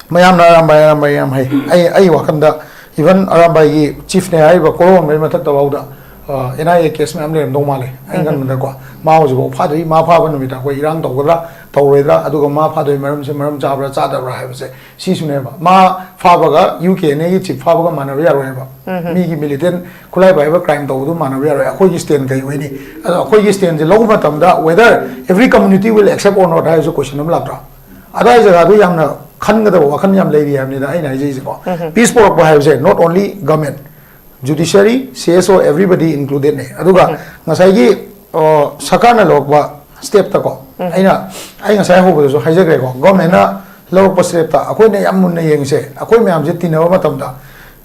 ꯃꯌꯥꯝꯅ ꯑꯔꯥꯝꯕꯥꯏ ꯑꯔꯥꯝꯕꯥꯏ ꯌꯥꯝ ꯍꯩ꯫ ꯑꯩ ꯑꯩ ꯋꯥꯈꯟꯗ ꯏꯚꯟ ꯑꯔꯥꯝꯕꯥꯏꯒꯤ ꯆꯤꯐꯅꯦ ꯍꯥꯏꯔꯤꯕ ꯀꯣꯔꯣꯟꯕꯩ ꯃꯊꯛꯇ ꯐꯥꯎꯗ ꯑꯦꯟ ꯑꯥꯏ ꯑꯦ ꯀꯦꯁ ꯃꯌꯥꯝ ꯂꯩꯔꯝꯗꯧ ꯃꯥꯜꯂꯦ ꯑꯩ ꯈꯟꯕꯗꯀꯣ꯫ ꯃꯥ ꯍꯧꯖꯤꯛꯐꯥꯎ ꯐꯥꯗ꯭ꯔꯤ꯫ ꯃꯥ ꯐꯥꯕ ꯅꯨꯃꯤꯠꯇ ꯑꯩꯈꯣꯏ ꯏꯔꯥꯡ ꯇꯧꯒꯗ꯭ꯔꯥ? ꯇꯧꯔꯣꯏꯗ꯭ꯔꯥ, ꯑꯗꯨꯒ ꯃꯥ ꯐꯥꯗꯣꯏ ꯃꯔꯝꯁꯦ ꯃꯔꯝ ꯆꯥꯕ꯭ꯔꯥ ꯆꯥꯗꯕ꯭ꯔꯥ ꯍꯥꯏꯕꯁꯦ ꯁꯤꯁꯨꯅꯦꯕ꯫ ꯃꯥ ꯐꯥꯕꯒ ꯌꯨ ꯀꯦ ꯑꯦꯟ ꯑꯦꯒꯤ ꯆꯤꯐ ꯐꯥꯕꯒ ꯃꯥꯟꯅꯕ ꯌꯥꯔꯣꯏ ꯍꯥꯏꯕ꯫ ꯃꯤꯒꯤ ꯃꯤꯂꯤꯇꯦꯟ ꯈꯨꯠꯂꯥꯏ ꯄꯥꯏꯕ ꯀ꯭ꯔꯥꯏꯝ ꯇꯧꯕꯗꯨ ꯃꯥꯟꯅꯕ ꯌꯥꯔꯣꯏ꯫ ꯑꯩꯈꯣꯏꯒꯤ ꯁ꯭ꯇꯦꯟ ꯀꯩ ꯑꯣꯏꯅꯤ? ꯑꯗꯣ ꯑꯩꯈꯣꯏꯒꯤ ꯁ꯭ꯇꯦꯟꯁꯦ ꯂꯧꯕ ꯃꯇꯝꯗ whether every community will accept or not ꯍꯥꯏꯕꯁꯨ ꯀꯣꯏꯁꯟ ꯑꯃ ꯂꯥꯛꯇ꯭ꯔꯥ? ꯑꯗꯥꯏ ꯖꯒꯥꯗꯨ ꯌꯥꯝꯅ ꯈꯟꯒꯗꯕ ꯋꯥꯈꯜ ꯌꯥꯝ ꯂꯩꯔꯤ ꯍꯥꯏꯕꯅꯤꯗ ꯑꯩꯅ ꯍꯥꯏꯖꯩꯁꯦꯀꯣ꯫ ꯄꯤꯁ ꯄꯣꯔꯛꯄ ꯍꯥꯏꯕꯁꯦ not only government, judiciary, C S O, everybody included ꯅꯦ꯫ ꯑꯗꯨꯒ ꯉꯁꯥꯏꯒꯤ, ꯑ, ꯁꯔꯀꯥꯔꯅ ꯂꯧꯔꯛꯄ ꯁ꯭ꯇꯦꯞꯇꯀꯣ, ꯑꯩꯅ, ꯑꯩ ꯉꯁꯥꯏ ꯍꯧꯕꯗꯁꯨ ꯍꯥꯏꯖꯈ꯭ꯔꯦꯀꯣ, ꯒꯣꯔꯃꯦꯟꯅ ꯂꯧꯔꯛꯄ ꯁ꯭ꯇꯦꯞꯇ ꯑꯩꯈꯣꯏꯅ ꯌꯥꯝ ꯃꯨꯟꯅ ꯌꯦꯡꯁꯦ꯫ ꯑꯩꯈꯣꯏ ꯃꯌꯥꯝꯁꯦ ꯇꯤꯟꯅꯕ ꯃꯇꯝꯗ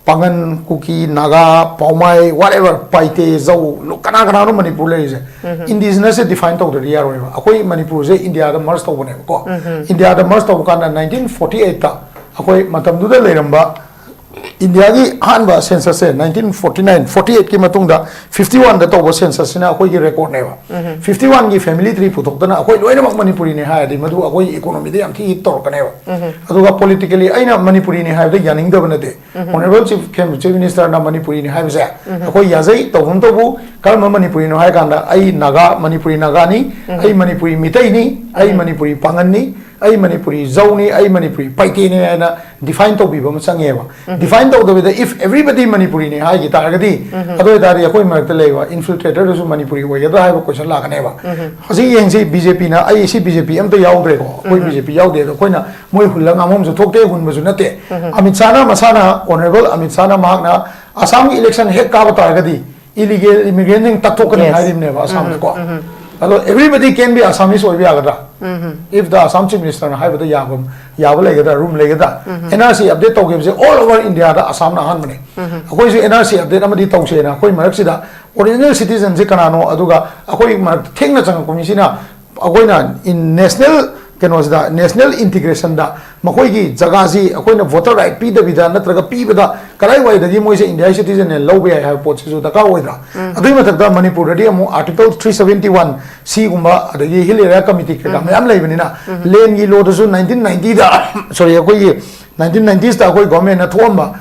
ꯄꯥꯉꯟ, ꯀꯨꯀꯤ, ꯅꯥꯒꯥ, ꯄꯥꯎꯃꯥꯏ, whatever, ꯄꯥꯏꯇꯦ, ꯖꯧ, ꯂꯨ-, ꯀꯅꯥ ꯀꯅꯥꯅꯣ ꯃꯅꯤꯄꯨꯔ ꯂꯩꯔꯤꯁꯦ? ꯏꯟꯗꯤꯖꯤꯅꯁꯁꯦ ꯗꯤꯐꯥꯏꯟ ꯇꯧꯗ꯭ꯔꯗꯤ ꯌꯥꯔꯣꯏꯕ꯫ ꯑꯩꯈꯣꯏ ꯃꯅꯤꯄꯨꯔꯁꯦ ꯏꯟꯗꯤꯌꯥꯗ ꯃꯔꯁ ꯇꯧꯕꯅꯦꯕꯀꯣ꯫ ꯏꯟꯗꯤꯌꯥꯗ ꯃꯔꯁ ꯇꯧꯕ ꯀꯥꯟꯗ ꯅꯥꯏꯟꯇꯤꯟ ꯐꯣꯔꯇꯤ ꯑꯩꯠꯇ ꯑꯩꯈꯣꯏ ꯃꯇꯝꯗꯨꯗ ꯂꯩꯔꯝꯕ ꯏꯟꯗꯤꯌꯥꯒꯤ ꯑꯍꯥꯟꯕ ꯁꯦꯟꯁꯁꯁꯦ ꯅꯥꯏꯟꯇꯤꯟ ꯐꯣꯔꯇꯤ ꯅꯥꯏꯟ ꯐꯣꯔꯇꯤ ꯑꯩꯠꯀꯤ ꯃꯇꯨꯡꯗ ꯐꯤꯐꯇꯤ ꯋꯥꯟꯗ ꯇꯧꯕ ꯁꯦꯟꯁꯁꯁꯤꯅ ꯑꯩꯈꯣꯏꯒꯤ ꯔꯦꯀꯣꯔꯗꯅꯦꯕ꯫ ꯐꯤꯐꯇꯤ ꯋꯥꯟꯒꯤ ꯐꯦꯃꯤꯂꯤ ꯇ꯭ꯔꯤ ꯄꯨꯊꯣꯛꯇꯅ ꯑꯩꯈꯣꯏ ꯂꯣꯏꯅꯃꯛ ꯃꯅꯤꯄꯨꯔꯤꯅꯤ ꯍꯥꯏꯔꯗꯤ ꯃꯗꯨ ꯑꯩꯈꯣꯏ ꯏꯀꯣꯅꯣꯃꯤꯗ ꯌꯥꯝ ꯊꯤ ꯍꯤꯠ ꯇꯧꯔꯛꯀꯅꯦꯕ꯫ ꯑꯗꯨꯒ ꯄꯣꯂꯤꯇꯤꯀꯦꯂꯤ ꯑꯩꯅ ꯃꯅꯤꯄꯨꯔꯤꯅꯤ ꯍꯥꯏꯕꯗ ꯌꯥꯅꯤꯡꯗꯕ ꯅꯠꯇꯦ꯫ ꯑꯣꯅꯔꯦꯕꯜ ꯆꯤꯐ, ꯆꯤꯐ ꯃꯤꯅꯤꯁꯇꯔꯅ ꯃꯅꯤꯄꯨꯔꯤꯅꯤ ꯍꯥꯏꯕꯁꯦ ꯑꯩꯈꯣꯏ ꯌꯥꯖꯩ, ꯇꯧꯐꯝ ꯇꯧꯕ꯫ ꯀꯔꯝꯕ ꯃꯅꯤꯄꯨꯔꯤꯅꯣ ꯍꯥꯏ ꯀꯥꯟꯗ ꯑꯩ ꯅꯥꯒꯥ, ꯃꯅꯤꯄꯨꯔꯤ ꯅꯥꯒꯥꯅꯤ, ꯑꯩ ꯃꯅꯤꯄꯨꯔꯤ ꯃꯤꯇꯩꯅꯤ, ꯑꯩ ꯃꯅꯤꯄꯨꯔꯤ ꯄꯥꯉꯟꯅꯤ, ꯑꯩ ꯃꯅꯤꯄꯨꯔꯤ ꯖꯧꯅꯤ, ꯑꯩ ꯃꯅꯤꯄꯨꯔꯤ ꯄꯥꯏꯇꯦꯅꯤ ꯍꯥꯏꯅ ꯗꯤꯐꯥꯏꯟ ꯇꯧꯕꯤꯕ ꯑꯃ ꯆꯪꯉꯦꯕ꯫ ꯗꯤꯐꯥꯏꯟ ꯇꯧꯗꯕꯤꯗ if everybody ꯃꯅꯤꯄꯨꯔꯤꯅꯤ ꯍꯥꯏꯈꯤ ꯇꯥꯔꯒꯗꯤ, ꯑꯗꯨ ꯑꯣꯏꯇꯥꯔꯗꯤ ꯑꯩꯈꯣꯏ ꯃꯔꯛꯇ ꯂꯩꯕ ꯏꯟꯐꯤꯜꯇ꯭ꯔꯦꯇꯔꯗꯨꯁꯨ ꯃꯅꯤꯄꯨꯔꯤ ꯑꯣꯏꯒꯗ꯭ꯔꯥ ꯍꯥꯏꯕ ꯀꯣꯏꯁꯟ ꯂꯥꯛꯀꯅꯦꯕ꯫ ꯍꯧꯖꯤꯛ ꯌꯦꯡꯁꯤ, ꯕꯤ ꯖꯦ ꯄꯤꯅ, ꯑꯩ ꯁꯤ ꯕꯤ ꯖꯦ ꯄꯤ ꯑꯝꯇ ꯌꯥꯎꯗ꯭ꯔꯦꯀꯣ, ꯑꯩꯈꯣꯏ ꯕꯤ ꯖꯦ ꯄꯤ ꯌꯥꯎꯗꯦ꯫ ꯑꯗꯣ ꯑꯩꯈꯣꯏꯅ ꯃꯣꯏ ꯍꯨꯜꯂ ꯉꯥꯡꯐꯝꯁꯨ ꯊꯣꯛꯇꯦ, ꯍꯨꯟꯕꯁꯨ ꯅꯠꯇꯦ꯫ ꯑꯃꯤꯠ ꯁꯥꯍꯅ ꯃꯁꯥꯅ, ꯑꯣꯅꯔꯦꯕꯜ ꯑꯃꯤꯠ ꯁꯥꯍꯅ ꯃꯍꯥꯛꯅ ꯑꯁꯥꯝꯒꯤ ꯏꯂꯦꯛꯁꯟ ꯍꯦꯛ ꯀꯥꯕ ꯇꯥꯔꯒꯗꯤ ꯏꯂꯤꯒꯦꯜ ꯏꯃꯤꯒ꯭ꯔꯦꯟꯁꯤꯡ ꯇꯛꯊꯣꯛꯀꯅꯤ ꯍꯥꯏꯔꯤꯕꯅꯦꯕ ꯑꯁꯥꯝꯗꯀꯣ꯫ ꯑꯗꯣ everybody can be Assamese ꯑꯣꯏꯕ ꯌꯥꯒꯗ꯭ꯔꯥ? If the Assam Chief Minister ꯅ ꯍꯥꯏꯕꯗ ꯌꯥꯕ, ꯌꯥꯕ ꯂꯩꯒꯗ꯭ꯔꯥ, ꯔꯨꯝ ꯂꯩꯒꯗ꯭ꯔꯥ? ꯑꯦꯟ ꯑꯥꯔ ꯁꯤ ꯑꯞꯗꯦꯠ ꯇꯧꯈꯤꯕꯁꯦ all over India ꯗ ꯑꯁꯥꯝꯅ ꯑꯍꯥꯟꯕꯅꯦ꯫ ꯑꯩꯈꯣꯏꯁꯨ ꯑꯦꯟ ꯑꯥꯔ ꯁꯤ ꯑꯞꯗꯦꯠ ꯑꯃꯗꯤ ꯇꯧꯁꯦꯅ ꯑꯩꯈꯣꯏ ꯃꯔꯛꯁꯤꯗ ꯑꯣꯔꯤꯖꯤꯅꯦꯜ ꯁꯤꯇꯤꯖꯟꯁꯦ ꯀꯅꯥꯅꯣ, ꯑꯗꯨꯒ ꯑꯩꯈꯣꯏ ꯃꯔꯛꯇ ꯊꯦꯡꯅ ꯆꯪꯉꯛꯄ ꯃꯤꯁꯤꯅ ꯑꯩꯈꯣꯏꯅ ꯏꯟ ꯅꯦꯁꯅꯦꯜ ꯀꯩꯅꯣꯁꯤꯗ, ꯅꯦꯁꯅꯦꯜ ꯏꯟꯇꯤꯒ꯭ꯔꯦꯁꯟꯗ ꯃꯈꯣꯏꯒꯤ ꯖꯒꯥꯁꯤ ꯑꯩꯈꯣꯏꯅ ꯚꯣꯇꯔ ꯔꯥꯏꯠ ꯄꯤꯗꯕꯤꯗ ꯅꯠꯇ꯭ꯔꯒ ꯄꯤꯕꯗ ꯀꯗꯥꯏꯋꯥꯏꯗꯒꯤ ꯃꯣꯏꯁꯦ ꯏꯟꯗꯤꯌꯥꯒꯤ ꯁꯤꯇꯤꯖꯟꯅꯦ ꯂꯧꯕ ꯌꯥꯏ ꯍꯥꯏꯕ ꯄꯣꯠꯁꯤꯁꯨ ꯗꯔꯀꯥꯔ ꯑꯣꯏꯗ꯭ꯔꯥ? ꯑꯗꯨꯒꯤ ꯃꯊꯛꯇ ꯃꯅꯤꯄꯨꯔꯗꯗꯤ ꯑꯃꯨꯛ ꯑꯥꯔꯇꯤꯀꯜ ꯊ꯭ꯔꯤ ꯁꯕꯦꯟꯇꯤ ꯋꯥꯟ ꯁꯤꯒꯨꯝꯕ, ꯑꯗꯒꯤ ꯍꯤꯜ ꯑꯦꯔꯤꯌꯥ ꯀꯃꯤꯇꯤ ꯀꯩꯀꯥ ꯃꯌꯥꯝ ꯂꯩꯕꯅꯤꯅ, ꯂꯦꯟꯒꯤ ꯂꯣꯗꯁꯨ ꯅꯥꯏꯟꯇꯤꯟ ꯅꯥꯏꯟꯇꯤꯗ, ꯁꯣꯔꯤ, ꯑꯩꯈꯣꯏꯒꯤ ꯅꯥꯏꯟꯇꯤꯟ ꯅꯥꯏꯟꯇꯤꯁꯇ ꯑꯩꯈꯣꯏ ꯒꯣꯔꯃꯦꯟꯅ ꯊꯣꯛꯑꯝꯕ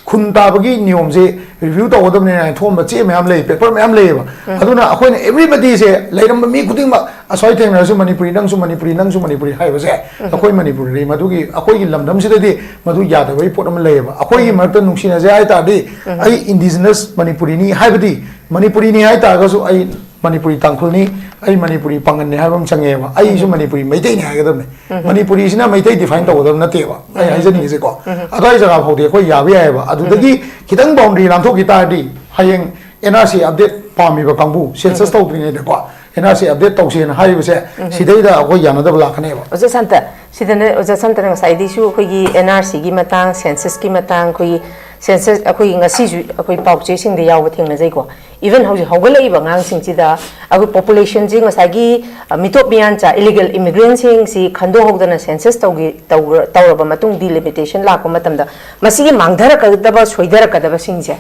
ꯈꯨꯟ ꯇꯥꯕꯒꯤ ꯅꯤꯌꯣꯝꯁꯦ ꯔꯤꯚ꯭ꯌꯨ ꯇꯧꯒꯗꯕꯅꯦ ꯍꯥꯏꯅ ꯊꯣꯛꯑꯝꯕ ꯆꯦ ꯃꯌꯥꯝ ꯂꯩ, ꯄꯦꯄꯔ ꯃꯌꯥꯝ ꯂꯩꯌꯦꯕ꯫ ꯑꯗꯨꯅ ꯑꯩꯈꯣꯏꯅ everybody ꯁꯦ, ꯂꯩꯔꯝꯕ ꯃꯤ ꯈꯨꯗꯤꯡꯃꯛ, ꯑꯁ꯭ꯋꯥꯏ ꯊꯦꯡꯅꯔꯁꯨ ꯃꯅꯤꯄꯨꯔꯤ, ꯅꯪꯁꯨ ꯃꯅꯤꯄꯨꯔꯤ, ꯅꯪꯁꯨ ꯃꯅꯤꯄꯨꯔꯤ ꯍꯥꯏꯕꯁꯦ ꯑꯩꯈꯣꯏ ꯃꯅꯤꯄꯨꯔꯗꯤ, ꯃꯗꯨꯒꯤ ꯑꯩꯈꯣꯏꯒꯤ ꯂꯝꯗꯝꯁꯤꯗꯗꯤ ꯃꯗꯨ ꯌꯥꯗꯕꯒꯤ ꯄꯣꯠ ꯑꯃ ꯂꯩꯌꯦꯕ꯫ ꯑꯩꯈꯣꯏꯒꯤ ꯃꯔꯛꯇ ꯅꯨꯡꯁꯤꯅꯁꯦ ꯍꯥꯏ ꯇꯥꯔꯗꯤ, ꯑꯩ ꯏꯟꯗꯤꯖꯤꯅꯁ ꯃꯅꯤꯄꯨꯔꯤꯅꯤ ꯍꯥꯏꯕꯗꯤ, ꯃꯅꯤꯄꯨꯔꯤꯅꯤ ꯍꯥꯏ ꯇꯥꯔꯒꯁꯨ ꯑꯩ ꯃꯅꯤꯄꯨꯔꯤ ꯇꯥꯡꯈꯨꯜꯅꯤ, ꯑꯩ ꯃꯅꯤꯄꯨꯔꯤ ꯄꯥꯉꯜꯅꯤ ꯍꯥꯏꯕ ꯑꯃ ꯆꯪꯉꯦꯕ꯫ ꯑꯩꯁꯨ ꯃꯅꯤꯄꯨꯔꯤ ꯃꯩꯇꯩꯅꯤ ꯍꯥꯏꯒꯗꯕꯅꯤ꯫ ꯃꯅꯤꯄꯨꯔꯤꯁꯤꯅ ꯃꯩꯇꯩ ꯗꯤꯐꯥꯏꯟ ꯇꯧꯒꯗꯕ ꯅꯠꯇꯦꯕ, ꯑꯩ ꯍꯥꯏꯖꯅꯤꯡꯉꯤꯁꯦꯀꯣ꯫ ꯑꯗꯨꯋꯥꯏ ꯖꯒꯥ ꯐꯥꯎꯗꯤ ꯑꯩꯈꯣꯏ ꯌꯥꯕ ꯌꯥꯏꯑꯕ꯫ ꯑꯗꯨꯗꯒꯤ ꯈꯤꯇꯪ ꯕꯥꯎꯟꯗꯔꯤ ꯂꯥꯟꯊꯣꯛꯈꯤ ꯇꯥꯔꯗꯤ, ꯍꯌꯦꯡ ꯑꯦꯟ ꯑꯥꯔ ꯁꯤ ꯑꯞꯗꯦꯠ ꯄꯥꯝꯃꯤꯕ ꯀꯥꯡꯕꯨ, ꯁꯦꯟꯁꯁ ꯇꯧꯗ꯭ꯔꯤꯉꯩꯗꯀꯣ, ꯑꯦꯟ ꯑꯥꯔ ꯁꯤ ꯑꯞꯗꯦꯠ ꯇꯧꯁꯦꯅ ꯍꯥꯏꯔꯤꯕꯁꯦ, ꯁꯤꯗꯩꯗ ꯑꯩꯈꯣꯏ ꯌꯥꯅꯗꯕ ꯂꯥꯛꯀꯅꯦꯕ꯫ ꯑꯣꯖꯥ ꯁꯥꯟꯇ, ꯁꯤꯗꯅ ꯑꯣꯖꯥ ꯁꯥꯟꯇꯅ ꯉꯁꯥꯏꯗꯩꯁꯨ ꯑꯩꯈꯣꯏꯒꯤ ꯑꯦꯟ ꯑꯥꯔ ꯁꯤꯒꯤ ꯃꯇꯥꯡ, ꯁꯦꯟꯁꯁꯀꯤ ꯃꯇꯥꯡ, ꯑꯩꯈꯣꯏꯒꯤ ꯁꯦꯟꯁꯁ, ꯑꯩꯈꯣꯏꯒꯤ ꯉꯁꯤꯁꯨ ꯑꯩꯈꯣꯏ ꯄꯥꯎ ꯆꯦꯁꯤꯡꯗ ꯌꯥꯎꯕ ꯊꯦꯡꯅꯖꯩꯀꯣ꯫ ꯏꯚꯟ ꯍꯧꯖꯤꯛ ꯍꯧꯒꯠꯂꯛꯏꯕ ꯑꯉꯥꯡꯁꯤꯡꯁꯤꯗ ꯑꯩꯈꯣꯏ ꯄꯣꯄꯨꯂꯦꯁꯟꯁꯤ ꯉꯁꯥꯏꯒꯤ, ꯑ, ꯃꯤꯇꯣꯞ ꯃꯤꯌꯥꯟꯆꯥ, ꯏꯂꯤꯒꯦꯜ ꯏꯃꯤꯒ꯭ꯔꯦꯟꯁꯤꯡꯁꯤ ꯈꯟꯗꯣꯛꯍꯧꯗꯅ ꯁꯦꯟꯁꯁ ꯇꯧꯒꯤ-, ꯇꯧꯔ-, ꯇꯧꯔꯕ ꯃꯇꯨꯡ, ꯗꯤꯂꯤꯃꯤꯇꯦꯁꯟ ꯂꯥꯛꯄ ꯃꯇꯝꯗ ꯃꯁꯤꯒꯤ ꯃꯥꯡꯊꯔꯛꯀꯗꯕ, ꯁꯣꯏꯊꯔꯛꯀꯗꯕꯁꯤꯡꯁꯦ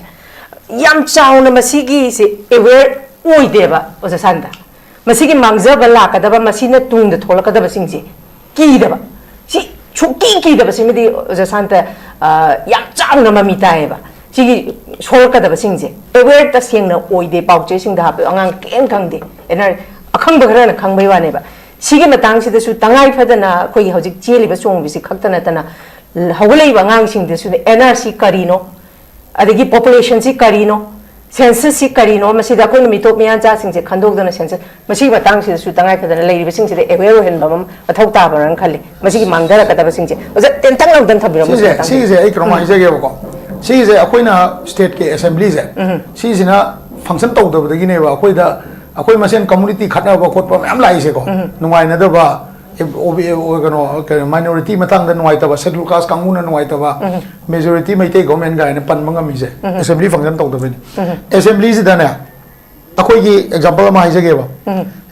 ꯌꯥꯝ ꯆꯥꯎꯅ ꯃꯁꯤꯒꯤꯁꯦ ꯑꯦꯋꯦꯌꯔ ꯑꯣꯏꯗꯦꯕ, ꯑꯣꯖꯥ ꯁꯥꯟꯇ꯫ ꯃꯁꯤꯒꯤ ꯃꯥꯡꯖꯕ ꯂꯥꯛꯀꯗꯕ, ꯃꯁꯤꯅ ꯇꯨꯡꯗ ꯊꯣꯛꯂꯛꯀꯗꯕꯁꯤꯡꯁꯦ ꯀꯤꯗꯕ, ꯁꯤ ꯁꯨꯛꯀꯤ ꯀꯤꯗꯕꯁꯤꯃꯗꯤ ꯑꯣꯖꯥ ꯁꯥꯟꯇ, ꯑ, ꯌꯥꯝ ꯆꯥꯎꯅ ꯃꯃꯤ ꯇꯥꯏꯌꯦꯕ꯫ ꯁꯤꯒꯤ ꯁꯣꯛꯂꯛꯀꯗꯕꯁꯤꯡꯁꯦ ꯑꯦꯋꯦꯌꯔ ꯇꯁꯦꯡꯅ ꯑꯣꯏꯗꯦ, ꯄꯥꯎꯆꯦꯁꯤꯡꯗ ꯍꯥꯞꯄꯦ, ꯑꯉꯥꯡ ꯀꯩꯝ ꯈꯪꯗꯦ, ꯑꯦꯅ-, ꯑꯈꯪꯕ ꯈꯔꯅ ꯈꯪꯕꯩ ꯋꯥꯅꯦꯕ꯫ ꯁꯤꯒꯤ ꯃꯇꯥꯡꯁꯤꯗꯁꯨ ꯇꯉꯥꯏ ꯐꯗꯅ ꯑꯩꯈꯣꯏꯒꯤ ꯍꯧꯖꯤꯛ ꯆꯦꯜꯂꯤꯕ ꯆꯣꯡꯕꯁꯤ ꯈꯛꯇ ꯅꯠꯇꯅ, ꯍꯧꯒꯠꯂꯛꯏꯕ ꯑꯉꯥꯡꯁꯤꯡꯗꯁꯨ ꯑꯦꯟ ꯑꯥꯔ ꯁꯤ ꯀꯔꯤꯅꯣ, ꯑꯗꯒꯤ ꯄꯣꯄꯨꯂꯦꯁꯟꯁꯤ ꯀꯔꯤꯅꯣ, ꯁꯦꯟꯁꯁꯁꯤ ꯀꯔꯤꯅꯣ, ꯃꯁꯤꯗ ꯑꯩꯈꯣꯏꯅ ꯃꯤꯇꯣꯞ ꯃꯤꯌꯥꯟꯆꯥꯁꯤꯡꯁꯦ ꯈꯟꯗꯣꯛꯇꯅ ꯁꯦꯟꯁꯁ, ꯃꯁꯤꯒꯤ ꯃꯇꯥꯡꯁꯤꯗꯁꯨ ꯇꯉꯥꯏ ꯐꯗꯅ ꯂꯩꯔꯤꯕꯁꯤꯡꯁꯤꯗ ꯑꯦꯋꯦꯌꯔ ꯑꯣꯏꯍꯟꯕ ꯑꯃ ꯃꯊꯧ ꯇꯥꯕ꯭ꯔꯅ ꯈꯜꯂꯤ꯫ ꯃꯁꯤꯒꯤ ꯃꯥꯡꯊꯔꯛꯀꯗꯕꯁꯤꯡꯁꯦ ꯑꯣꯖꯥ, ꯇꯦꯟꯇꯛꯅ ꯑꯝꯇꯪ ꯊꯝꯕꯤꯔꯝꯃꯨ ꯁꯤꯁꯦ, ꯁꯤꯒꯤ ꯃꯇꯥꯡꯁꯦ꯫ ꯁꯤꯒꯤꯁꯦ ꯑꯩ ꯀꯩꯅꯣꯝ ꯍꯥꯏꯖꯒꯦꯕꯀꯣ꯫ ꯁꯤꯒꯤꯁꯦ ꯑꯩꯈꯣꯏꯅ ꯁ꯭ꯇꯦꯠꯀꯤ ꯑꯦꯁꯦꯝꯕ꯭ꯂꯤꯁꯦ, ꯁꯤꯁꯤꯅ ꯐꯪꯁꯟ ꯇꯧꯗꯕꯗꯒꯤꯅꯦꯕ ꯑꯩꯈꯣꯏꯗ, ꯑꯩꯈꯣꯏ ꯃꯁꯦꯟ ꯀꯝꯃꯨꯅꯤꯇꯤ ꯈꯠꯅꯕ ꯈꯣꯠꯄ ꯃꯌꯥꯝ ꯂꯥꯛꯏꯁꯦꯀꯣ꯫ ꯅꯨꯡꯉꯥꯏꯅꯗꯕ, ꯑꯦ, ꯑꯣ ꯕꯤ-, ꯑꯦ, ꯑꯣ, ꯀꯩꯅꯣ, ꯀꯩꯅꯣ, ꯃꯥꯏꯅꯣꯔꯤꯇꯤ ꯃꯇꯥꯡꯗ ꯅꯨꯡꯉꯥꯏꯇꯕ, ꯁꯦꯗꯨꯜ ꯀꯥꯁ ꯀꯥꯡꯕꯨꯅ ꯅꯨꯡꯉꯥꯏꯇꯕ, ꯃꯦꯖꯣꯔꯤꯇꯤ ꯃꯩꯇꯩ ꯒꯣꯔꯃꯦꯟ ꯀꯥꯏꯅ ꯄꯟꯕ ꯉꯝꯃꯤꯁꯦ, ꯑꯦꯁꯦꯝꯕ꯭ꯂꯤ ꯐꯪꯁꯟ ꯇꯧꯗꯕꯩꯅꯤ꯫ ꯑꯦꯁꯦꯝꯕ꯭ꯂꯤꯁꯤꯗꯅꯦ, ꯑꯩꯈꯣꯏꯒꯤ ꯑꯦꯛꯖꯥꯝꯄꯜ ꯑꯃ ꯍꯥꯏꯖꯒꯦꯕ꯫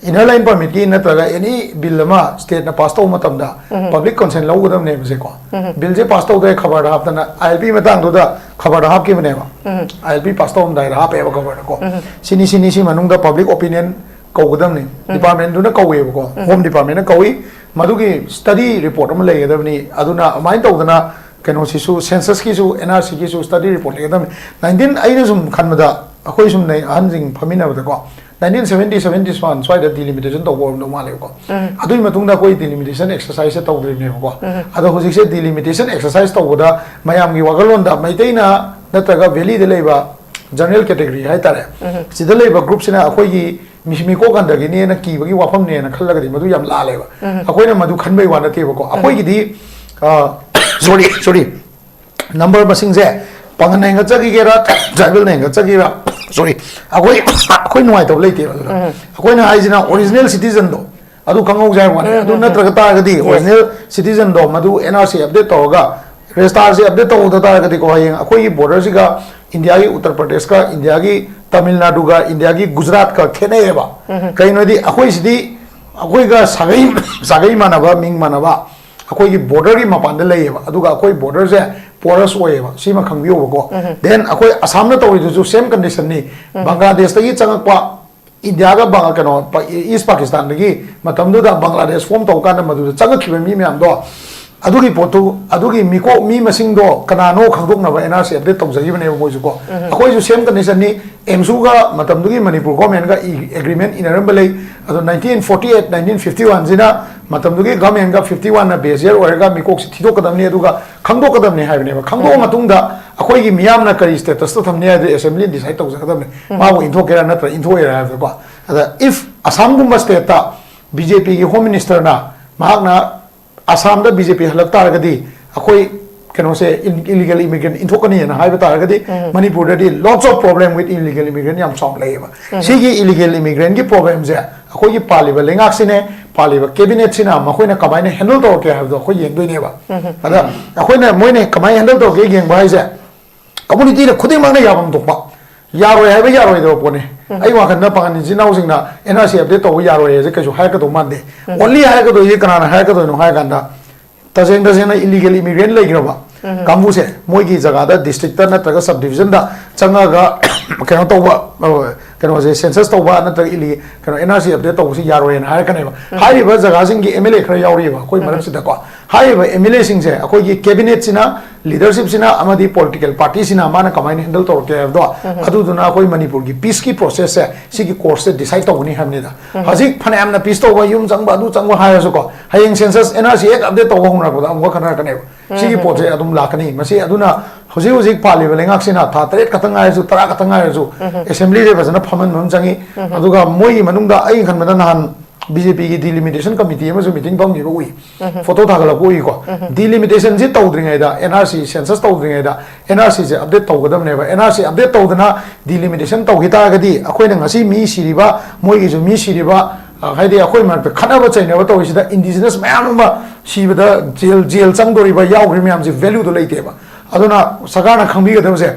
ꯏꯅꯔ ꯂꯥꯏꯟ ꯄꯔꯃꯤꯠꯀꯤ ꯅꯠꯇ꯭ꯔꯒ ꯑꯦꯅꯤ ꯕꯤꯜ ꯑꯃ ꯁ꯭ꯇꯦꯠꯅ ꯄꯥꯁ ꯇꯧꯕ ꯃꯇꯝꯗ ꯄꯕ꯭ꯂꯤꯛ ꯀꯟꯁꯦꯟ ꯂꯧꯒꯗꯕꯅꯦꯕꯁꯦꯀꯣ꯫ ꯕꯤꯜꯁꯦ ꯄꯥꯁ ꯇꯧꯗ꯭ꯔꯦ ꯈꯕꯔꯗ ꯍꯥꯞꯇꯅ, ꯑꯥꯏ ꯑꯦꯜ ꯄꯤ ꯃꯇꯥꯡꯗꯨꯗ ꯈꯕꯔꯗ ꯍꯥꯞꯈꯤꯕꯅꯦꯕ꯫ ꯑꯥꯏ ꯑꯦꯜ ꯄꯤ ꯄꯥꯁ ꯇꯧꯔꯝꯗꯥꯏꯗ ꯍꯥꯞꯄꯦꯕ ꯈꯕꯔꯗꯀꯣ꯫ ꯁꯤꯅꯤ, ꯁꯤꯅꯤ, ꯁꯤ ꯃꯅꯨꯡꯗ ꯄꯕ꯭ꯂꯤꯛ ꯑꯣꯄꯤꯅꯤꯌꯟ ꯀꯧꯒꯗꯕꯅꯤ꯫ ꯗꯤꯄꯥꯔꯠꯃꯦꯟꯗꯨꯅ ꯀꯧꯋꯦꯕꯀꯣ, ꯍꯣꯝ ꯗꯤꯄꯥꯔꯠꯃꯦꯟꯅ ꯀꯧꯏ꯫ ꯃꯗꯨꯒꯤ ꯁ꯭ꯇꯗꯤ ꯔꯤꯄꯣꯔꯠ ꯑꯃ ꯂꯩꯒꯗꯕꯅꯤ꯫ ꯑꯗꯨꯅ ꯑꯗꯨꯃꯥꯏꯅ ꯇꯧꯗꯅ ꯀꯩꯅꯣꯁꯤꯁꯨ, ꯁꯦꯟꯁꯁꯀꯤꯁꯨ, ꯑꯦꯟ ꯑꯥꯔ ꯁꯤꯒꯤꯁꯨ ꯁ꯭ꯇꯗꯤ ꯔꯤꯄꯣꯔꯠ ꯂꯩꯒꯗꯕꯅꯤ꯫ ꯅꯥꯏꯟꯇꯤꯟ, ꯑꯩꯅ ꯁꯨꯝ ꯈꯟꯕꯗ, ꯑꯩꯈꯣꯏ ꯁꯨꯝ ꯅꯩ-, ꯑꯍꯟꯁꯤꯡ ꯐꯝꯃꯤꯟꯅꯕꯗꯀꯣ, ꯅꯥꯏꯟꯇꯤꯟ ꯁꯚꯦꯟꯇꯤ ꯁꯚꯦꯟꯇꯤ ꯋꯥꯟ ꯁ꯭ꯋꯥꯏꯗ ꯗꯤꯂꯤꯃꯤꯇꯦꯁꯟ ꯇꯧꯕ ꯑꯣꯏꯔꯝꯗꯧ ꯃꯥꯜꯂꯦꯕꯀꯣ꯫ ꯑꯗꯨꯒꯤ ꯃꯇꯨꯡꯗ ꯑꯩꯈꯣꯏ ꯗꯤꯂꯤꯃꯤꯇꯦꯁꯟ ꯑꯦꯛꯁꯔꯁꯥꯏꯁꯁꯦ ꯇꯧꯗ꯭ꯔꯤꯕꯅꯦꯕꯀꯣ꯫ ꯑꯗꯣ ꯍꯧꯖꯤꯛꯁꯦ ꯗꯤꯂꯤꯃꯤꯇꯦꯁꯟ ꯑꯦꯛꯁꯔꯁꯥꯏꯁ ꯇꯧꯕꯗ ꯃꯌꯥꯝꯒꯤ ꯋꯥꯈꯜꯂꯣꯟꯗ ꯃꯩꯇꯩꯅ ꯅꯠꯇ꯭ꯔꯒ ꯚꯦꯂꯤꯗ ꯂꯩꯕ ꯖꯦꯅꯔꯦꯜ ꯀꯦꯇꯦꯒꯣꯔꯤ ꯍꯥꯏꯇꯥꯔꯦ, ꯁꯤꯗ ꯂꯩꯕ ꯒ꯭ꯔꯨꯞꯁꯤꯅ ꯑꯩꯈꯣꯏꯒꯤ ꯃꯤ- ꯃꯤꯀꯣꯛ ꯍꯟꯊꯈꯤꯅꯦꯅ ꯀꯤꯕꯒꯤ ꯋꯥꯐꯝꯅꯦꯅ ꯈꯜꯂꯒꯗꯤ ꯃꯗꯨ ꯌꯥꯝ ꯂꯥꯜꯂꯦꯕ꯫ ꯑꯩꯈꯣꯏꯅ ꯃꯗꯨ ꯈꯟꯕꯩ ꯋꯥ ꯅꯠꯇꯦꯕꯀꯣ꯫ ꯑꯩꯈꯣꯏꯒꯤꯗꯤ ꯁꯣꯔꯤ ꯁꯣꯔꯤ ꯅꯝꯕꯔ ꯃꯁꯤꯡꯁꯦ ꯄꯥꯡꯒꯜꯅ ꯍꯦꯟꯒꯠꯆꯈꯤꯒꯦꯔꯥ, ꯇ꯭ꯔꯥꯏꯕꯦꯜꯅ ꯍꯦꯟꯒꯠꯆꯈꯤꯒꯦꯔꯥ, ꯁꯣꯔꯤ, ꯑꯩꯈꯣꯏ ꯑꯩꯈꯣꯏ ꯅꯨꯡꯉꯥꯏꯇꯕ ꯂꯩꯇꯦꯕ꯫ ꯑꯗꯨꯅ ꯑꯩꯈꯣꯏꯅ ꯍꯥꯏꯁꯤꯅ ꯑꯣꯔꯤꯖꯤꯅꯦꯜ ꯁꯤꯇꯤꯖꯟꯗꯣ ꯑꯗꯨ ꯈꯪꯍꯧꯁꯦ ꯍꯥꯏꯕ ꯋꯥꯅꯤ꯫ ꯑꯗꯨ ꯅꯠꯇ꯭ꯔꯒ ꯇꯥꯔꯒꯗꯤ ꯑꯣꯔꯤꯖꯤꯅꯦꯜ ꯁꯤꯇꯤꯖꯟꯗꯣ ꯃꯗꯨ ꯑꯦꯟ ꯑꯥꯔ ꯁꯤ ꯑꯞꯗꯦꯠ ꯇꯧꯔꯒ ꯔꯦꯖꯤꯁꯇꯥꯔꯁꯦ ꯑꯞꯗꯦꯠ ꯇꯧꯍꯧꯗ ꯇꯥꯔꯒꯗꯤꯀꯣ, ꯍꯌꯦꯡ ꯑꯩꯈꯣꯏꯒꯤ ꯕꯣꯔꯗꯔꯁꯤꯒ ꯏꯟꯗꯤꯌꯥꯒꯤ ꯎꯠꯇꯔ ꯄ꯭ꯔꯗꯦꯁꯀ, ꯏꯟꯗꯤꯌꯥꯒꯤ ꯇꯥꯃꯤꯜ ꯅꯥꯗꯨꯒ, ꯏꯟꯗꯤꯌꯥꯒꯤ ꯒꯨꯖꯔꯥꯠꯀ ꯈꯦꯠꯅꯩꯌꯦꯕ꯫ ꯀꯩꯅꯣꯗꯤ ꯑꯩꯈꯣꯏꯁꯤꯗꯤ ꯑꯩꯈꯣꯏꯒ ꯁꯥꯒꯩ ꯁꯥꯒꯩ ꯃꯥꯟꯅꯕ, ꯃꯤꯡ ꯃꯥꯟꯅꯕ, ꯑꯩꯈꯣꯏꯒꯤ ꯕꯣꯔꯗꯔꯒꯤ ꯃꯄꯥꯟꯗ ꯂꯩꯌꯦꯕ꯫ ꯑꯗꯨꯒ ꯑꯩꯈꯣꯏ ꯕꯣꯔꯗꯔꯁꯦ ꯄꯣꯔꯁ ꯑꯣꯏꯌꯦꯕ, ꯁꯤꯃ ꯈꯪꯕꯤꯌꯣꯕꯀꯣ꯫ ꯗꯦꯟ ꯑꯩꯈꯣꯏ ꯑꯁꯥꯝꯅ ꯇꯧꯔꯤꯗꯨꯁꯨ ꯁꯦꯝ ꯀꯟꯗꯤꯁꯟꯅꯤ꯫ ꯕꯪꯒ꯭ꯂꯥꯗꯦꯁꯇꯒꯤ ꯆꯪꯉꯛꯄ ꯏꯟꯗꯤꯌꯥꯒ ꯕ- ꯀꯩꯅꯣ ꯄ- ꯏꯁ ꯄꯥꯀꯤꯁꯇꯥꯟꯗꯒꯤ ꯃꯇꯝꯗꯨꯗ ꯕꯪꯒ꯭ꯂꯥꯗꯦꯁ ꯐꯣꯝ ꯇꯧꯀꯥꯟꯗ ꯃꯗꯨꯗ ꯆꯪꯉꯛꯈꯤꯕ ꯃꯤ ꯃꯌꯥꯝꯗꯣ, ꯑꯗꯨꯒꯤ ꯄꯣꯠꯇꯨ, ꯑꯗꯨꯒꯤ ꯃꯤꯀꯣꯛ ꯃꯤ ꯃꯁꯤꯡꯗꯣ ꯀꯅꯥꯅꯣ ꯈꯪꯗꯣꯛꯅꯕ ꯑꯦꯟ ꯑꯥꯔ ꯁꯤ ꯑꯞꯗꯦꯠ ꯇꯧꯖꯈꯤꯕꯅꯦꯕ ꯃꯣꯏꯁꯨ ꯀꯣ꯫ ꯑꯩꯈꯣꯏꯁꯨ ꯁꯦꯝ ꯀꯟꯗꯤꯁꯟꯅꯤ꯫ ꯑꯦꯝꯁꯨꯒ ꯃꯇꯝꯗꯨꯒꯤ ꯃꯅꯤꯄꯨꯔ ꯒꯣꯔꯃꯦꯟꯒ ꯑꯦꯒ꯭ꯔꯤꯃꯦꯟ ꯏꯅꯔꯝꯕ ꯂꯩ꯫ ꯑꯗꯣ nineteen forty eight, nineteen fifty ꯋꯥꯟꯁꯤꯅ ꯃꯇꯝꯗꯨꯒꯤ ꯒꯣꯔꯃꯦꯟꯒ ꯐꯤꯐꯇꯤ ꯋꯥꯟꯅ ꯕꯦꯁ ꯌꯔ ꯑꯣꯏꯔꯒ ꯃꯤꯀꯣꯛꯁꯤ ꯊꯤꯗꯣꯛꯀꯗꯕꯅꯤ, ꯑꯗꯨꯒ ꯈꯪꯗꯣꯛꯀꯗꯕꯅꯤ ꯍꯥꯏꯕꯅꯦꯕ꯫ ꯈꯪꯗꯣꯛꯑ ꯃꯇꯨꯡꯗ ꯑꯩꯈꯣꯏꯒꯤ ꯃꯤꯌꯥꯝꯅ ꯀꯔꯤ ꯁ꯭ꯇꯦꯇꯁꯇ ꯊꯝꯅꯤ ꯍꯥꯏꯗꯨ ꯑꯦꯁꯦꯝꯕ꯭ꯂꯤꯅ ꯗꯤꯁꯥꯏꯗ ꯇꯧꯖꯒꯗꯕꯅꯤ꯫ ꯃꯥꯕꯨ ꯏꯟꯊꯣꯛꯀꯦꯔꯥ ꯅꯠꯇ꯭ꯔ ꯏꯟꯊꯣꯛꯑꯣꯏꯔꯥ ꯍꯥꯏꯕꯗꯣꯀꯣ꯫ ꯑꯗ ꯏꯐ ꯑꯁꯥꯝꯒꯨꯝꯕ ꯁ꯭ꯇꯦꯠꯇ ꯕꯤ ꯖꯦ ꯄꯤꯒꯤ ꯍꯣꯝ ꯃꯤꯅꯤꯁꯇꯔꯅ ꯃꯍꯥꯛꯅ ꯑꯁꯥꯝꯗ ꯕꯤ ꯖꯦ ꯄꯤ ꯍꯜꯂꯛ ꯇꯥꯔꯒꯗꯤ ꯑꯩꯈꯣꯏ ꯀꯩꯅꯣꯁꯦ, ꯏꯂꯤꯒꯦꯜ ꯏꯃꯤꯒ꯭ꯔꯦꯟ ꯏꯟꯊꯣꯛꯀꯅꯤꯅ ꯍꯥꯏꯕ ꯇꯥꯔꯒꯗꯤ, ꯃꯅꯤꯄꯨꯔꯗꯗꯤ lots of problem with illegal immigrant ꯌꯥꯝ ꯆꯥꯎꯅ ꯂꯩꯌꯦꯕ꯫ ꯁꯤꯒꯤ ꯏꯂꯤꯒꯦꯜ ꯏꯃꯤꯒ꯭ꯔꯦꯟꯒꯤ ꯄ꯭ꯔꯣꯕ꯭ꯂꯦꯝꯁꯦ ꯑꯩꯈꯣꯏꯒꯤ ꯄꯥꯜꯂꯤꯕ ꯂꯩꯉꯥꯛꯁꯤꯅꯦ, ꯄꯥꯜꯂꯤꯕ ꯀꯦꯕꯤꯅꯦꯠꯁꯤꯅ ꯃꯈꯣꯏꯅ ꯀꯃꯥꯏꯅ ꯍꯦꯟꯗꯜ ꯇꯧꯔꯛꯀꯦ ꯍꯥꯏꯕꯗꯣ ꯑꯩꯈꯣꯏ ꯌꯦꯡꯗꯣꯏꯅꯦꯕ꯫ ꯑꯗ ꯑꯩꯈꯣꯏꯅ ꯃꯣꯏꯅ ꯀꯃꯥꯏꯅ ꯍꯦꯟꯗꯜ ꯇꯧꯔꯛꯀꯦ ꯌꯦꯡꯕ ꯍꯥꯏꯁꯦ, ꯀꯝꯃꯨꯅꯤꯇꯤꯅ ꯈꯨꯗꯤꯡꯃꯛꯅ ꯌꯥꯐꯝ ꯊꯣꯛꯄ, ꯌꯥꯔꯣꯏ ꯍꯥꯏꯕ ꯌꯥꯔꯣꯏꯗꯕ ꯄꯣꯠꯅꯤ꯫ ꯑꯩ ꯋꯥꯈꯜꯗ ꯄꯥꯡꯒꯜ ꯏꯆꯤꯟ ꯏꯅꯥꯎꯁꯤꯡꯅ ꯑꯦꯟ ꯑꯥꯔ ꯁꯤ ꯑꯞꯗꯦꯠ ꯇꯧꯕ ꯌꯥꯔꯣꯏ ꯍꯥꯏꯁꯦ ꯀꯩꯁꯨ ꯍꯥꯏꯔꯛꯀꯗꯧ ꯃꯥꯟꯗꯦ꯫ ꯑꯣꯟꯂꯤ ꯍꯥꯏꯔꯛꯀꯗꯣꯏꯁꯦ ꯀꯅꯥꯅ ꯍꯥꯏꯔꯛꯀꯗꯣꯏꯅꯣ ꯍꯥꯏꯔ ꯀꯥꯟꯗ, ꯇꯁꯦꯡ ꯇꯁꯦꯡꯅ ꯏꯂꯤꯒꯦꯜ ꯏꯃꯤꯒ꯭ꯔꯦꯟ ꯂꯩꯈ꯭ꯔꯕ, ꯀꯥꯡꯕꯨꯁꯦ ꯃꯣꯏꯒꯤ ꯖꯒꯥꯗ, ꯗꯤꯁꯇ꯭ꯔꯤꯛꯇ ꯅꯠꯇ꯭ꯔꯒ ꯁꯕ ꯗꯤꯕꯤꯖꯟꯗ ꯆꯪꯉꯒ ꯀꯩꯅꯣ ꯇꯧꯕ, ꯑ, ꯀꯩꯅꯣꯁꯦ, ꯁꯦꯟꯁꯁ ꯇꯧꯕ ꯅꯠꯇ꯭ꯔꯒ ꯏꯂꯤ ꯀꯩꯅꯣ, ꯑꯦꯟ ꯑꯥꯔ ꯁꯤ ꯑꯞꯗꯦꯠ ꯇꯧꯕꯁꯤ ꯌꯥꯔꯣꯏꯅ ꯍꯥꯏꯔꯛꯀꯅꯦꯕ꯫ ꯍꯥꯏꯔꯤꯕ ꯖꯒꯥꯁꯤꯡꯒꯤ ꯑꯦꯝ ꯑꯦꯜ ꯑꯦ ꯈꯔ ꯌꯥꯎꯔꯤꯑꯕ ꯑꯩꯈꯣꯏ ꯃꯔꯛꯁꯤꯗꯀꯣ꯫ ꯍꯥꯏꯔꯤꯕ ꯑꯦꯝ ꯑꯦꯜ ꯑꯦꯁꯤꯡꯁꯦ ꯑꯩꯈꯣꯏꯒꯤ ꯀꯦꯕꯤꯅꯦꯠꯁꯤꯅ, ꯂꯤꯗꯔꯁꯤꯞꯁꯤꯅ ꯑꯃꯗꯤ ꯄꯣꯂꯤꯇꯤꯀꯦꯜ ꯄꯥꯔꯇꯤꯁꯤꯅ ꯃꯥꯅ ꯀꯃꯥꯏꯅ ꯍꯦꯟꯗꯜ ꯇꯧꯔꯛꯀꯦ ꯍꯥꯏꯕꯗꯣ, ꯑꯗꯨꯗꯨꯅ ꯑꯩꯈꯣꯏ ꯃꯅꯤꯄꯨꯔꯒꯤ ꯄꯤꯁꯀꯤ ꯄ꯭ꯔꯣꯁꯦꯁꯁꯦ, ꯁꯤꯒꯤ ꯀꯣꯔꯁꯁꯦ ꯗꯤꯁꯥꯏꯗ ꯇꯧꯒꯅꯤ ꯍꯥꯏꯕꯅꯤꯗ꯫ ꯍꯧꯖꯤꯛ ꯐꯅꯌꯥꯝꯅ ꯄꯤꯁ ꯇꯧꯕ, ꯌꯨꯝ ꯆꯪꯕ, ꯑꯗꯨ ꯆꯪꯕ ꯍꯥꯏꯔꯁꯨꯀꯣ, ꯍꯌꯦꯡ ꯁꯦꯟꯁꯁ, ꯑꯦꯟ ꯑꯥꯔ ꯁꯤ ꯍꯦꯛ ꯑꯞꯗꯦꯠ ꯇꯧꯕ ꯍꯧꯅꯔꯛꯄꯗ ꯑꯃꯨꯛꯀ ꯈꯟꯅꯔꯛꯀꯅꯦꯕ꯫ ꯁꯤꯒꯤ ꯄꯣꯠꯁꯦ ꯑꯗꯨꯝ ꯂꯥꯛꯀꯅꯤ꯫ ꯃꯁꯤ ꯑꯗꯨꯅ ꯍꯧꯖꯤꯛ ꯍꯧꯖꯤꯛ ꯄꯥꯜꯂꯤꯕ ꯂꯩꯉꯥꯛꯁꯤꯅ ꯊꯥ ꯇꯔꯦꯠ ꯈꯛꯇꯪ ꯉꯥꯏꯔꯁꯨ, ꯇꯔꯥ ꯈꯛꯇꯪ ꯉꯥꯏꯔꯁꯨ, ꯑꯦꯁꯦꯝꯕ꯭ꯂꯤꯁꯦ ꯐꯖꯅ ꯐꯝꯍꯟꯕ ꯑꯃ ꯆꯪꯉꯤ꯫ ꯑꯗꯨꯒ ꯃꯣꯏꯒꯤ ꯃꯅꯨꯡꯗ ꯑꯩꯅ ꯈꯟꯕꯗ ꯅꯍꯥꯟ ꯕꯤ ꯖꯦ ꯄꯤꯒꯤ ꯗꯤꯂꯤꯃꯤꯇꯦꯁꯟ ꯀꯃꯤꯇꯤ ꯑꯃꯁꯨ ꯃꯤꯇꯤꯡ ꯐꯝꯈꯤꯕ ꯎꯏ, ꯐꯣꯇꯣ ꯊꯥꯒꯠꯂꯛꯄ ꯎꯏꯀꯣ꯫ ꯗꯤꯂꯤꯃꯤꯇꯦꯁꯟꯁꯤ ꯇꯧꯗ꯭ꯔꯤꯉꯩꯗ, ꯑꯦꯟ ꯑꯥꯔ ꯁꯤ ꯁꯦꯟꯁꯁ ꯇꯧꯗ꯭ꯔꯤꯉꯩꯗ ꯑꯦꯟ ꯑꯥꯔ ꯁꯤꯁꯦ ꯑꯞꯗꯦꯠ ꯇꯧꯒꯗꯕꯅꯦꯕ꯫ ꯑꯦꯟ ꯑꯥꯔ ꯁꯤ ꯑꯞꯗꯦꯠ ꯇꯧꯗꯅ ꯗꯤꯂꯤꯃꯤꯇꯦꯁꯟ ꯇꯧꯈꯤ ꯇꯥꯔꯒꯗꯤ, ꯑꯩꯈꯣꯏꯅ ꯉꯁꯤ ꯃꯤ ꯁꯤꯔꯤꯕ, ꯃꯣꯏꯒꯤꯁꯨ ꯃꯤ ꯁꯤꯔꯤꯕ, ꯑ, ꯍꯥꯏꯗꯤ ꯑꯩꯈꯣꯏ ꯃꯔꯛꯇ ꯈꯠꯅꯕ ꯆꯩꯅꯕ ꯇꯧꯔꯤꯁꯤꯗ ꯏꯟꯗꯤꯖꯤꯅꯁ ꯃꯌꯥꯝ ꯑꯃ ꯁꯤꯕꯗ ꯖꯦꯜ, ꯖꯦꯜ ꯆꯪꯗꯣꯔꯤꯕ, ꯌꯥꯎꯈ꯭ꯔꯤꯕ ꯃꯌꯥꯝꯁꯤ ꯚꯦꯂꯨꯗꯣ ꯂꯩꯇꯦꯕ꯫ ꯑꯗꯨꯅ ꯁꯔꯀꯥꯔꯅ ꯈꯪꯕꯤꯒꯗꯕꯁꯦ,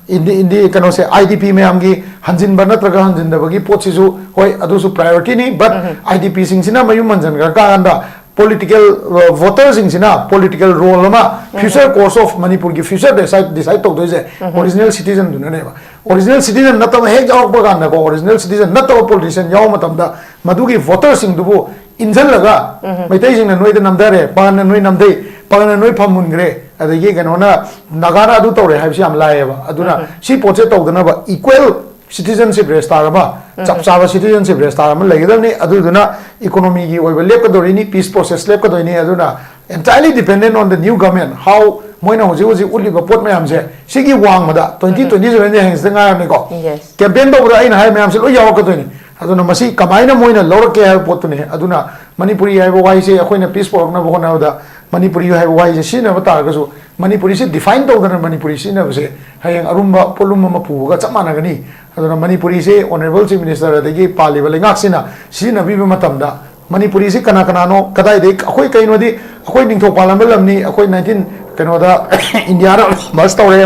ꯏꯟꯗꯤ, ꯏꯟꯗꯤ, ꯀꯩꯅꯣꯁꯦ, ꯑꯥꯏ ꯗꯤ ꯄꯤ ꯃꯌꯥꯝꯒꯤ ꯍꯟꯖꯤꯟꯕ ꯅꯠꯇ꯭ꯔꯒ ꯍꯟꯖꯤꯟꯗꯕꯒꯤ ꯄꯣꯠꯁꯤꯁꯨ, ꯍꯣꯏ, ꯑꯗꯨꯁꯨ ꯄ꯭ꯔꯥꯏꯌꯣꯔꯤꯇꯤꯅꯤ, ꯕꯠ ꯑꯥꯏ ꯗꯤ ꯄꯤꯁꯤꯡꯁꯤꯅ ꯃꯌꯨꯝ ꯍꯟꯖꯤꯟꯈ꯭ꯔꯀꯥꯟꯗ ꯄꯣꯂꯤꯇꯤꯀꯦꯜ ꯚꯣꯇꯔꯁꯤꯡꯁꯤꯅ ꯄꯣꯂꯤꯇꯤꯀꯦꯜ ꯔꯣꯜ ꯑꯃ, ꯐ꯭ꯌꯨꯆꯔ ꯀꯣꯔꯁ ꯑꯣꯐ ꯃꯅꯤꯄꯨꯔꯒꯤ ꯐ꯭ꯌꯨꯆꯔ ꯗꯤꯁꯥꯏꯠ, ꯗꯤꯁꯥꯏꯠ ꯇꯧꯗꯣꯏꯁꯦ ꯑꯣꯔꯤꯖꯤꯅꯦꯜ ꯁꯤꯇꯤꯖꯟꯗꯨꯅꯅꯦꯕ꯫ ꯑꯣꯔꯤꯖꯤꯅꯦꯜ ꯁꯤꯇꯤꯖꯟ ꯅꯠꯇꯕ ꯍꯦꯛ ꯌꯥꯎꯔꯛꯄ ꯀꯥꯟꯗꯀꯣ, ꯑꯣꯔꯤꯖꯤꯅꯦꯜ ꯁꯤꯇꯤꯖꯟ ꯅꯠꯇꯕ ꯄꯣꯂꯤꯇꯤꯁꯤꯌꯟ ꯌꯥꯎꯕ ꯃꯇꯝꯗ, ꯃꯗꯨꯒꯤ ꯚꯣꯇꯔꯁꯤꯡꯗꯨꯕꯨ ꯏꯟꯁꯤꯜꯂꯒ, ꯃꯩꯇꯩꯁꯤꯡꯅ ꯅꯣꯏꯗ ꯅꯝꯊꯔꯦ, ꯄꯥꯉꯟꯅ ꯅꯣꯏ ꯅꯝꯊꯩ, ꯄꯥꯉꯟꯅ ꯅꯣꯏ ꯐꯝ ꯃꯨꯟꯈ꯭ꯔꯦ, ꯑꯗꯒꯤ ꯀꯩꯅꯣꯅ, ꯅꯥꯒꯥꯅ ꯑꯗꯨ ꯇꯧꯔꯦ ꯍꯥꯏꯕꯁꯤ ꯌꯥꯝ ꯂꯥꯏꯌꯦꯕ꯫ ꯑꯗꯨꯅ ꯁꯤ ꯄꯣꯠꯁꯦ ꯇꯧꯗꯅꯕ ꯏꯀ꯭ꯋꯦꯜ ꯁꯤꯇꯤꯖꯟꯁꯤꯞ ꯔꯦꯖꯤꯁꯇꯥꯔ ꯑꯃ, ꯆꯞ ꯆꯥꯕ ꯁꯤꯇꯤꯖꯟꯁꯤꯞ ꯔꯦꯖꯤꯁꯇꯥꯔ ꯑꯃ ꯂꯩꯒꯗꯕꯅꯤ꯫ ꯑꯗꯨꯗꯨꯅ ꯏꯀꯣꯅꯣꯃꯤꯒꯤ ꯑꯣꯏꯕ ꯂꯦꯞꯀꯗꯧꯔꯤꯅꯤ, ꯄꯤꯁ ꯄ꯭ꯔꯣꯁꯦꯁ ꯂꯦꯞꯀꯗꯣꯏꯅꯤ꯫ ꯑꯗꯨꯅ entirely dependent on the new government, how ꯃꯣꯏꯅ ꯍꯧꯖꯤꯛ ꯍꯧꯖꯤꯛ ꯎꯠꯂꯤꯕ ꯄꯣꯠ ꯃꯌꯥꯝꯁꯦ, ꯁꯤꯒꯤ ꯋꯥꯡꯃꯗ, ꯇ꯭ꯋꯦꯟꯇꯤ ꯇ꯭ꯋꯦꯟꯇꯤ ꯁꯚꯦꯟꯁꯦ ꯍꯌꯦꯡꯁꯤꯗ ꯉꯥꯏꯔꯕꯅꯤꯀꯣ꯫ ꯀꯦꯝꯄꯦꯟ ꯇꯧꯕꯗ ꯑꯩꯅ ꯍꯥꯏ ꯃꯌꯥꯝꯁꯦ ꯂꯣꯏ ꯌꯥꯎꯔꯛꯀꯗꯣꯏꯅꯤ꯫ ꯑꯗꯨꯅ ꯃꯁꯤ ꯀꯃꯥꯏꯅ ꯃꯣꯏꯅ ꯂꯧꯔꯛꯀꯦ ꯍꯥꯏꯕ ꯄꯣꯠꯇꯨꯅꯤ꯫ ꯑꯗꯨꯅ ꯃꯅꯤꯄꯨꯔꯤ ꯍꯥꯏꯕ ꯋꯥꯍꯩꯁꯦ ꯑꯩꯈꯣꯏꯅ ꯄꯤꯁ ꯄꯨꯔꯛꯅꯕ ꯍꯣꯠꯅꯕꯗ ꯃꯅꯤꯄꯨꯔꯤ ꯍꯥꯏꯕ ꯋꯥꯍꯩꯁꯦ ꯁꯤꯖꯤꯟꯅꯕ ꯇꯥꯔꯒꯁꯨ, ꯃꯅꯤꯄꯨꯔꯤꯁꯦ ꯗꯤꯐꯥꯏꯟ ꯇꯧꯗꯅ ꯃꯅꯤꯄꯨꯔꯤ ꯁꯤꯖꯤꯟꯅꯕꯁꯦ ꯍꯌꯦꯡ ꯑꯔꯨꯝꯕ ꯄꯣꯠꯂꯨꯝ ꯑꯃ ꯄꯨꯕꯒ ꯆꯞ ꯃꯥꯟꯅꯒꯅꯤ꯫ ꯑꯗꯨꯅ ꯃꯅꯤꯄꯨꯔꯤꯁꯦ ꯑꯣꯅꯔꯦꯕꯜ ꯆꯤꯐ ꯃꯤꯅꯤꯁꯇꯔ ꯑꯗꯒꯤ ꯄꯥꯜꯂꯤꯕ ꯂꯩꯉꯥꯛꯁꯤꯅ ꯁꯤꯖꯤꯟꯅꯕꯤꯕ ꯃꯇꯝꯗ, ꯃꯅꯤꯄꯨꯔꯤꯁꯤ ꯀꯅꯥ ꯀꯅꯥꯅꯣ, ꯀꯗꯥꯏꯗꯒꯤ, ꯑꯩꯈꯣꯏ ꯀꯩꯅꯣꯗꯤ, ꯑꯩꯈꯣꯏ ꯅꯤꯡꯊꯧ ꯄꯥꯜꯂꯝꯕ ꯂꯝꯅꯤ, ꯑꯩꯈꯣꯏ ꯅꯥꯏꯟꯇꯤꯟ ꯀꯩꯅꯣꯗ ꯏꯟꯗꯤꯌꯥꯗ ꯃꯔꯁ ꯇꯧꯔꯦ,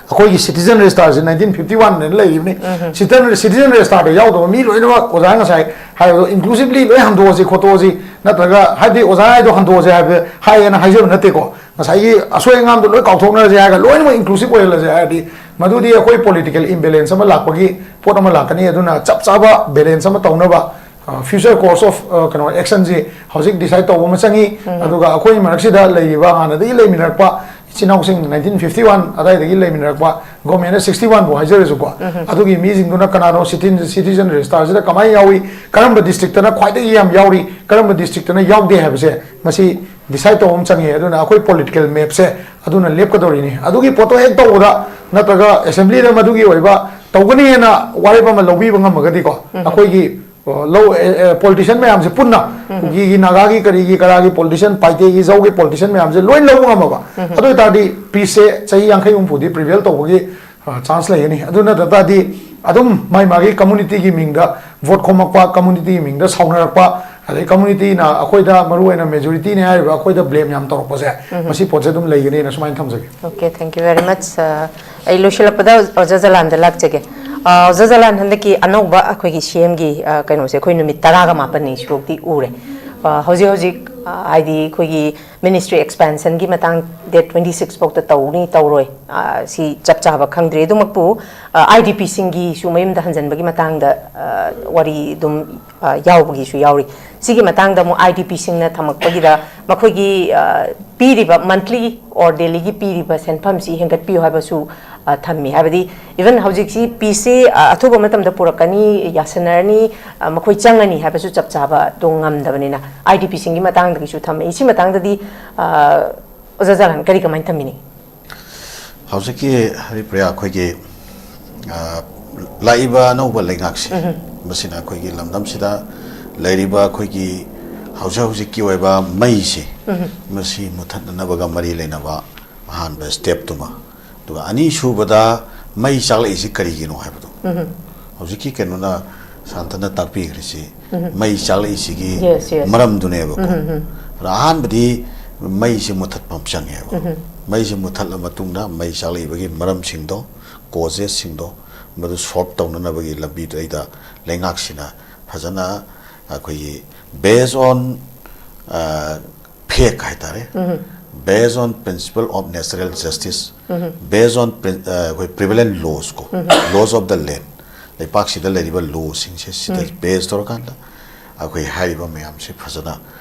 ꯑꯩꯈꯣꯏꯒꯤ ꯁꯤꯇꯤꯖꯟ ꯔꯦꯖꯤꯁꯇꯥꯔꯁꯦ ꯅꯥꯏꯟꯇꯤꯟ ꯐꯤꯐꯇꯤ ꯋꯥꯟꯗꯅ ꯂꯩꯔꯤꯕꯅꯤ꯫ ꯁꯤꯇꯤꯖꯟ, ꯁꯤꯇꯤꯖꯟ ꯔꯦꯖꯤꯁꯇꯥꯔꯗ ꯌꯥꯎꯗꯕ ꯃꯤ ꯂꯣꯏꯅꯃꯛ ꯑꯣꯖꯥ ꯉꯁꯥꯏ ꯍꯥꯏꯕꯗꯣ inclusively ꯂꯣꯏ ꯍꯟꯗꯣꯛꯑꯁꯤ ꯈꯣꯠꯇꯣꯛꯑꯁꯤ, ꯅꯠꯇ꯭ꯔꯒ ꯍꯥꯏꯗꯤ ꯑꯣꯖꯥ ꯍꯥꯏꯗꯣ ꯍꯟꯗꯣꯛꯑꯁꯤ ꯍꯥꯏꯕ ꯍꯥꯏꯌꯦꯅ ꯍꯥꯏꯖꯕ ꯅꯠꯇꯦꯀꯣ꯫ ꯉꯁꯥꯏꯒꯤ ꯑꯁꯣꯏ ꯑꯉꯥꯝꯗꯣ ꯂꯣꯏ ꯀꯥꯎꯊꯣꯛꯅꯔꯁꯦ ꯍꯥꯏꯔꯒ ꯂꯣꯏꯅꯃꯛ inclusive ꯑꯣꯏꯍꯜꯂꯁꯦ ꯍꯥꯏꯔꯗꯤ, ꯃꯗꯨꯗꯤ ꯑꯩꯈꯣꯏ political imbalance ꯑꯃ ꯂꯥꯛꯄꯒꯤ ꯄꯣꯠ ꯑꯃ ꯂꯥꯛꯀꯅꯤ꯫ ꯑꯗꯨꯅ ꯆꯞ ꯆꯥꯕ balance ꯑꯃ ꯇꯧꯅꯕ future course of ꯀꯩꯅꯣ actionꯁꯤ ꯍꯧꯖꯤꯛ decide ꯇꯧꯕ ꯑꯃ ꯆꯪꯉꯤ꯫ ꯑꯗꯨꯒ ꯑꯩꯈꯣꯏ ꯃꯔꯛꯁꯤꯗ ꯂꯩꯔꯤꯕ ꯍꯥꯟꯅꯗꯒꯤ ꯂꯩꯃꯤꯟꯅꯔꯛꯄ ꯏꯆꯤꯟ ꯏꯅꯥꯎꯁꯤꯡ, nineteen fifty one ꯑꯗꯥꯏꯗꯒꯤ ꯂꯩꯃꯤꯟꯅꯔꯛꯄ, governmentꯅ sixty one ꯐꯥꯎ ꯍꯥꯏꯖꯔꯁꯨꯀꯣ, ꯑꯗꯨꯒꯤ ꯃꯤꯁꯤꯡꯗꯨꯅ ꯀꯅꯥꯅꯣ citizen, citizen registerꯁꯤꯗ ꯀꯃꯥꯏꯅ ꯌꯥꯎꯏ, ꯀꯔꯝꯕ districtꯇꯅ ꯈ꯭ꯋꯥꯏꯗꯒꯤ ꯌꯥꯝ ꯌꯥꯎꯔꯤ, ꯀꯔꯝꯕ districtꯇꯅ ꯌꯥꯎꯗꯦ ꯍꯥꯏꯕꯁꯦ ꯃꯁꯤ decide ꯇꯧꯕ ꯑꯃ ꯆꯪꯉꯤ꯫ ꯑꯗꯨꯅ ꯑꯩꯈꯣꯏ political mapꯁꯦ ꯑꯗꯨꯅ ꯂꯦꯞꯀꯗꯧꯔꯤꯅꯤ꯫ ꯑꯗꯨꯒꯤ ꯄꯣꯠꯇꯣ ꯍꯦꯛ ꯇꯧꯕꯗ, ꯅꯠꯇ꯭ꯔꯒ assemblyꯗ ꯃꯗꯨꯒꯤ ꯑꯣꯏꯕ ꯇꯧꯒꯅꯤꯅ ꯋꯥꯔꯦꯞ ꯑꯃ ꯂꯧꯕꯤꯕ ꯉꯝꯃꯒꯗꯤꯀꯣ, ꯑꯩꯈꯣꯏꯒꯤ ꯑ, ꯂꯧ ꯑꯦ, ꯑꯦ, politician ꯃꯌꯥꯝꯁꯦ ꯄꯨꯟꯅ, ꯀꯨꯀꯤꯒꯤ, ꯅꯥꯒꯥꯒꯤ, ꯀꯔꯤꯒꯤ, ꯀꯔꯥꯒꯤ politician, ꯄꯥꯏꯇꯦꯒꯤ, ꯖꯧꯒꯤ politician ꯃꯌꯥꯝꯁꯦ ꯂꯣꯏ ꯂꯧꯕ ꯉꯝꯃꯕ, ꯑꯗꯨ ꯑꯣꯏꯇꯥꯔꯗꯤ peaceꯁꯦ ꯆꯍꯤ ꯌꯥꯡꯈꯩ ꯍꯨꯝꯐꯨꯗꯤ prevail ꯇꯧꯕꯒꯤ ꯑ, chance ꯂꯩꯒꯅꯤ꯫ ꯑꯗꯨ ꯅꯠꯇ ꯇꯥꯔꯗꯤ ꯑꯗꯨꯝ ꯃꯥꯏ ꯃꯥꯒꯤ communityꯒꯤ ꯃꯤꯡꯗ vote ꯈꯣꯝꯃꯛꯄ, communityꯒꯤ ꯃꯤꯡꯗ ꯁꯥꯎꯅꯔꯛꯄ, ꯑꯗꯩ communityꯅ ꯑꯩꯈꯣꯏꯗ, ꯃꯔꯨ ꯑꯣꯏꯅ majorityꯅꯦ ꯍꯥꯏꯔꯤꯕ ꯑꯩꯈꯣꯏꯗ blame ꯌꯥꯝ ꯇꯧꯔꯛꯄꯁꯦ, ꯃꯁꯤ ꯄꯣꯠꯁꯦ ꯑꯗꯨꯝ ꯂꯩꯒꯅꯤꯅ ꯁꯨꯃꯥꯏꯅ ꯊꯝꯖꯒꯦ꯫ Okay, thank you very much. ꯑ, ꯑꯩ ꯂꯣꯏꯁꯤꯜꯂꯛꯄꯗ ꯑꯣꯖꯥ ꯖꯂꯥꯟꯗ ꯂꯥꯛꯆꯒꯦ꯫ ꯑ, ꯑꯣꯖꯥ ꯖꯂꯥꯟ, ꯍꯟꯗꯛꯀꯤ ꯑꯅꯧꯕ ꯑꯩꯈꯣꯏꯒꯤ CMꯒꯤ, ꯑ, ꯀꯩꯅꯣꯁꯦ ꯑꯩꯈꯣꯏ ꯅꯨꯃꯤꯠ ꯇꯔꯥꯒ ꯃꯥꯄꯟꯅꯤ ꯁꯨꯔꯣꯛꯇꯤ ꯎꯔꯦ꯫ ꯑ, ꯍꯧꯖꯤꯛ ꯍꯧꯖꯤꯛ, ꯑ, ꯍꯥꯏꯗꯤ ꯑꯩꯈꯣꯏꯒꯤ ministry expansionꯒꯤ ꯃꯇꯥꯡ date twenty six ꯐꯥꯎꯗ ꯇꯧꯅꯤ ꯇꯧꯔꯣꯏ, ꯑ, ꯁꯤ ꯆꯞ ꯆꯥꯕ ꯈꯪꯗ꯭ꯔꯤ꯫ ꯑꯗꯨꯃꯛꯄꯨ, ꯑ, IDPꯁꯤꯡꯒꯤꯁꯨ ꯃꯌꯨꯝꯗ ꯍꯟꯖꯟꯕꯒꯤ ꯃꯇꯥꯡꯗ, ꯑ, ꯋꯥꯔꯤ ꯑꯗꯨꯝ, ꯑ, ꯌꯥꯎꯕꯒꯤꯁꯨ ꯌꯥꯎꯔꯤ꯫ ꯁꯤꯒꯤ ꯃꯇꯥꯡꯗ ꯑꯃꯨꯛ IDPꯁꯤꯡꯅ ꯊꯝꯃꯛꯄꯒꯤꯗ ꯃꯈꯣꯏꯒꯤ, ꯑ, ꯄꯤꯔꯤꯕ monthly or dailyꯒꯤ ꯄꯤꯔꯤꯕ ꯁꯦꯟꯐꯝꯁꯤ ꯍꯦꯟꯒꯠꯄꯤꯌꯨ ꯍꯥꯏꯕꯁꯨ, ꯑ, ꯊꯝꯃꯤ꯫ ꯍꯥꯏꯕꯗꯤ even ꯍꯧꯖꯤꯛꯁꯤ peaceꯁꯤ, ꯑ, ꯑꯊꯨꯕ ꯃꯇꯝꯗ ꯄꯨꯔꯛꯀꯅꯤ, ꯌꯥꯁꯟꯅꯔꯅꯤ, ꯑ, ꯃꯈꯣꯏ ꯆꯪꯉꯅꯤ ꯍꯥꯏꯕꯁꯨ ꯆꯞ ꯆꯥꯕꯗꯣ ꯉꯝꯗꯕꯅꯤꯅ IDPꯁꯤꯡꯒꯤ ꯃꯇꯥꯡꯗꯒꯤꯁꯨ ꯊꯝꯃꯛꯏ꯫ ꯁꯤ ꯃꯇꯥꯡꯗꯗꯤ, ꯑ, ꯑꯣꯖꯥ ꯖꯂꯥꯟ ꯀꯔꯤ ꯀꯃꯥꯏꯅ ꯊꯝꯕꯤꯅꯤ? ꯍꯧꯖꯤꯛꯀꯤ ꯍꯔꯤꯄ꯭ꯔꯤꯌꯥ, ꯑꯩꯈꯣꯏꯒꯤ, ꯑ, ꯂꯥꯛꯏꯕ ꯑꯅꯧꯕ ꯂꯩꯉꯥꯛꯁꯦ, ꯃꯁꯤꯅ ꯑꯩꯈꯣꯏꯒꯤ ꯂꯝꯗꯝꯁꯤꯗ ꯂꯩꯔꯤꯕ ꯑꯩꯈꯣꯏꯒꯤ ꯍꯧꯖꯤꯛ ꯍꯧꯖꯤꯛꯀꯤ ꯑꯣꯏꯕ ꯃꯩꯁꯦ, ꯃꯁꯤ ꯃꯨꯊꯠꯅꯅꯕꯒ ꯃꯔꯤ ꯂꯩꯅꯕ ꯑꯍꯥꯟꯕ stepꯇꯨꯃ, ꯑꯗꯨꯒ ꯑꯅꯤꯁꯨꯕꯗ ꯃꯩ ꯆꯥꯛꯂꯛꯏꯁꯤ ꯀꯔꯤꯒꯤꯅꯣ ꯍꯥꯏꯕꯗꯣ꯫ ꯍꯧꯖꯤꯛꯀꯤ ꯀꯩꯅꯣꯅ, ꯁꯥꯟꯇꯅ ꯇꯥꯛꯄꯤꯈ꯭ꯔꯤꯁꯤ ꯃꯩ ꯆꯥꯛꯂꯛꯏꯁꯤꯒꯤ Yes, yes. ꯃꯔꯝꯗꯨꯅꯦꯕꯀꯣ꯫ ꯑꯗ ꯑꯍꯥꯟꯕꯗꯤ ꯃꯩꯁꯦ ꯃꯨꯊꯠꯄ ꯑꯃ ꯆꯪꯉꯦꯕ꯫ ꯃꯩꯁꯦ ꯃꯨꯊꯠꯂ ꯃꯇꯨꯡꯗ ꯃꯩ ꯆꯥꯛꯂꯛꯏꯕꯒꯤ ꯃꯔꯝꯁꯤꯡꯗꯣ, causeꯁꯤꯡꯗꯣ, ꯃꯗꯨ solve ꯇꯧꯅꯅꯕꯒꯤ ꯂꯝꯕꯤꯗꯩꯗ ꯂꯩꯉꯥꯛꯁꯤꯅ ꯐꯖꯅ ꯑꯩꯈꯣꯏꯒꯤ based on fact ꯍꯥꯏꯇꯥꯔꯦ, based on principle of natural justice, based on ꯑꯩꯈꯣꯏ prevalent laws ꯀꯣ, laws of the land, ꯂꯩꯄꯥꯛꯁꯤꯗ ꯂꯩꯔꯤꯕ ꯂꯣꯁꯤꯡꯁꯦ ꯁꯤꯗ ꯕꯦꯁ ꯇꯧꯔꯀꯥꯟꯗ ꯑꯩꯈꯣꯏ ꯍꯥꯏꯔꯤꯕ ꯃꯌꯥꯝꯁꯤ ꯐꯖꯅ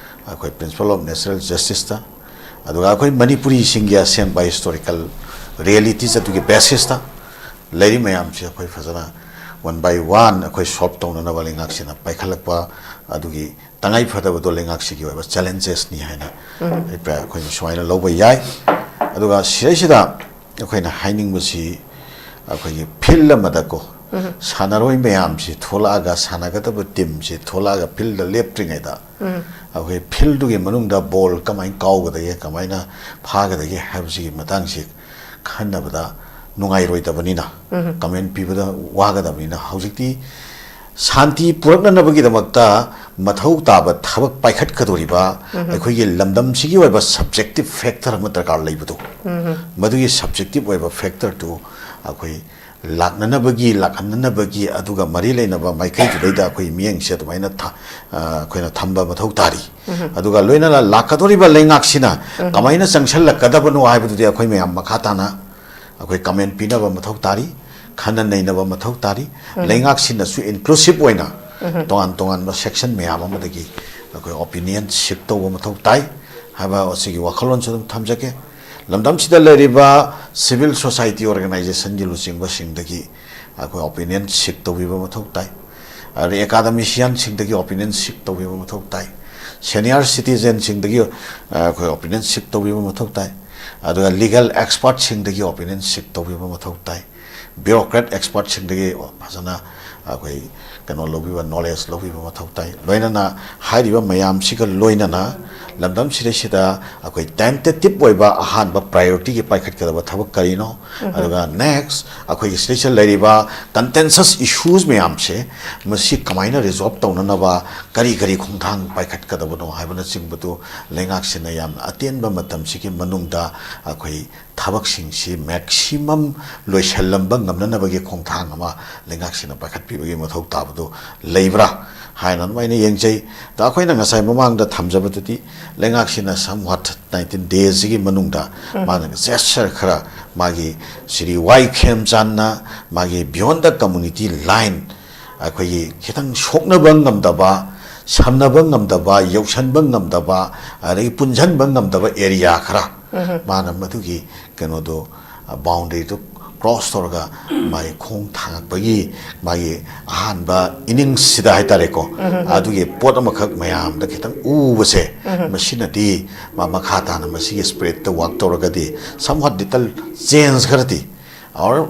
ꯑꯩꯈꯣꯏ principle of natural justiceꯇ, ꯑꯗꯨꯒ ꯑꯩꯈꯣꯏ ꯃꯅꯤꯄꯨꯔꯤꯁꯤꯡꯒꯤ ꯑꯁꯦꯡꯕ ꯍꯤꯁꯇꯣꯔꯤꯀꯦꯜ ꯔꯤꯌꯦꯂꯤꯇꯤꯁ ꯑꯗꯨꯒꯤ ꯕꯦꯁꯤꯁꯇ ꯂꯩꯔꯤ ꯃꯌꯥꯝꯁꯦ ꯑꯩꯈꯣꯏ ꯐꯖꯅ ꯋꯥꯟ ꯕꯥꯏ ꯋꯥꯟ ꯑꯩꯈꯣꯏ ꯁꯣꯜꯕ ꯇꯧꯅꯅꯕ ꯂꯩꯉꯥꯛꯁꯤꯅ ꯄꯥꯏꯈꯠꯂꯛꯄ ꯑꯗꯨꯒꯤ ꯇꯉꯥꯏ ꯐꯗꯕꯗꯣ ꯂꯩꯉꯥꯛꯁꯤꯒꯤ ꯑꯣꯏꯕ ꯆꯦꯂꯦꯟꯖꯦꯁꯅꯤ ꯍꯥꯏꯅ ꯑꯩꯈꯣꯏꯅ ꯁꯨꯃꯥꯏꯅ ꯂꯧꯕ ꯌꯥꯏ꯫ ꯑꯗꯨꯒ ꯁꯤꯗꯩꯁꯤꯗ ꯑꯩꯈꯣꯏꯅ ꯍꯥꯏꯅꯤꯡꯕꯁꯤ ꯑꯩꯈꯣꯏꯒꯤ ꯐꯤꯜ ꯑꯃꯗꯀꯣ ꯁꯥꯟꯅꯔꯣꯏ ꯃꯌꯥꯝꯁꯤ ꯊꯣꯛꯂꯛꯑꯒ, ꯁꯥꯟꯅꯒꯗꯕ ꯇꯤꯝꯁꯤ ꯊꯣꯛꯂꯛꯑꯒ ꯐꯤꯜꯗ ꯂꯦꯞꯇ꯭ꯔꯤꯉꯩꯗ ꯑꯩꯈꯣꯏ ꯐꯤꯜꯗꯨꯒꯤ ꯃꯅꯨꯡꯗ ꯕꯣꯜ ꯀꯃꯥꯏꯅ ꯀꯥꯎꯒꯗꯒꯦ, ꯀꯃꯥꯏꯅ ꯐꯥꯒꯗꯒꯦ ꯍꯥꯏꯕꯁꯤꯒꯤ ꯃꯇꯥꯡꯁꯤ ꯈꯟꯅꯕꯗ ꯅꯨꯡꯉꯥꯏꯔꯣꯏꯗꯕꯅꯤꯅ, ꯀꯃꯦꯟ ꯄꯤꯕꯗ ꯋꯥꯒꯗꯕꯅꯤꯅ, ꯍꯧꯖꯤꯛꯇꯤ ꯁꯥꯟꯇꯤ ꯄꯨꯔꯛꯅꯅꯕꯒꯤꯗꯃꯛꯇ ꯃꯊꯧ ꯇꯥꯕ ꯊꯕꯛ ꯄꯥꯏꯈꯠꯀꯗꯧꯔꯤꯕ ꯑꯩꯈꯣꯏꯒꯤ ꯂꯝꯗꯝꯁꯤꯒꯤ ꯑꯣꯏꯕ ꯁꯕꯖꯦꯛꯇꯤꯞ ꯐꯦꯛꯇꯔ ꯑꯃ ꯗꯔꯀꯥꯔ ꯂꯩꯕꯗꯣ, ꯃꯗꯨꯒꯤ ꯁꯕꯖꯦꯛꯇꯤꯞ ꯑꯣꯏꯕ ꯐꯦꯛꯇꯔꯗꯨ ꯑꯩꯈꯣꯏ ꯂꯥꯛꯅꯅꯕꯒꯤ, ꯂꯥꯛꯍꯟꯅꯅꯕꯒꯤ, ꯑꯗꯨꯒ ꯃꯔꯤ ꯂꯩꯅꯕ ꯃꯥꯏꯀꯩꯗꯨꯗꯩꯗ ꯑꯩꯈꯣꯏ ꯃꯤꯠꯌꯦꯡꯁꯦ ꯑꯗꯨꯃꯥꯏꯅ ꯊ-, ꯑ, ꯑꯩꯈꯣꯏꯅ ꯊꯝꯕ ꯃꯊꯧ ꯇꯥꯔꯤ꯫ ꯑꯗꯨꯒ ꯂꯣꯏꯅꯅ ꯂꯥꯛꯀꯗꯧꯔꯤꯕ ꯂꯩꯉꯥꯛꯁꯤꯅ ꯀꯃꯥꯏꯅ ꯆꯪꯁꯜꯂꯛꯀꯗꯕꯅꯣ ꯍꯥꯏꯕꯗꯨꯗꯤ ꯑꯩꯈꯣꯏ ꯃꯌꯥꯝ ꯃꯈꯥ ꯇꯥꯅ ꯑꯩꯈꯣꯏ ꯀꯃꯦꯟ ꯄꯤꯅꯕ ꯃꯊꯧ ꯇꯥꯔꯤ, ꯈꯟꯅ ꯅꯩꯅꯕ ꯃꯊꯧ ꯇꯥꯔꯤ꯫ ꯂꯩꯉꯥꯛꯁꯤꯅꯁꯨ ꯏꯟꯀ꯭ꯂꯨꯁꯤꯞ ꯑꯣꯏꯅ ꯇꯣꯉꯥꯟ ꯇꯣꯉꯥꯟꯕ ꯁꯦꯛꯁꯟ ꯃꯌꯥꯝ ꯑꯃꯗꯒꯤ ꯑꯩꯈꯣꯏ ꯑꯣꯄꯤꯅꯤꯌꯟ ꯁꯤꯛ ꯇꯧꯕ ꯃꯊꯧ ꯇꯥꯏ ꯍꯥꯏꯕ ꯑꯁꯤꯒꯤ ꯋꯥꯈꯜꯂꯣꯟꯁꯨ ꯑꯗꯨꯝ ꯊꯝꯖꯒꯦ꯫ ꯂꯝꯗꯝꯁꯤꯗ ꯂꯩꯔꯤꯕ ꯁꯤꯚꯤꯜ ꯁꯣꯁꯥꯏꯇꯤ ꯑꯣꯔꯒꯅꯥꯏꯖꯦꯁꯟꯒꯤ ꯂꯨꯆꯤꯡꯕꯁꯤꯡꯗꯒꯤ ꯑꯩꯈꯣꯏ ꯑꯣꯄꯤꯅꯤꯌꯟ ꯁꯤꯛ ꯇꯧꯕꯤꯕ ꯃꯊꯧ ꯇꯥꯏ꯫ ꯑꯗꯩ ꯑꯦꯀꯥꯗꯃꯤꯁꯤꯌꯥꯟꯁꯤꯡꯗꯒꯤ ꯑꯣꯄꯤꯅꯤꯌꯟ ꯁꯤꯛ ꯇꯧꯕꯤꯕ ꯃꯊꯧ ꯇꯥꯏ꯫ ꯁꯦꯅꯤꯌꯔ ꯁꯤꯇꯤꯖꯦꯟꯁꯤꯡꯗꯒꯤ, ꯑ, ꯑꯩꯈꯣꯏ ꯑꯣꯄꯤꯅꯤꯌꯟ ꯁꯤꯛ ꯇꯧꯕꯤꯕ ꯃꯊꯧ ꯇꯥꯏ꯫ ꯑꯗꯨꯒ ꯂꯤꯒꯦꯜ ꯑꯦꯛꯁꯄꯔꯠꯁꯤꯡꯗꯒꯤ ꯑꯣꯄꯤꯅꯤꯌꯟ ꯁꯤꯛ ꯇꯧꯕꯤꯕ ꯃꯊꯧ ꯇꯥꯏ꯫ ꯕ꯭ꯌꯨꯔꯣꯀ꯭ꯔꯦꯠ ꯑꯦꯛꯁꯄꯔꯠꯁꯤꯡꯗꯒꯤ ꯐꯖꯅ ꯑꯩꯈꯣꯏ ꯀꯩꯅꯣ ꯂꯧꯕꯤꯕ, ꯅꯣꯂꯦꯖ ꯂꯧꯕꯤꯕ ꯃꯊꯧ ꯇꯥꯏ꯫ ꯂꯣꯏꯅꯅ ꯍꯥꯏꯔꯤꯕ ꯃꯌꯥꯝꯁꯤꯒ ꯂꯣꯏꯅꯅ ꯂꯝꯗꯝꯁꯤꯗꯩꯁꯤꯗ ꯑꯩꯈꯣꯏ ꯇꯦꯟꯇꯦꯇꯤꯞ ꯑꯣꯏꯕ ꯑꯍꯥꯟꯕ ꯄ꯭ꯔꯥꯏꯌꯣꯔꯤꯇꯤꯒꯤ ꯄꯥꯏꯈꯠꯀꯗꯕ ꯊꯕꯛ ꯀꯔꯤꯅꯣ? ꯑꯗꯨꯒ ꯅꯦꯛꯁ ꯑꯩꯈꯣꯏꯒꯤ ꯁꯤꯗꯩꯁꯤꯗ ꯂꯩꯔꯤꯕ ꯀꯟꯇꯦꯟꯁꯁ ꯏꯁꯨꯁ ꯃꯌꯥꯝꯁꯦ, ꯃꯁꯤ ꯀꯃꯥꯏꯅ ꯔꯤꯖꯣꯜꯕ ꯇꯧꯅꯅꯕ ꯀꯔꯤ ꯀꯔꯤ ꯈꯣꯡꯊꯥꯡ ꯄꯥꯏꯈꯠꯀꯗꯕꯅꯣ ꯍꯥꯏꯕꯅꯆꯤꯡꯕꯗꯨ ꯂꯩꯉꯥꯛꯁꯤꯅ ꯌꯥꯝꯅ ꯑꯇꯦꯟꯕ ꯃꯇꯝꯁꯤꯒꯤ ꯃꯅꯨꯡꯗ ꯑꯩꯈꯣꯏ ꯊꯕꯛꯁꯤꯡꯁꯤ ꯃꯦꯛꯁꯤꯃꯝ ꯂꯣꯏꯁꯤꯜꯂꯝꯕ ꯉꯝꯅꯅꯕꯒꯤ ꯈꯣꯡꯊꯥꯡ ꯑꯃ ꯂꯩꯉꯥꯛꯁꯤꯅ ꯄꯥꯏꯈꯠꯄꯤꯕꯒꯤ ꯃꯊꯧ ꯇꯥꯕꯗꯨ ꯂꯩꯕ꯭ꯔꯥ ꯍꯥꯏꯅ ꯑꯗꯨꯃꯥꯏꯅ ꯌꯦꯡꯖꯩ꯫ ꯑꯗ ꯑꯩꯈꯣꯏꯅ ꯉꯁꯥꯏ ꯃꯃꯥꯡꯗ ꯊꯝꯖꯕꯗꯨꯗꯤ, ꯂꯩꯉꯥꯛꯁꯤꯅ ꯁꯝ ꯋꯥꯠ ꯅꯥꯏꯟꯇꯤꯟ ꯗꯦꯖꯁꯤꯒꯤ ꯃꯅꯨꯡꯗ ꯃꯥꯅ ꯖꯦꯁꯆꯔ ꯈꯔ, ꯃꯥꯒꯤ ꯁ꯭ꯔꯤ ꯋꯥꯏ ꯈꯦꯝꯆꯥꯟꯅ ꯃꯥꯒꯤ ꯕꯤꯌꯣꯟ ꯗ ꯀꯝꯃꯨꯅꯤꯇꯤ ꯂꯥꯏꯟ, ꯑꯩꯈꯣꯏꯒꯤ ꯈꯤꯇꯪ ꯁꯣꯛꯅꯕ ꯉꯝꯗꯕ, ꯁꯝꯅꯕ ꯉꯝꯗꯕ, ꯌꯧꯁꯟꯕ ꯉꯝꯗꯕ, ꯑꯗꯒꯤ ꯄꯨꯟꯁꯤꯟꯕ ꯉꯝꯗꯕ ꯑꯦꯔꯤꯌꯥ ꯈꯔ, ꯃꯥꯅ ꯃꯗꯨꯒꯤ ꯀꯩꯅꯣꯗꯣ, ꯕꯥꯎꯟꯗꯔꯤꯗꯨ ꯀ꯭ꯔꯣꯁ ꯇꯧꯔꯒ ꯃꯥꯒꯤ ꯈꯣꯡ ꯊꯥꯡꯉꯛꯄꯒꯤ ꯃꯥꯒꯤ ꯑꯍꯥꯟꯕ ꯏꯅꯤꯡꯁꯁꯤꯗ ꯍꯥꯏꯇꯥꯔꯦꯀꯣ, ꯑꯗꯨꯒꯤ ꯄꯣꯠ ꯑꯃꯈꯛ ꯃꯌꯥꯝꯗ ꯈꯤꯇꯪ ꯎꯕꯁꯦ, ꯃꯁꯤꯅꯗꯤ ꯃꯥ ꯃꯈꯥ ꯇꯥꯅ ꯃꯁꯤꯒꯤ ꯁ꯭ꯄꯤꯔꯤꯠꯇ ꯋꯥꯛ ꯇꯧꯔꯒꯗꯤ, ꯁꯝ ꯋꯥꯠ ꯂꯤꯇꯜ ꯆꯦꯟꯖ ꯈꯔꯗꯤ, ꯑꯣꯔ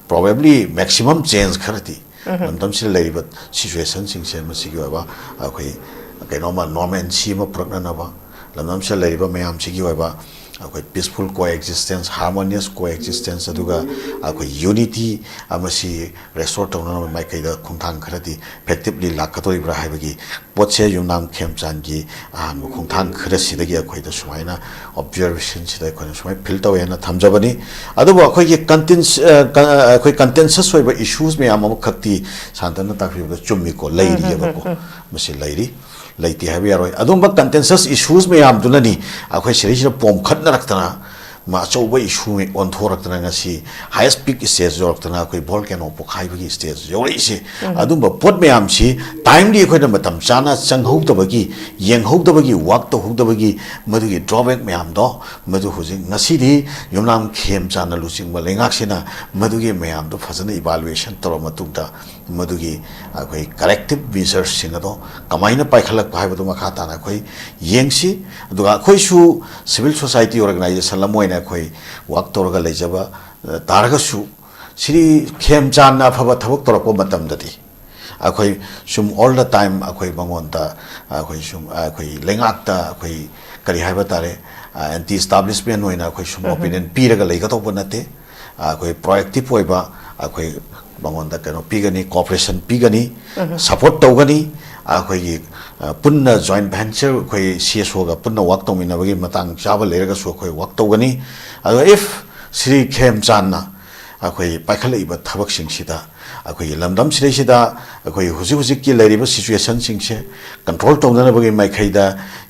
ꯄ꯭ꯔꯣꯕꯦꯕ꯭ꯂꯤ ꯃꯦꯛꯁꯤꯃꯝ ꯆꯦꯟꯖ ꯈꯔꯗꯤ ꯂꯝꯗꯝꯁꯤꯗ ꯂꯩꯔꯤꯕ ꯁꯤꯆꯨꯋꯦꯁꯟꯁꯤꯡꯁꯦ, ꯃꯁꯤꯒꯤ ꯑꯣꯏꯕ ꯑꯩꯈꯣꯏ ꯀꯩꯅꯣꯝꯃ ꯅꯣꯔꯃꯦꯟꯁꯤ ꯑꯃ ꯄꯨꯔꯛꯅꯅꯕ, ꯂꯝꯗꯝꯁꯤꯗ ꯂꯩꯔꯤꯕ ꯃꯌꯥꯝꯁꯤꯒꯤ ꯑꯣꯏꯕ ꯑꯩꯈꯣꯏ ꯄꯤꯁꯐꯨꯜ ꯀꯣ ꯑꯦꯛꯖꯤꯁꯇꯦꯟꯁ, ꯍꯥꯔꯃꯣꯅꯤꯌꯁ ꯀꯣ ꯑꯦꯛꯖꯤꯁꯇꯦꯟꯁ, ꯑꯗꯨꯒ ꯑꯩꯈꯣꯏ ꯌꯨꯅꯤꯇꯤ ꯑꯃꯁꯤ ꯔꯦꯁꯇꯣꯔ ꯇꯧꯅꯅꯕ ꯃꯥꯏꯀꯩꯗ ꯈꯣꯡꯊꯥꯡ ꯈꯔꯗꯤ ꯏꯐꯦꯛꯇꯤꯞꯂꯤ ꯂꯥꯛꯀꯗꯧꯔꯤꯕ꯭ꯔꯥ ꯍꯥꯏꯕꯒꯤ ꯄꯣꯠꯁꯦ ꯌꯨꯝꯅꯥꯝ ꯈꯦꯝꯆꯥꯟꯒꯤ ꯑꯍꯥꯟꯕ ꯈꯣꯡꯊꯥꯡ ꯈꯔꯁꯤꯗꯒꯤ ꯑꯩꯈꯣꯏꯗ ꯁꯨꯃꯥꯏꯅ ꯑꯣꯕꯖꯔꯕꯦꯁꯟꯁꯤꯗ ꯑꯩꯈꯣꯏꯅ ꯁꯨꯃꯥꯏꯅ ꯐꯤꯜ ꯇꯧꯋꯦꯅ ꯊꯝꯖꯕꯅꯤ꯫ ꯑꯗꯨꯕꯨ ꯑꯩꯈꯣꯏꯒꯤ ꯀꯟꯇꯦꯟꯁ-, ꯑ, ꯀ-, ꯑꯩꯈꯣꯏ ꯀꯟꯇꯦꯟꯁꯁ ꯑꯣꯏꯕ ꯏꯁꯨꯁ ꯃꯌꯥꯝ ꯑꯃꯈꯛꯇꯤ ꯁꯥꯟꯇꯅ ꯇꯥꯛꯄꯤꯕꯗ ꯆꯨꯝꯃꯤꯀꯣ, ꯂꯩꯔꯤꯑꯕꯀꯣ꯫ ꯃꯁꯤ ꯂꯩꯔꯤ, ꯂꯩꯇꯦ ꯍꯥꯏꯕ ꯌꯥꯔꯣꯏ꯫ ꯑꯗꯨꯝꯕ ꯀꯟꯇꯦꯟꯁꯁ ꯏꯁꯨꯁ ꯃꯌꯥꯝꯗꯨꯅꯅꯤ ꯑꯩꯈꯣꯏ ꯁꯤꯗꯩꯁꯤꯗ ꯄꯣꯝꯈꯠꯅꯔꯛꯇꯅ, ꯃ-, ꯑꯆꯧꯕ ꯏꯁꯨ ꯑꯣꯟꯊꯣꯔꯛꯇꯅ ꯉꯁꯤ ꯍꯥꯏꯌꯦꯁ ꯄꯤꯛ ꯁ꯭ꯇꯦꯖ ꯌꯧꯔꯛꯇꯅ ꯑꯩꯈꯣꯏ ꯚꯣꯜꯀꯦꯅꯣ ꯄꯣꯈꯥꯏꯕꯒꯤ ꯁ꯭ꯇꯦꯖ ꯌꯧꯔꯛꯏꯁꯦ꯫ ꯑꯗꯨꯝꯕ ꯄꯣꯠ ꯃꯌꯥꯝꯁꯤ ꯇꯥꯏꯝꯂꯤ ꯑꯩꯈꯣꯏꯅ ꯃꯇꯝ ꯆꯥꯅ ꯆꯪꯍꯧꯗꯕꯒꯤ, ꯌꯦꯡꯍꯧꯗꯕꯒꯤ, ꯋꯥꯛ ꯇꯧꯍꯧꯗꯕꯒꯤ ꯃꯗꯨꯒꯤ ꯗ꯭ꯔꯣꯕꯦꯛ ꯃꯌꯥꯝꯗꯣ, ꯃꯗꯨ ꯍꯧꯖꯤꯛ ꯉꯁꯤꯗꯤ ꯌꯨꯝꯅꯥꯝ ꯈꯦꯝꯆꯥꯟꯅ ꯂꯨꯆꯤꯡꯕ ꯂꯩꯉꯥꯛꯁꯤꯅ ꯃꯗꯨꯒꯤ ꯃꯌꯥꯝꯗꯣ ꯐꯖꯅ ꯏꯚꯥꯂꯨꯑꯦꯁꯟ ꯇꯧꯔꯕ ꯃꯇꯨꯡꯗ, ꯃꯗꯨꯒꯤ ꯑꯩꯈꯣꯏ ꯀꯔꯦꯛꯇꯤꯞ ꯃꯦꯖꯔꯁꯤꯡ ꯑꯗꯣ ꯀꯃꯥꯏꯅ ꯄꯥꯏꯈꯠꯂꯛꯄ ꯍꯥꯏꯕꯗꯨ ꯃꯈꯥ ꯇꯥꯅ ꯑꯩꯈꯣꯏ ꯌꯦꯡꯁꯤ꯫ ꯑꯗꯨꯒ ꯑꯩꯈꯣꯏꯁꯨ ꯁꯤꯚꯤꯜ ꯁꯣꯁꯥꯏꯇꯤ ꯑꯣꯔꯒꯅꯥꯏꯖꯦꯁꯟ ꯑꯃ ꯑꯣꯏꯅ ꯑꯩꯈꯣꯏ ꯋꯥꯛ ꯇꯧꯔꯒ ꯂꯩꯖꯕ, ꯑ, ꯇꯥꯔꯒꯁꯨ, ꯁ꯭ꯔꯤ ꯈꯦꯝꯆꯥꯟꯅ ꯑꯐꯕ ꯊꯕꯛ ꯇꯧꯔꯛꯄ ꯃꯇꯝꯗꯗꯤ ꯑꯩꯈꯣꯏ ꯁꯨꯝ all the time ꯑꯩꯈꯣꯏ ꯃꯉꯣꯟꯗ, ꯑꯩꯈꯣꯏ ꯁꯨꯝ, ꯑꯩꯈꯣꯏ ꯂꯩꯉꯥꯛꯇ ꯑꯩꯈꯣꯏ ꯀꯔꯤ ꯍꯥꯏꯕ ꯇꯥꯔꯦ, ꯑꯦꯟꯇꯤ ꯏꯁꯇꯥꯕ꯭ꯂꯤꯁꯃꯦꯟ ꯑꯣꯏꯅ ꯑꯩꯈꯣꯏ ꯁꯨꯝ ꯑꯣꯄꯤꯅꯤꯌꯟ ꯄꯤꯔꯒ ꯂꯩꯒꯗꯧꯕ ꯅꯠꯇꯦ꯫ ꯑꯩꯈꯣꯏ ꯄ꯭ꯔꯣꯑꯦꯛꯇꯤꯞ ꯑꯣꯏꯕ, ꯑꯩꯈꯣꯏ ꯃꯉꯣꯟꯗ ꯀꯩꯅꯣ ꯄꯤꯒꯅꯤ, ꯀꯣꯑꯣꯄꯔꯦꯁꯟ ꯄꯤꯒꯅꯤ, ꯁꯄꯣꯔꯠ ꯇꯧꯒꯅꯤ꯫ ꯑꯩꯈꯣꯏꯒꯤ, ꯑ, ꯄꯨꯟꯅ ꯖꯣꯏꯟ ꯚꯦꯟꯆꯔ ꯑꯩꯈꯣꯏ ꯁꯤ ꯑꯦꯁ ꯑꯣꯒ ꯄꯨꯟꯅ ꯋꯥꯛ ꯇꯧꯃꯤꯟꯅꯕꯒꯤ ꯃꯇꯥꯡ ꯆꯥꯕ ꯂꯩꯔꯒꯁꯨ ꯑꯩꯈꯣꯏ ꯋꯥꯛ ꯇꯧꯒꯅꯤ꯫ ꯑꯗꯣ if ꯁ꯭ꯔꯤ ꯈꯦꯝꯆꯥꯟꯅ ꯑꯩꯈꯣꯏ ꯄꯥꯏꯈꯠꯂꯛꯏꯕ ꯊꯕꯛꯁꯤꯡꯁꯤꯗ ꯑꯩꯈꯣꯏꯒꯤ ꯂꯝꯗꯝꯁꯤꯗꯩꯁꯤꯗ ꯑꯩꯈꯣꯏ ꯍꯧꯖꯤꯛ ꯍꯧꯖꯤꯛꯀꯤ ꯂꯩꯔꯤꯕ ꯁꯤꯆꯨꯋꯦꯁꯟꯁꯤꯡꯁꯦ ꯀꯟꯇ꯭ꯔꯣꯜ ꯇꯧꯅꯅꯕꯒꯤ ꯃꯥꯏꯀꯩꯗ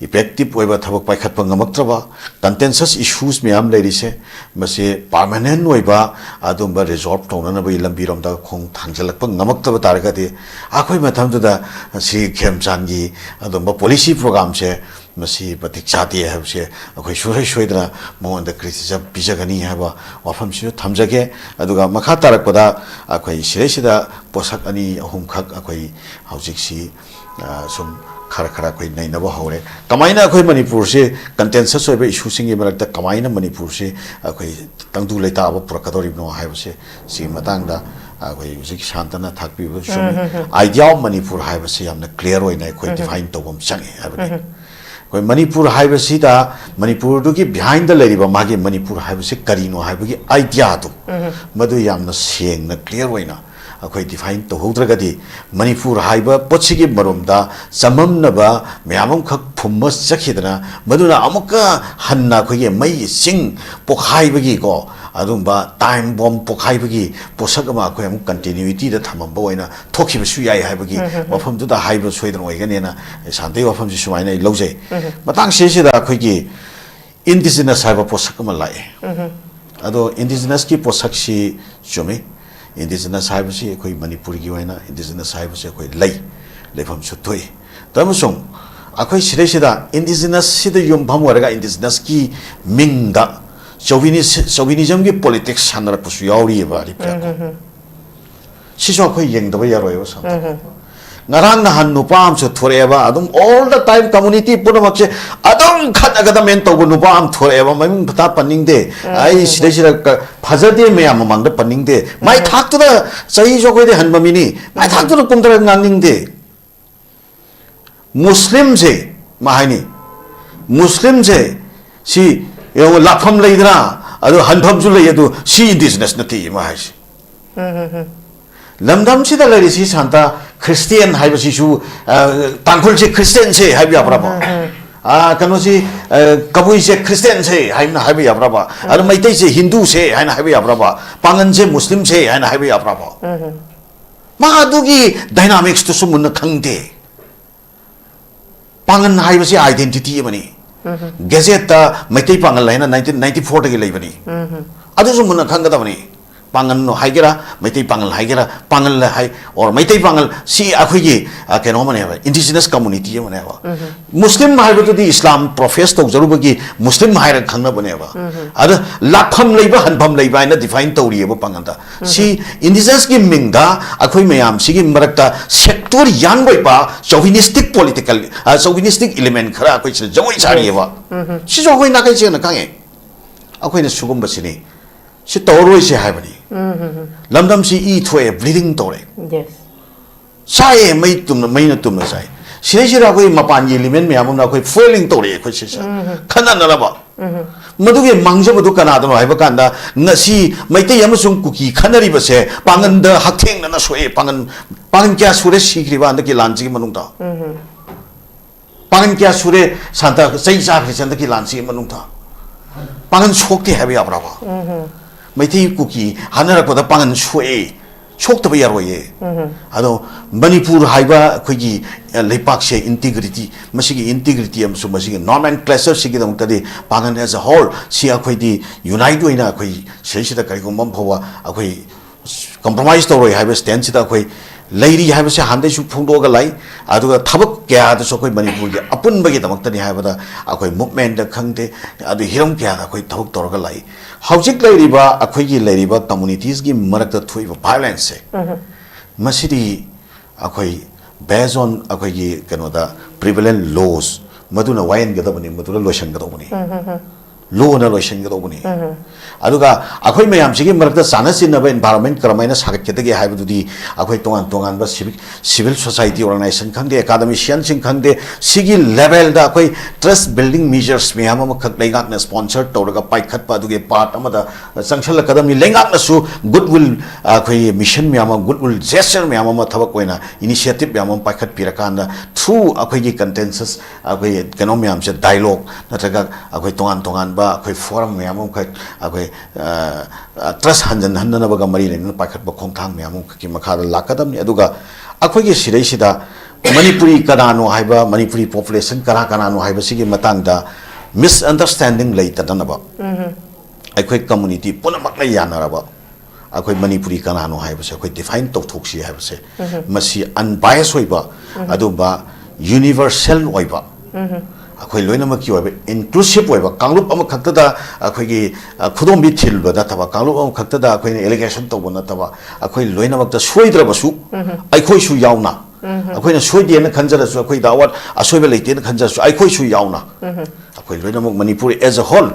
ꯏꯐꯦꯛꯇꯤꯞ ꯑꯣꯏꯕ ꯊꯕꯛ ꯄꯥꯏꯈꯠꯄ ꯉꯝꯃꯛꯇ꯭ꯔꯕ, ꯀꯟꯇꯦꯟꯁꯁ ꯏꯁꯨꯁ ꯃꯌꯥꯝ ꯂꯩꯔꯤꯁꯦ, ꯃꯁꯤ ꯄꯥꯔꯃꯅꯦꯟ ꯑꯣꯏꯕ ꯑꯗꯨꯝꯕ ꯔꯤꯖꯣꯜꯕ ꯇꯧꯅꯅꯕꯒꯤ ꯂꯝꯕꯤꯔꯣꯝꯗ ꯈꯣꯡ ꯊꯥꯡꯖꯤꯜꯂꯛꯄ ꯉꯝꯃꯛꯇꯕ ꯇꯥꯔꯒꯗꯤ, ꯑꯩꯈꯣꯏ ꯃꯊꯪꯗꯨꯗ ꯁꯤ ꯈꯦꯝꯆꯥꯟꯒꯤ ꯑꯗꯨꯝꯕ ꯄꯣꯂꯤꯁꯤ ꯄ꯭ꯔꯣꯒꯥꯝꯁꯦ ꯃꯁꯤ ꯃꯇꯤꯛ ꯆꯥꯗꯦ ꯍꯥꯏꯕꯁꯦ ꯑꯩꯈꯣꯏ ꯁꯨꯡꯁꯣꯏ ꯁꯣꯏꯗꯅ ꯃꯉꯣꯟꯗ ꯀ꯭ꯔꯤꯇꯤꯁꯤꯖꯝ ꯄꯤꯖꯒꯅꯤ ꯍꯥꯏꯕ ꯋꯥꯐꯝꯁꯤꯁꯨ ꯊꯝꯖꯒꯦ꯫ ꯑꯗꯨꯒ ꯃꯈꯥ ꯇꯥꯔꯛꯄꯗ ꯑꯩꯈꯣꯏ ꯁꯤꯗꯩꯁꯤꯗ ꯄꯣꯠꯁꯛ ꯑꯅꯤ ꯑꯍꯨꯝꯈꯛ ꯑꯩꯈꯣꯏ ꯍꯧꯖꯤꯛꯁꯤ, ꯑ, ꯁꯨꯝ ꯈꯔ ꯈꯔ ꯑꯩꯈꯣꯏ ꯅꯩꯅꯕ ꯍꯧꯔꯦ꯫ ꯀꯃꯥꯏꯅ ꯑꯩꯈꯣꯏ ꯃꯅꯤꯄꯨꯔꯁꯤ ꯀꯟꯇꯦꯟꯁꯁ ꯑꯣꯏꯕ ꯏꯁꯨꯁꯤꯡꯒꯤ ꯃꯔꯛꯇ ꯀꯃꯥꯏꯅ ꯃꯅꯤꯄꯨꯔꯁꯤ ꯑꯩꯈꯣꯏ ꯇꯪꯗꯨ ꯂꯩꯇꯥꯕ ꯄꯨꯔꯛꯀꯗꯧꯔꯤꯕꯅꯣ ꯍꯥꯏꯕꯁꯦ, ꯁꯤꯒꯤ ꯃꯇꯥꯡꯗ ꯑꯩꯈꯣꯏ ꯍꯧꯖꯤꯛ ꯁꯥꯟꯇꯅ ꯊꯥꯛꯄꯤꯕ ꯆꯨꯝꯃꯤ꯫ Idea of ꯃꯅꯤꯄꯨꯔ ꯍꯥꯏꯕꯁꯤ ꯌꯥꯝꯅ ꯀ꯭ꯂꯤꯌꯥꯔ ꯑꯣꯏꯅ ꯑꯩꯈꯣꯏ ꯗꯤꯐꯥꯏꯟ ꯇꯧꯕ ꯑꯃ ꯆꯪꯉꯤ ꯍꯥꯏꯕꯅꯤ꯫ ꯑꯩꯈꯣꯏ ꯃꯅꯤꯄꯨꯔ ꯍꯥꯏꯕꯁꯤꯗ, ꯃꯅꯤꯄꯨꯔꯗꯨꯒꯤ ꯕꯤꯍꯥꯏꯟꯗ ꯂꯩꯔꯤꯕ ꯃꯥꯒꯤ ꯃꯅꯤꯄꯨꯔ ꯍꯥꯏꯕꯁꯤ ꯀꯔꯤꯅꯣ ꯍꯥꯏꯕꯒꯤ ꯑꯥꯏꯗꯤꯌꯥꯗꯨ, ꯃꯗꯨ ꯌꯥꯝꯅ ꯁꯦꯡꯅ, ꯀ꯭ꯂꯤꯌꯥꯔ ꯑꯣꯏꯅ ꯑꯩꯈꯣꯏ ꯗꯤꯐꯥꯏꯟ ꯇꯧꯍꯧꯗ꯭ꯔꯒꯗꯤ, ꯃꯅꯤꯄꯨꯔ ꯍꯥꯏꯕ ꯄꯣꯠꯁꯤꯒꯤ ꯃꯔꯨꯝꯗ ꯆꯃꯝꯅꯕ ꯃꯌꯥꯝ ꯑꯃꯈꯛ ꯐꯨꯝꯃ ꯆꯠꯈꯤꯗꯅ, ꯃꯗꯨꯅ ꯑꯃꯨꯛꯀ ꯍꯟꯅ ꯑꯩꯈꯣꯏꯒꯤ ꯃꯩꯒꯤ ꯆꯤꯡ ꯄꯣꯛꯈꯥꯏꯕꯒꯤꯀꯣ, ꯑꯗꯨꯝꯕ ꯇꯥꯏꯝ ꯕꯣꯝ ꯄꯣꯛꯈꯥꯏꯕꯒꯤ ꯄꯣꯠꯁꯛ ꯑꯃ ꯑꯩꯈꯣꯏ ꯑꯃꯨꯛ ꯀꯟꯇꯤꯅ꯭ꯌꯨꯏꯇꯤꯗ ꯊꯝꯃꯝꯕ ꯑꯣꯏꯅ ꯊꯣꯛꯈꯤꯕꯁꯨ ꯌꯥꯏ ꯍꯥꯏꯕꯒꯤ ꯋꯥꯐꯝꯗꯨꯗ ꯍꯥꯏꯕ ꯁꯣꯏꯗꯅ ꯑꯣꯏꯒꯅꯦꯅ ꯁꯥꯟꯇꯒꯤ ꯋꯥꯐꯝꯁꯤ ꯁꯨꯃꯥꯏꯅ ꯑꯩ ꯂꯧꯖꯩ꯫ ꯃꯇꯥꯡꯁꯤꯗꯩꯁꯤꯗ ꯑꯩꯈꯣꯏꯒꯤ ꯏꯟꯗꯤꯖꯤꯅꯁ ꯍꯥꯏꯕ ꯄꯣꯠꯁꯛ ꯑꯃ ꯂꯥꯛꯑꯦ꯫ ꯑꯗꯣ ꯏꯟꯗꯤꯖꯤꯅꯁꯀꯤ ꯄꯣꯠꯁꯛꯁꯤ ꯆꯨꯝꯃꯤ꯫ ꯏꯟꯗꯤꯖꯤꯅꯁ ꯍꯥꯏꯕꯁꯤ ꯑꯩꯈꯣꯏ ꯃꯅꯤꯄꯨꯔꯒꯤ ꯑꯣꯏꯅ ꯏꯟꯗꯤꯖꯤꯅꯁ ꯍꯥꯏꯕꯁꯤ ꯑꯩꯈꯣꯏ ꯂꯩ, ꯂꯩꯐꯝꯁꯨ ꯊꯣꯛꯏ꯫ ꯑꯗꯣ ꯑꯃꯁꯨꯡ ꯑꯩꯈꯣꯏ ꯁꯤꯗꯩꯁꯤꯗ ꯏꯟꯗꯤꯖꯤꯅꯁꯁꯤꯗ ꯌꯨꯝꯐꯝ ꯑꯣꯏꯔꯒ ꯏꯟꯗꯤꯖꯤꯅꯁꯀꯤ ꯃꯤꯡꯗ ꯆꯧꯕꯤꯅꯤꯁ-, ꯆꯧꯕꯤꯅꯤꯖꯝꯒꯤ ꯄꯣꯂꯤꯇꯤꯛꯁ ꯁꯥꯟꯅꯔꯛꯄꯁꯨ ꯌꯥꯎꯔꯤꯑꯕ ꯑꯔꯤꯕꯗꯀꯣ꯫ ꯁꯤꯁꯨ ꯑꯩꯈꯣꯏ ꯌꯦꯡꯗꯕ ꯌꯥꯔꯣꯏꯕ ꯁꯥꯟꯇ꯫ ꯉꯔꯥꯡ ꯅꯍꯥꯟ ꯅꯨꯄꯥ ꯑꯃꯁꯨ ꯊꯣꯔꯛꯑꯦꯕ, ꯑꯗꯨꯝ all the time community ꯄꯨꯝꯅꯃꯛꯁꯦ ꯑꯗꯨꯝ ꯈꯠꯅꯒꯗꯕꯅꯦꯅ ꯇꯧꯕ ꯅꯨꯄꯥ ꯑꯃ ꯊꯣꯔꯛꯑꯦꯕ, ꯃꯃꯤꯡ ꯐꯇꯥ ꯄꯟꯅꯤꯡꯗꯦ꯫ ꯑꯩ ꯁꯤꯗꯩꯁꯤꯗ ꯀ-, ꯐꯖꯗꯦ, ꯃꯌꯥꯝ ꯃꯃꯥꯡꯗ ꯄꯟꯅꯤꯡꯗꯦ꯫ ꯃꯥꯏ ꯊꯥꯛꯇꯨꯗ, ꯆꯍꯤꯁꯨ ꯑꯩꯈꯣꯏꯗꯤ ꯍꯟꯕ ꯃꯤꯅꯤ, ꯃꯥꯏ ꯊꯥꯛꯇꯨꯗ ꯀꯨꯝꯊꯔꯒ ꯉꯥꯡꯅꯤꯡꯗꯦ꯫ ꯃꯨꯁꯂꯤꯝꯁꯦ, ꯃꯥ ꯍꯥꯏꯅꯤ, ꯃꯨꯁꯂꯤꯝꯁꯦ ꯁꯤ ꯌꯦꯡꯉꯣ, ꯂꯥꯛꯐꯝ ꯂꯩꯗꯅ, ꯑꯗꯨ ꯍꯟꯐꯝꯁꯨ ꯂꯩ, ꯑꯗꯨ ꯁꯤ indigenous ꯅꯠꯇꯦ, ꯃꯥ ꯍꯥꯏꯁꯦ꯫ ꯂꯝꯗꯝꯁꯤꯗ ꯂꯩꯔꯤꯁꯤ ꯁꯥꯟꯇ ꯈ꯭ꯔꯤꯁꯇꯤꯌꯥꯟ ꯍꯥꯏꯕꯁꯤꯁꯨ, ꯑ, ꯇꯥꯡꯈꯨꯜꯁꯦ ꯈ꯭ꯔꯤꯁꯇꯤꯌꯥꯟꯁꯦ ꯍꯥꯏꯕ ꯌꯥꯕ꯭ꯔꯕ? ꯑ, ꯀꯩꯅꯣꯁꯤ, ꯑ, ꯀꯕꯨꯏꯁꯦ ꯈ꯭ꯔꯤꯁꯇꯤꯌꯥꯟꯁꯦ ꯍꯥꯏꯅ ꯍꯥꯏꯕ ꯌꯥꯕ꯭ꯔꯕ? ꯑꯗꯨ ꯃꯩꯇꯩꯁꯦ ꯍꯤꯟꯗꯨꯁꯦ ꯍꯥꯏꯅ ꯍꯥꯏꯕ ꯌꯥꯕ꯭ꯔꯕ? ꯄꯥꯉꯟꯁꯦ ꯃꯨꯁꯂꯤꯝꯁꯦ ꯍꯥꯏꯅ ꯍꯥꯏꯕ ꯌꯥꯕ꯭ꯔꯕ? ꯃꯥ ꯑꯗꯨꯒꯤ dynamics ꯇꯨꯁꯨ ꯃꯨꯟꯅ ꯈꯪꯗꯦ꯫ ꯄꯥꯉꯟ ꯍꯥꯏꯕꯁꯤ identity ꯑꯃꯅꯤ꯫ Gazette ꯇ ꯃꯩꯇꯩ ꯄꯥꯉꯜ ꯍꯥꯏꯅ nineteen ninety four ꯗꯒꯤ ꯂꯩꯕꯅꯤ꯫ ꯑꯗꯨꯁꯨ ꯃꯨꯟꯅ ꯈꯪꯒꯗꯕꯅꯤ꯫ ꯄꯥꯉꯜ ꯍꯥꯏꯒꯦꯔꯥ, ꯃꯩꯇꯩ ꯄꯥꯉꯜ ꯍꯥꯏꯒꯦꯔꯥ, ꯄꯥꯉꯜ ꯍꯥꯏ, or ꯃꯩꯇꯩ ꯄꯥꯉꯜ, ꯁꯤ ꯑꯩꯈꯣꯏꯒꯤ, ꯑ, ꯀꯩꯅꯣ ꯑꯃꯅꯦꯕ, indigenous community ꯑꯃꯅꯦꯕ꯫ ꯃꯨꯁꯂꯤꯝ ꯍꯥꯏꯕꯗꯨꯗꯤ ꯏꯁꯂꯥꯝ profess ꯇꯧꯖꯔꯨꯕꯒꯤ ꯃꯨꯁꯂꯤꯝ ꯍꯥꯏꯔꯒ ꯈꯪꯅꯕꯅꯦꯕ꯫ ꯑꯗ ꯂꯥꯛꯐꯝ ꯂꯩꯕ, ꯍꯟꯐꯝ ꯂꯩꯕ ꯍꯥꯏꯅ define ꯇꯧꯔꯤꯑꯕ ꯄꯥꯉꯜꯗ꯫ ꯁꯤ indigenous ꯀꯤ ꯃꯤꯡꯗ ꯑꯩꯈꯣꯏ ꯃꯌꯥꯝꯁꯤꯒꯤ ꯃꯔꯛꯇ sector ꯌꯥꯟꯕ ꯑꯣꯏꯕ chauvinistic political, ꯑ, chauvinistic element ꯈꯔ ꯑꯩꯈꯣꯏ ꯁꯤꯗ ꯖꯒꯣꯏ ꯁꯥꯔꯤꯑꯕ꯫ ꯁꯤꯁꯨ ꯑꯩꯈꯣꯏ ꯅꯥꯀꯩ ꯁꯦꯡꯅ ꯈꯪꯉꯦ꯫ ꯑꯩꯈꯣꯏꯅ ꯁꯤꯒꯨꯝꯕꯁꯤꯅꯤ꯫ ꯁꯤ ꯇꯧꯔꯔꯣꯏꯁꯦ ꯍꯥꯏꯕꯅꯤ꯫ ꯂꯝꯗꯝꯁꯤ ꯏ ꯊꯣꯛꯑꯦ, bleeding ꯇꯧꯔꯦ꯫ Yes꯫ ꯆꯥꯏꯑꯦ, ꯃꯩ ꯇꯨꯝꯅ, ꯃꯩꯅ ꯇꯨꯝꯅ ꯆꯥꯏ꯫ ꯁꯤꯗꯩꯁꯤꯗ ꯑꯩꯈꯣꯏ ꯃꯄꯥꯟꯒꯤ element ꯃꯌꯥꯝ ꯑꯃꯅ ꯑꯩꯈꯣꯏ fueling ꯇꯧꯔꯛꯑꯦ ꯑꯩꯈꯣꯏ ꯁꯤꯁꯦ꯫ ꯈꯟꯅꯅꯅꯕ꯫ ꯃꯗꯨꯒꯤ ꯃꯥꯡꯖꯕꯗꯨ ꯀꯅꯥꯗꯅꯣ ꯍꯥꯏꯕ ꯀꯥꯟꯗ, ꯉꯁꯤ ꯃꯩꯇꯩ ꯑꯃꯁꯨꯡ ꯀꯨꯀꯤ ꯈꯟꯅꯔꯤꯕꯁꯦ ꯄꯥꯡꯒꯟꯗ ꯍꯛꯊꯦꯡꯅꯅ ꯁꯣꯛꯑꯦ꯫ ꯄꯥꯡꯒꯟ, ꯄꯥꯡꯒꯟ ꯀꯌꯥ ꯁꯨꯔꯦ ꯁꯤꯈ꯭ꯔꯤꯕ ꯍꯟꯗꯛꯀꯤ ꯂꯥꯟꯁꯤꯒꯤ ꯃꯅꯨꯡꯗ? ꯄꯥꯡꯒꯟ ꯀꯌꯥ ꯁꯨꯔꯦ ꯁꯥꯟꯇ ꯆꯩ ꯆꯥꯈ꯭ꯔꯤꯁꯦ ꯍꯟꯗꯛꯀꯤ ꯂꯥꯟꯁꯤꯒꯤ ꯃꯅꯨꯡꯗ? ꯄꯥꯡꯒꯟ ꯁꯣꯛꯇꯦ ꯍꯥꯏꯕ ꯌꯥꯕ꯭ꯔꯕ? ꯃꯩꯇꯩ ꯀꯨꯀꯤ ꯍꯥꯠꯅꯔꯛꯄꯗ ꯄꯥꯡꯒꯟ ꯁꯣꯛꯑꯦ, ꯁꯣꯛꯇꯕ ꯌꯥꯔꯣꯏꯌꯦ꯫ ꯑꯗꯣ ꯃꯅꯤꯄꯨꯔ ꯍꯥꯏꯕ ꯑꯩꯈꯣꯏꯒꯤ, ꯑ, ꯂꯩꯄꯥꯛꯁꯦ integrity, ꯃꯁꯤꯒꯤ integrity ꯑꯃꯁꯨꯡ ꯃꯁꯤꯒꯤ nomenclature ꯁꯤꯒꯤꯗꯃꯛꯇꯗꯤ ꯄꯥꯡꯒꯟ as a whole ꯁꯤ ꯑꯩꯈꯣꯏꯗꯤ unite ꯑꯣꯏꯅ ꯑꯩꯈꯣꯏ ꯁꯤꯗꯩꯁꯤꯗ ꯀꯔꯤꯒꯨꯝꯕ ꯑꯃ ꯐꯥꯎꯕ ꯑꯩꯈꯣꯏ compromise ꯇꯧꯔꯣꯏ ꯍꯥꯏꯕ stand ꯁꯤꯗ ꯑꯩꯈꯣꯏ ꯂꯩꯔꯤ ꯍꯥꯏꯕꯁꯦ ꯍꯥꯟꯅꯗꯩꯁꯨ ꯐꯣꯡꯗꯣꯛꯑꯒ ꯂꯥꯛꯏ꯫ ꯑꯗꯨꯒ ꯊꯕꯛ ꯀꯌꯥꯗꯁꯨ ꯑꯩꯈꯣꯏ ꯃꯅꯤꯄꯨꯔꯒꯤ ꯑꯄꯨꯟꯕꯒꯤꯗꯃꯛꯇꯅꯤ ꯍꯥꯏꯕꯗ ꯑꯩꯈꯣꯏ movement ꯈꯪꯗꯦ, ꯑꯗꯨ ꯍꯤꯔꯝ ꯀꯌꯥꯗ ꯑꯩꯈꯣꯏ ꯊꯕꯛ ꯇꯧꯔꯒ ꯂꯥꯛꯏ꯫ ꯍꯧꯖꯤꯛ ꯂꯩꯔꯤꯕ ꯑꯩꯈꯣꯏꯒꯤ ꯂꯩꯔꯤꯕ communities ꯀꯤ ꯃꯔꯛꯇ ꯊꯣꯛꯏꯕ violence ꯁꯦ, ꯃꯁꯤꯗꯤ ꯑꯩꯈꯣꯏ Based on ꯑꯩꯈꯣꯏꯒꯤ ꯀꯩꯅꯣꯗ prevalent laws, ꯃꯗꯨꯅ ꯋꯥꯌꯦꯟꯒꯗꯕꯅꯤ, ꯃꯗꯨꯅ ꯂꯣꯏꯁꯤꯟꯒꯗꯧꯕꯅꯤ, ꯂꯣꯅ ꯂꯣꯏꯁꯤꯟꯒꯗꯧꯕꯅꯤ꯫ ꯑꯗꯨꯒ ꯑꯩꯈꯣꯏ ꯃꯌꯥꯝꯁꯤꯒꯤ ꯃꯔꯛꯇ ꯆꯥꯟꯅ ꯆꯤꯟꯅꯕ environment ꯀꯔꯝꯍꯥꯏꯅ ꯁꯥꯒꯠꯀꯗꯒꯦ ꯍꯥꯏꯕꯗꯨꯗꯤ ꯑꯩꯈꯣꯏ ꯇꯣꯉꯥꯟ ꯇꯣꯉꯥꯟꯕ civic, civil society organization ꯈꯪꯗꯦ, academicianꯁꯤꯡ ꯈꯪꯗꯦ, ꯁꯤꯒꯤ levelꯗ ꯑꯩꯈꯣꯏ trust building measures ꯃꯌꯥꯝ ꯑꯃꯈꯛ ꯂꯩꯉꯥꯛꯅ sponsor ꯇꯧꯔꯒ ꯄꯥꯏꯈꯠꯄ ꯑꯗꯨꯒꯤ part ꯑꯃꯗ ꯆꯪꯁꯤꯜꯂꯛꯀꯗꯕꯅꯤ꯫ ꯂꯩꯉꯥꯛꯅꯁꯨ goodwill, ꯑꯩꯈꯣꯏ mission ꯃꯌꯥꯝ ꯑꯃ, goodwill gesture ꯃꯌꯥꯝ ꯑꯃ, ꯊꯕꯛ ꯑꯣꯏꯅ initiative ꯃꯌꯥꯝ ꯑꯃ ꯄꯥꯏꯈꯠꯄꯤꯔꯀꯥꯟꯗ, through ꯑꯩꯈꯣꯏꯒꯤ consensus, ꯑꯩꯈꯣꯏ ꯀꯩꯅꯣ ꯃꯌꯥꯝꯁꯦ, dialogue ꯅꯠꯇ꯭ꯔꯒ ꯑꯩꯈꯣꯏ ꯇꯣꯉꯥꯟ ꯇꯣꯉꯥꯟꯕ ꯑꯩꯈꯣꯏ forum ꯃꯌꯥꯝ ꯑꯃꯈꯛ ꯑꯩꯈꯣꯏ, ꯑ, ꯑ, trust ꯍꯟꯖꯤꯟꯍꯟꯅꯅꯕꯒ ꯃꯔꯤ ꯂꯩꯅꯅ ꯄꯥꯏꯈꯠꯄ ꯈꯣꯡꯊꯥꯡ ꯃꯌꯥꯝ ꯑꯃꯈꯛꯀꯤ ꯃꯈꯥꯗ ꯂꯥꯛꯀꯗꯕꯅꯤ꯫ ꯑꯗꯨꯒ ꯑꯩꯈꯣꯏꯒꯤ ꯁꯤꯗꯩꯁꯤꯗ ꯃꯅꯤꯄꯨꯔꯤ ꯀꯅꯥꯅꯣ ꯍꯥꯏꯕ, ꯃꯅꯤꯄꯨꯔꯤ population ꯀꯅꯥ ꯀꯅꯥꯅꯣ ꯍꯥꯏꯕꯁꯤꯒꯤ ꯃꯇꯥꯡꯗ misunderstanding ꯂꯩꯇꯅꯅꯕ, ꯑꯩꯈꯣꯏ community ꯄꯨꯝꯅꯃꯛꯅ ꯌꯥꯅꯔꯕ ꯑꯩꯈꯣꯏ ꯃꯅꯤꯄꯨꯔꯤ ꯀꯅꯥꯅꯣ ꯍꯥꯏꯕꯁꯦ ꯑꯩꯈꯣꯏ define ꯇꯧꯊꯣꯛꯁꯤ ꯍꯥꯏꯕꯁꯦ, ꯃꯁꯤ unbiased ꯑꯣꯏꯕ, ꯑꯗꯨꯝꯕ universal ꯑꯣꯏꯕ, ꯑꯩꯈꯣꯏ ꯂꯣꯏꯅꯃꯛꯀꯤ ꯑꯣꯏꯕ inclusive ꯑꯣꯏꯕ ꯀꯥꯡꯂꯨꯞ ꯑꯃꯈꯛꯇꯗ ꯑꯩꯈꯣꯏꯒꯤ, ꯑ, ꯈꯨꯗꯣꯝꯕꯤ ꯊꯤꯜꯕ ꯅꯠꯇꯕ, ꯀꯥꯡꯂꯨꯞ ꯑꯃꯈꯛꯇꯗ ꯑꯩꯈꯣꯏꯅ allegation ꯇꯧꯕ ꯅꯠꯇꯕ, ꯑꯩꯈꯣꯏ ꯂꯣꯏꯅꯃꯛꯇ ꯁꯣꯏꯗ꯭ꯔꯕꯁꯨ, ꯑꯩꯈꯣꯏꯁꯨ ꯌꯥꯎꯅ, ꯑꯩꯈꯣꯏꯅ ꯁꯣꯏꯗꯦꯅ ꯈꯟꯖꯔꯁꯨ, ꯑꯩꯈꯣꯏꯗ ꯑꯋꯥꯠ ꯑꯁꯣꯏꯕ ꯂꯩꯇꯦꯅ ꯈꯟꯖꯔꯁꯨ, ꯑꯩꯈꯣꯏꯁꯨ ꯌꯥꯎꯅ ꯑꯩꯈꯣꯏ ꯂꯣꯏꯅꯃꯛ ꯃꯅꯤꯄꯨꯔ as a whole,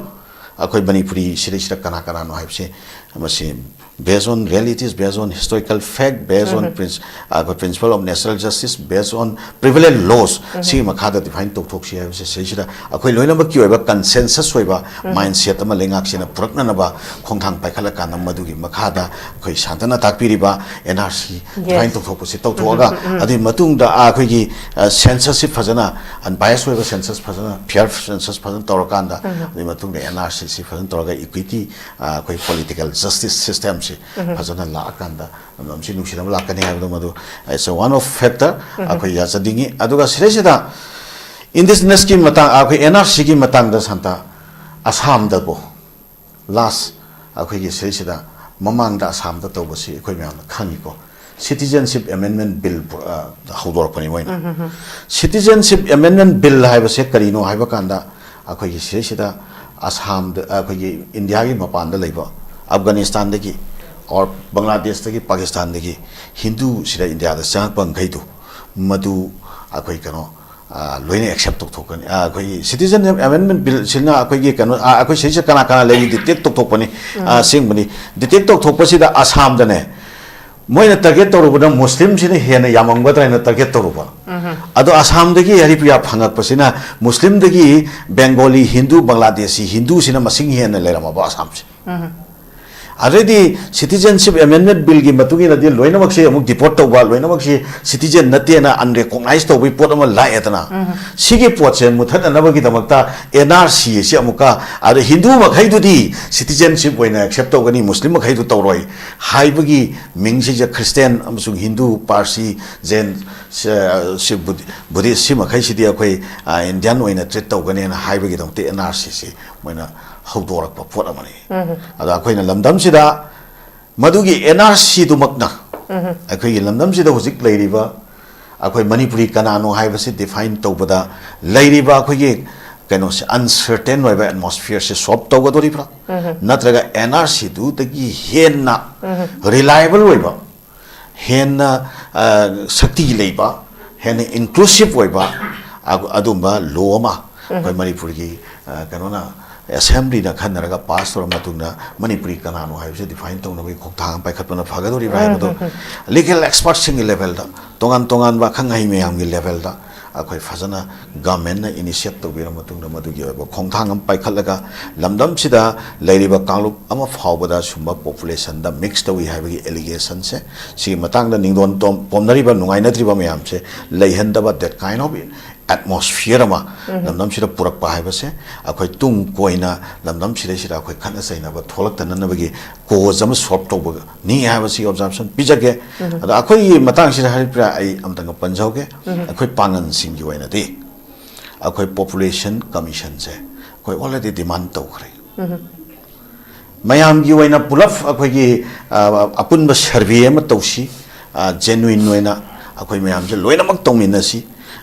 ꯑꯩꯈꯣꯏ ꯃꯅꯤꯄꯨꯔꯤ ꯁꯤꯗꯩꯁꯤꯗ ꯀꯅꯥ ꯀꯅꯥꯅꯣ ꯍꯥꯏꯕꯁꯦ, ꯃꯁꯤ based on realities, based on historical fact, based on princ-, ꯑꯩꯈꯣꯏ principle of natural justice, based on prevalent laws, ꯁꯤꯒꯤ ꯃꯈꯥꯗ define ꯇꯧꯊꯣꯛꯁꯤ ꯍꯥꯏꯕꯁꯦ, ꯁꯤꯁꯤꯗ ꯑꯩꯈꯣꯏ ꯂꯣꯏꯅꯃꯛꯀꯤ ꯑꯣꯏꯕ consensus ꯑꯣꯏꯕ mindset ꯑꯃ ꯂꯩꯉꯥꯛꯁꯤꯅ ꯄꯨꯔꯛꯅꯅꯕ ꯈꯣꯡꯊꯥꯡ ꯄꯥꯏꯈꯠꯂꯀꯥꯟꯗ, ꯃꯗꯨꯒꯤ ꯃꯈꯥꯗ ꯑꯩꯈꯣꯏ ꯁꯥꯟꯇꯅ ꯇꯥꯛꯄꯤꯔꯤꯕ N R C define ꯇꯧꯊꯣꯛꯄꯁꯤ ꯇꯧꯊꯣꯛꯑꯒ, ꯑꯗꯨꯒꯤ ꯃꯇꯨꯡꯗ, ꯑ, ꯑꯩꯈꯣꯏꯒꯤ, ꯑ, census ꯁꯤ ꯐꯖꯅ, unbiased ꯑꯣꯏꯕ census ꯐꯖꯅ, fair census ꯐꯖꯅ ꯇꯧꯔꯀꯥꯟꯗ, ꯑꯗꯨꯒꯤ ꯃꯇꯨꯡꯗ N R C ꯁꯤ ꯐꯖꯅ ꯇꯧꯔꯒ equity, ꯑ, ꯑꯩꯈꯣꯏ political justice system ꯁꯤ ꯐꯖꯅ ꯂꯥꯛꯑꯀꯥꯟꯗ ꯃꯁꯤ ꯅꯨꯡꯁꯤꯅꯕ ꯂꯥꯛꯀꯅꯤ ꯍꯥꯏꯕꯗꯣ, ꯃꯗꯨ it's a one of factor ꯑꯩꯈꯣꯏ ꯌꯥꯖꯅꯤꯡꯉꯤ꯫ ꯑꯗꯨꯒ ꯁꯤꯗꯩꯁꯤꯗ indigenous ꯀꯤ ꯃꯇꯥꯡ, ꯑꯩꯈꯣꯏ N R C ꯒꯤ ꯃꯇꯥꯡꯗ ꯁꯥꯟꯇ, ꯑꯁꯥꯝꯗꯀꯣ, last ꯑꯩꯈꯣꯏꯒꯤ ꯁꯤꯗꯩꯁꯤꯗ ꯃꯃꯥꯡꯗ ꯑꯁꯥꯝꯗ ꯇꯧꯕꯁꯤ ꯑꯩꯈꯣꯏ ꯃꯌꯥꯝꯅ ꯈꯪꯉꯤꯀꯣ, Citizenship Amendment Bill ꯄꯨ-, ꯑ, ꯍꯧꯗꯣꯔꯛꯄꯅꯤ ꯃꯣꯏꯅ꯫ Citizenship Amendment Bill ꯍꯥꯏꯕꯁꯦ ꯀꯔꯤꯅꯣ ꯍꯥꯏꯕ ꯀꯥꯟꯗ, ꯑꯩꯈꯣꯏꯒꯤ ꯁꯤꯗꯩꯁꯤꯗ ꯑꯁꯥꯝꯗ, ꯑꯩꯈꯣꯏꯒꯤ ꯏꯟꯗꯤꯌꯥꯒꯤ ꯃꯄꯥꯟꯗ ꯂꯩꯕ ꯑꯐꯒꯥꯅꯤꯁꯇꯥꯟꯗꯒꯤ or ꯕꯪꯒ꯭ꯂꯥꯗꯦꯁꯇꯒꯤ, ꯄꯥꯀꯤꯁꯇꯥꯟꯗꯒꯤ ꯍꯤꯟꯗꯨ ꯁꯤꯗ ꯏꯟꯗꯤꯌꯥꯗ ꯆꯪꯉꯛꯄ ꯃꯈꯩꯗꯨ, ꯃꯗꯨ ꯑꯩꯈꯣꯏ ꯀꯩꯅꯣ, ꯑ, ꯂꯣꯏꯅ ꯑꯦꯛꯁꯦꯞ ꯇꯧꯊꯣꯛꯀꯅꯤ꯫ ꯑ, ꯑꯩꯈꯣꯏꯒꯤ ꯁꯤꯇꯤꯖꯟ ꯑꯦꯃꯦꯟꯃꯦꯟ ꯕꯤꯜꯁꯤꯅ ꯑꯩꯈꯣꯏꯒꯤ ꯀꯩꯅꯣ, ꯑ, ꯑꯩꯈꯣꯏ ꯁꯤꯁꯦ ꯀꯅꯥ ꯀꯅꯥ ꯂꯩꯔꯤ ꯗꯤꯇꯦꯛ ꯇꯧꯊꯣꯛꯄꯅꯤ꯫ ꯑ, ꯑꯁꯦꯡꯕꯅꯤ꯫ ꯗꯤꯇꯦꯛ ꯇꯧꯊꯣꯛꯄꯁꯤꯗ ꯑꯁꯥꯝꯗꯅꯦ, ꯃꯣꯏꯅ ꯇꯥꯔꯒꯦꯠ ꯇꯧꯔꯨꯕꯅ ꯃꯨꯁꯂꯤꯝꯁꯤꯅ ꯍꯦꯟꯅ ꯌꯥꯝꯃꯝꯒꯗ꯭ꯔꯥ ꯍꯥꯏꯅ ꯇꯥꯔꯒꯦꯠ ꯇꯧꯔꯨꯕ꯫ ꯑꯗꯣ ꯑꯁꯥꯝꯗꯒꯤ ꯍꯔꯤꯄ꯭ꯔꯤꯌꯥ ꯐꯪꯉꯛꯄꯁꯤꯅ ꯃꯨꯁꯂꯤꯝꯗꯒꯤ ꯕꯦꯡꯒꯣꯂꯤ ꯍꯤꯟꯗꯨ, ꯕꯪꯒ꯭ꯂꯥꯗꯦꯁꯤ ꯍꯤꯟꯗꯨꯁꯤꯅ ꯃꯁꯤꯡ ꯍꯦꯟꯅ ꯂꯩꯔꯝꯃꯕ ꯑꯁꯥꯝꯁꯦ꯫ ꯑꯗꯩꯗꯤ ꯁꯤꯇꯤꯖꯦꯟꯁꯤꯞ ꯑꯦꯃꯦꯟꯃꯦꯟ ꯕꯤꯜꯒꯤ ꯃꯇꯨꯡ ꯏꯟꯅꯗꯤ ꯂꯣꯏꯅꯃꯛꯁꯦ ꯑꯃꯨꯛ ꯗꯤꯄꯣꯔꯠ ꯇꯧꯕ, ꯂꯣꯏꯅꯃꯛꯁꯤ ꯁꯤꯇꯤꯖꯦꯟ ꯅꯠꯇꯦꯅ ꯑꯟꯔꯦꯀꯣꯛꯅꯥꯏꯖ ꯇꯧꯕꯒꯤ ꯄꯣꯠ ꯑꯃ ꯂꯥꯛꯑꯦꯗꯅ, ꯁꯤꯒꯤ ꯄꯣꯠꯁꯦ ꯃꯨꯊꯠꯅꯅꯕꯒꯤꯗꯃꯛꯇ ꯑꯦꯟ ꯑꯥꯔ ꯁꯤ ꯑꯁꯤ ꯑꯃꯨꯛꯀ, ꯑꯗ ꯍꯤꯟꯗꯨ ꯃꯈꯩꯗꯨꯗꯤ ꯁꯤꯇꯤꯖꯦꯟꯁꯤꯞ ꯑꯣꯏꯅ ꯑꯦꯛꯁꯦꯞ ꯇꯧꯒꯅꯤ, ꯃꯨꯁꯂꯤꯝ ꯃꯈꯩꯗꯨ ꯇꯧꯔꯣꯏ ꯍꯥꯏꯕꯒꯤ ꯃꯤꯡꯁꯤꯁꯦ ꯈ꯭ꯔꯤꯁꯇꯤꯌꯥꯟ ꯑꯃꯁꯨꯡ ꯍꯤꯟꯗꯨ, ꯄꯥꯔꯁꯤ, ꯖꯦꯟ, ꯁ-, ꯁꯤ ꯕꯨꯗ-, ꯕꯨꯙꯤꯁ ꯁꯤ ꯃꯈꯩꯁꯤꯗꯤ ꯑꯩꯈꯣꯏ, ꯑ, ꯏꯟꯗꯤꯌꯥꯟ ꯑꯣꯏꯅ ꯇ꯭ꯔꯤꯠ ꯇꯧꯒꯅꯦꯅ ꯍꯥꯏꯕꯒꯤꯗꯃꯛꯇ ꯑꯦꯟ ꯑꯥꯔ ꯁꯤꯁꯤ ꯃꯣꯏꯅ ꯍꯧꯗꯣꯔꯛꯄ ꯄꯣꯠ ꯑꯃꯅꯤ꯫ ꯑꯗꯣ ꯑꯩꯈꯣꯏꯅ ꯂꯝꯗꯝꯁꯤꯗ ꯃꯗꯨꯒꯤ ꯑꯦꯟ ꯑꯥꯔ ꯁꯤꯗꯨꯃꯛꯅ ꯑꯩꯈꯣꯏꯒꯤ ꯂꯝꯗꯝꯁꯤꯗ ꯍꯧꯖꯤꯛ ꯂꯩꯔꯤꯕ ꯑꯩꯈꯣꯏ ꯃꯅꯤꯄꯨꯔꯤ ꯀꯅꯥꯅꯣ ꯍꯥꯏꯕꯁꯤ ꯗꯤꯐꯥꯏꯟ ꯇꯧꯕꯗ ꯂꯩꯔꯤꯕ ꯑꯩꯈꯣꯏꯒꯤ ꯀꯩꯅꯣꯁꯦ, ꯑꯟꯁꯔꯇꯦꯟ ꯑꯣꯏꯕ ꯑꯦꯠꯃꯣꯁꯐꯤꯌꯔꯁꯦ ꯁꯣꯜꯕ ꯇꯧꯒꯗꯣꯔꯤꯕ꯭ꯔꯥ? ꯅꯠꯇ꯭ꯔꯒ ꯑꯦꯟ ꯑꯥꯔ ꯁꯤꯗꯨꯗꯒꯤ ꯍꯦꯟꯅ ꯔꯤꯂꯥꯏꯕꯜ ꯑꯣꯏꯕ, ꯍꯦꯟꯅ, ꯑ, ꯁꯛꯇꯤ ꯂꯩꯕ, ꯍꯦꯟꯅ ꯏꯟꯀ꯭ꯂꯨꯁꯤꯞ ꯑꯣꯏꯕ ꯑ-, ꯑꯗꯨꯝꯕ ꯂꯣ ꯑꯃ ꯑꯩꯈꯣꯏ ꯃꯅꯤꯄꯨꯔꯒꯤ, ꯑ, ꯀꯩꯅꯣꯅ, ꯑꯦꯁꯦꯝꯕ꯭ꯂꯤꯅ ꯈꯟꯅꯔꯒ ꯄꯥꯁ ꯇꯧꯔ ꯃꯇꯨꯡꯗ ꯃꯅꯤꯄꯨꯔꯤ ꯀꯅꯥꯅꯣ ꯍꯥꯏꯕꯁꯦ ꯗꯤꯐꯥꯏꯟ ꯇꯧꯅꯕꯒꯤ ꯈꯣꯡꯊꯥꯡ ꯑꯃ ꯄꯥꯏꯈꯠꯄꯅ ꯐꯒꯗꯧꯔꯤꯕ꯭ꯔꯥ ꯍꯥꯏꯕꯗꯣ ꯂꯤꯒꯦꯜ ꯑꯦꯛꯁꯄꯔꯠꯁꯤꯡꯒꯤ ꯂꯦꯚꯦꯜꯗ, ꯇꯣꯉꯥꯟ ꯇꯣꯉꯥꯟꯕ ꯑꯈꯪ ꯑꯍꯩ ꯃꯌꯥꯝꯒꯤ ꯂꯦꯚꯦꯜꯗ ꯑꯩꯈꯣꯏ ꯐꯖꯅ ꯒꯚꯔꯟꯃꯦꯟꯠꯅ ꯏꯅꯤꯁꯤꯌꯦꯠ ꯇꯧꯕꯤꯔ ꯃꯇꯨꯡꯗ ꯃꯗꯨꯒꯤ ꯑꯣꯏꯕ ꯈꯣꯡꯊꯥꯡ ꯑꯃ ꯄꯥꯏꯈꯠꯂꯒ ꯂꯝꯗꯝꯁꯤꯗ ꯂꯩꯔꯤꯕ ꯀꯥꯡꯂꯨꯞ ꯑꯃ ꯐꯥꯎꯕꯗ ꯁꯨꯝꯕ ꯄꯣꯄꯨꯂꯦꯁꯟꯗ ꯃꯤꯛꯁ ꯇꯧꯏ ꯍꯥꯏꯕꯒꯤ ꯑꯦꯂꯤꯒꯦꯁꯟꯁꯦ, ꯁꯤꯒꯤ ꯃꯇꯥꯡꯗ ꯅꯤꯡꯗꯣꯟ ꯇꯣꯝ-, ꯄꯣꯝꯅꯔꯤꯕ ꯅꯨꯡꯉꯥꯏꯅꯗ꯭ꯔꯤꯕ ꯃꯌꯥꯝꯁꯦ ꯂꯩꯍꯟꯗꯕ, that kind of atmosphere ꯑꯃ ꯂꯝꯗꯝꯁꯤꯗ ꯄꯨꯔꯛꯄ ꯍꯥꯏꯕꯁꯦ ꯑꯩꯈꯣꯏ ꯇꯨꯡ ꯀꯣꯏꯅ ꯂꯝꯗꯝꯁꯤꯗꯩꯁꯤꯗ ꯑꯩꯈꯣꯏ ꯈꯠꯅ ꯆꯩꯅꯕ ꯊꯣꯛꯂꯛꯇꯅꯅꯕꯒꯤ ꯀꯣꯖ ꯑꯃ ꯁꯣꯜꯕ ꯇꯧꯕꯅꯤ ꯍꯥꯏꯕꯁꯤ ꯑꯣꯕꯖꯥꯔꯕꯦꯁꯟ ꯄꯤꯖꯒꯦ꯫ ꯑꯗꯣ ꯑꯩꯈꯣꯏꯒꯤ ꯃꯇꯥꯡꯁꯤꯗ ꯍꯥꯏꯔꯤꯕ꯭ꯔꯥ, ꯑꯩ ꯑꯝꯇꯪꯒ ꯄꯟꯖꯍꯧꯒꯦ꯫ ꯑꯩꯈꯣꯏ ꯄꯥꯡꯒꯜꯁꯤꯡꯒꯤ ꯑꯣꯏꯅꯗꯤ ꯑꯩꯈꯣꯏ ꯄꯣꯄꯨꯂꯦꯁꯟ ꯀꯃꯤꯁꯟꯁꯦ ꯑꯩꯈꯣꯏ ꯑꯣꯜꯔꯦꯗꯤ ꯗꯤꯃꯥꯟ ꯇꯧꯈ꯭ꯔꯦ꯫ ꯃꯌꯥꯝꯒꯤ ꯑꯣꯏꯅ ꯄꯨꯂꯞ ꯑꯩꯈꯣꯏꯒꯤ, ꯑ, ꯑꯄꯨꯟꯕ ꯁꯔꯚꯦ ꯑꯃ ꯇꯧꯁꯤ, ꯑ, ꯖꯦꯅꯨꯏꯟ ꯑꯣꯏꯅ ꯑꯩꯈꯣꯏ ꯃꯌꯥꯝꯁꯦ ꯂꯣꯏꯅꯃꯛ ꯇꯧꯃꯤꯟꯅꯁꯤ,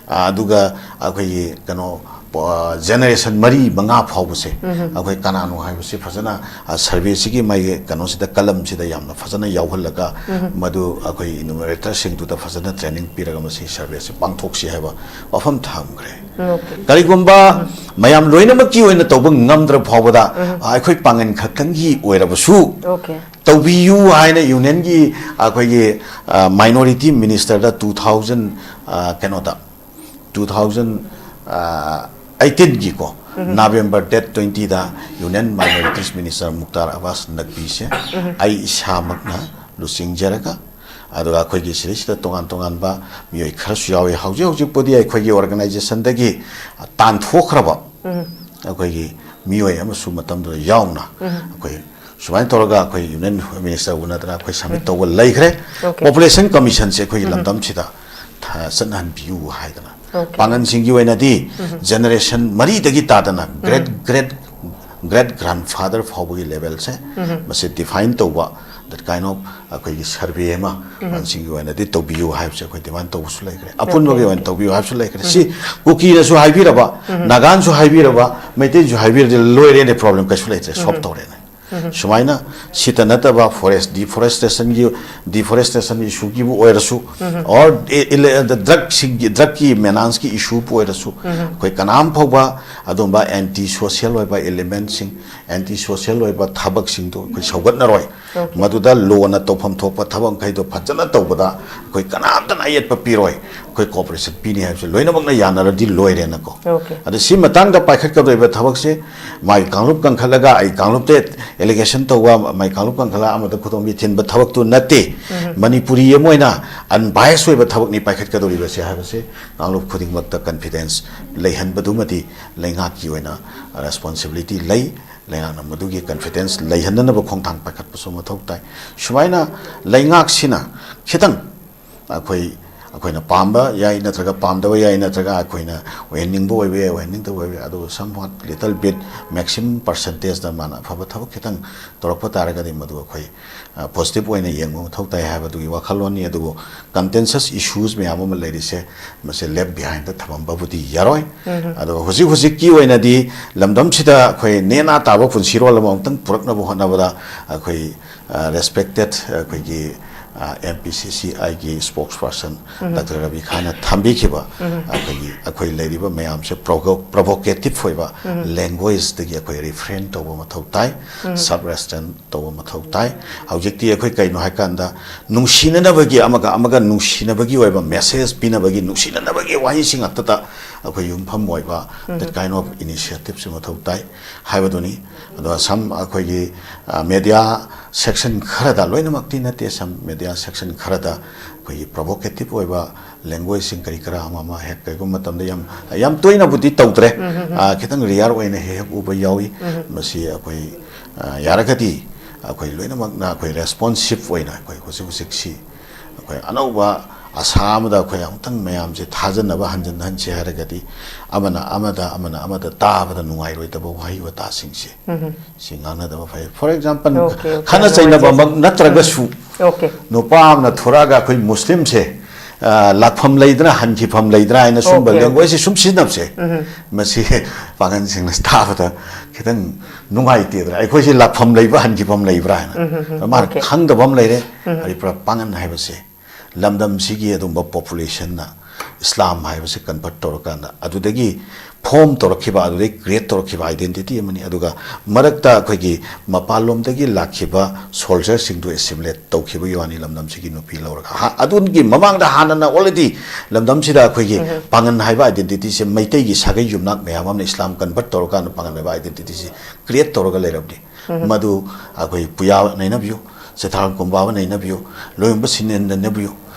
ꯑ, ꯑꯗꯨꯒ ꯑꯩꯈꯣꯏꯒꯤ ꯀꯩꯅꯣ, ꯖꯦꯅꯦꯔꯦꯁꯟ ꯃꯔꯤ ꯃꯉꯥ ꯐꯥꯎꯕꯁꯦ ꯑꯩꯈꯣꯏ ꯀꯅꯥꯅꯣ ꯍꯥꯏꯕꯁꯤ ꯐꯖꯅ ꯁꯔꯚꯦꯁꯤꯒꯤ ꯃꯥꯒꯤ ꯀꯩꯅꯣꯁꯤꯗ, ꯀꯂꯝꯁꯤꯗ ꯌꯥꯝꯅ ꯐꯖꯅ ꯌꯥꯎꯍꯜꯂꯒ, ꯃꯗꯨ ꯑꯩꯈꯣꯏ ꯏꯅꯨꯃꯔꯦꯇꯔꯁꯤꯡꯗꯨꯗ ꯐꯖꯅ ꯇ꯭ꯔꯦꯅꯤꯡ ꯄꯤꯔꯒ ꯃꯁꯤ ꯁꯔꯚꯦꯁꯤ ꯄꯥꯡꯊꯣꯛꯁꯤ ꯍꯥꯏꯕ ꯋꯥꯐꯝ ꯊꯝꯈ꯭ꯔꯦ꯫ ꯀꯔꯤꯒꯨꯝꯕ ꯃꯌꯥꯝ ꯂꯣꯏꯅꯃꯛꯀꯤ ꯑꯣꯏꯅ ꯇꯧꯕ ꯉꯝꯗ꯭ꯔ ꯐꯥꯎꯕꯗ, ꯑꯩꯈꯣꯏ ꯄꯥꯡꯒꯜ ꯈꯛꯇꯪꯒꯤ ꯑꯣꯏꯔꯕꯁꯨ ꯇꯧꯕꯤꯌꯨ ꯍꯥꯏꯅ ꯌꯨꯅꯤꯌꯟꯒꯤ ꯑꯩꯈꯣꯏꯒꯤ ꯃꯥꯏꯅꯣꯔꯤꯇꯤ ꯃꯤꯅꯤꯁꯇꯔꯗ ꯇꯨ ꯊꯥꯎꯖꯟ, ꯀꯩꯅꯣꯗ, ꯇꯨ ꯊꯥꯎꯖꯟ ꯑꯩꯠꯇꯤꯟꯒꯤꯀꯣ ꯅꯕꯦꯝꯕꯔ ꯗꯦꯠ ꯇ꯭ꯋꯦꯟꯇꯤꯗ union minorities minister Mukhtar Abbas ꯅꯛꯕꯤꯁꯦ ꯑꯩ ꯏꯁꯥꯃꯛꯅ ꯂꯨꯆꯤꯡꯖꯔꯒ, ꯑꯗꯨꯒ ꯑꯩꯈꯣꯏꯒꯤ ꯁꯤꯗꯩꯁꯤꯗ ꯇꯣꯉꯥꯟ ꯇꯣꯉꯥꯟꯕ ꯃꯤꯑꯣꯏ ꯈꯔꯁꯨ ꯌꯥꯎꯏ꯫ ꯍꯧꯖꯤꯛ ꯍꯧꯖꯤꯛꯄꯨꯗꯤ ꯑꯩꯈꯣꯏꯒꯤ ꯑꯣꯔꯒꯅꯥꯏꯖꯦꯁꯟꯗꯒꯤ ꯇꯥꯟꯊꯣꯛꯈ꯭ꯔꯕ ꯑꯩꯈꯣꯏꯒꯤ ꯃꯤꯑꯣꯏ ꯑꯃꯁꯨ ꯃꯇꯝꯗꯨꯗ ꯌꯥꯎꯅ ꯑꯩꯈꯣꯏ ꯁꯨꯃꯥꯏꯅ ꯇꯧꯔꯒ ꯑꯩꯈꯣꯏ ꯌꯨꯅꯤꯌꯟ ꯃꯤꯅꯤꯁꯇꯔ ꯎꯅꯗꯅ ꯑꯩꯈꯣꯏ ꯁꯕꯃꯤꯠ ꯇꯧꯕ ꯂꯩꯈ꯭ꯔꯦ꯫ ꯄꯣꯄꯨꯂꯦꯁꯟ ꯀꯃꯤꯁꯟꯁꯦ ꯑꯩꯈꯣꯏꯒꯤ ꯂꯝꯗꯝꯁꯤꯗ ꯊ-, ꯆꯠꯅꯍꯟꯕꯤꯌꯨ ꯍꯥꯏꯗꯅ꯫ ꯄꯥꯡꯒꯜꯁꯤꯡꯒꯤ ꯑꯣꯏꯅꯗꯤ ꯖꯦꯅꯦꯔꯦꯁꯟ ꯃꯔꯤꯗꯒꯤ ꯇꯥꯗꯅ ꯒ꯭ꯔꯦꯠ ꯒ꯭ꯔꯦꯠ ꯒ꯭ꯔꯦꯠ ꯒ꯭ꯔꯥꯟꯐꯥꯗꯔ ꯐꯥꯎꯕꯒꯤ ꯂꯦꯚꯦꯜꯁꯦ ꯃꯁꯤ ꯗꯤꯐꯥꯏꯟ ꯇꯧꯕ, that kind of ꯑꯩꯈꯣꯏꯒꯤ ꯁꯔꯚꯦ ꯑꯃ ꯄꯥꯡꯒꯜꯁꯤꯡꯒꯤ ꯑꯣꯏꯅꯗꯤ ꯇꯧꯕꯤꯌꯨ ꯍꯥꯏꯕꯁꯦ ꯑꯩꯈꯣꯏ ꯗꯤꯃꯥꯟ ꯇꯧꯕꯁꯨ ꯂꯩꯈ꯭ꯔꯦ꯫ ꯑꯄꯨꯟꯕꯒꯤ ꯑꯣꯏꯅ ꯇꯧꯕꯤꯌꯨ ꯍꯥꯏꯕꯁꯨ ꯂꯩꯈ꯭ꯔꯦ꯫ ꯁꯤ ꯀꯨꯀꯤꯅꯁꯨ ꯍꯥꯏꯕꯤꯔꯕ, ꯅꯥꯒꯥꯅꯁꯨ ꯍꯥꯏꯕꯤꯔꯕ, ꯃꯩꯇꯩꯅꯁꯨ ꯍꯥꯏꯕꯤꯔꯗꯤ ꯂꯣꯏꯔꯦꯅꯦ, ꯄ꯭ꯔꯣꯕ꯭ꯂꯦꯝ ꯀꯩꯁꯨ ꯂꯩꯇ꯭ꯔꯦ, ꯁꯣꯜꯕ ꯇꯧꯔꯦꯅꯦ꯫ ꯁꯨꯃꯥꯏꯅ ꯁꯤꯇ ꯅꯠꯇꯕ ꯐꯣꯔꯦꯁ ꯗꯤꯐꯣꯔꯦꯁꯇꯦꯁꯟꯒꯤ, ꯗꯤꯐꯣꯔꯦꯁꯇꯦꯁꯟ ꯏꯁꯨꯒꯤꯕꯨ ꯑꯣꯏꯔꯁꯨ, ꯑꯣꯔ ꯗ꯭ꯔꯒꯁꯤꯡꯒꯤ, ꯗ꯭ꯔꯒꯀꯤ ꯃꯦꯅꯥꯟꯁꯀꯤ ꯏꯁꯨꯕꯨ ꯑꯣꯏꯔꯁꯨ, ꯑꯩꯈꯣꯏ ꯀꯅꯥꯝ ꯐꯥꯎꯕ ꯑꯗꯨꯝꯕ ꯑꯦꯟꯇꯤ ꯁꯣꯁꯤꯌꯦꯜ ꯑꯣꯏꯕ ꯏꯂꯤꯃꯦꯟꯁꯤꯡ, ꯑꯦꯟꯇꯤ ꯁꯣꯁꯤꯌꯦꯜ ꯑꯣꯏꯕ ꯊꯕꯛꯁꯤꯡꯗꯨ ꯑꯩꯈꯣꯏ ꯁꯧꯒꯠꯅꯔꯣꯏ꯫ ꯃꯗꯨꯗ ꯂꯣꯅ ꯇꯧꯐꯝ ꯊꯣꯛꯄ ꯊꯕꯛ ꯃꯈꯩꯗꯣ ꯐꯖꯅ ꯇꯧꯕꯗ ꯑꯩꯈꯣꯏ ꯀꯅꯥꯝꯇꯅ ꯑꯌꯦꯠꯄ ꯄꯤꯔꯣꯏ꯫ ꯑꯩꯈꯣꯏ ꯀꯣꯑꯣꯄꯔꯦꯁꯟ ꯄꯤꯅꯤ ꯍꯥꯏꯕꯁꯦ ꯂꯣꯏꯅꯃꯛꯅ ꯌꯥꯅꯔꯗꯤ ꯂꯣꯏꯔꯦꯅꯀꯣ꯫ ꯑꯗ ꯁꯤ ꯃꯇꯥꯡꯗ ꯄꯥꯏꯈꯠꯀꯗꯧꯔꯤꯕ ꯊꯕꯛꯁꯦ, ꯃꯥꯒꯤ ꯀꯥꯡꯂꯨꯞ ꯀꯟꯈꯠꯂꯒ ꯑꯩ ꯀꯥꯡꯂꯨꯞꯇ ꯑꯦꯂꯤꯒꯦꯁꯟ ꯇꯧꯕ, ꯃꯥꯒꯤ ꯀꯥꯡꯂꯨꯞ ꯀꯟꯈꯠꯂꯒ ꯑꯃꯗ ꯈꯨꯗꯣꯝꯕꯤ ꯊꯤꯟꯕ ꯊꯕꯛꯇꯨ ꯅꯠꯇꯦ꯫ ꯃꯅꯤꯄꯨꯔꯤ ꯑꯃ ꯑꯣꯏꯅ ꯑꯟꯕꯥꯏꯁ ꯑꯣꯏꯕ ꯊꯕꯛꯅꯤ ꯄꯥꯏꯈꯠꯀꯗꯧꯔꯤꯕꯁꯦ ꯍꯥꯏꯕꯁꯦ ꯀꯥꯡꯂꯨꯞ ꯈꯨꯗꯤꯡꯃꯛꯇ ꯀꯟꯐꯤꯗꯦꯟꯁ ꯂꯩꯍꯟꯕꯗꯨꯃꯗꯤ ꯂꯩꯉꯥꯛꯀꯤ ꯑꯣꯏꯅ ꯔꯦꯁꯄꯣꯟꯁꯤꯕꯤꯂꯤꯇꯤ ꯂꯩ꯫ ꯂꯩꯉꯥꯛꯅ ꯃꯗꯨꯒꯤ ꯀꯟꯐꯤꯗꯦꯟꯁ ꯂꯩꯍꯟꯅꯅꯕ ꯈꯣꯡꯊꯥꯡ ꯄꯥꯏꯈꯠꯄꯁꯨ ꯃꯊꯧ ꯇꯥꯏ꯫ ꯁꯨꯃꯥꯏꯅ ꯂꯩꯉꯥꯛꯁꯤꯅ ꯈꯤꯇꯪ ꯑꯩꯈꯣꯏ ꯑꯩꯈꯣꯏꯅ ꯄꯥꯝꯕ ꯌꯥꯏ, ꯅꯠꯇ꯭ꯔꯒ ꯄꯥꯝꯗꯕ ꯌꯥꯏ, ꯅꯠꯇ꯭ꯔꯒ ꯑꯩꯈꯣꯏꯅ ꯑꯣꯏꯍꯟꯅꯤꯡꯕ ꯑꯣꯏꯕ ꯌꯥꯏ, ꯑꯣꯏꯍꯟꯅꯤꯡꯗꯕ ꯑꯣꯏꯕ ꯌꯥꯏ꯫ ꯑꯗꯨꯕꯨ somewhat little bit maximum percentage ꯇ ꯃꯥꯅ ꯑꯐꯕ ꯊꯕꯛ ꯈꯤꯇꯪ ꯇꯧꯔꯛꯄ ꯇꯥꯔꯒꯗꯤ ꯃꯗꯨ ꯑꯩꯈꯣꯏ, ꯑ, positive ꯑꯣꯏꯅ ꯌꯦꯡꯕ ꯃꯊꯧ ꯇꯥꯏ ꯍꯥꯏꯕꯗꯨꯒꯤ ꯋꯥꯈꯜꯂꯣꯟꯅꯤ꯫ ꯑꯗꯨꯕꯨ contentious issues ꯃꯌꯥꯝ ꯑꯃ ꯂꯩꯔꯤꯁꯦ, ꯃꯁꯤ left behind ꯇ ꯊꯝꯃꯝꯕꯕꯨꯗꯤ ꯌꯥꯔꯣꯏ꯫ ꯑꯗꯨꯒ ꯍꯧꯖꯤꯛ ꯍꯧꯖꯤꯛꯀꯤ ꯑꯣꯏꯅꯗꯤ ꯂꯝꯗꯝꯁꯤꯗ ꯑꯩꯈꯣꯏ ꯅꯦꯅꯥ ꯇꯥꯕ ꯄꯨꯟꯁꯤꯔꯣꯜ ꯑꯃ ꯑꯃꯨꯛꯇꯪ ꯄꯨꯔꯛꯅꯕ ꯍꯣꯠꯅꯕꯗ ꯑꯩꯈꯣꯏ, ꯑ, respected ꯑꯩꯈꯣꯏꯒꯤ, ꯑ, M P C C I ꯒꯤ spokesperson ꯗꯥꯛꯇꯔ ꯔꯕꯤ ꯈꯥꯟꯅ ꯊꯝꯕꯤꯈꯤꯕ ꯑꯩꯈꯣꯏꯒꯤ, ꯑꯩꯈꯣꯏ ꯂꯩꯔꯤꯕ ꯃꯌꯥꯝꯁꯦ provo-, provocative ꯑꯣꯏꯕ language ꯇꯒꯤ ꯑꯩꯈꯣꯏ refrain ꯇꯧꯕ ꯃꯊꯧ ꯇꯥꯏ, sub restraint ꯇꯧꯕ ꯃꯊꯧ ꯇꯥꯏ꯫ ꯍꯧꯖꯤꯛꯇꯤ ꯑꯩꯈꯣꯏ ꯀꯩꯅꯣ ꯍꯥꯏꯀꯥꯟꯗ ꯅꯨꯡꯁꯤꯅꯅꯕꯒꯤ, ꯑꯃꯒ ꯑꯃꯒ ꯅꯨꯡꯁꯤꯅꯕꯒꯤ ꯑꯣꯏꯕ message ꯄꯤꯅꯕꯒꯤ, ꯅꯨꯡꯁꯤꯅꯅꯕꯒꯤ ꯋꯥꯍꯩꯁꯤꯡ ꯉꯥꯛꯇꯗ ꯑꯩꯈꯣꯏ ꯌꯨꯝꯐꯝ ꯑꯣꯏꯕ that kind of initiative ꯁꯨ ꯃꯊꯧ ꯇꯥꯏ ꯍꯥꯏꯕꯗꯨꯅꯤ꯫ ꯑꯗꯣ some ꯑꯩꯈꯣꯏꯒꯤ, ꯑ, media section ꯈꯔꯗ, ꯂꯣꯏꯅꯃꯛꯇꯤ ꯅꯠꯇꯦ, some media section ꯈꯔꯗ ꯑꯩꯈꯣꯏꯒꯤ provocative ꯑꯣꯏꯕ language ꯁꯤꯡ ꯀꯔꯤ ꯀꯔꯥ ꯑꯃ ꯑꯃ ꯍꯦꯛ ꯀꯩꯒꯨꯝꯕ ꯃꯇꯝꯗ ꯌꯥꯝ, ꯌꯥꯝ ꯇꯣꯏꯅꯕꯨꯗꯤ ꯇꯧꯗ꯭ꯔꯦ꯫ ꯑ, ꯈꯤꯇꯪ rare ꯑꯣꯏꯅ ꯍꯦꯛ ꯍꯦꯛ ꯎꯕ ꯌꯥꯎꯏ꯫ ꯃꯁꯤ ꯑꯩꯈꯣꯏ, ꯑ, ꯌꯥꯔꯒꯗꯤ ꯑꯩꯈꯣꯏ ꯂꯣꯏꯅꯃꯛꯅ ꯑꯩꯈꯣꯏ responsive ꯑꯣꯏꯅ ꯑꯩꯈꯣꯏ ꯍꯧꯖꯤꯛ ꯍꯧꯖꯤꯛꯁꯤ ꯑꯩꯈꯣꯏ ꯑꯅꯧꯕ ꯑꯁꯥ ꯑꯃꯗ ꯑꯩꯈꯣꯏ ꯑꯃꯨꯛꯇꯪ ꯃꯌꯥꯝꯁꯦ ꯊꯥꯖꯅꯕ ꯍꯟꯖꯤꯟꯍꯟꯁꯦ ꯍꯥꯏꯔꯒꯗꯤ ꯑꯃꯅ ꯑꯃꯗ, ꯑꯃꯅ ꯑꯃꯗ ꯇꯥꯕꯗ ꯅꯨꯡꯉꯥꯏꯔꯣꯏꯗꯕ ꯋꯥꯍꯩ ꯋꯥꯇꯥꯁꯤꯡꯁꯦ ꯁꯤ ꯉꯥꯡꯅꯗꯕ ꯐꯩ꯫ For example, okay, okay, ꯈꯠꯅ ꯆꯩꯅꯕꯃꯛ ꯅꯠꯇ꯭ꯔꯒꯁꯨ okay꯫ ꯅꯨꯄꯥ ꯑꯃꯅ ꯊꯣꯔꯛꯑꯒ ꯑꯩꯈꯣꯏ ꯃꯨꯁꯂꯤꯝꯁꯦ, ꯑ, ꯂꯥꯛꯐꯝ ꯂꯩꯗꯅ ꯍꯟꯈꯤꯐꯝ ꯂꯩꯗꯅ ꯍꯥꯏꯅ ꯁꯨꯝꯕ okay, okay꯫ Language ꯁꯤ ꯁꯨꯝ ꯁꯤꯖꯤꯟꯅꯕꯁꯦ, ꯃꯁꯤ ꯄꯥꯡꯒꯟꯁꯤꯡꯅ ꯇꯥꯕꯗ ꯈꯤꯇꯪ ꯅꯨꯡꯉꯥꯏꯇꯦꯗꯅ, ꯑꯩꯈꯣꯏꯁꯦ ꯂꯥꯛꯐꯝ ꯂꯩꯕ ꯍꯟꯈꯤꯐꯝ ꯂꯩꯕ꯭ꯔꯥ ꯍꯥꯏꯅ꯫ ꯃꯥꯅ okay꯫ ꯈꯪꯗꯕ ꯑꯃ ꯂꯩꯔꯦ꯫ ꯍꯥꯏꯔꯤꯕ ꯄꯥꯡꯒꯟ ꯍꯥꯏꯕꯁꯦ ꯂꯝꯗꯝꯁꯤꯒꯤ ꯑꯗꯨꯝꯕ population ꯅ ꯏꯁꯂꯥꯝ ꯍꯥꯏꯕꯁꯦ convert ꯇꯧꯔꯀꯥꯟꯗ ꯑꯗꯨꯗꯒꯤ form ꯇꯧꯔꯛꯈꯤꯕ, ꯑꯗꯨꯗꯒꯤ create ꯇꯧꯔꯛꯈꯤꯕ identity ꯑꯃꯅꯤ꯫ ꯑꯗꯨꯒ ꯃꯔꯛꯇ ꯑꯩꯈꯣꯏꯒꯤ ꯃꯄꯥꯟꯂꯣꯝꯗꯒꯤ ꯂꯥꯛꯈꯤꯕ soldier ꯁꯤꯡꯗꯨ assimilate ꯇꯧꯈꯤꯕꯒꯤ ꯋꯥꯅꯤ, ꯂꯝꯗꯝꯁꯤꯒꯤ ꯅꯨꯄꯤ ꯂꯧꯔꯒ꯫ ꯍꯥ-, ꯑꯗꯨꯒꯤ ꯃꯃꯥꯡꯗ ꯍꯥꯟꯅꯅ already ꯂꯝꯗꯝꯁꯤꯗ ꯑꯩꯈꯣꯏꯒꯤ ꯄꯥꯡꯒꯟ ꯍꯥꯏꯕ identity ꯁꯦ ꯃꯩꯇꯩꯒꯤ ꯁꯥꯒꯩ ꯌꯨꯝꯅꯥꯛ ꯃꯌꯥꯝ ꯑꯃꯅ ꯏꯁꯂꯥꯝ convert ꯇꯧꯔꯀꯥꯟꯗ ꯄꯥꯡꯒꯟ ꯍꯥꯏꯕ identity ꯁꯦ create ꯇꯧꯔꯒ ꯂꯩꯔꯕꯅꯤ꯫ ꯃꯗꯨ ꯑꯩꯈꯣꯏ ꯄꯨꯌꯥ ꯅꯩꯅꯕꯤꯌꯨ, ꯆꯤꯊꯥꯔꯣꯜ ꯀꯣꯝꯕꯥꯕ ꯅꯩꯅꯕꯤꯌꯨ, ꯂꯣꯏꯍꯣꯡꯕ ꯁꯤꯅꯦꯟ ꯅꯩꯅꯕꯤꯌꯨ,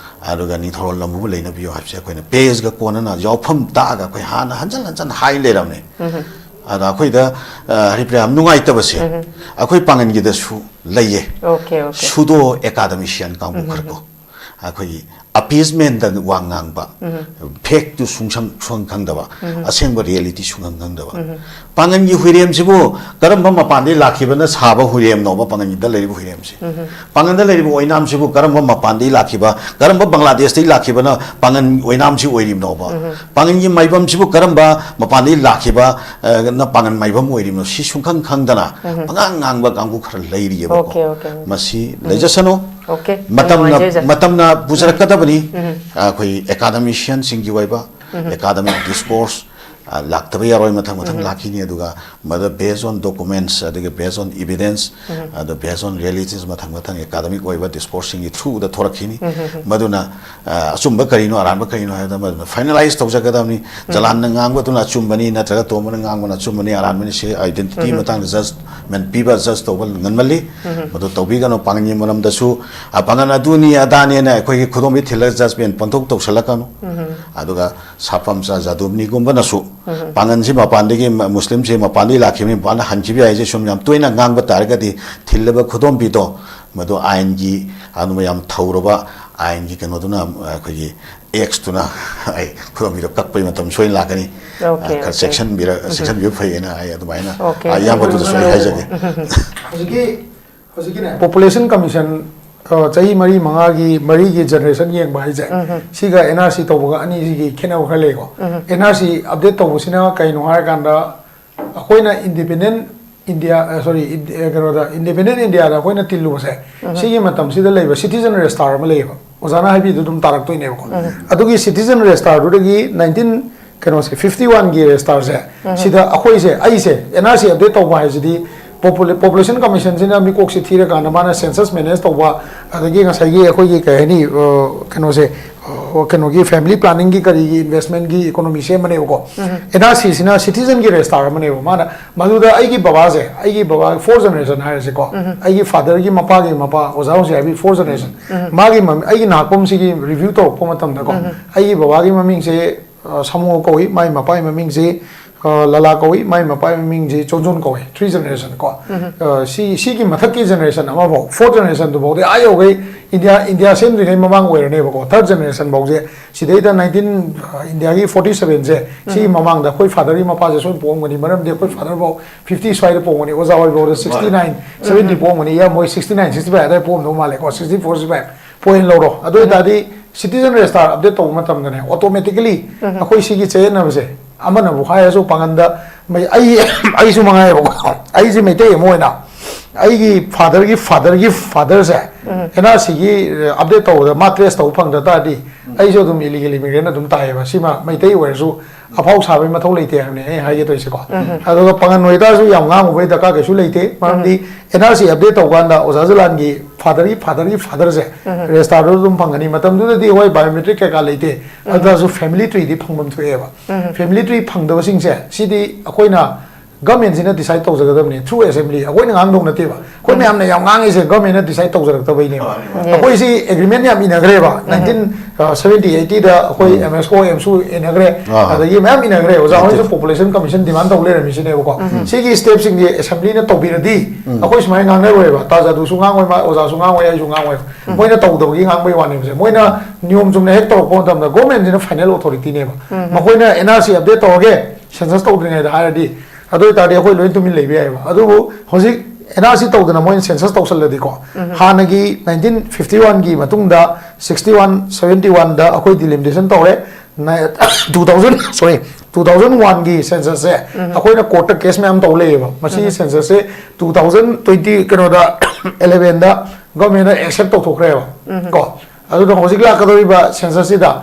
ꯑꯗꯨꯒ ꯅꯤꯡꯊꯧꯔꯣꯜ ꯂꯝꯕꯨꯕ ꯅꯩꯅꯕꯤꯌꯨ ꯍꯥꯏꯕꯁꯦ ꯑꯩꯈꯣꯏꯅ page ꯒ ꯀꯣꯟꯅꯅ ꯌꯥꯎꯐꯝ ꯇꯥꯛꯑꯒ ꯑꯩꯈꯣꯏ ꯍꯥꯟꯅ ꯍꯟꯖꯟ ꯍꯟꯖꯟ ꯍꯥꯏ ꯂꯩꯔꯕꯅꯦ꯫ ꯑꯗ ꯑꯩꯈꯣꯏꯗ, ꯑ, ꯍꯔꯤꯄ꯭ꯔꯤꯌꯥ, ꯌꯥꯝ ꯅꯨꯡꯉꯥꯏꯇꯕꯁꯦ, ꯑꯩꯈꯣꯏ ꯄꯥꯡꯒꯟꯒꯤꯗꯁꯨ ꯂꯩꯌꯦ꯫ Okay, okay꯫ Pseudo academician ꯀꯥꯡꯕꯨ ꯈꯔ ꯀꯣ, ꯑꯩꯈꯣꯏꯒꯤ ꯑꯄꯤꯁꯃꯦꯟꯗ ꯋꯥ ꯉꯥꯡꯕ, ꯐꯦꯛꯇꯨ ꯁꯨꯡꯁꯪ ꯁꯨꯡꯈꯪ ꯈꯪꯗꯕ, ꯑꯁꯦꯡꯕ ꯔꯤꯌꯦꯂꯤꯇꯤ ꯁꯨꯡꯈꯪ ꯈꯪꯗꯕ꯫ ꯄꯥꯡꯒꯟꯒꯤ ꯍꯨꯏꯔꯦꯝꯁꯤꯕꯨ ꯀꯔꯝꯕ ꯃꯄꯥꯟꯗꯒꯤ ꯂꯥꯛꯈꯤꯕꯅ ꯁꯥꯕ ꯍꯨꯏꯔꯦꯝꯅꯣꯕ? ꯄꯥꯡꯒꯟꯒꯤꯗ ꯂꯩꯔꯤꯕ ꯍꯨꯏꯔꯦꯝꯁꯤ, ꯄꯥꯡꯒꯟꯗ ꯂꯩꯔꯤꯕ ꯑꯣꯏꯅꯥꯝꯁꯤꯕꯨ ꯀꯔꯝꯕ ꯃꯄꯥꯟꯗꯒꯤ ꯂꯥꯛꯈꯤꯕ, ꯀꯔꯝꯕ ꯕꯪꯒ꯭ꯂꯥꯗꯦꯁꯇꯒꯤ ꯂꯥꯛꯈꯤꯕꯅ ꯄꯥꯡꯒꯟ ꯑꯣꯏꯅꯥꯝꯁꯤ ꯑꯣꯏꯔꯤꯕꯅꯣꯕ? ꯄꯥꯡꯒꯟꯒꯤ ꯃꯥꯏꯕꯝꯁꯤꯕꯨ ꯀꯔꯝꯕ ꯃꯄꯥꯟꯗꯒꯤ ꯂꯥꯛꯈꯤꯕ, ꯑ, ꯅ ꯄꯥꯡꯒꯟ ꯃꯥꯏꯕꯝ ꯑꯣꯏꯔꯤꯕꯅꯣ? ꯁꯤ ꯁꯨꯡꯈꯪ ꯈꯪꯗꯅ ꯄꯉꯥꯡ ꯉꯥꯡꯕ ꯀꯥꯡꯕꯨ ꯈꯔ ꯂꯩꯔꯤꯑꯕꯀꯣ꯫ Okay, okay. ꯃꯁꯤ ꯂꯩꯖꯁꯅꯨ꯫ ꯑꯣꯀꯦ꯫ ꯃꯇꯝꯅ, ꯅꯨꯡꯉꯥꯏꯖꯩ, ꯑꯣꯖꯥ꯫ ꯃꯇꯝꯅ ꯄꯨꯖꯔꯛꯀꯗꯕꯅꯤ꯫ ꯑꯩꯈꯣꯏ ꯑꯦꯀꯥꯗꯃꯤꯁꯤꯌꯟꯁꯤꯡꯒꯤ ꯑꯣꯏꯕ ꯑꯦꯀꯥꯗꯃꯤꯛ ꯗꯤꯁꯀꯣꯔꯁ, ꯑ, ꯂꯥꯛꯇꯕ ꯌꯥꯔꯣꯏ, ꯃꯊꯪ ꯃꯊꯪ ꯂꯥꯛꯈꯤꯅꯤ꯫ ꯑꯗꯨꯒ ꯃꯗꯨ based on documents, ꯑꯗꯒꯤ based on evidence, ꯑꯗꯨ based on realities, ꯃꯊꯪ ꯃꯊꯪ ꯑꯦꯀꯥꯗꯃꯤꯛ ꯑꯣꯏꯕ ꯗꯤꯁꯀꯣꯔꯁꯁꯤꯡꯒꯤ ꯊ꯭ꯔꯨꯗ ꯊꯣꯔꯛꯈꯤꯅꯤ꯫ ꯃꯗꯨꯅ, ꯑ, ꯑꯆꯨꯝꯕ ꯀꯔꯤꯅꯣ, ꯑꯔꯥꯟꯕ ꯀꯔꯤꯅꯣ ꯍꯥꯏꯕꯗ ꯃꯗꯨꯅ ꯐꯥꯏꯅꯦꯂꯥꯏꯁ ꯇꯧꯖꯒꯗꯕꯅꯤ꯫ ꯖꯂꯥꯟꯅ ꯉꯥꯡꯕꯗꯨꯅ ꯑꯆꯨꯝꯕꯅꯤ ꯅꯠꯇ꯭ꯔꯒ ꯇꯣꯝꯕꯅ ꯉꯥꯡꯕꯅ ꯑꯆꯨꯝꯕꯅꯤ, ꯑꯔꯥꯟꯕꯅꯤ, ꯁꯤ ꯑꯥꯏꯗꯦꯟꯇꯤꯇꯤ ꯃꯇꯥꯡꯗ ꯖꯁꯃꯦꯟ ꯄꯤꯕ, ꯖꯁ ꯇꯧꯕ ꯉꯟꯃꯜꯂꯤ꯫ ꯃꯗꯨ ꯇꯧꯕꯤꯒꯅꯨ꯫ ꯄꯥꯡꯒꯟꯒꯤ ꯃꯔꯝꯗꯁꯨ, ꯑ, ꯄꯥꯡꯒꯟ ꯑꯗꯨꯅꯤ ꯑꯗꯥꯅꯦꯅ ꯑꯩꯈꯣꯏꯒꯤ ꯈꯨꯗꯣꯝꯕꯤ ꯊꯤꯜꯂꯒ ꯖꯁꯃꯦꯟ ꯄꯪꯇꯧ ꯇꯧꯁꯜꯂꯛꯀꯅꯨ꯫ ꯑꯗꯨꯒ ꯁꯥꯐꯝꯆꯥ ꯖꯥꯗꯨꯝꯅꯤꯒꯨꯝꯕꯅꯁꯨ ꯄꯥꯡꯒꯟꯁꯤ ꯃꯄꯥꯟꯗꯒꯤ, ꯃ-, ꯃꯨꯁꯂꯤꯝꯁꯤ ꯃꯄꯥꯟꯗꯒꯤ ꯂꯥꯛꯈꯤꯕꯅꯤ, ꯃꯄꯥꯟꯗ ꯍꯟꯈꯤꯕ ꯌꯥꯏ ꯍꯥꯏꯁꯦ ꯁꯨꯝ ꯌꯥꯝ ꯇꯣꯏꯅ ꯉꯥꯡꯕ ꯇꯥꯔꯒꯗꯤ ꯊꯤꯜꯂꯕ ꯈꯨꯗꯣꯝꯕꯤꯗꯣ ꯃꯗꯨ ꯑꯥꯏꯟꯒꯤ, ꯑꯗꯨꯝꯕ ꯌꯥꯝ ꯊꯧꯔꯕ ꯑꯥꯏꯟꯒꯤ ꯀꯩꯅꯣꯗꯨꯅ, ꯑꯩꯈꯣꯏꯒꯤ ꯑꯦꯛꯁꯇꯨꯅ ꯑꯩ ꯈꯨꯗꯣꯝꯕꯤꯗꯣ ꯀꯛꯄꯒꯤ ꯃꯇꯝ ꯁꯣꯏꯅ ꯂꯥꯛꯀꯅꯤ꯫ ꯑꯣꯀꯦ, ꯑ, ꯈꯔ ꯑꯣꯀꯦ꯫ ꯆꯦꯛꯁꯤꯟꯕꯤꯔ-, ꯎꯝ꯫ ꯆꯦꯛꯁꯤꯟꯕꯤꯕ ꯐꯩꯌꯦꯅ ꯑꯩ ꯑꯗꯨꯃꯥꯏꯅ, ꯑꯣꯀꯦ꯫ ꯑ, ꯏꯌꯥꯝꯕꯗꯨꯗꯁꯨ ꯑꯩ ꯍꯥꯏꯖꯒꯦ꯫ ꯍꯧꯖꯤꯛꯀꯤ, ꯍꯧꯖꯤꯛꯀꯤꯅꯦ, population commission, ꯑ, ꯆꯍꯤ ꯃꯔꯤ ꯃꯉꯥꯒꯤ, ꯃꯔꯤꯒꯤ generation ꯌꯦꯡꯕ ꯍꯥꯏꯁꯦ, ꯎꯝ꯫ ꯁꯤꯒ N R C ꯇꯧꯕꯒ ꯑꯅꯤꯁꯤꯒꯤ ꯈꯦꯠꯅꯕ ꯈꯔ ꯂꯩꯀꯣ꯫ ꯎꯝ꯫ N R C update ꯇꯧꯕꯁꯤꯅ ꯀꯩꯅꯣ ꯍꯥꯏꯔꯀꯥꯟꯗ, ꯑꯩꯈꯣꯏꯅ independent India, ꯑ, sorry, ꯏꯟ-, ꯑ, ꯀꯩꯅꯣꯗ, independent Indiaꯗ ꯑꯩꯈꯣꯏꯅ ꯇꯤꯜꯂꯨꯕꯁꯦ, ꯎꯝ꯫ ꯁꯤꯒꯤ ꯃꯇꯝꯁꯤꯗ ꯂꯩꯕ citizen register ꯑꯃ ꯂꯩꯌꯦꯕ꯫ ꯑꯣꯖꯥꯅ ꯍꯥꯏꯕꯤꯗꯨ ꯑꯗꯨꯝ ꯇꯥꯔꯛꯇꯣꯏꯅꯦꯕꯀꯣ꯫ ꯎꯝ꯫ ꯑꯗꯨꯒꯤ citizen registerꯗꯨꯗꯒꯤ nineteen, ꯀꯩꯅꯣꯁꯦ, fifty oneꯒꯤ registerꯁꯦ, ꯎꯝ꯫ ꯁꯤꯗ ꯑꯩꯈꯣꯏꯁꯦ, ꯑꯩꯁꯦ N R C update ꯇꯧꯕ ꯍꯥꯏꯁꯤꯗꯤ, popula-, population commissionꯁꯤꯅ ꯃꯤꯀꯣꯛꯁꯤ ꯊꯤꯔꯀꯥꯟꯗ ꯃꯥꯅ census manage ꯇꯧꯕ, ꯑꯗꯒꯤ ꯉꯁꯥꯏꯒꯤ ꯑꯩꯈꯣꯏꯒꯤ ꯀꯩ ꯍꯥꯏꯅꯤ, ꯑ, ꯀꯩꯅꯣꯁꯦ, ꯑ, ꯀꯩꯅꯣꯒꯤ family planningꯒꯤ ꯀꯔꯤꯒꯤ investmentꯀꯤ economy ꯁꯦꯝꯕꯅꯦꯕꯀꯣ꯫ ꯎꯝ꯫ N R Cꯁꯤꯅ citizenꯒꯤ register ꯑꯃꯅꯦꯕ꯫ ꯃꯥꯅ ꯃꯗꯨꯗ ꯑꯩꯒꯤ ꯕꯕꯥꯁꯦ, ꯑꯩꯒꯤ ꯕꯕꯥ four generation ꯍꯥꯏꯔꯁꯤꯀꯣ, ꯎꯝ꯫ ꯑꯩꯒꯤ fatherꯒꯤ ꯃꯄꯥꯒꯤ ꯃꯄꯥ, ꯑꯣꯖꯥ ꯍꯧꯖꯤꯛ ꯍꯥꯏꯕꯤ four generation, ꯎꯝ꯫ ꯃꯥꯒꯤ ꯃꯃꯤ-, ꯑꯩꯒꯤ ꯅꯥꯍꯥꯛꯄꯝꯁꯤꯒꯤ review ꯇꯧꯔꯛꯄ ꯃꯇꯝꯗꯀꯣ, ꯎꯝ꯫ ꯑꯩꯒꯤ ꯕꯕꯥꯒꯤ ꯃꯃꯤꯡꯁꯦ, ꯑ, ꯁꯥꯃꯨ ꯀꯧꯏ, ꯃꯥꯒꯤ ꯃꯄꯥꯒꯤ ꯃꯃꯤꯡꯁꯦ ꯑ, ꯂꯂꯥ ꯀꯧꯏ, ꯃꯥꯏ ꯃꯄꯥꯒꯤ ꯃꯃꯤꯡꯁꯤ ꯆꯣꯟꯖꯣꯟ ꯀꯧꯏ, ꯊ꯭ꯔꯤ ꯖꯦꯅꯦꯔꯦꯁꯟ ꯀꯣ꯫ ꯑ, ꯁꯤ, ꯁꯤꯒꯤ ꯃꯊꯛꯀꯤ ꯖꯦꯅꯦꯔꯦꯁꯟ ꯑꯃꯐꯥꯎ, ꯐꯣꯔꯠ ꯖꯦꯅꯦꯔꯦꯁꯟꯗꯨꯐꯥꯎꯗꯤ ꯑꯥ ꯌꯧꯈꯩ ꯏꯟꯗꯤꯌꯥ, ꯏꯟꯗꯤꯌꯥ ꯁꯦꯝꯗ꯭ꯔꯤꯉꯩ ꯃꯃꯥꯡ ꯑꯣꯏꯔꯅꯦꯕꯀꯣ, ꯊꯥꯔꯠ ꯖꯦꯅꯦꯔꯦꯁꯟꯐꯥꯎꯁꯦ꯫ ꯁꯤꯗꯩꯗ ꯅꯥꯏꯟꯇꯤꯟ, ꯏꯟꯗꯤꯌꯥꯒꯤ ꯐꯣꯔꯇꯤ ꯁꯚꯦꯟꯁꯦ, ꯁꯤꯒꯤ ꯃꯃꯥꯡꯗ ꯑꯩꯈꯣꯏ ꯐꯥꯗꯔꯒꯤ ꯃꯄꯥꯁꯦ ꯁꯣꯏꯅ ꯄꯣꯛꯑꯝꯒꯅꯤ, ꯃꯔꯝꯗꯤ ꯑꯩꯈꯣꯏ ꯐꯥꯗꯔꯐꯥꯎ ꯐꯤꯐꯇꯤ ꯁ꯭ꯋꯥꯏꯗ ꯄꯣꯛꯑꯝꯒꯅꯤ, ꯑꯣꯖꯥ ꯍꯣꯏꯐꯥꯎꯗ ꯁꯤꯛꯁꯇꯤ ꯅꯥꯏꯟ, ꯁꯚꯦꯟꯇꯤ ꯄꯣꯛꯑꯝꯒꯅꯤ꯫ ꯌꯥꯝ ꯃꯣꯏ ꯁꯤꯛꯁꯇꯤ ꯅꯥꯏꯟ, ꯁꯤꯛꯁꯇꯤ ꯐꯥꯏꯚ ꯑꯗꯥꯏ ꯄꯣꯛꯑꯝꯗꯧ ꯃꯥꯜꯂꯦꯀꯣ, sixty four, sixty five point ꯂꯧꯔꯣ꯫ ꯑꯗꯨ ꯑꯣꯏꯇꯥꯔꯗꯤ ꯁꯤꯇꯤꯖꯟ ꯔꯦꯖꯤꯁꯇꯥꯔ ꯑꯞꯗꯦꯠ ꯇꯧꯕ ꯃꯇꯝꯗꯅꯦ, ꯑꯣꯇꯣꯃꯦꯇꯤꯀꯦꯂꯤ ꯑꯩꯈꯣꯏ ꯁꯤꯒꯤ ꯆꯌꯦꯠꯅꯕꯁꯦ, ꯑꯃꯅꯕꯨ ꯍꯥꯏꯔꯁꯨ ꯄꯥꯡꯒꯟꯗ, ꯃꯩ-, ꯑꯩ, ꯑꯩꯁꯨ ꯃꯉꯥꯏꯌꯦꯕꯀꯣ, ꯑꯩꯁꯦ ꯃꯩꯇꯩ ꯑꯃ ꯑꯣꯏꯅ ꯑꯩꯒꯤ ꯐꯥꯗꯔꯒꯤ ꯐꯥꯗꯔꯒꯤ ꯐꯥꯗꯔꯁꯦ ꯑꯦꯟ ꯑꯥꯔ ꯁꯤꯒꯤ ꯑꯞꯗꯦꯠ ꯇꯧꯕꯗ ꯃꯥ ꯇ꯭ꯔꯦꯁ ꯇꯧꯕ ꯐꯪꯗ ꯇꯥꯔꯗꯤ ꯑꯩꯁꯨ ꯑꯗꯨꯝ ꯏꯂꯤꯒꯦꯜ ꯏꯃꯤꯒ꯭ꯔꯦꯟ ꯑꯗꯨꯝ ꯇꯥꯏꯌꯦꯕ꯫ ꯁꯤꯃ ꯃꯩꯇꯩ ꯑꯣꯏꯔꯁꯨ ꯑꯐꯥꯎ ꯁꯥꯕꯒꯤ ꯃꯊꯧ ꯂꯩꯇꯦ ꯍꯥꯏꯕꯅꯦ ꯑꯩ ꯍꯥꯏꯒꯦ ꯇꯧꯔꯤꯁꯦꯀꯣ꯫ ꯑꯗꯨꯒ ꯄꯥꯡꯒꯟ ꯑꯣꯏꯇꯥꯔꯁꯨ ꯌꯥꯝ ꯉꯥꯡꯉꯨꯕꯒꯤ ꯗꯔꯀꯥꯔ ꯀꯩꯁꯨ ꯂꯩꯇꯦ, ꯃꯔꯝꯗꯤ ꯑꯦꯟ ꯑꯥꯔ ꯁꯤ ꯑꯞꯗꯦꯠ ꯇꯧꯀꯥꯟꯗ ꯑꯣꯖꯥ ꯖꯂꯥꯟꯒꯤ ꯐꯥꯗꯔꯒꯤ ꯐꯥꯗꯔꯒꯤ ꯐꯥꯗꯔꯁꯦ ꯔꯦꯖꯤꯁꯇꯥꯔꯗꯨ ꯑꯗꯨꯝ ꯐꯪꯒꯅꯤ꯫ ꯃꯇꯝꯗꯨꯗꯗꯤ ꯍꯣꯏ ꯕꯥꯏꯑꯣꯃꯦꯇ꯭ꯔꯤꯛ ꯀꯩꯀꯥ ꯂꯩꯇꯦ, ꯑꯗꯨ ꯇꯥꯔꯁꯨ ꯐꯦꯃꯤꯂꯤ ꯇ꯭ꯔꯤꯗꯤ ꯐꯪꯐꯝ ꯊꯣꯛꯑꯦꯕ꯫ ꯐꯦꯃꯤꯂꯤ ꯇ꯭ꯔꯤ ꯐꯪꯗꯕꯁꯤꯡꯁꯦ ꯁꯤꯗꯤ ꯑꯩꯈꯣꯏꯅ ꯒꯃꯦꯟꯁꯤꯅ ꯗꯤꯁꯥꯏꯠ ꯇꯧꯖꯒꯗꯕꯅꯤ ꯊ꯭ꯔꯨ ꯑꯦꯁꯦꯝꯕ꯭ꯂꯤ꯫ ꯑꯩꯈꯣꯏꯅ ꯉꯥꯡꯗꯧ ꯅꯠꯇꯦꯕ, ꯑꯩꯈꯣꯏ ꯃꯌꯥꯝꯅ ꯌꯥꯝ ꯉꯥꯡꯉꯤꯁꯦ ꯒꯃꯦꯟꯅ ꯗꯤꯁꯥꯏꯠ ꯇꯧꯖꯔꯛꯇꯕꯩꯅꯦꯕ꯫ ꯑꯩꯈꯣꯏ ꯁꯤ ꯑꯦꯒ꯭ꯔꯤꯃꯦꯟ ꯌꯥꯝ ꯏꯅꯈ꯭ꯔꯦꯕ, ꯅꯥꯏꯟꯇꯤꯟ ꯁꯚꯦꯟꯇꯤ ꯑꯩꯠꯇꯤꯗ ꯑꯩꯈꯣꯏ ꯑꯦꯝ ꯑꯦꯁ ꯑꯣ ꯑꯦꯝꯁꯨ ꯏꯅꯈ꯭ꯔꯦ, ꯑꯥ꯫ ꯑꯗꯒꯤ ꯃꯌꯥꯝ ꯏꯅꯈ꯭ꯔꯦ꯫ ꯑꯣꯖꯥ ꯍꯣꯏꯁꯨ ꯄꯣꯄꯨꯂꯦꯁꯟ ꯀꯃꯤꯁꯟ ꯗꯤꯃꯥꯟ ꯇꯧ ꯂꯩꯔꯝꯃꯤꯁꯤꯅꯦꯕꯀꯣ꯫ ꯁꯤꯒꯤ ꯁ꯭ꯇꯦꯞꯁꯤꯡꯁꯦ ꯑꯦꯁꯦꯝꯕ꯭ꯂꯤꯅ ꯇꯧꯕꯤꯔꯗꯤ ꯑꯩꯈꯣꯏ ꯁꯨꯃꯥꯏꯅ ꯉꯥꯡꯅꯔꯣꯏꯕ, ꯇꯥꯖꯥꯗꯨꯁꯨ ꯉꯥꯡꯉꯣꯏ, ꯃꯥ ꯑꯣꯖꯥꯁꯨ ꯉꯥꯡꯉꯣꯏ, ꯑꯩꯁꯨ ꯉꯥꯡꯉꯣꯏꯕ꯫ ꯃꯣꯏꯅ ꯇꯧꯗꯕꯒꯤ ꯉꯥꯡꯕꯩ ꯋꯥꯅꯦꯕꯁꯦ꯫ ꯃꯣꯏꯅ ꯅꯤꯌꯣꯝ ꯆꯨꯝꯅ ꯍꯦꯛ ꯇꯧꯔꯛꯄ ꯃꯇꯝꯗ ꯒꯣꯔꯃꯦꯟꯁꯤꯅ ꯐꯥꯏꯅꯦꯜ ꯑꯣꯊꯣꯔꯤꯇꯤꯅꯦꯕ꯫ ꯃꯈꯣꯏꯅ ꯑꯦꯟ ꯑꯥꯔ ꯁꯤ ꯑꯞꯗꯦꯠ ꯇꯧꯔꯒꯦ, ꯁꯦꯟꯁꯁ ꯇꯧꯗ꯭ꯔꯤꯉꯩꯗ ꯍꯥꯏꯔꯗꯤ, ꯑꯗꯨ ꯑꯣꯏꯇꯥꯔꯗꯤ ꯑꯩꯈꯣꯏ ꯂꯣꯏ ꯇꯨꯃꯤꯟ ꯂꯩꯕ ꯌꯥꯏꯑꯕ꯫ ꯑꯗꯨꯕꯨ ꯍꯧꯖꯤꯛ ꯑꯦꯟ ꯑꯥꯔ ꯁꯤ ꯇꯧꯗꯅ ꯃꯣꯏꯅ ꯁꯦꯟꯁꯁ ꯇꯧꯁꯜꯂꯗꯤꯀꯣ, ꯍꯥꯟꯅꯒꯤ ꯅꯥꯏꯟꯇꯤꯟ ꯐꯤꯐꯇꯤ ꯋꯥꯟꯒꯤ ꯃꯇꯨꯡꯗ ꯁꯤꯛꯁꯇꯤ ꯋꯥꯟ, ꯁꯚꯦꯟꯇꯤ ꯋꯥꯟꯗ ꯑꯩꯈꯣꯏ ꯗꯤꯂꯤꯃꯤꯇꯦꯁꯟ ꯇꯧꯔꯦ꯫ ꯇꯨ ꯊꯥꯎꯖꯟ, ꯁꯣꯔꯤ, ꯇꯨ ꯊꯥꯎꯖꯟ ꯋꯥꯟꯒꯤ ꯁꯦꯟꯁꯁꯁꯦ ꯑꯩꯈꯣꯏꯅ ꯀꯣꯔꯠꯇ ꯀꯦꯁ ꯃꯌꯥꯝ ꯇꯧ ꯂꯩꯌꯦꯕ꯫ ꯃꯁꯤꯒꯤ ꯁꯦꯟꯁꯁꯁꯦ ꯇꯨ ꯊꯥꯎꯖꯟ ꯇ꯭ꯋꯦꯟꯇꯤ, ꯀꯩꯅꯣꯗ, ꯑꯦꯂꯦꯚꯦꯟꯗ ꯒꯣꯔꯃꯦꯟꯅ ꯑꯦꯛꯁꯦꯞ ꯇꯧꯊꯣꯛꯈ꯭ꯔꯦꯕ꯫ ꯀꯣ, ꯑꯗꯨꯅ ꯍꯧꯖꯤꯛ ꯂꯥꯛꯀꯗꯧꯔꯤꯕ ꯁꯦꯟꯁꯁꯁꯤꯗ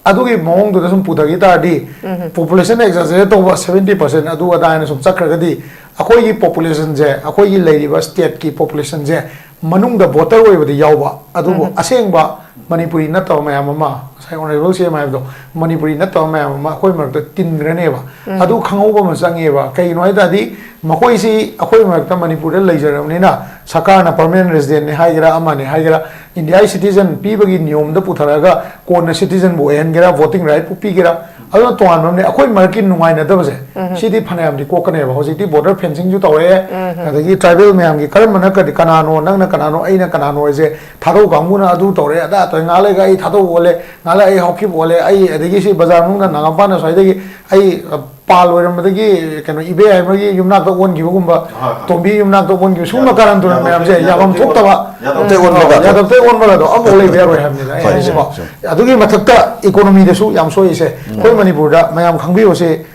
ꯑꯗꯨꯒꯤ ꯃꯑꯣꯡꯗꯨꯗ ꯁꯨꯝ ꯄꯨꯊꯈꯤ ꯇꯥꯔꯗꯤ, ꯄꯣꯄꯨꯂꯦꯁꯟ ꯑꯦꯛꯖꯥꯖꯔꯦꯠ ꯇꯧꯕ ꯁꯚꯦꯟꯇꯤ ꯄꯥꯔꯁꯦꯟ ꯑꯗꯨ ꯑꯗꯥ ꯍꯥꯏꯅ ꯁꯨꯝ ꯆꯠꯈ꯭ꯔꯒꯗꯤ, ꯑꯩꯈꯣꯏꯒꯤ ꯄꯣꯄꯨꯂꯦꯁꯟꯁꯦ, ꯑꯩꯈꯣꯏꯒꯤ ꯂꯩꯔꯤꯕ ꯁ꯭ꯇꯦꯠꯀꯤ ꯄꯣꯄꯨꯂꯦꯁꯟꯁꯦ ꯃꯅꯨꯡꯗ ꯚꯣꯇꯔ ꯑꯣꯏꯕꯗꯤ ꯌꯥꯎꯕ, ꯑꯗꯨꯕꯨ ꯑꯁꯦꯡꯕ ꯃꯅꯤꯄꯨꯔꯤ ꯅꯠꯇꯕ ꯃꯌꯥꯝ ꯑꯃ, ꯉꯁꯥꯏ ꯑꯣꯅꯔꯦꯕꯜ ꯁꯤ ꯑꯦꯝ ꯍꯥꯏꯕꯗꯣ, ꯃꯅꯤꯄꯨꯔꯤ ꯅꯠꯇꯕ ꯃꯌꯥꯝ ꯑꯃ ꯑꯩꯈꯣꯏ ꯃꯔꯛꯇ ꯇꯤꯟꯈ꯭ꯔꯅꯦꯕ꯫ ꯑꯗꯨ ꯈꯪꯍꯧꯕ ꯑꯃ ꯆꯪꯉꯦꯕ꯫ ꯀꯩꯒꯤꯅꯣ ꯍꯥꯏ ꯇꯥꯔꯗꯤ, ꯃꯈꯣꯏꯁꯤ ꯑꯩꯈꯣꯏ ꯃꯔꯛꯇ ꯃꯅꯤꯄꯨꯔꯗ ꯂꯩꯖꯔꯕꯅꯤꯅ, ꯁꯔꯀꯥꯔꯅ ꯄꯔꯃꯅꯦꯟ ꯔꯦꯁꯤꯗꯦꯟꯅꯤ ꯍꯥꯏꯒꯦꯔꯥ, ꯑꯃꯅꯤ ꯍꯥꯏꯒꯦꯔꯥ, ꯏꯟꯗꯤꯌꯥꯒꯤ ꯁꯤꯇꯤꯖꯟ ꯄꯤꯕꯒꯤ ꯅꯤꯌꯣꯝꯗ ꯄꯨꯊꯔꯛꯑꯒ ꯀꯣꯟꯅ ꯁꯤꯇꯤꯖꯟꯕꯨ ꯑꯣꯏꯍꯟꯒꯦꯔꯥ, ꯚꯣꯇꯤꯡ ꯔꯥꯏꯠꯄꯨ ꯄꯤꯒꯦꯔꯥ, ꯑꯗꯨꯅ ꯇꯣꯉꯥꯟꯕ ꯑꯃꯅꯦ꯫ ꯑꯩꯈꯣꯏ ꯃꯔꯛꯀꯤ ꯅꯨꯡꯉꯥꯏꯅꯗꯕꯁꯦ ꯁꯤꯗꯤ ꯐꯅꯌꯥꯝꯗꯤ ꯀꯣꯛꯀꯅꯦꯕ꯫ ꯍꯧꯖꯤꯛꯇꯤ ꯕꯣꯔꯗꯔ ꯐꯦꯟꯁꯤꯡꯁꯨ ꯇꯧꯔꯛꯑꯦ, ꯑꯗꯒꯤ ꯇ꯭ꯔꯥꯏꯕꯦꯜ ꯃꯌꯥꯝꯒꯤ ꯀꯔꯝꯕꯅ ꯀꯗꯤ ꯀꯅꯥꯅꯣ, ꯅꯪꯅ ꯀꯅꯥꯅꯣ, ꯑꯩꯅ ꯀꯅꯥꯅꯣ ꯍꯥꯏꯁꯦ ꯊꯥꯗꯧ ꯀꯥꯡꯕꯨꯅ ꯑꯗꯨ ꯇꯧꯔꯦ ꯑꯗꯥ ꯇꯧꯔꯦ, ꯉꯥꯏꯍꯥꯛ ꯂꯩꯒ ꯑꯩ ꯊꯥꯗꯧ ꯑꯣꯜꯂꯦ, ꯉꯥꯏꯍꯥꯛ ꯂꯩ ꯑꯩ ꯍꯥꯎꯀꯤꯞ ꯑꯣꯜꯂꯦ, ꯑꯩ ꯑꯗꯒꯤ ꯁꯤ ꯕꯖꯥꯔ ꯃꯅꯨꯡꯗ ꯅꯥꯒꯥꯃꯄꯥꯟꯅ ꯁ꯭ꯋꯥꯏꯗꯒꯤ ꯑꯩ ꯄꯥꯜ ꯑꯣꯏꯔꯝꯕꯗꯒꯤ ꯀꯩꯅꯣ ꯏꯕꯦ ꯍꯥꯏꯕꯒꯤ ꯌꯨꯝꯅꯥꯛꯇ ꯑꯣꯟꯈꯤꯕꯒꯨꯝꯕ, ꯍꯣꯏ, ꯍꯣꯏ꯫ ꯇꯣꯝꯕꯤ ꯌꯨꯝꯅꯥꯛꯇ ꯑꯣꯟꯈꯤꯕ, ꯁꯨꯝꯕ ꯌꯥꯗꯕ, ꯀꯥꯔꯟ ꯇꯨꯔꯟ ꯌꯥꯗꯕ, ꯃꯌꯥꯝꯁꯦ ꯌꯥꯗꯕ, ꯌꯥꯐꯝ ꯌꯥꯗꯕ, ꯊꯣꯛꯇꯕ, ꯌꯥꯗꯕ, ꯎꯝ, ꯌꯥꯗꯕ, ꯌꯥꯗꯕꯇ ꯑꯣꯟꯕꯒꯗꯣ ꯑꯃꯐꯥꯎ ꯂꯩꯕ ꯌꯥꯔꯣꯏ ꯍꯥꯏꯕꯅꯤꯗ ꯑꯩ ꯍꯣꯏ, ꯍꯥꯏꯁꯤꯀꯣ꯫ ꯍꯣꯏ, ꯍꯣꯏ꯫ ꯑꯗꯨꯒꯤ ꯃꯊꯛꯇ ꯏꯀꯣꯅꯣꯃꯤꯗꯁꯨ ꯌꯥꯝ ꯁꯣꯛꯏꯁꯦ꯫ ꯑꯩꯈꯣꯏ ꯃꯅꯤꯄꯨꯔꯗ ꯃꯌꯥꯝ ꯈꯪꯕꯤꯌꯣꯁꯦ,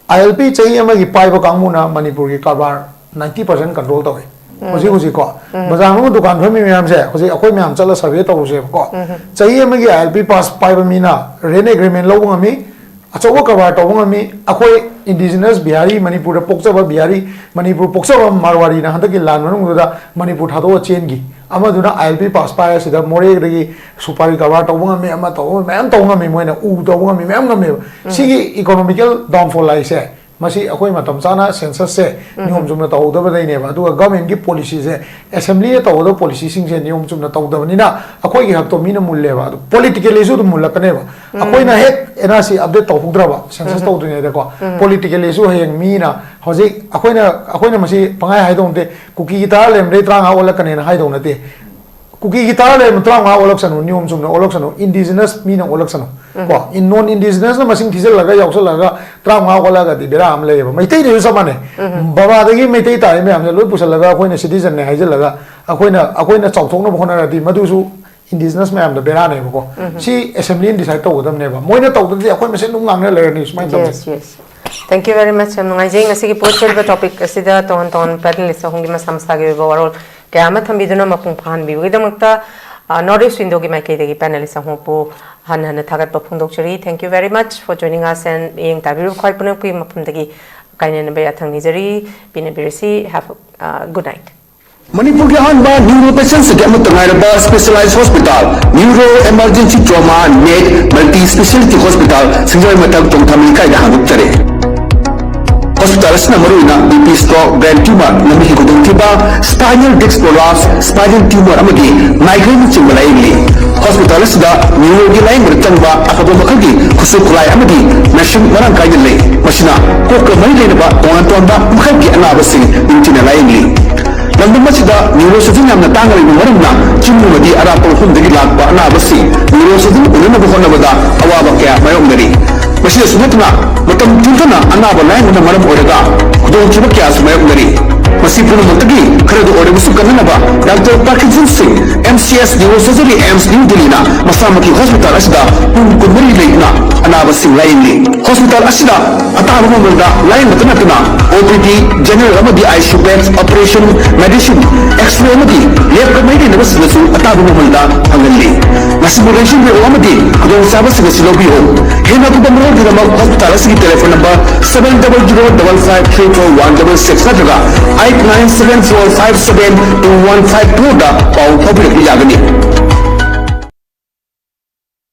ꯑꯥꯏ ꯑꯦꯜ ꯄꯤ ꯆꯍꯤ ꯑꯃꯒꯤ ꯄꯥꯏꯕ ꯀꯥꯡꯕꯨꯅ ꯃꯅꯤꯄꯨꯔꯒꯤ ꯀꯔꯕꯥꯔ ꯅꯥꯏꯟꯇꯤ ꯄꯔꯁꯦꯟ ꯀꯟꯇ꯭ꯔꯣꯜ ꯇꯧꯏ꯫ ꯍꯧꯖꯤꯛ ꯍꯧꯖꯤꯛꯀꯣ ꯕꯖꯥꯔ ꯃꯅꯨꯡꯗ ꯗꯨꯀꯥꯟ ꯐꯝꯃꯤ ꯃꯌꯥꯝꯁꯦ ꯍꯧꯖꯤꯛ ꯑꯩꯈꯣꯏ ꯃꯌꯥꯝ ꯆꯠꯂ ꯁꯔꯚꯦ ꯇꯧꯔꯨꯁꯦꯕꯀꯣ꯫ ꯆꯍꯤ ꯑꯃꯒꯤ ꯑꯥꯏ ꯑꯦꯜ ꯄꯤ ꯄꯥꯁ ꯄꯥꯏꯕ ꯃꯤꯅ ꯔꯦꯟ ꯑꯦꯒ꯭ꯔꯤꯃꯦꯟ ꯂꯧꯕ ꯉꯝꯃꯤ, ꯑꯆꯧꯕ ꯀꯔꯕꯥꯔ ꯇꯧꯕ ꯉꯝꯃꯤ꯫ ꯑꯩꯈꯣꯏ ꯏꯟꯗꯤꯖꯤꯅꯁ ꯕꯤꯍꯥꯔꯤ, ꯃꯅꯤꯄꯨꯔꯗ ꯄꯣꯛꯆꯕ ꯕꯤꯍꯥꯔꯤ, ꯃꯅꯤꯄꯨꯔ ꯄꯣꯛꯆꯕ ꯃꯥꯔꯋꯥꯔꯤꯅ ꯍꯟꯗꯛꯀꯤ ꯂꯥꯟ ꯃꯅꯨꯡꯗꯨꯗ ꯃꯅꯤꯄꯨꯔ ꯊꯥꯗꯣꯛꯑ ꯆꯦꯟꯈꯤ꯫ ꯑꯃꯗꯨꯅ ꯑꯥꯏ ꯑꯦꯜ ꯄꯤ ꯄꯥꯁ ꯄꯥꯏꯔ ꯁꯤꯗ ꯃꯣꯔꯦꯗꯒꯤ ꯁꯨꯄꯥꯔꯤ ꯀꯔꯕꯥꯔ ꯇꯧꯕ ꯉꯝꯃꯤ, ꯑꯃ ꯇꯧꯕ ꯃꯌꯥꯝ ꯇꯧꯕ ꯉꯝꯃꯤ, ꯃꯣꯏꯅ ꯎ ꯇꯧꯕ ꯉꯝꯃꯤ, ꯃꯌꯥꯝ ꯉꯝꯃꯦꯕ꯫ ꯁꯤꯒꯤ ꯏꯀꯣꯅꯣꯃꯤꯀꯦꯜ ꯗꯥꯎꯟꯐꯣꯜ ꯍꯥꯏꯁꯦ ꯃꯁꯤ ꯑꯩꯈꯣꯏ ꯃꯇꯝ ꯆꯥꯅ ꯁꯦꯟꯁꯁꯁꯦ ꯅꯤꯌꯣꯝ ꯆꯨꯝꯅ ꯇꯧꯍꯧꯗꯕꯗꯩꯅꯦꯕ꯫ ꯑꯗꯨꯒ ꯒꯚꯔꯟꯃꯦꯟꯠꯀꯤ ꯄꯣꯂꯤꯁꯤꯁꯦ, ꯑꯦꯁꯦꯝꯕ꯭ꯂꯤꯅ ꯇꯧꯒꯗꯕ ꯄꯣꯂꯤꯁꯤꯁꯤꯡꯁꯦ ꯅꯤꯌꯣꯝ ꯆꯨꯝꯅ ꯇꯧꯗꯕꯅꯤꯅ ꯑꯩꯈꯣꯏꯒꯤ ꯍꯛꯇꯣ ꯃꯤꯅ ꯃꯨꯜꯂꯦꯕ꯫ ꯑꯗꯨ ꯄꯣꯂꯤꯇꯤꯀꯦꯜꯂꯤꯁꯨ ꯑꯗꯨꯝ ꯃꯨꯜꯂꯛꯀꯅꯦꯕ꯫ ꯑꯩꯈꯣꯏꯅ ꯍꯦꯛ ꯑꯦꯟ ꯑꯥꯔ ꯁꯤ ꯑꯞꯗꯦꯠ ꯇꯧꯍꯧꯗ꯭ꯔꯕ ꯁꯦꯟꯁꯁ ꯇꯧꯗ꯭ꯔꯤꯉꯩꯗꯀꯣ, ꯄꯣꯂꯤꯇꯤꯀꯦꯜꯂꯤꯁꯨ ꯍꯌꯦꯡ ꯃꯤꯅ ꯍꯧꯖꯤꯛ ꯑꯩꯈꯣꯏꯅ, ꯑꯩꯈꯣꯏꯅ ꯃꯁꯤ ꯄꯪꯍꯥꯏ ꯍꯥꯏꯗꯧ ꯅꯠꯇꯦ, ꯀꯨꯀꯤꯒꯤ ꯇꯔꯥ ꯂꯩꯔꯝꯕꯗꯒꯤ ꯇꯔꯥꯃꯉꯥ ꯑꯣꯜꯂꯛꯀꯅꯦꯅ ꯍꯥꯏꯗꯧ ꯅꯠꯇꯦ꯫ ꯀꯨꯀꯤꯒꯤ ꯇꯔꯥ ꯂꯩꯔꯝꯕ ꯇꯔꯥꯃꯉꯥ ꯑꯣꯜꯂꯛꯁꯅꯨ, ꯅꯤꯌꯣꯝ ꯆꯨꯝꯅ ꯑꯣꯜꯂꯛꯁꯅꯨ, ꯏꯟꯗꯤꯖꯤꯅꯁ ꯃꯤꯅ ꯑꯣꯜꯂꯛꯁꯅꯨ꯫ ꯀꯣ, ꯏꯟ-, ꯅꯣꯟ ꯏꯟꯗꯤꯖꯤꯅꯁꯅ ꯃꯁꯤꯡ ꯊꯤꯖꯤꯜꯂꯒ ꯌꯥꯎꯁꯜꯂꯒ ꯇꯔꯥꯃꯉꯥ ꯑꯣꯜꯂꯛꯑꯒꯗꯤ ꯕꯦꯔꯥ ꯑꯃ ꯂꯩꯌꯦꯕ꯫ ꯃꯩꯇꯩꯗꯁꯨ ꯆꯞ ꯃꯥꯟꯅꯩ꯫ ꯕꯕꯥꯗꯒꯤ ꯃꯩꯇꯩ ꯇꯥꯔꯤ ꯃꯌꯥꯝꯁꯦ ꯂꯣꯏ ꯄꯨꯁꯜꯂꯒ ꯑꯩꯈꯣꯏꯅ ꯁꯤꯇꯤꯖꯟꯅꯦ ꯍꯥꯏꯖꯤꯜꯂꯒ ꯑꯩꯈꯣꯏꯅ, ꯑꯩꯈꯣꯏꯅ ꯆꯥꯎꯊꯣꯛꯅꯕ ꯍꯣꯠꯅꯔꯗꯤ ꯃꯗꯨꯁꯨ ꯏꯟꯗꯤꯖꯤꯅꯁ ꯃꯌꯥꯝꯗ ꯕꯦꯔꯥꯅꯦꯕꯀꯣ꯫ ꯁꯤ ꯑꯦꯁꯦꯝꯕ꯭ꯂꯤꯅ ꯗꯤꯁꯥꯏꯗ ꯇꯧꯒꯗꯕꯅꯦꯕ꯫ ꯃꯣꯏꯅ ꯇꯧꯗ꯭ꯔꯗꯤ ꯑꯩꯈꯣꯏ ꯃꯁꯦꯟ ꯑꯗꯨꯝ ꯉꯥꯡꯅ ꯂꯩꯔꯅꯤ ꯁꯨꯃꯥꯏꯅ ꯇꯧꯗꯦ꯫ Yes, yes. Thank you very much. ꯌꯥꯝ ꯅꯨꯡꯉꯥꯏꯖꯩ ꯉꯁꯤꯒꯤ ꯄꯣꯠ ꯆꯩꯕ ꯇꯣꯄꯤꯛ ꯑꯁꯤꯗ ꯇꯣꯉꯥꯟ ꯇꯣꯉꯥꯟꯕ ꯄꯦꯅꯦꯂꯤꯁ ꯑꯍꯨꯝꯒꯤ ꯃꯁꯥ ꯃꯁꯥꯒꯤ ꯑꯣꯏꯕ ꯋꯥꯔꯣꯜ ꯀꯌꯥ ꯑꯃ ꯊꯝꯕꯤꯗꯨꯅ ꯃꯄꯨꯡ ꯐꯥꯍꯟꯕꯤꯕꯒꯤꯗꯃꯛꯇ, ꯑ, ꯅꯣꯔꯠ ꯏꯁ ꯋꯤꯟꯗꯣꯒꯤ ꯃꯥꯏꯀꯩꯗꯒꯤ ꯄꯦꯅꯦꯂꯤꯁ ꯑꯍꯨꯝꯄꯨ ꯍꯟꯅ ꯍꯟꯅ ꯊꯥꯒꯠꯄ ꯐꯣꯡꯗꯣꯛꯆꯔꯤ꯫ Thank you very much for joining us and ꯌꯦꯡ ꯇꯥꯕꯤꯔꯤꯕ ꯈ꯭ꯋꯥꯏ ꯄꯨꯝꯅꯃꯛꯀꯤ ꯃꯐꯝꯗꯒꯤ ꯀꯥꯏꯅꯅꯕ ꯌꯥꯊꯪ ꯅꯤꯖꯔꯤ꯫ ꯄꯤꯅꯕꯤꯔꯁꯤ꯫ Have a, uh, good night. ꯃꯅꯤꯄꯨꯔꯒꯤ ꯑꯍꯥꯟꯕ ꯅ꯭ꯌꯨꯔꯣ ꯄꯦꯁꯦꯟꯁꯤꯡꯒꯤ ꯑꯃꯠꯇ ꯉꯥꯏꯔꯕ specialise hospital, neuro emergency trauma and multi speciality hospital, ꯁꯤꯡꯖꯃꯩ ꯃꯊꯛ ꯆꯣꯡꯊꯥꯃꯤ ꯂꯩꯀꯥꯏꯗ ꯍꯥꯡꯗꯣꯛꯆꯔꯦ꯫ ꯍꯣꯁꯄꯤꯇꯥꯜ ꯑꯁꯤꯅ ꯃꯔꯨꯑꯣꯏꯅ B P stroke, brain tumor, ꯅꯨꯃꯤꯠꯀꯤ ꯈꯨꯗꯣꯡꯊꯤꯕ, spinal disc prolapse, spinal tumor ꯑꯃꯗꯤ migraine ꯅꯆꯤꯡꯕ ꯂꯥꯌꯦꯡꯂꯤ꯫ ꯍꯣꯁꯄꯤꯇꯥꯜ ꯑꯁꯤꯗ neuro ꯒꯤ ꯂꯥꯌꯦꯡꯕꯗ ꯆꯪꯕ ꯑꯐꯕ ꯃꯈꯜꯒꯤ ꯈꯨꯠꯁꯨ ꯈꯨꯠꯂꯥꯏ ꯑꯃꯗꯤ machine ꯃꯔꯥꯡ ꯀꯥꯏꯅ ꯂꯩ꯫ ꯃꯁꯤꯅ ꯀꯣꯛꯀ ꯃꯔꯤ ꯂꯩꯅꯕ ꯇꯣꯉꯥꯟ ꯇꯣꯉꯥꯟꯕ ꯃꯈꯜꯒꯤ ꯑꯅꯥꯕꯁꯤꯡ ꯅꯤꯡꯊꯤꯅ ꯂꯥꯌꯦꯡꯂꯤ꯫ ꯂꯝꯗꯝ ꯑꯁꯤꯗ neurosurgeon ꯌꯥꯝꯅ ꯇꯥꯡꯅ ꯂꯩꯕ ꯃꯔꯝꯅ ꯆꯤꯡ ꯑꯃꯗꯤ ꯑꯔꯥꯞꯄ ꯃꯐꯝꯗꯒꯤ ꯂꯥꯛꯄ ꯑꯅꯥꯕꯁꯤꯡ neurosurgeon ꯎꯅꯅꯕ ꯍꯣꯠꯅꯕꯗ ꯑꯋꯥꯕ ꯀꯌꯥ ꯃꯥꯌꯣꯛꯅꯔꯤ꯫ ꯃꯁꯤꯗꯁꯨ ꯅꯠꯇꯅ ꯃꯇꯝ ꯊꯦꯡꯊꯅ ꯑꯅꯥꯕ ꯂꯥꯌꯦꯡꯕꯅ ꯃꯔꯝ ꯑꯣꯏꯔꯒ ꯈꯨꯗꯣꯡꯊꯤꯕ ꯀꯌꯥꯁꯨ ꯃꯥꯌꯣꯛꯅꯔꯤ꯫ ꯃꯁꯤ ꯄꯨꯝꯅꯃꯛꯇꯒꯤ ꯈꯔꯗ ꯑꯣꯏꯔꯕꯁꯨ ꯀꯟꯅꯅꯕ Doctor Parkinson Singh, M C S Neurosurgery, AIIMS New Delhi ꯅ ꯃꯁꯥꯃꯛꯀꯤ ꯍꯣꯁꯄꯤꯇꯥꯜ ꯑꯁꯤꯗ ꯄꯨꯡ ꯀꯨꯟꯃꯔꯤ ꯂꯩꯗꯨꯅ ꯑꯅꯥꯕꯁꯤꯡ ꯂꯥꯌꯦꯡꯂꯤ꯫ ꯍꯣꯁꯄꯤꯇꯥꯜ ꯑꯁꯤꯗ ꯑꯇꯥꯕ ꯃꯃꯜꯗ ꯂꯥꯌꯦꯡꯕꯇ ꯅꯠꯇꯅ O P D, general ꯑꯃꯗꯤ ICU beds, operation, medicine, X-ray ꯑꯃꯗꯤ lab ꯀ ꯃꯔꯤ ꯂꯩꯅꯕꯁꯤꯡꯗꯁꯨ ꯑꯇꯥꯕ ꯃꯃꯜꯗ ꯐꯪꯍꯜꯂꯤ꯫ ꯉꯁꯤꯃꯛ ꯂꯦꯡꯁꯤꯟꯕꯤꯔꯛꯎ ꯑꯃꯗꯤ ꯈꯨꯗꯣꯡꯆꯥꯕꯁꯤꯡ ꯑꯁꯤ ꯂꯧꯕꯤꯌꯨ꯫ ꯍꯦꯟꯅ ꯑꯀꯨꯞꯄ ꯃꯔꯣꯜꯒꯤꯗꯃꯛ ꯍꯣꯁꯄꯤꯇꯥꯜ ꯑꯁꯤꯒꯤ telephone number seven double zero double five three four one double six ꯅꯠꯇ꯭ꯔꯒ eight nine seven four five seven two one five four ꯗ ꯄꯥꯎ ꯐꯥꯎꯕꯤꯔꯛꯄ ꯌꯥꯒꯅꯤ꯫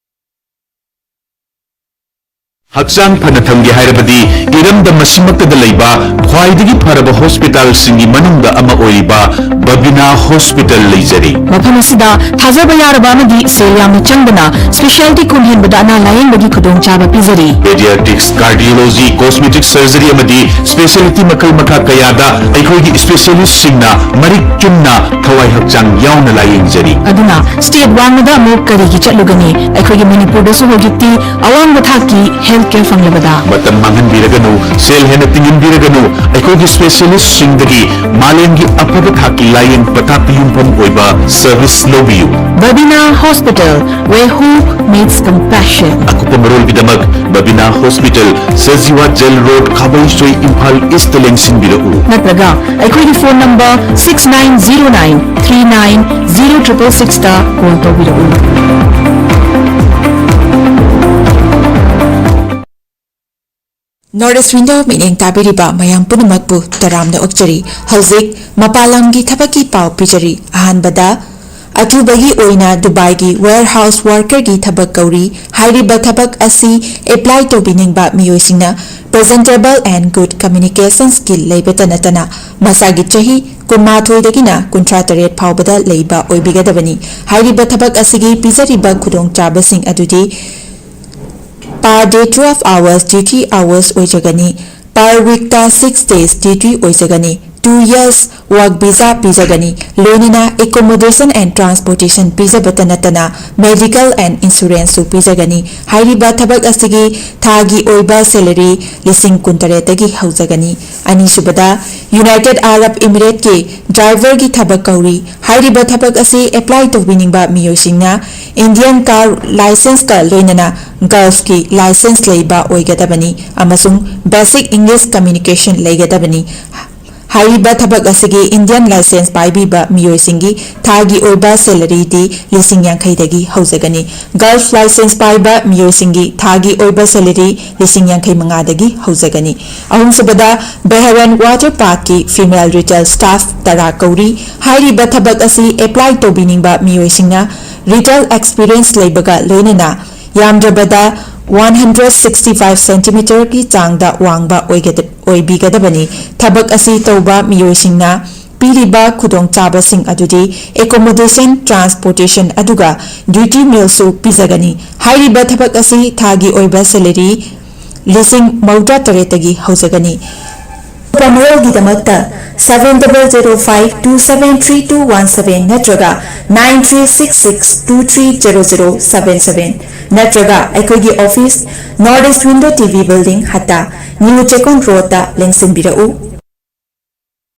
ꯍꯛꯆꯥꯡ ꯐꯅ ꯊꯝꯒꯦ ꯍꯥꯏꯔꯕꯗꯤ ꯏꯔꯝꯗꯝ ꯑꯁꯤꯃꯛꯇꯗ ꯂꯩꯕ ꯈ꯭ꯋꯥꯏꯗꯒꯤ ꯐꯔꯕ ꯍꯣꯁꯄꯤꯇꯥꯜꯁꯤꯡꯒꯤ ꯃꯅꯨꯡꯗ ꯑꯃ ꯑꯣꯏꯔꯤꯕ ꯕꯕꯤꯅꯥ ꯍꯣꯁꯄꯤꯇꯥꯜ ꯂꯩꯖꯔꯤ꯫ ꯃꯐꯝ ꯑꯁꯤꯗ ꯊꯥꯖꯕ ꯌꯥꯔꯕ ꯑꯃꯗꯤ ꯁꯦꯜ ꯌꯥꯝꯅ ꯆꯪꯗꯅ specialty ꯀꯨꯟ ꯍꯦꯟꯕꯗ ꯑꯅꯥ ꯂꯥꯌꯦꯡꯕꯒꯤ ꯈꯨꯗꯣꯡꯆꯥꯕ ꯄꯤꯖꯔꯤ꯫ Pediatrics, cardiology, cosmetic surgery ꯑꯃꯗꯤ specialty ꯃꯈꯜ ꯃꯈꯥ ꯀꯌꯥꯗ ꯑꯩꯈꯣꯏꯒꯤ specialist ꯁꯤꯡꯅ ꯃꯔꯤꯛ ꯆꯨꯝꯅ ꯊꯋꯥꯏ ꯍꯛꯆꯥꯡ ꯌꯥꯎꯅ ꯂꯥꯌꯦꯡꯖꯔꯤ꯫ ꯑꯗꯨꯅ state ꯋꯥꯡꯃꯗ ꯑꯃꯨꯛ ꯀꯔꯤꯒꯤ ꯆꯠꯂꯨꯒꯅꯤ? ꯑꯩꯈꯣꯏꯒꯤ ꯃꯅꯤꯄꯨꯔꯗꯁꯨ ꯍꯧꯖꯤꯛꯇꯤ ꯑꯋꯥꯡꯕ ꯊꯥꯛꯀꯤ health care ꯐꯪꯂꯕꯗ꯫ ꯃꯇꯝ ꯃꯥꯡꯍꯟꯕꯤꯔꯒꯅꯨ, ꯁꯦꯜ ꯍꯦꯟꯅ ꯇꯤꯡꯍꯟꯕꯤꯔꯒꯅꯨ, ꯑꯩꯈꯣꯏꯒꯤ specialist ꯁꯤꯡꯗꯒꯤ ꯃꯥꯂꯦꯝꯒꯤ ꯑꯐꯕ ꯊꯥꯛꯀꯤ ꯂꯥꯌꯦꯡ ꯄꯊꯥꯞꯇ ꯌꯨꯝꯐꯝ ꯑꯣꯏꯕ service ꯂꯧꯕꯤꯌꯨ꯫ Babina Hospital, where hope meets compassion. ꯑꯀꯨꯞꯄ ꯃꯔꯣꯜꯒꯤꯗꯃꯛ Babina Hospital, Sajiwa jail road, Khabeisoi, Imphal east ꯂꯦꯡꯁꯤꯟꯕꯤꯔꯛꯎ꯫ ꯅꯠꯇ꯭ꯔꯒ ꯑꯩꯈꯣꯏꯒꯤ phone number six nine zero nine three nine zero triple six ꯇ call ꯇꯧꯕꯤꯔꯛꯎ꯫ North East Window ꯃꯤꯠꯌꯦꯡ ꯇꯥꯕꯤꯔꯤꯕ ꯃꯌꯥꯝ ꯄꯨꯝꯅꯃꯛꯄꯨ ꯇꯔꯥꯝꯅ ꯑꯣꯛꯆꯔꯤ꯫ ꯍꯧꯖꯤꯛ ꯃꯄꯥꯟ ꯂꯝꯒꯤ ꯊꯕꯛꯀꯤ ꯄꯥꯎ ꯄꯤꯖꯔꯤ꯫ ꯑꯍꯥꯟꯕꯗ, ꯑꯊꯨꯕꯒꯤ ꯑꯣꯏꯅ ꯗꯨꯕꯥꯏꯒꯤ warehouse workerꯒꯤ ꯊꯕꯛ ꯀꯧꯔꯤ꯫ ꯍꯥꯏꯔꯤꯕ ꯊꯕꯛ ꯑꯁꯤ apply ꯇꯧꯕꯤꯅꯤꯡꯕ ꯃꯤꯑꯣꯏꯁꯤꯡꯅ presentable and good communication skill ꯂꯩꯕꯇ ꯅꯠꯇꯅ ꯃꯁꯥꯒꯤ ꯆꯍꯤ ꯀꯨꯟꯃꯥꯊꯣꯏꯗꯒꯤꯅ ꯀꯨꯟꯊ꯭ꯔꯥ ꯇꯔꯦꯠ ꯐꯥꯎꯕꯗ ꯂꯩꯕ ꯑꯣꯏꯕꯤꯒꯗꯕꯅꯤ꯫ ꯍꯥꯏꯔꯤꯕ ꯊꯕꯛ ꯑꯁꯤꯒꯤ ꯄꯤꯖꯔꯤꯕ ꯈꯨꯗꯣꯡꯆꯥꯕꯁꯤꯡ ꯑꯗꯨꯗꯤ per day twelve hours duty hours ꯑꯣꯏꯖꯒꯅꯤ꯫ Per weekꯇ six days duty ꯑꯣꯏꯖꯒꯅꯤ꯫ Two years work visa ꯄꯤꯖꯒꯅꯤ꯫ ꯂꯣꯏꯅꯅ accommodation and transportation ꯄꯤꯖꯕꯇ ꯅꯠꯇꯅ medical and insuranceꯁꯨ ꯄꯤꯖꯒꯅꯤ꯫ ꯍꯥꯏꯔꯤꯕ ꯊꯕꯛ ꯑꯁꯤꯒꯤ ꯊꯥꯒꯤ ꯑꯣꯏꯕ salary ꯂꯤꯁꯤꯡ ꯀꯨꯟꯇꯔꯦꯠꯇꯒꯤ ꯍꯧꯖꯒꯅꯤ꯫ ꯑꯅꯤꯁꯨꯕꯗ, United Arab Emirateꯀꯤ driverꯒꯤ ꯊꯕꯛ ꯀꯧꯔꯤ꯫ ꯍꯥꯏꯔꯤꯕ ꯊꯕꯛ ꯑꯁꯤ apply ꯇꯧꯕꯤꯅꯤꯡꯕ ꯃꯤꯑꯣꯏꯁꯤꯡꯅ Indian car licenceꯀ ꯂꯣꯏꯅꯅ Gulfꯀꯤ license ꯂꯩꯕ ꯑꯣꯏꯒꯗꯕꯅꯤ ꯑꯃꯁꯨꯡ basic English communication ꯂꯩꯒꯗꯕꯅꯤ꯫ ꯍꯥꯏꯔꯤꯕ ꯊꯕꯛ ꯑꯁꯤꯒꯤ Indian license ꯄꯥꯏꯕꯤꯕ ꯃꯤꯑꯣꯏꯁꯤꯡꯒꯤ ꯊꯥꯒꯤ ꯑꯣꯏꯕ salaryꯗꯤ ꯂꯤꯁꯤꯡ ꯌꯥꯡꯈꯩꯗꯒꯤ ꯍꯧꯖꯒꯅꯤ꯫ Gulf license ꯄꯥꯏꯕ ꯃꯤꯑꯣꯏꯁꯤꯡꯒꯤ ꯊꯥꯒꯤ ꯑꯣꯏꯕ salary ꯂꯤꯁꯤꯡ ꯌꯥꯡꯈꯩ ꯃꯉꯥꯗꯒꯤ ꯍꯧꯖꯒꯅꯤ꯫ ꯑꯍꯨꯝꯁꯨꯕꯗ, Bahrain Water Parkꯀꯤ female retail staff ꯇꯔꯥ ꯀꯧꯔꯤ꯫ ꯍꯥꯏꯔꯤꯕ ꯊꯕꯛ ꯑꯁꯤ apply ꯇꯧꯕꯤꯅꯤꯡꯕ ꯃꯤꯑꯣꯏꯁꯤꯡꯅ retail experience ꯂꯩꯕꯒ ꯂꯣꯏꯅꯅ ꯌꯥꯝꯗ꯭ꯔꯕꯗ one hundred sixty five centimeterꯒꯤ ꯆꯥꯡꯗ ꯋꯥꯡꯕ ꯑꯣꯏꯒꯗ-, ꯑꯣꯏꯕꯤꯒꯗꯕꯅꯤ꯫ ꯊꯕꯛ ꯑꯁꯤ ꯇꯧꯕ ꯃꯤꯑꯣꯏꯁꯤꯡꯅ ꯄꯤꯔꯤꯕ ꯈꯨꯗꯣꯡꯆꯥꯕꯁꯤꯡ ꯑꯗꯨꯗꯤ accommodation, transportation ꯑꯗꯨꯒ duty mealꯁꯨ ꯄꯤꯖꯒꯅꯤ꯫ ꯍꯥꯏꯔꯤꯕ ꯊꯕꯛ ꯑꯁꯤ ꯊꯥꯒꯤ ꯑꯣꯏꯕ salary ꯂꯤꯁꯤꯡ ꯃꯧꯗ꯭ꯔꯥ ꯇꯔꯦꯠꯇꯒꯤ ꯍꯧꯖꯒꯅꯤ꯫ ꯑꯀꯨꯞꯄ ꯃꯔꯣꯜꯒꯤꯗꯃꯛꯇ seven double zero five two seven three two one seven ꯅꯠꯇ꯭ꯔꯒ nine three six six two three zero zero seven seven ꯅꯠꯇ꯭ꯔꯒ ꯑꯩꯈꯣꯏꯒꯤ office, North East Window T V Building, ꯍꯠꯇꯥ, New Chekon Roadꯇ ꯂꯦꯡꯁꯤꯟꯕꯤꯔꯛꯎ꯫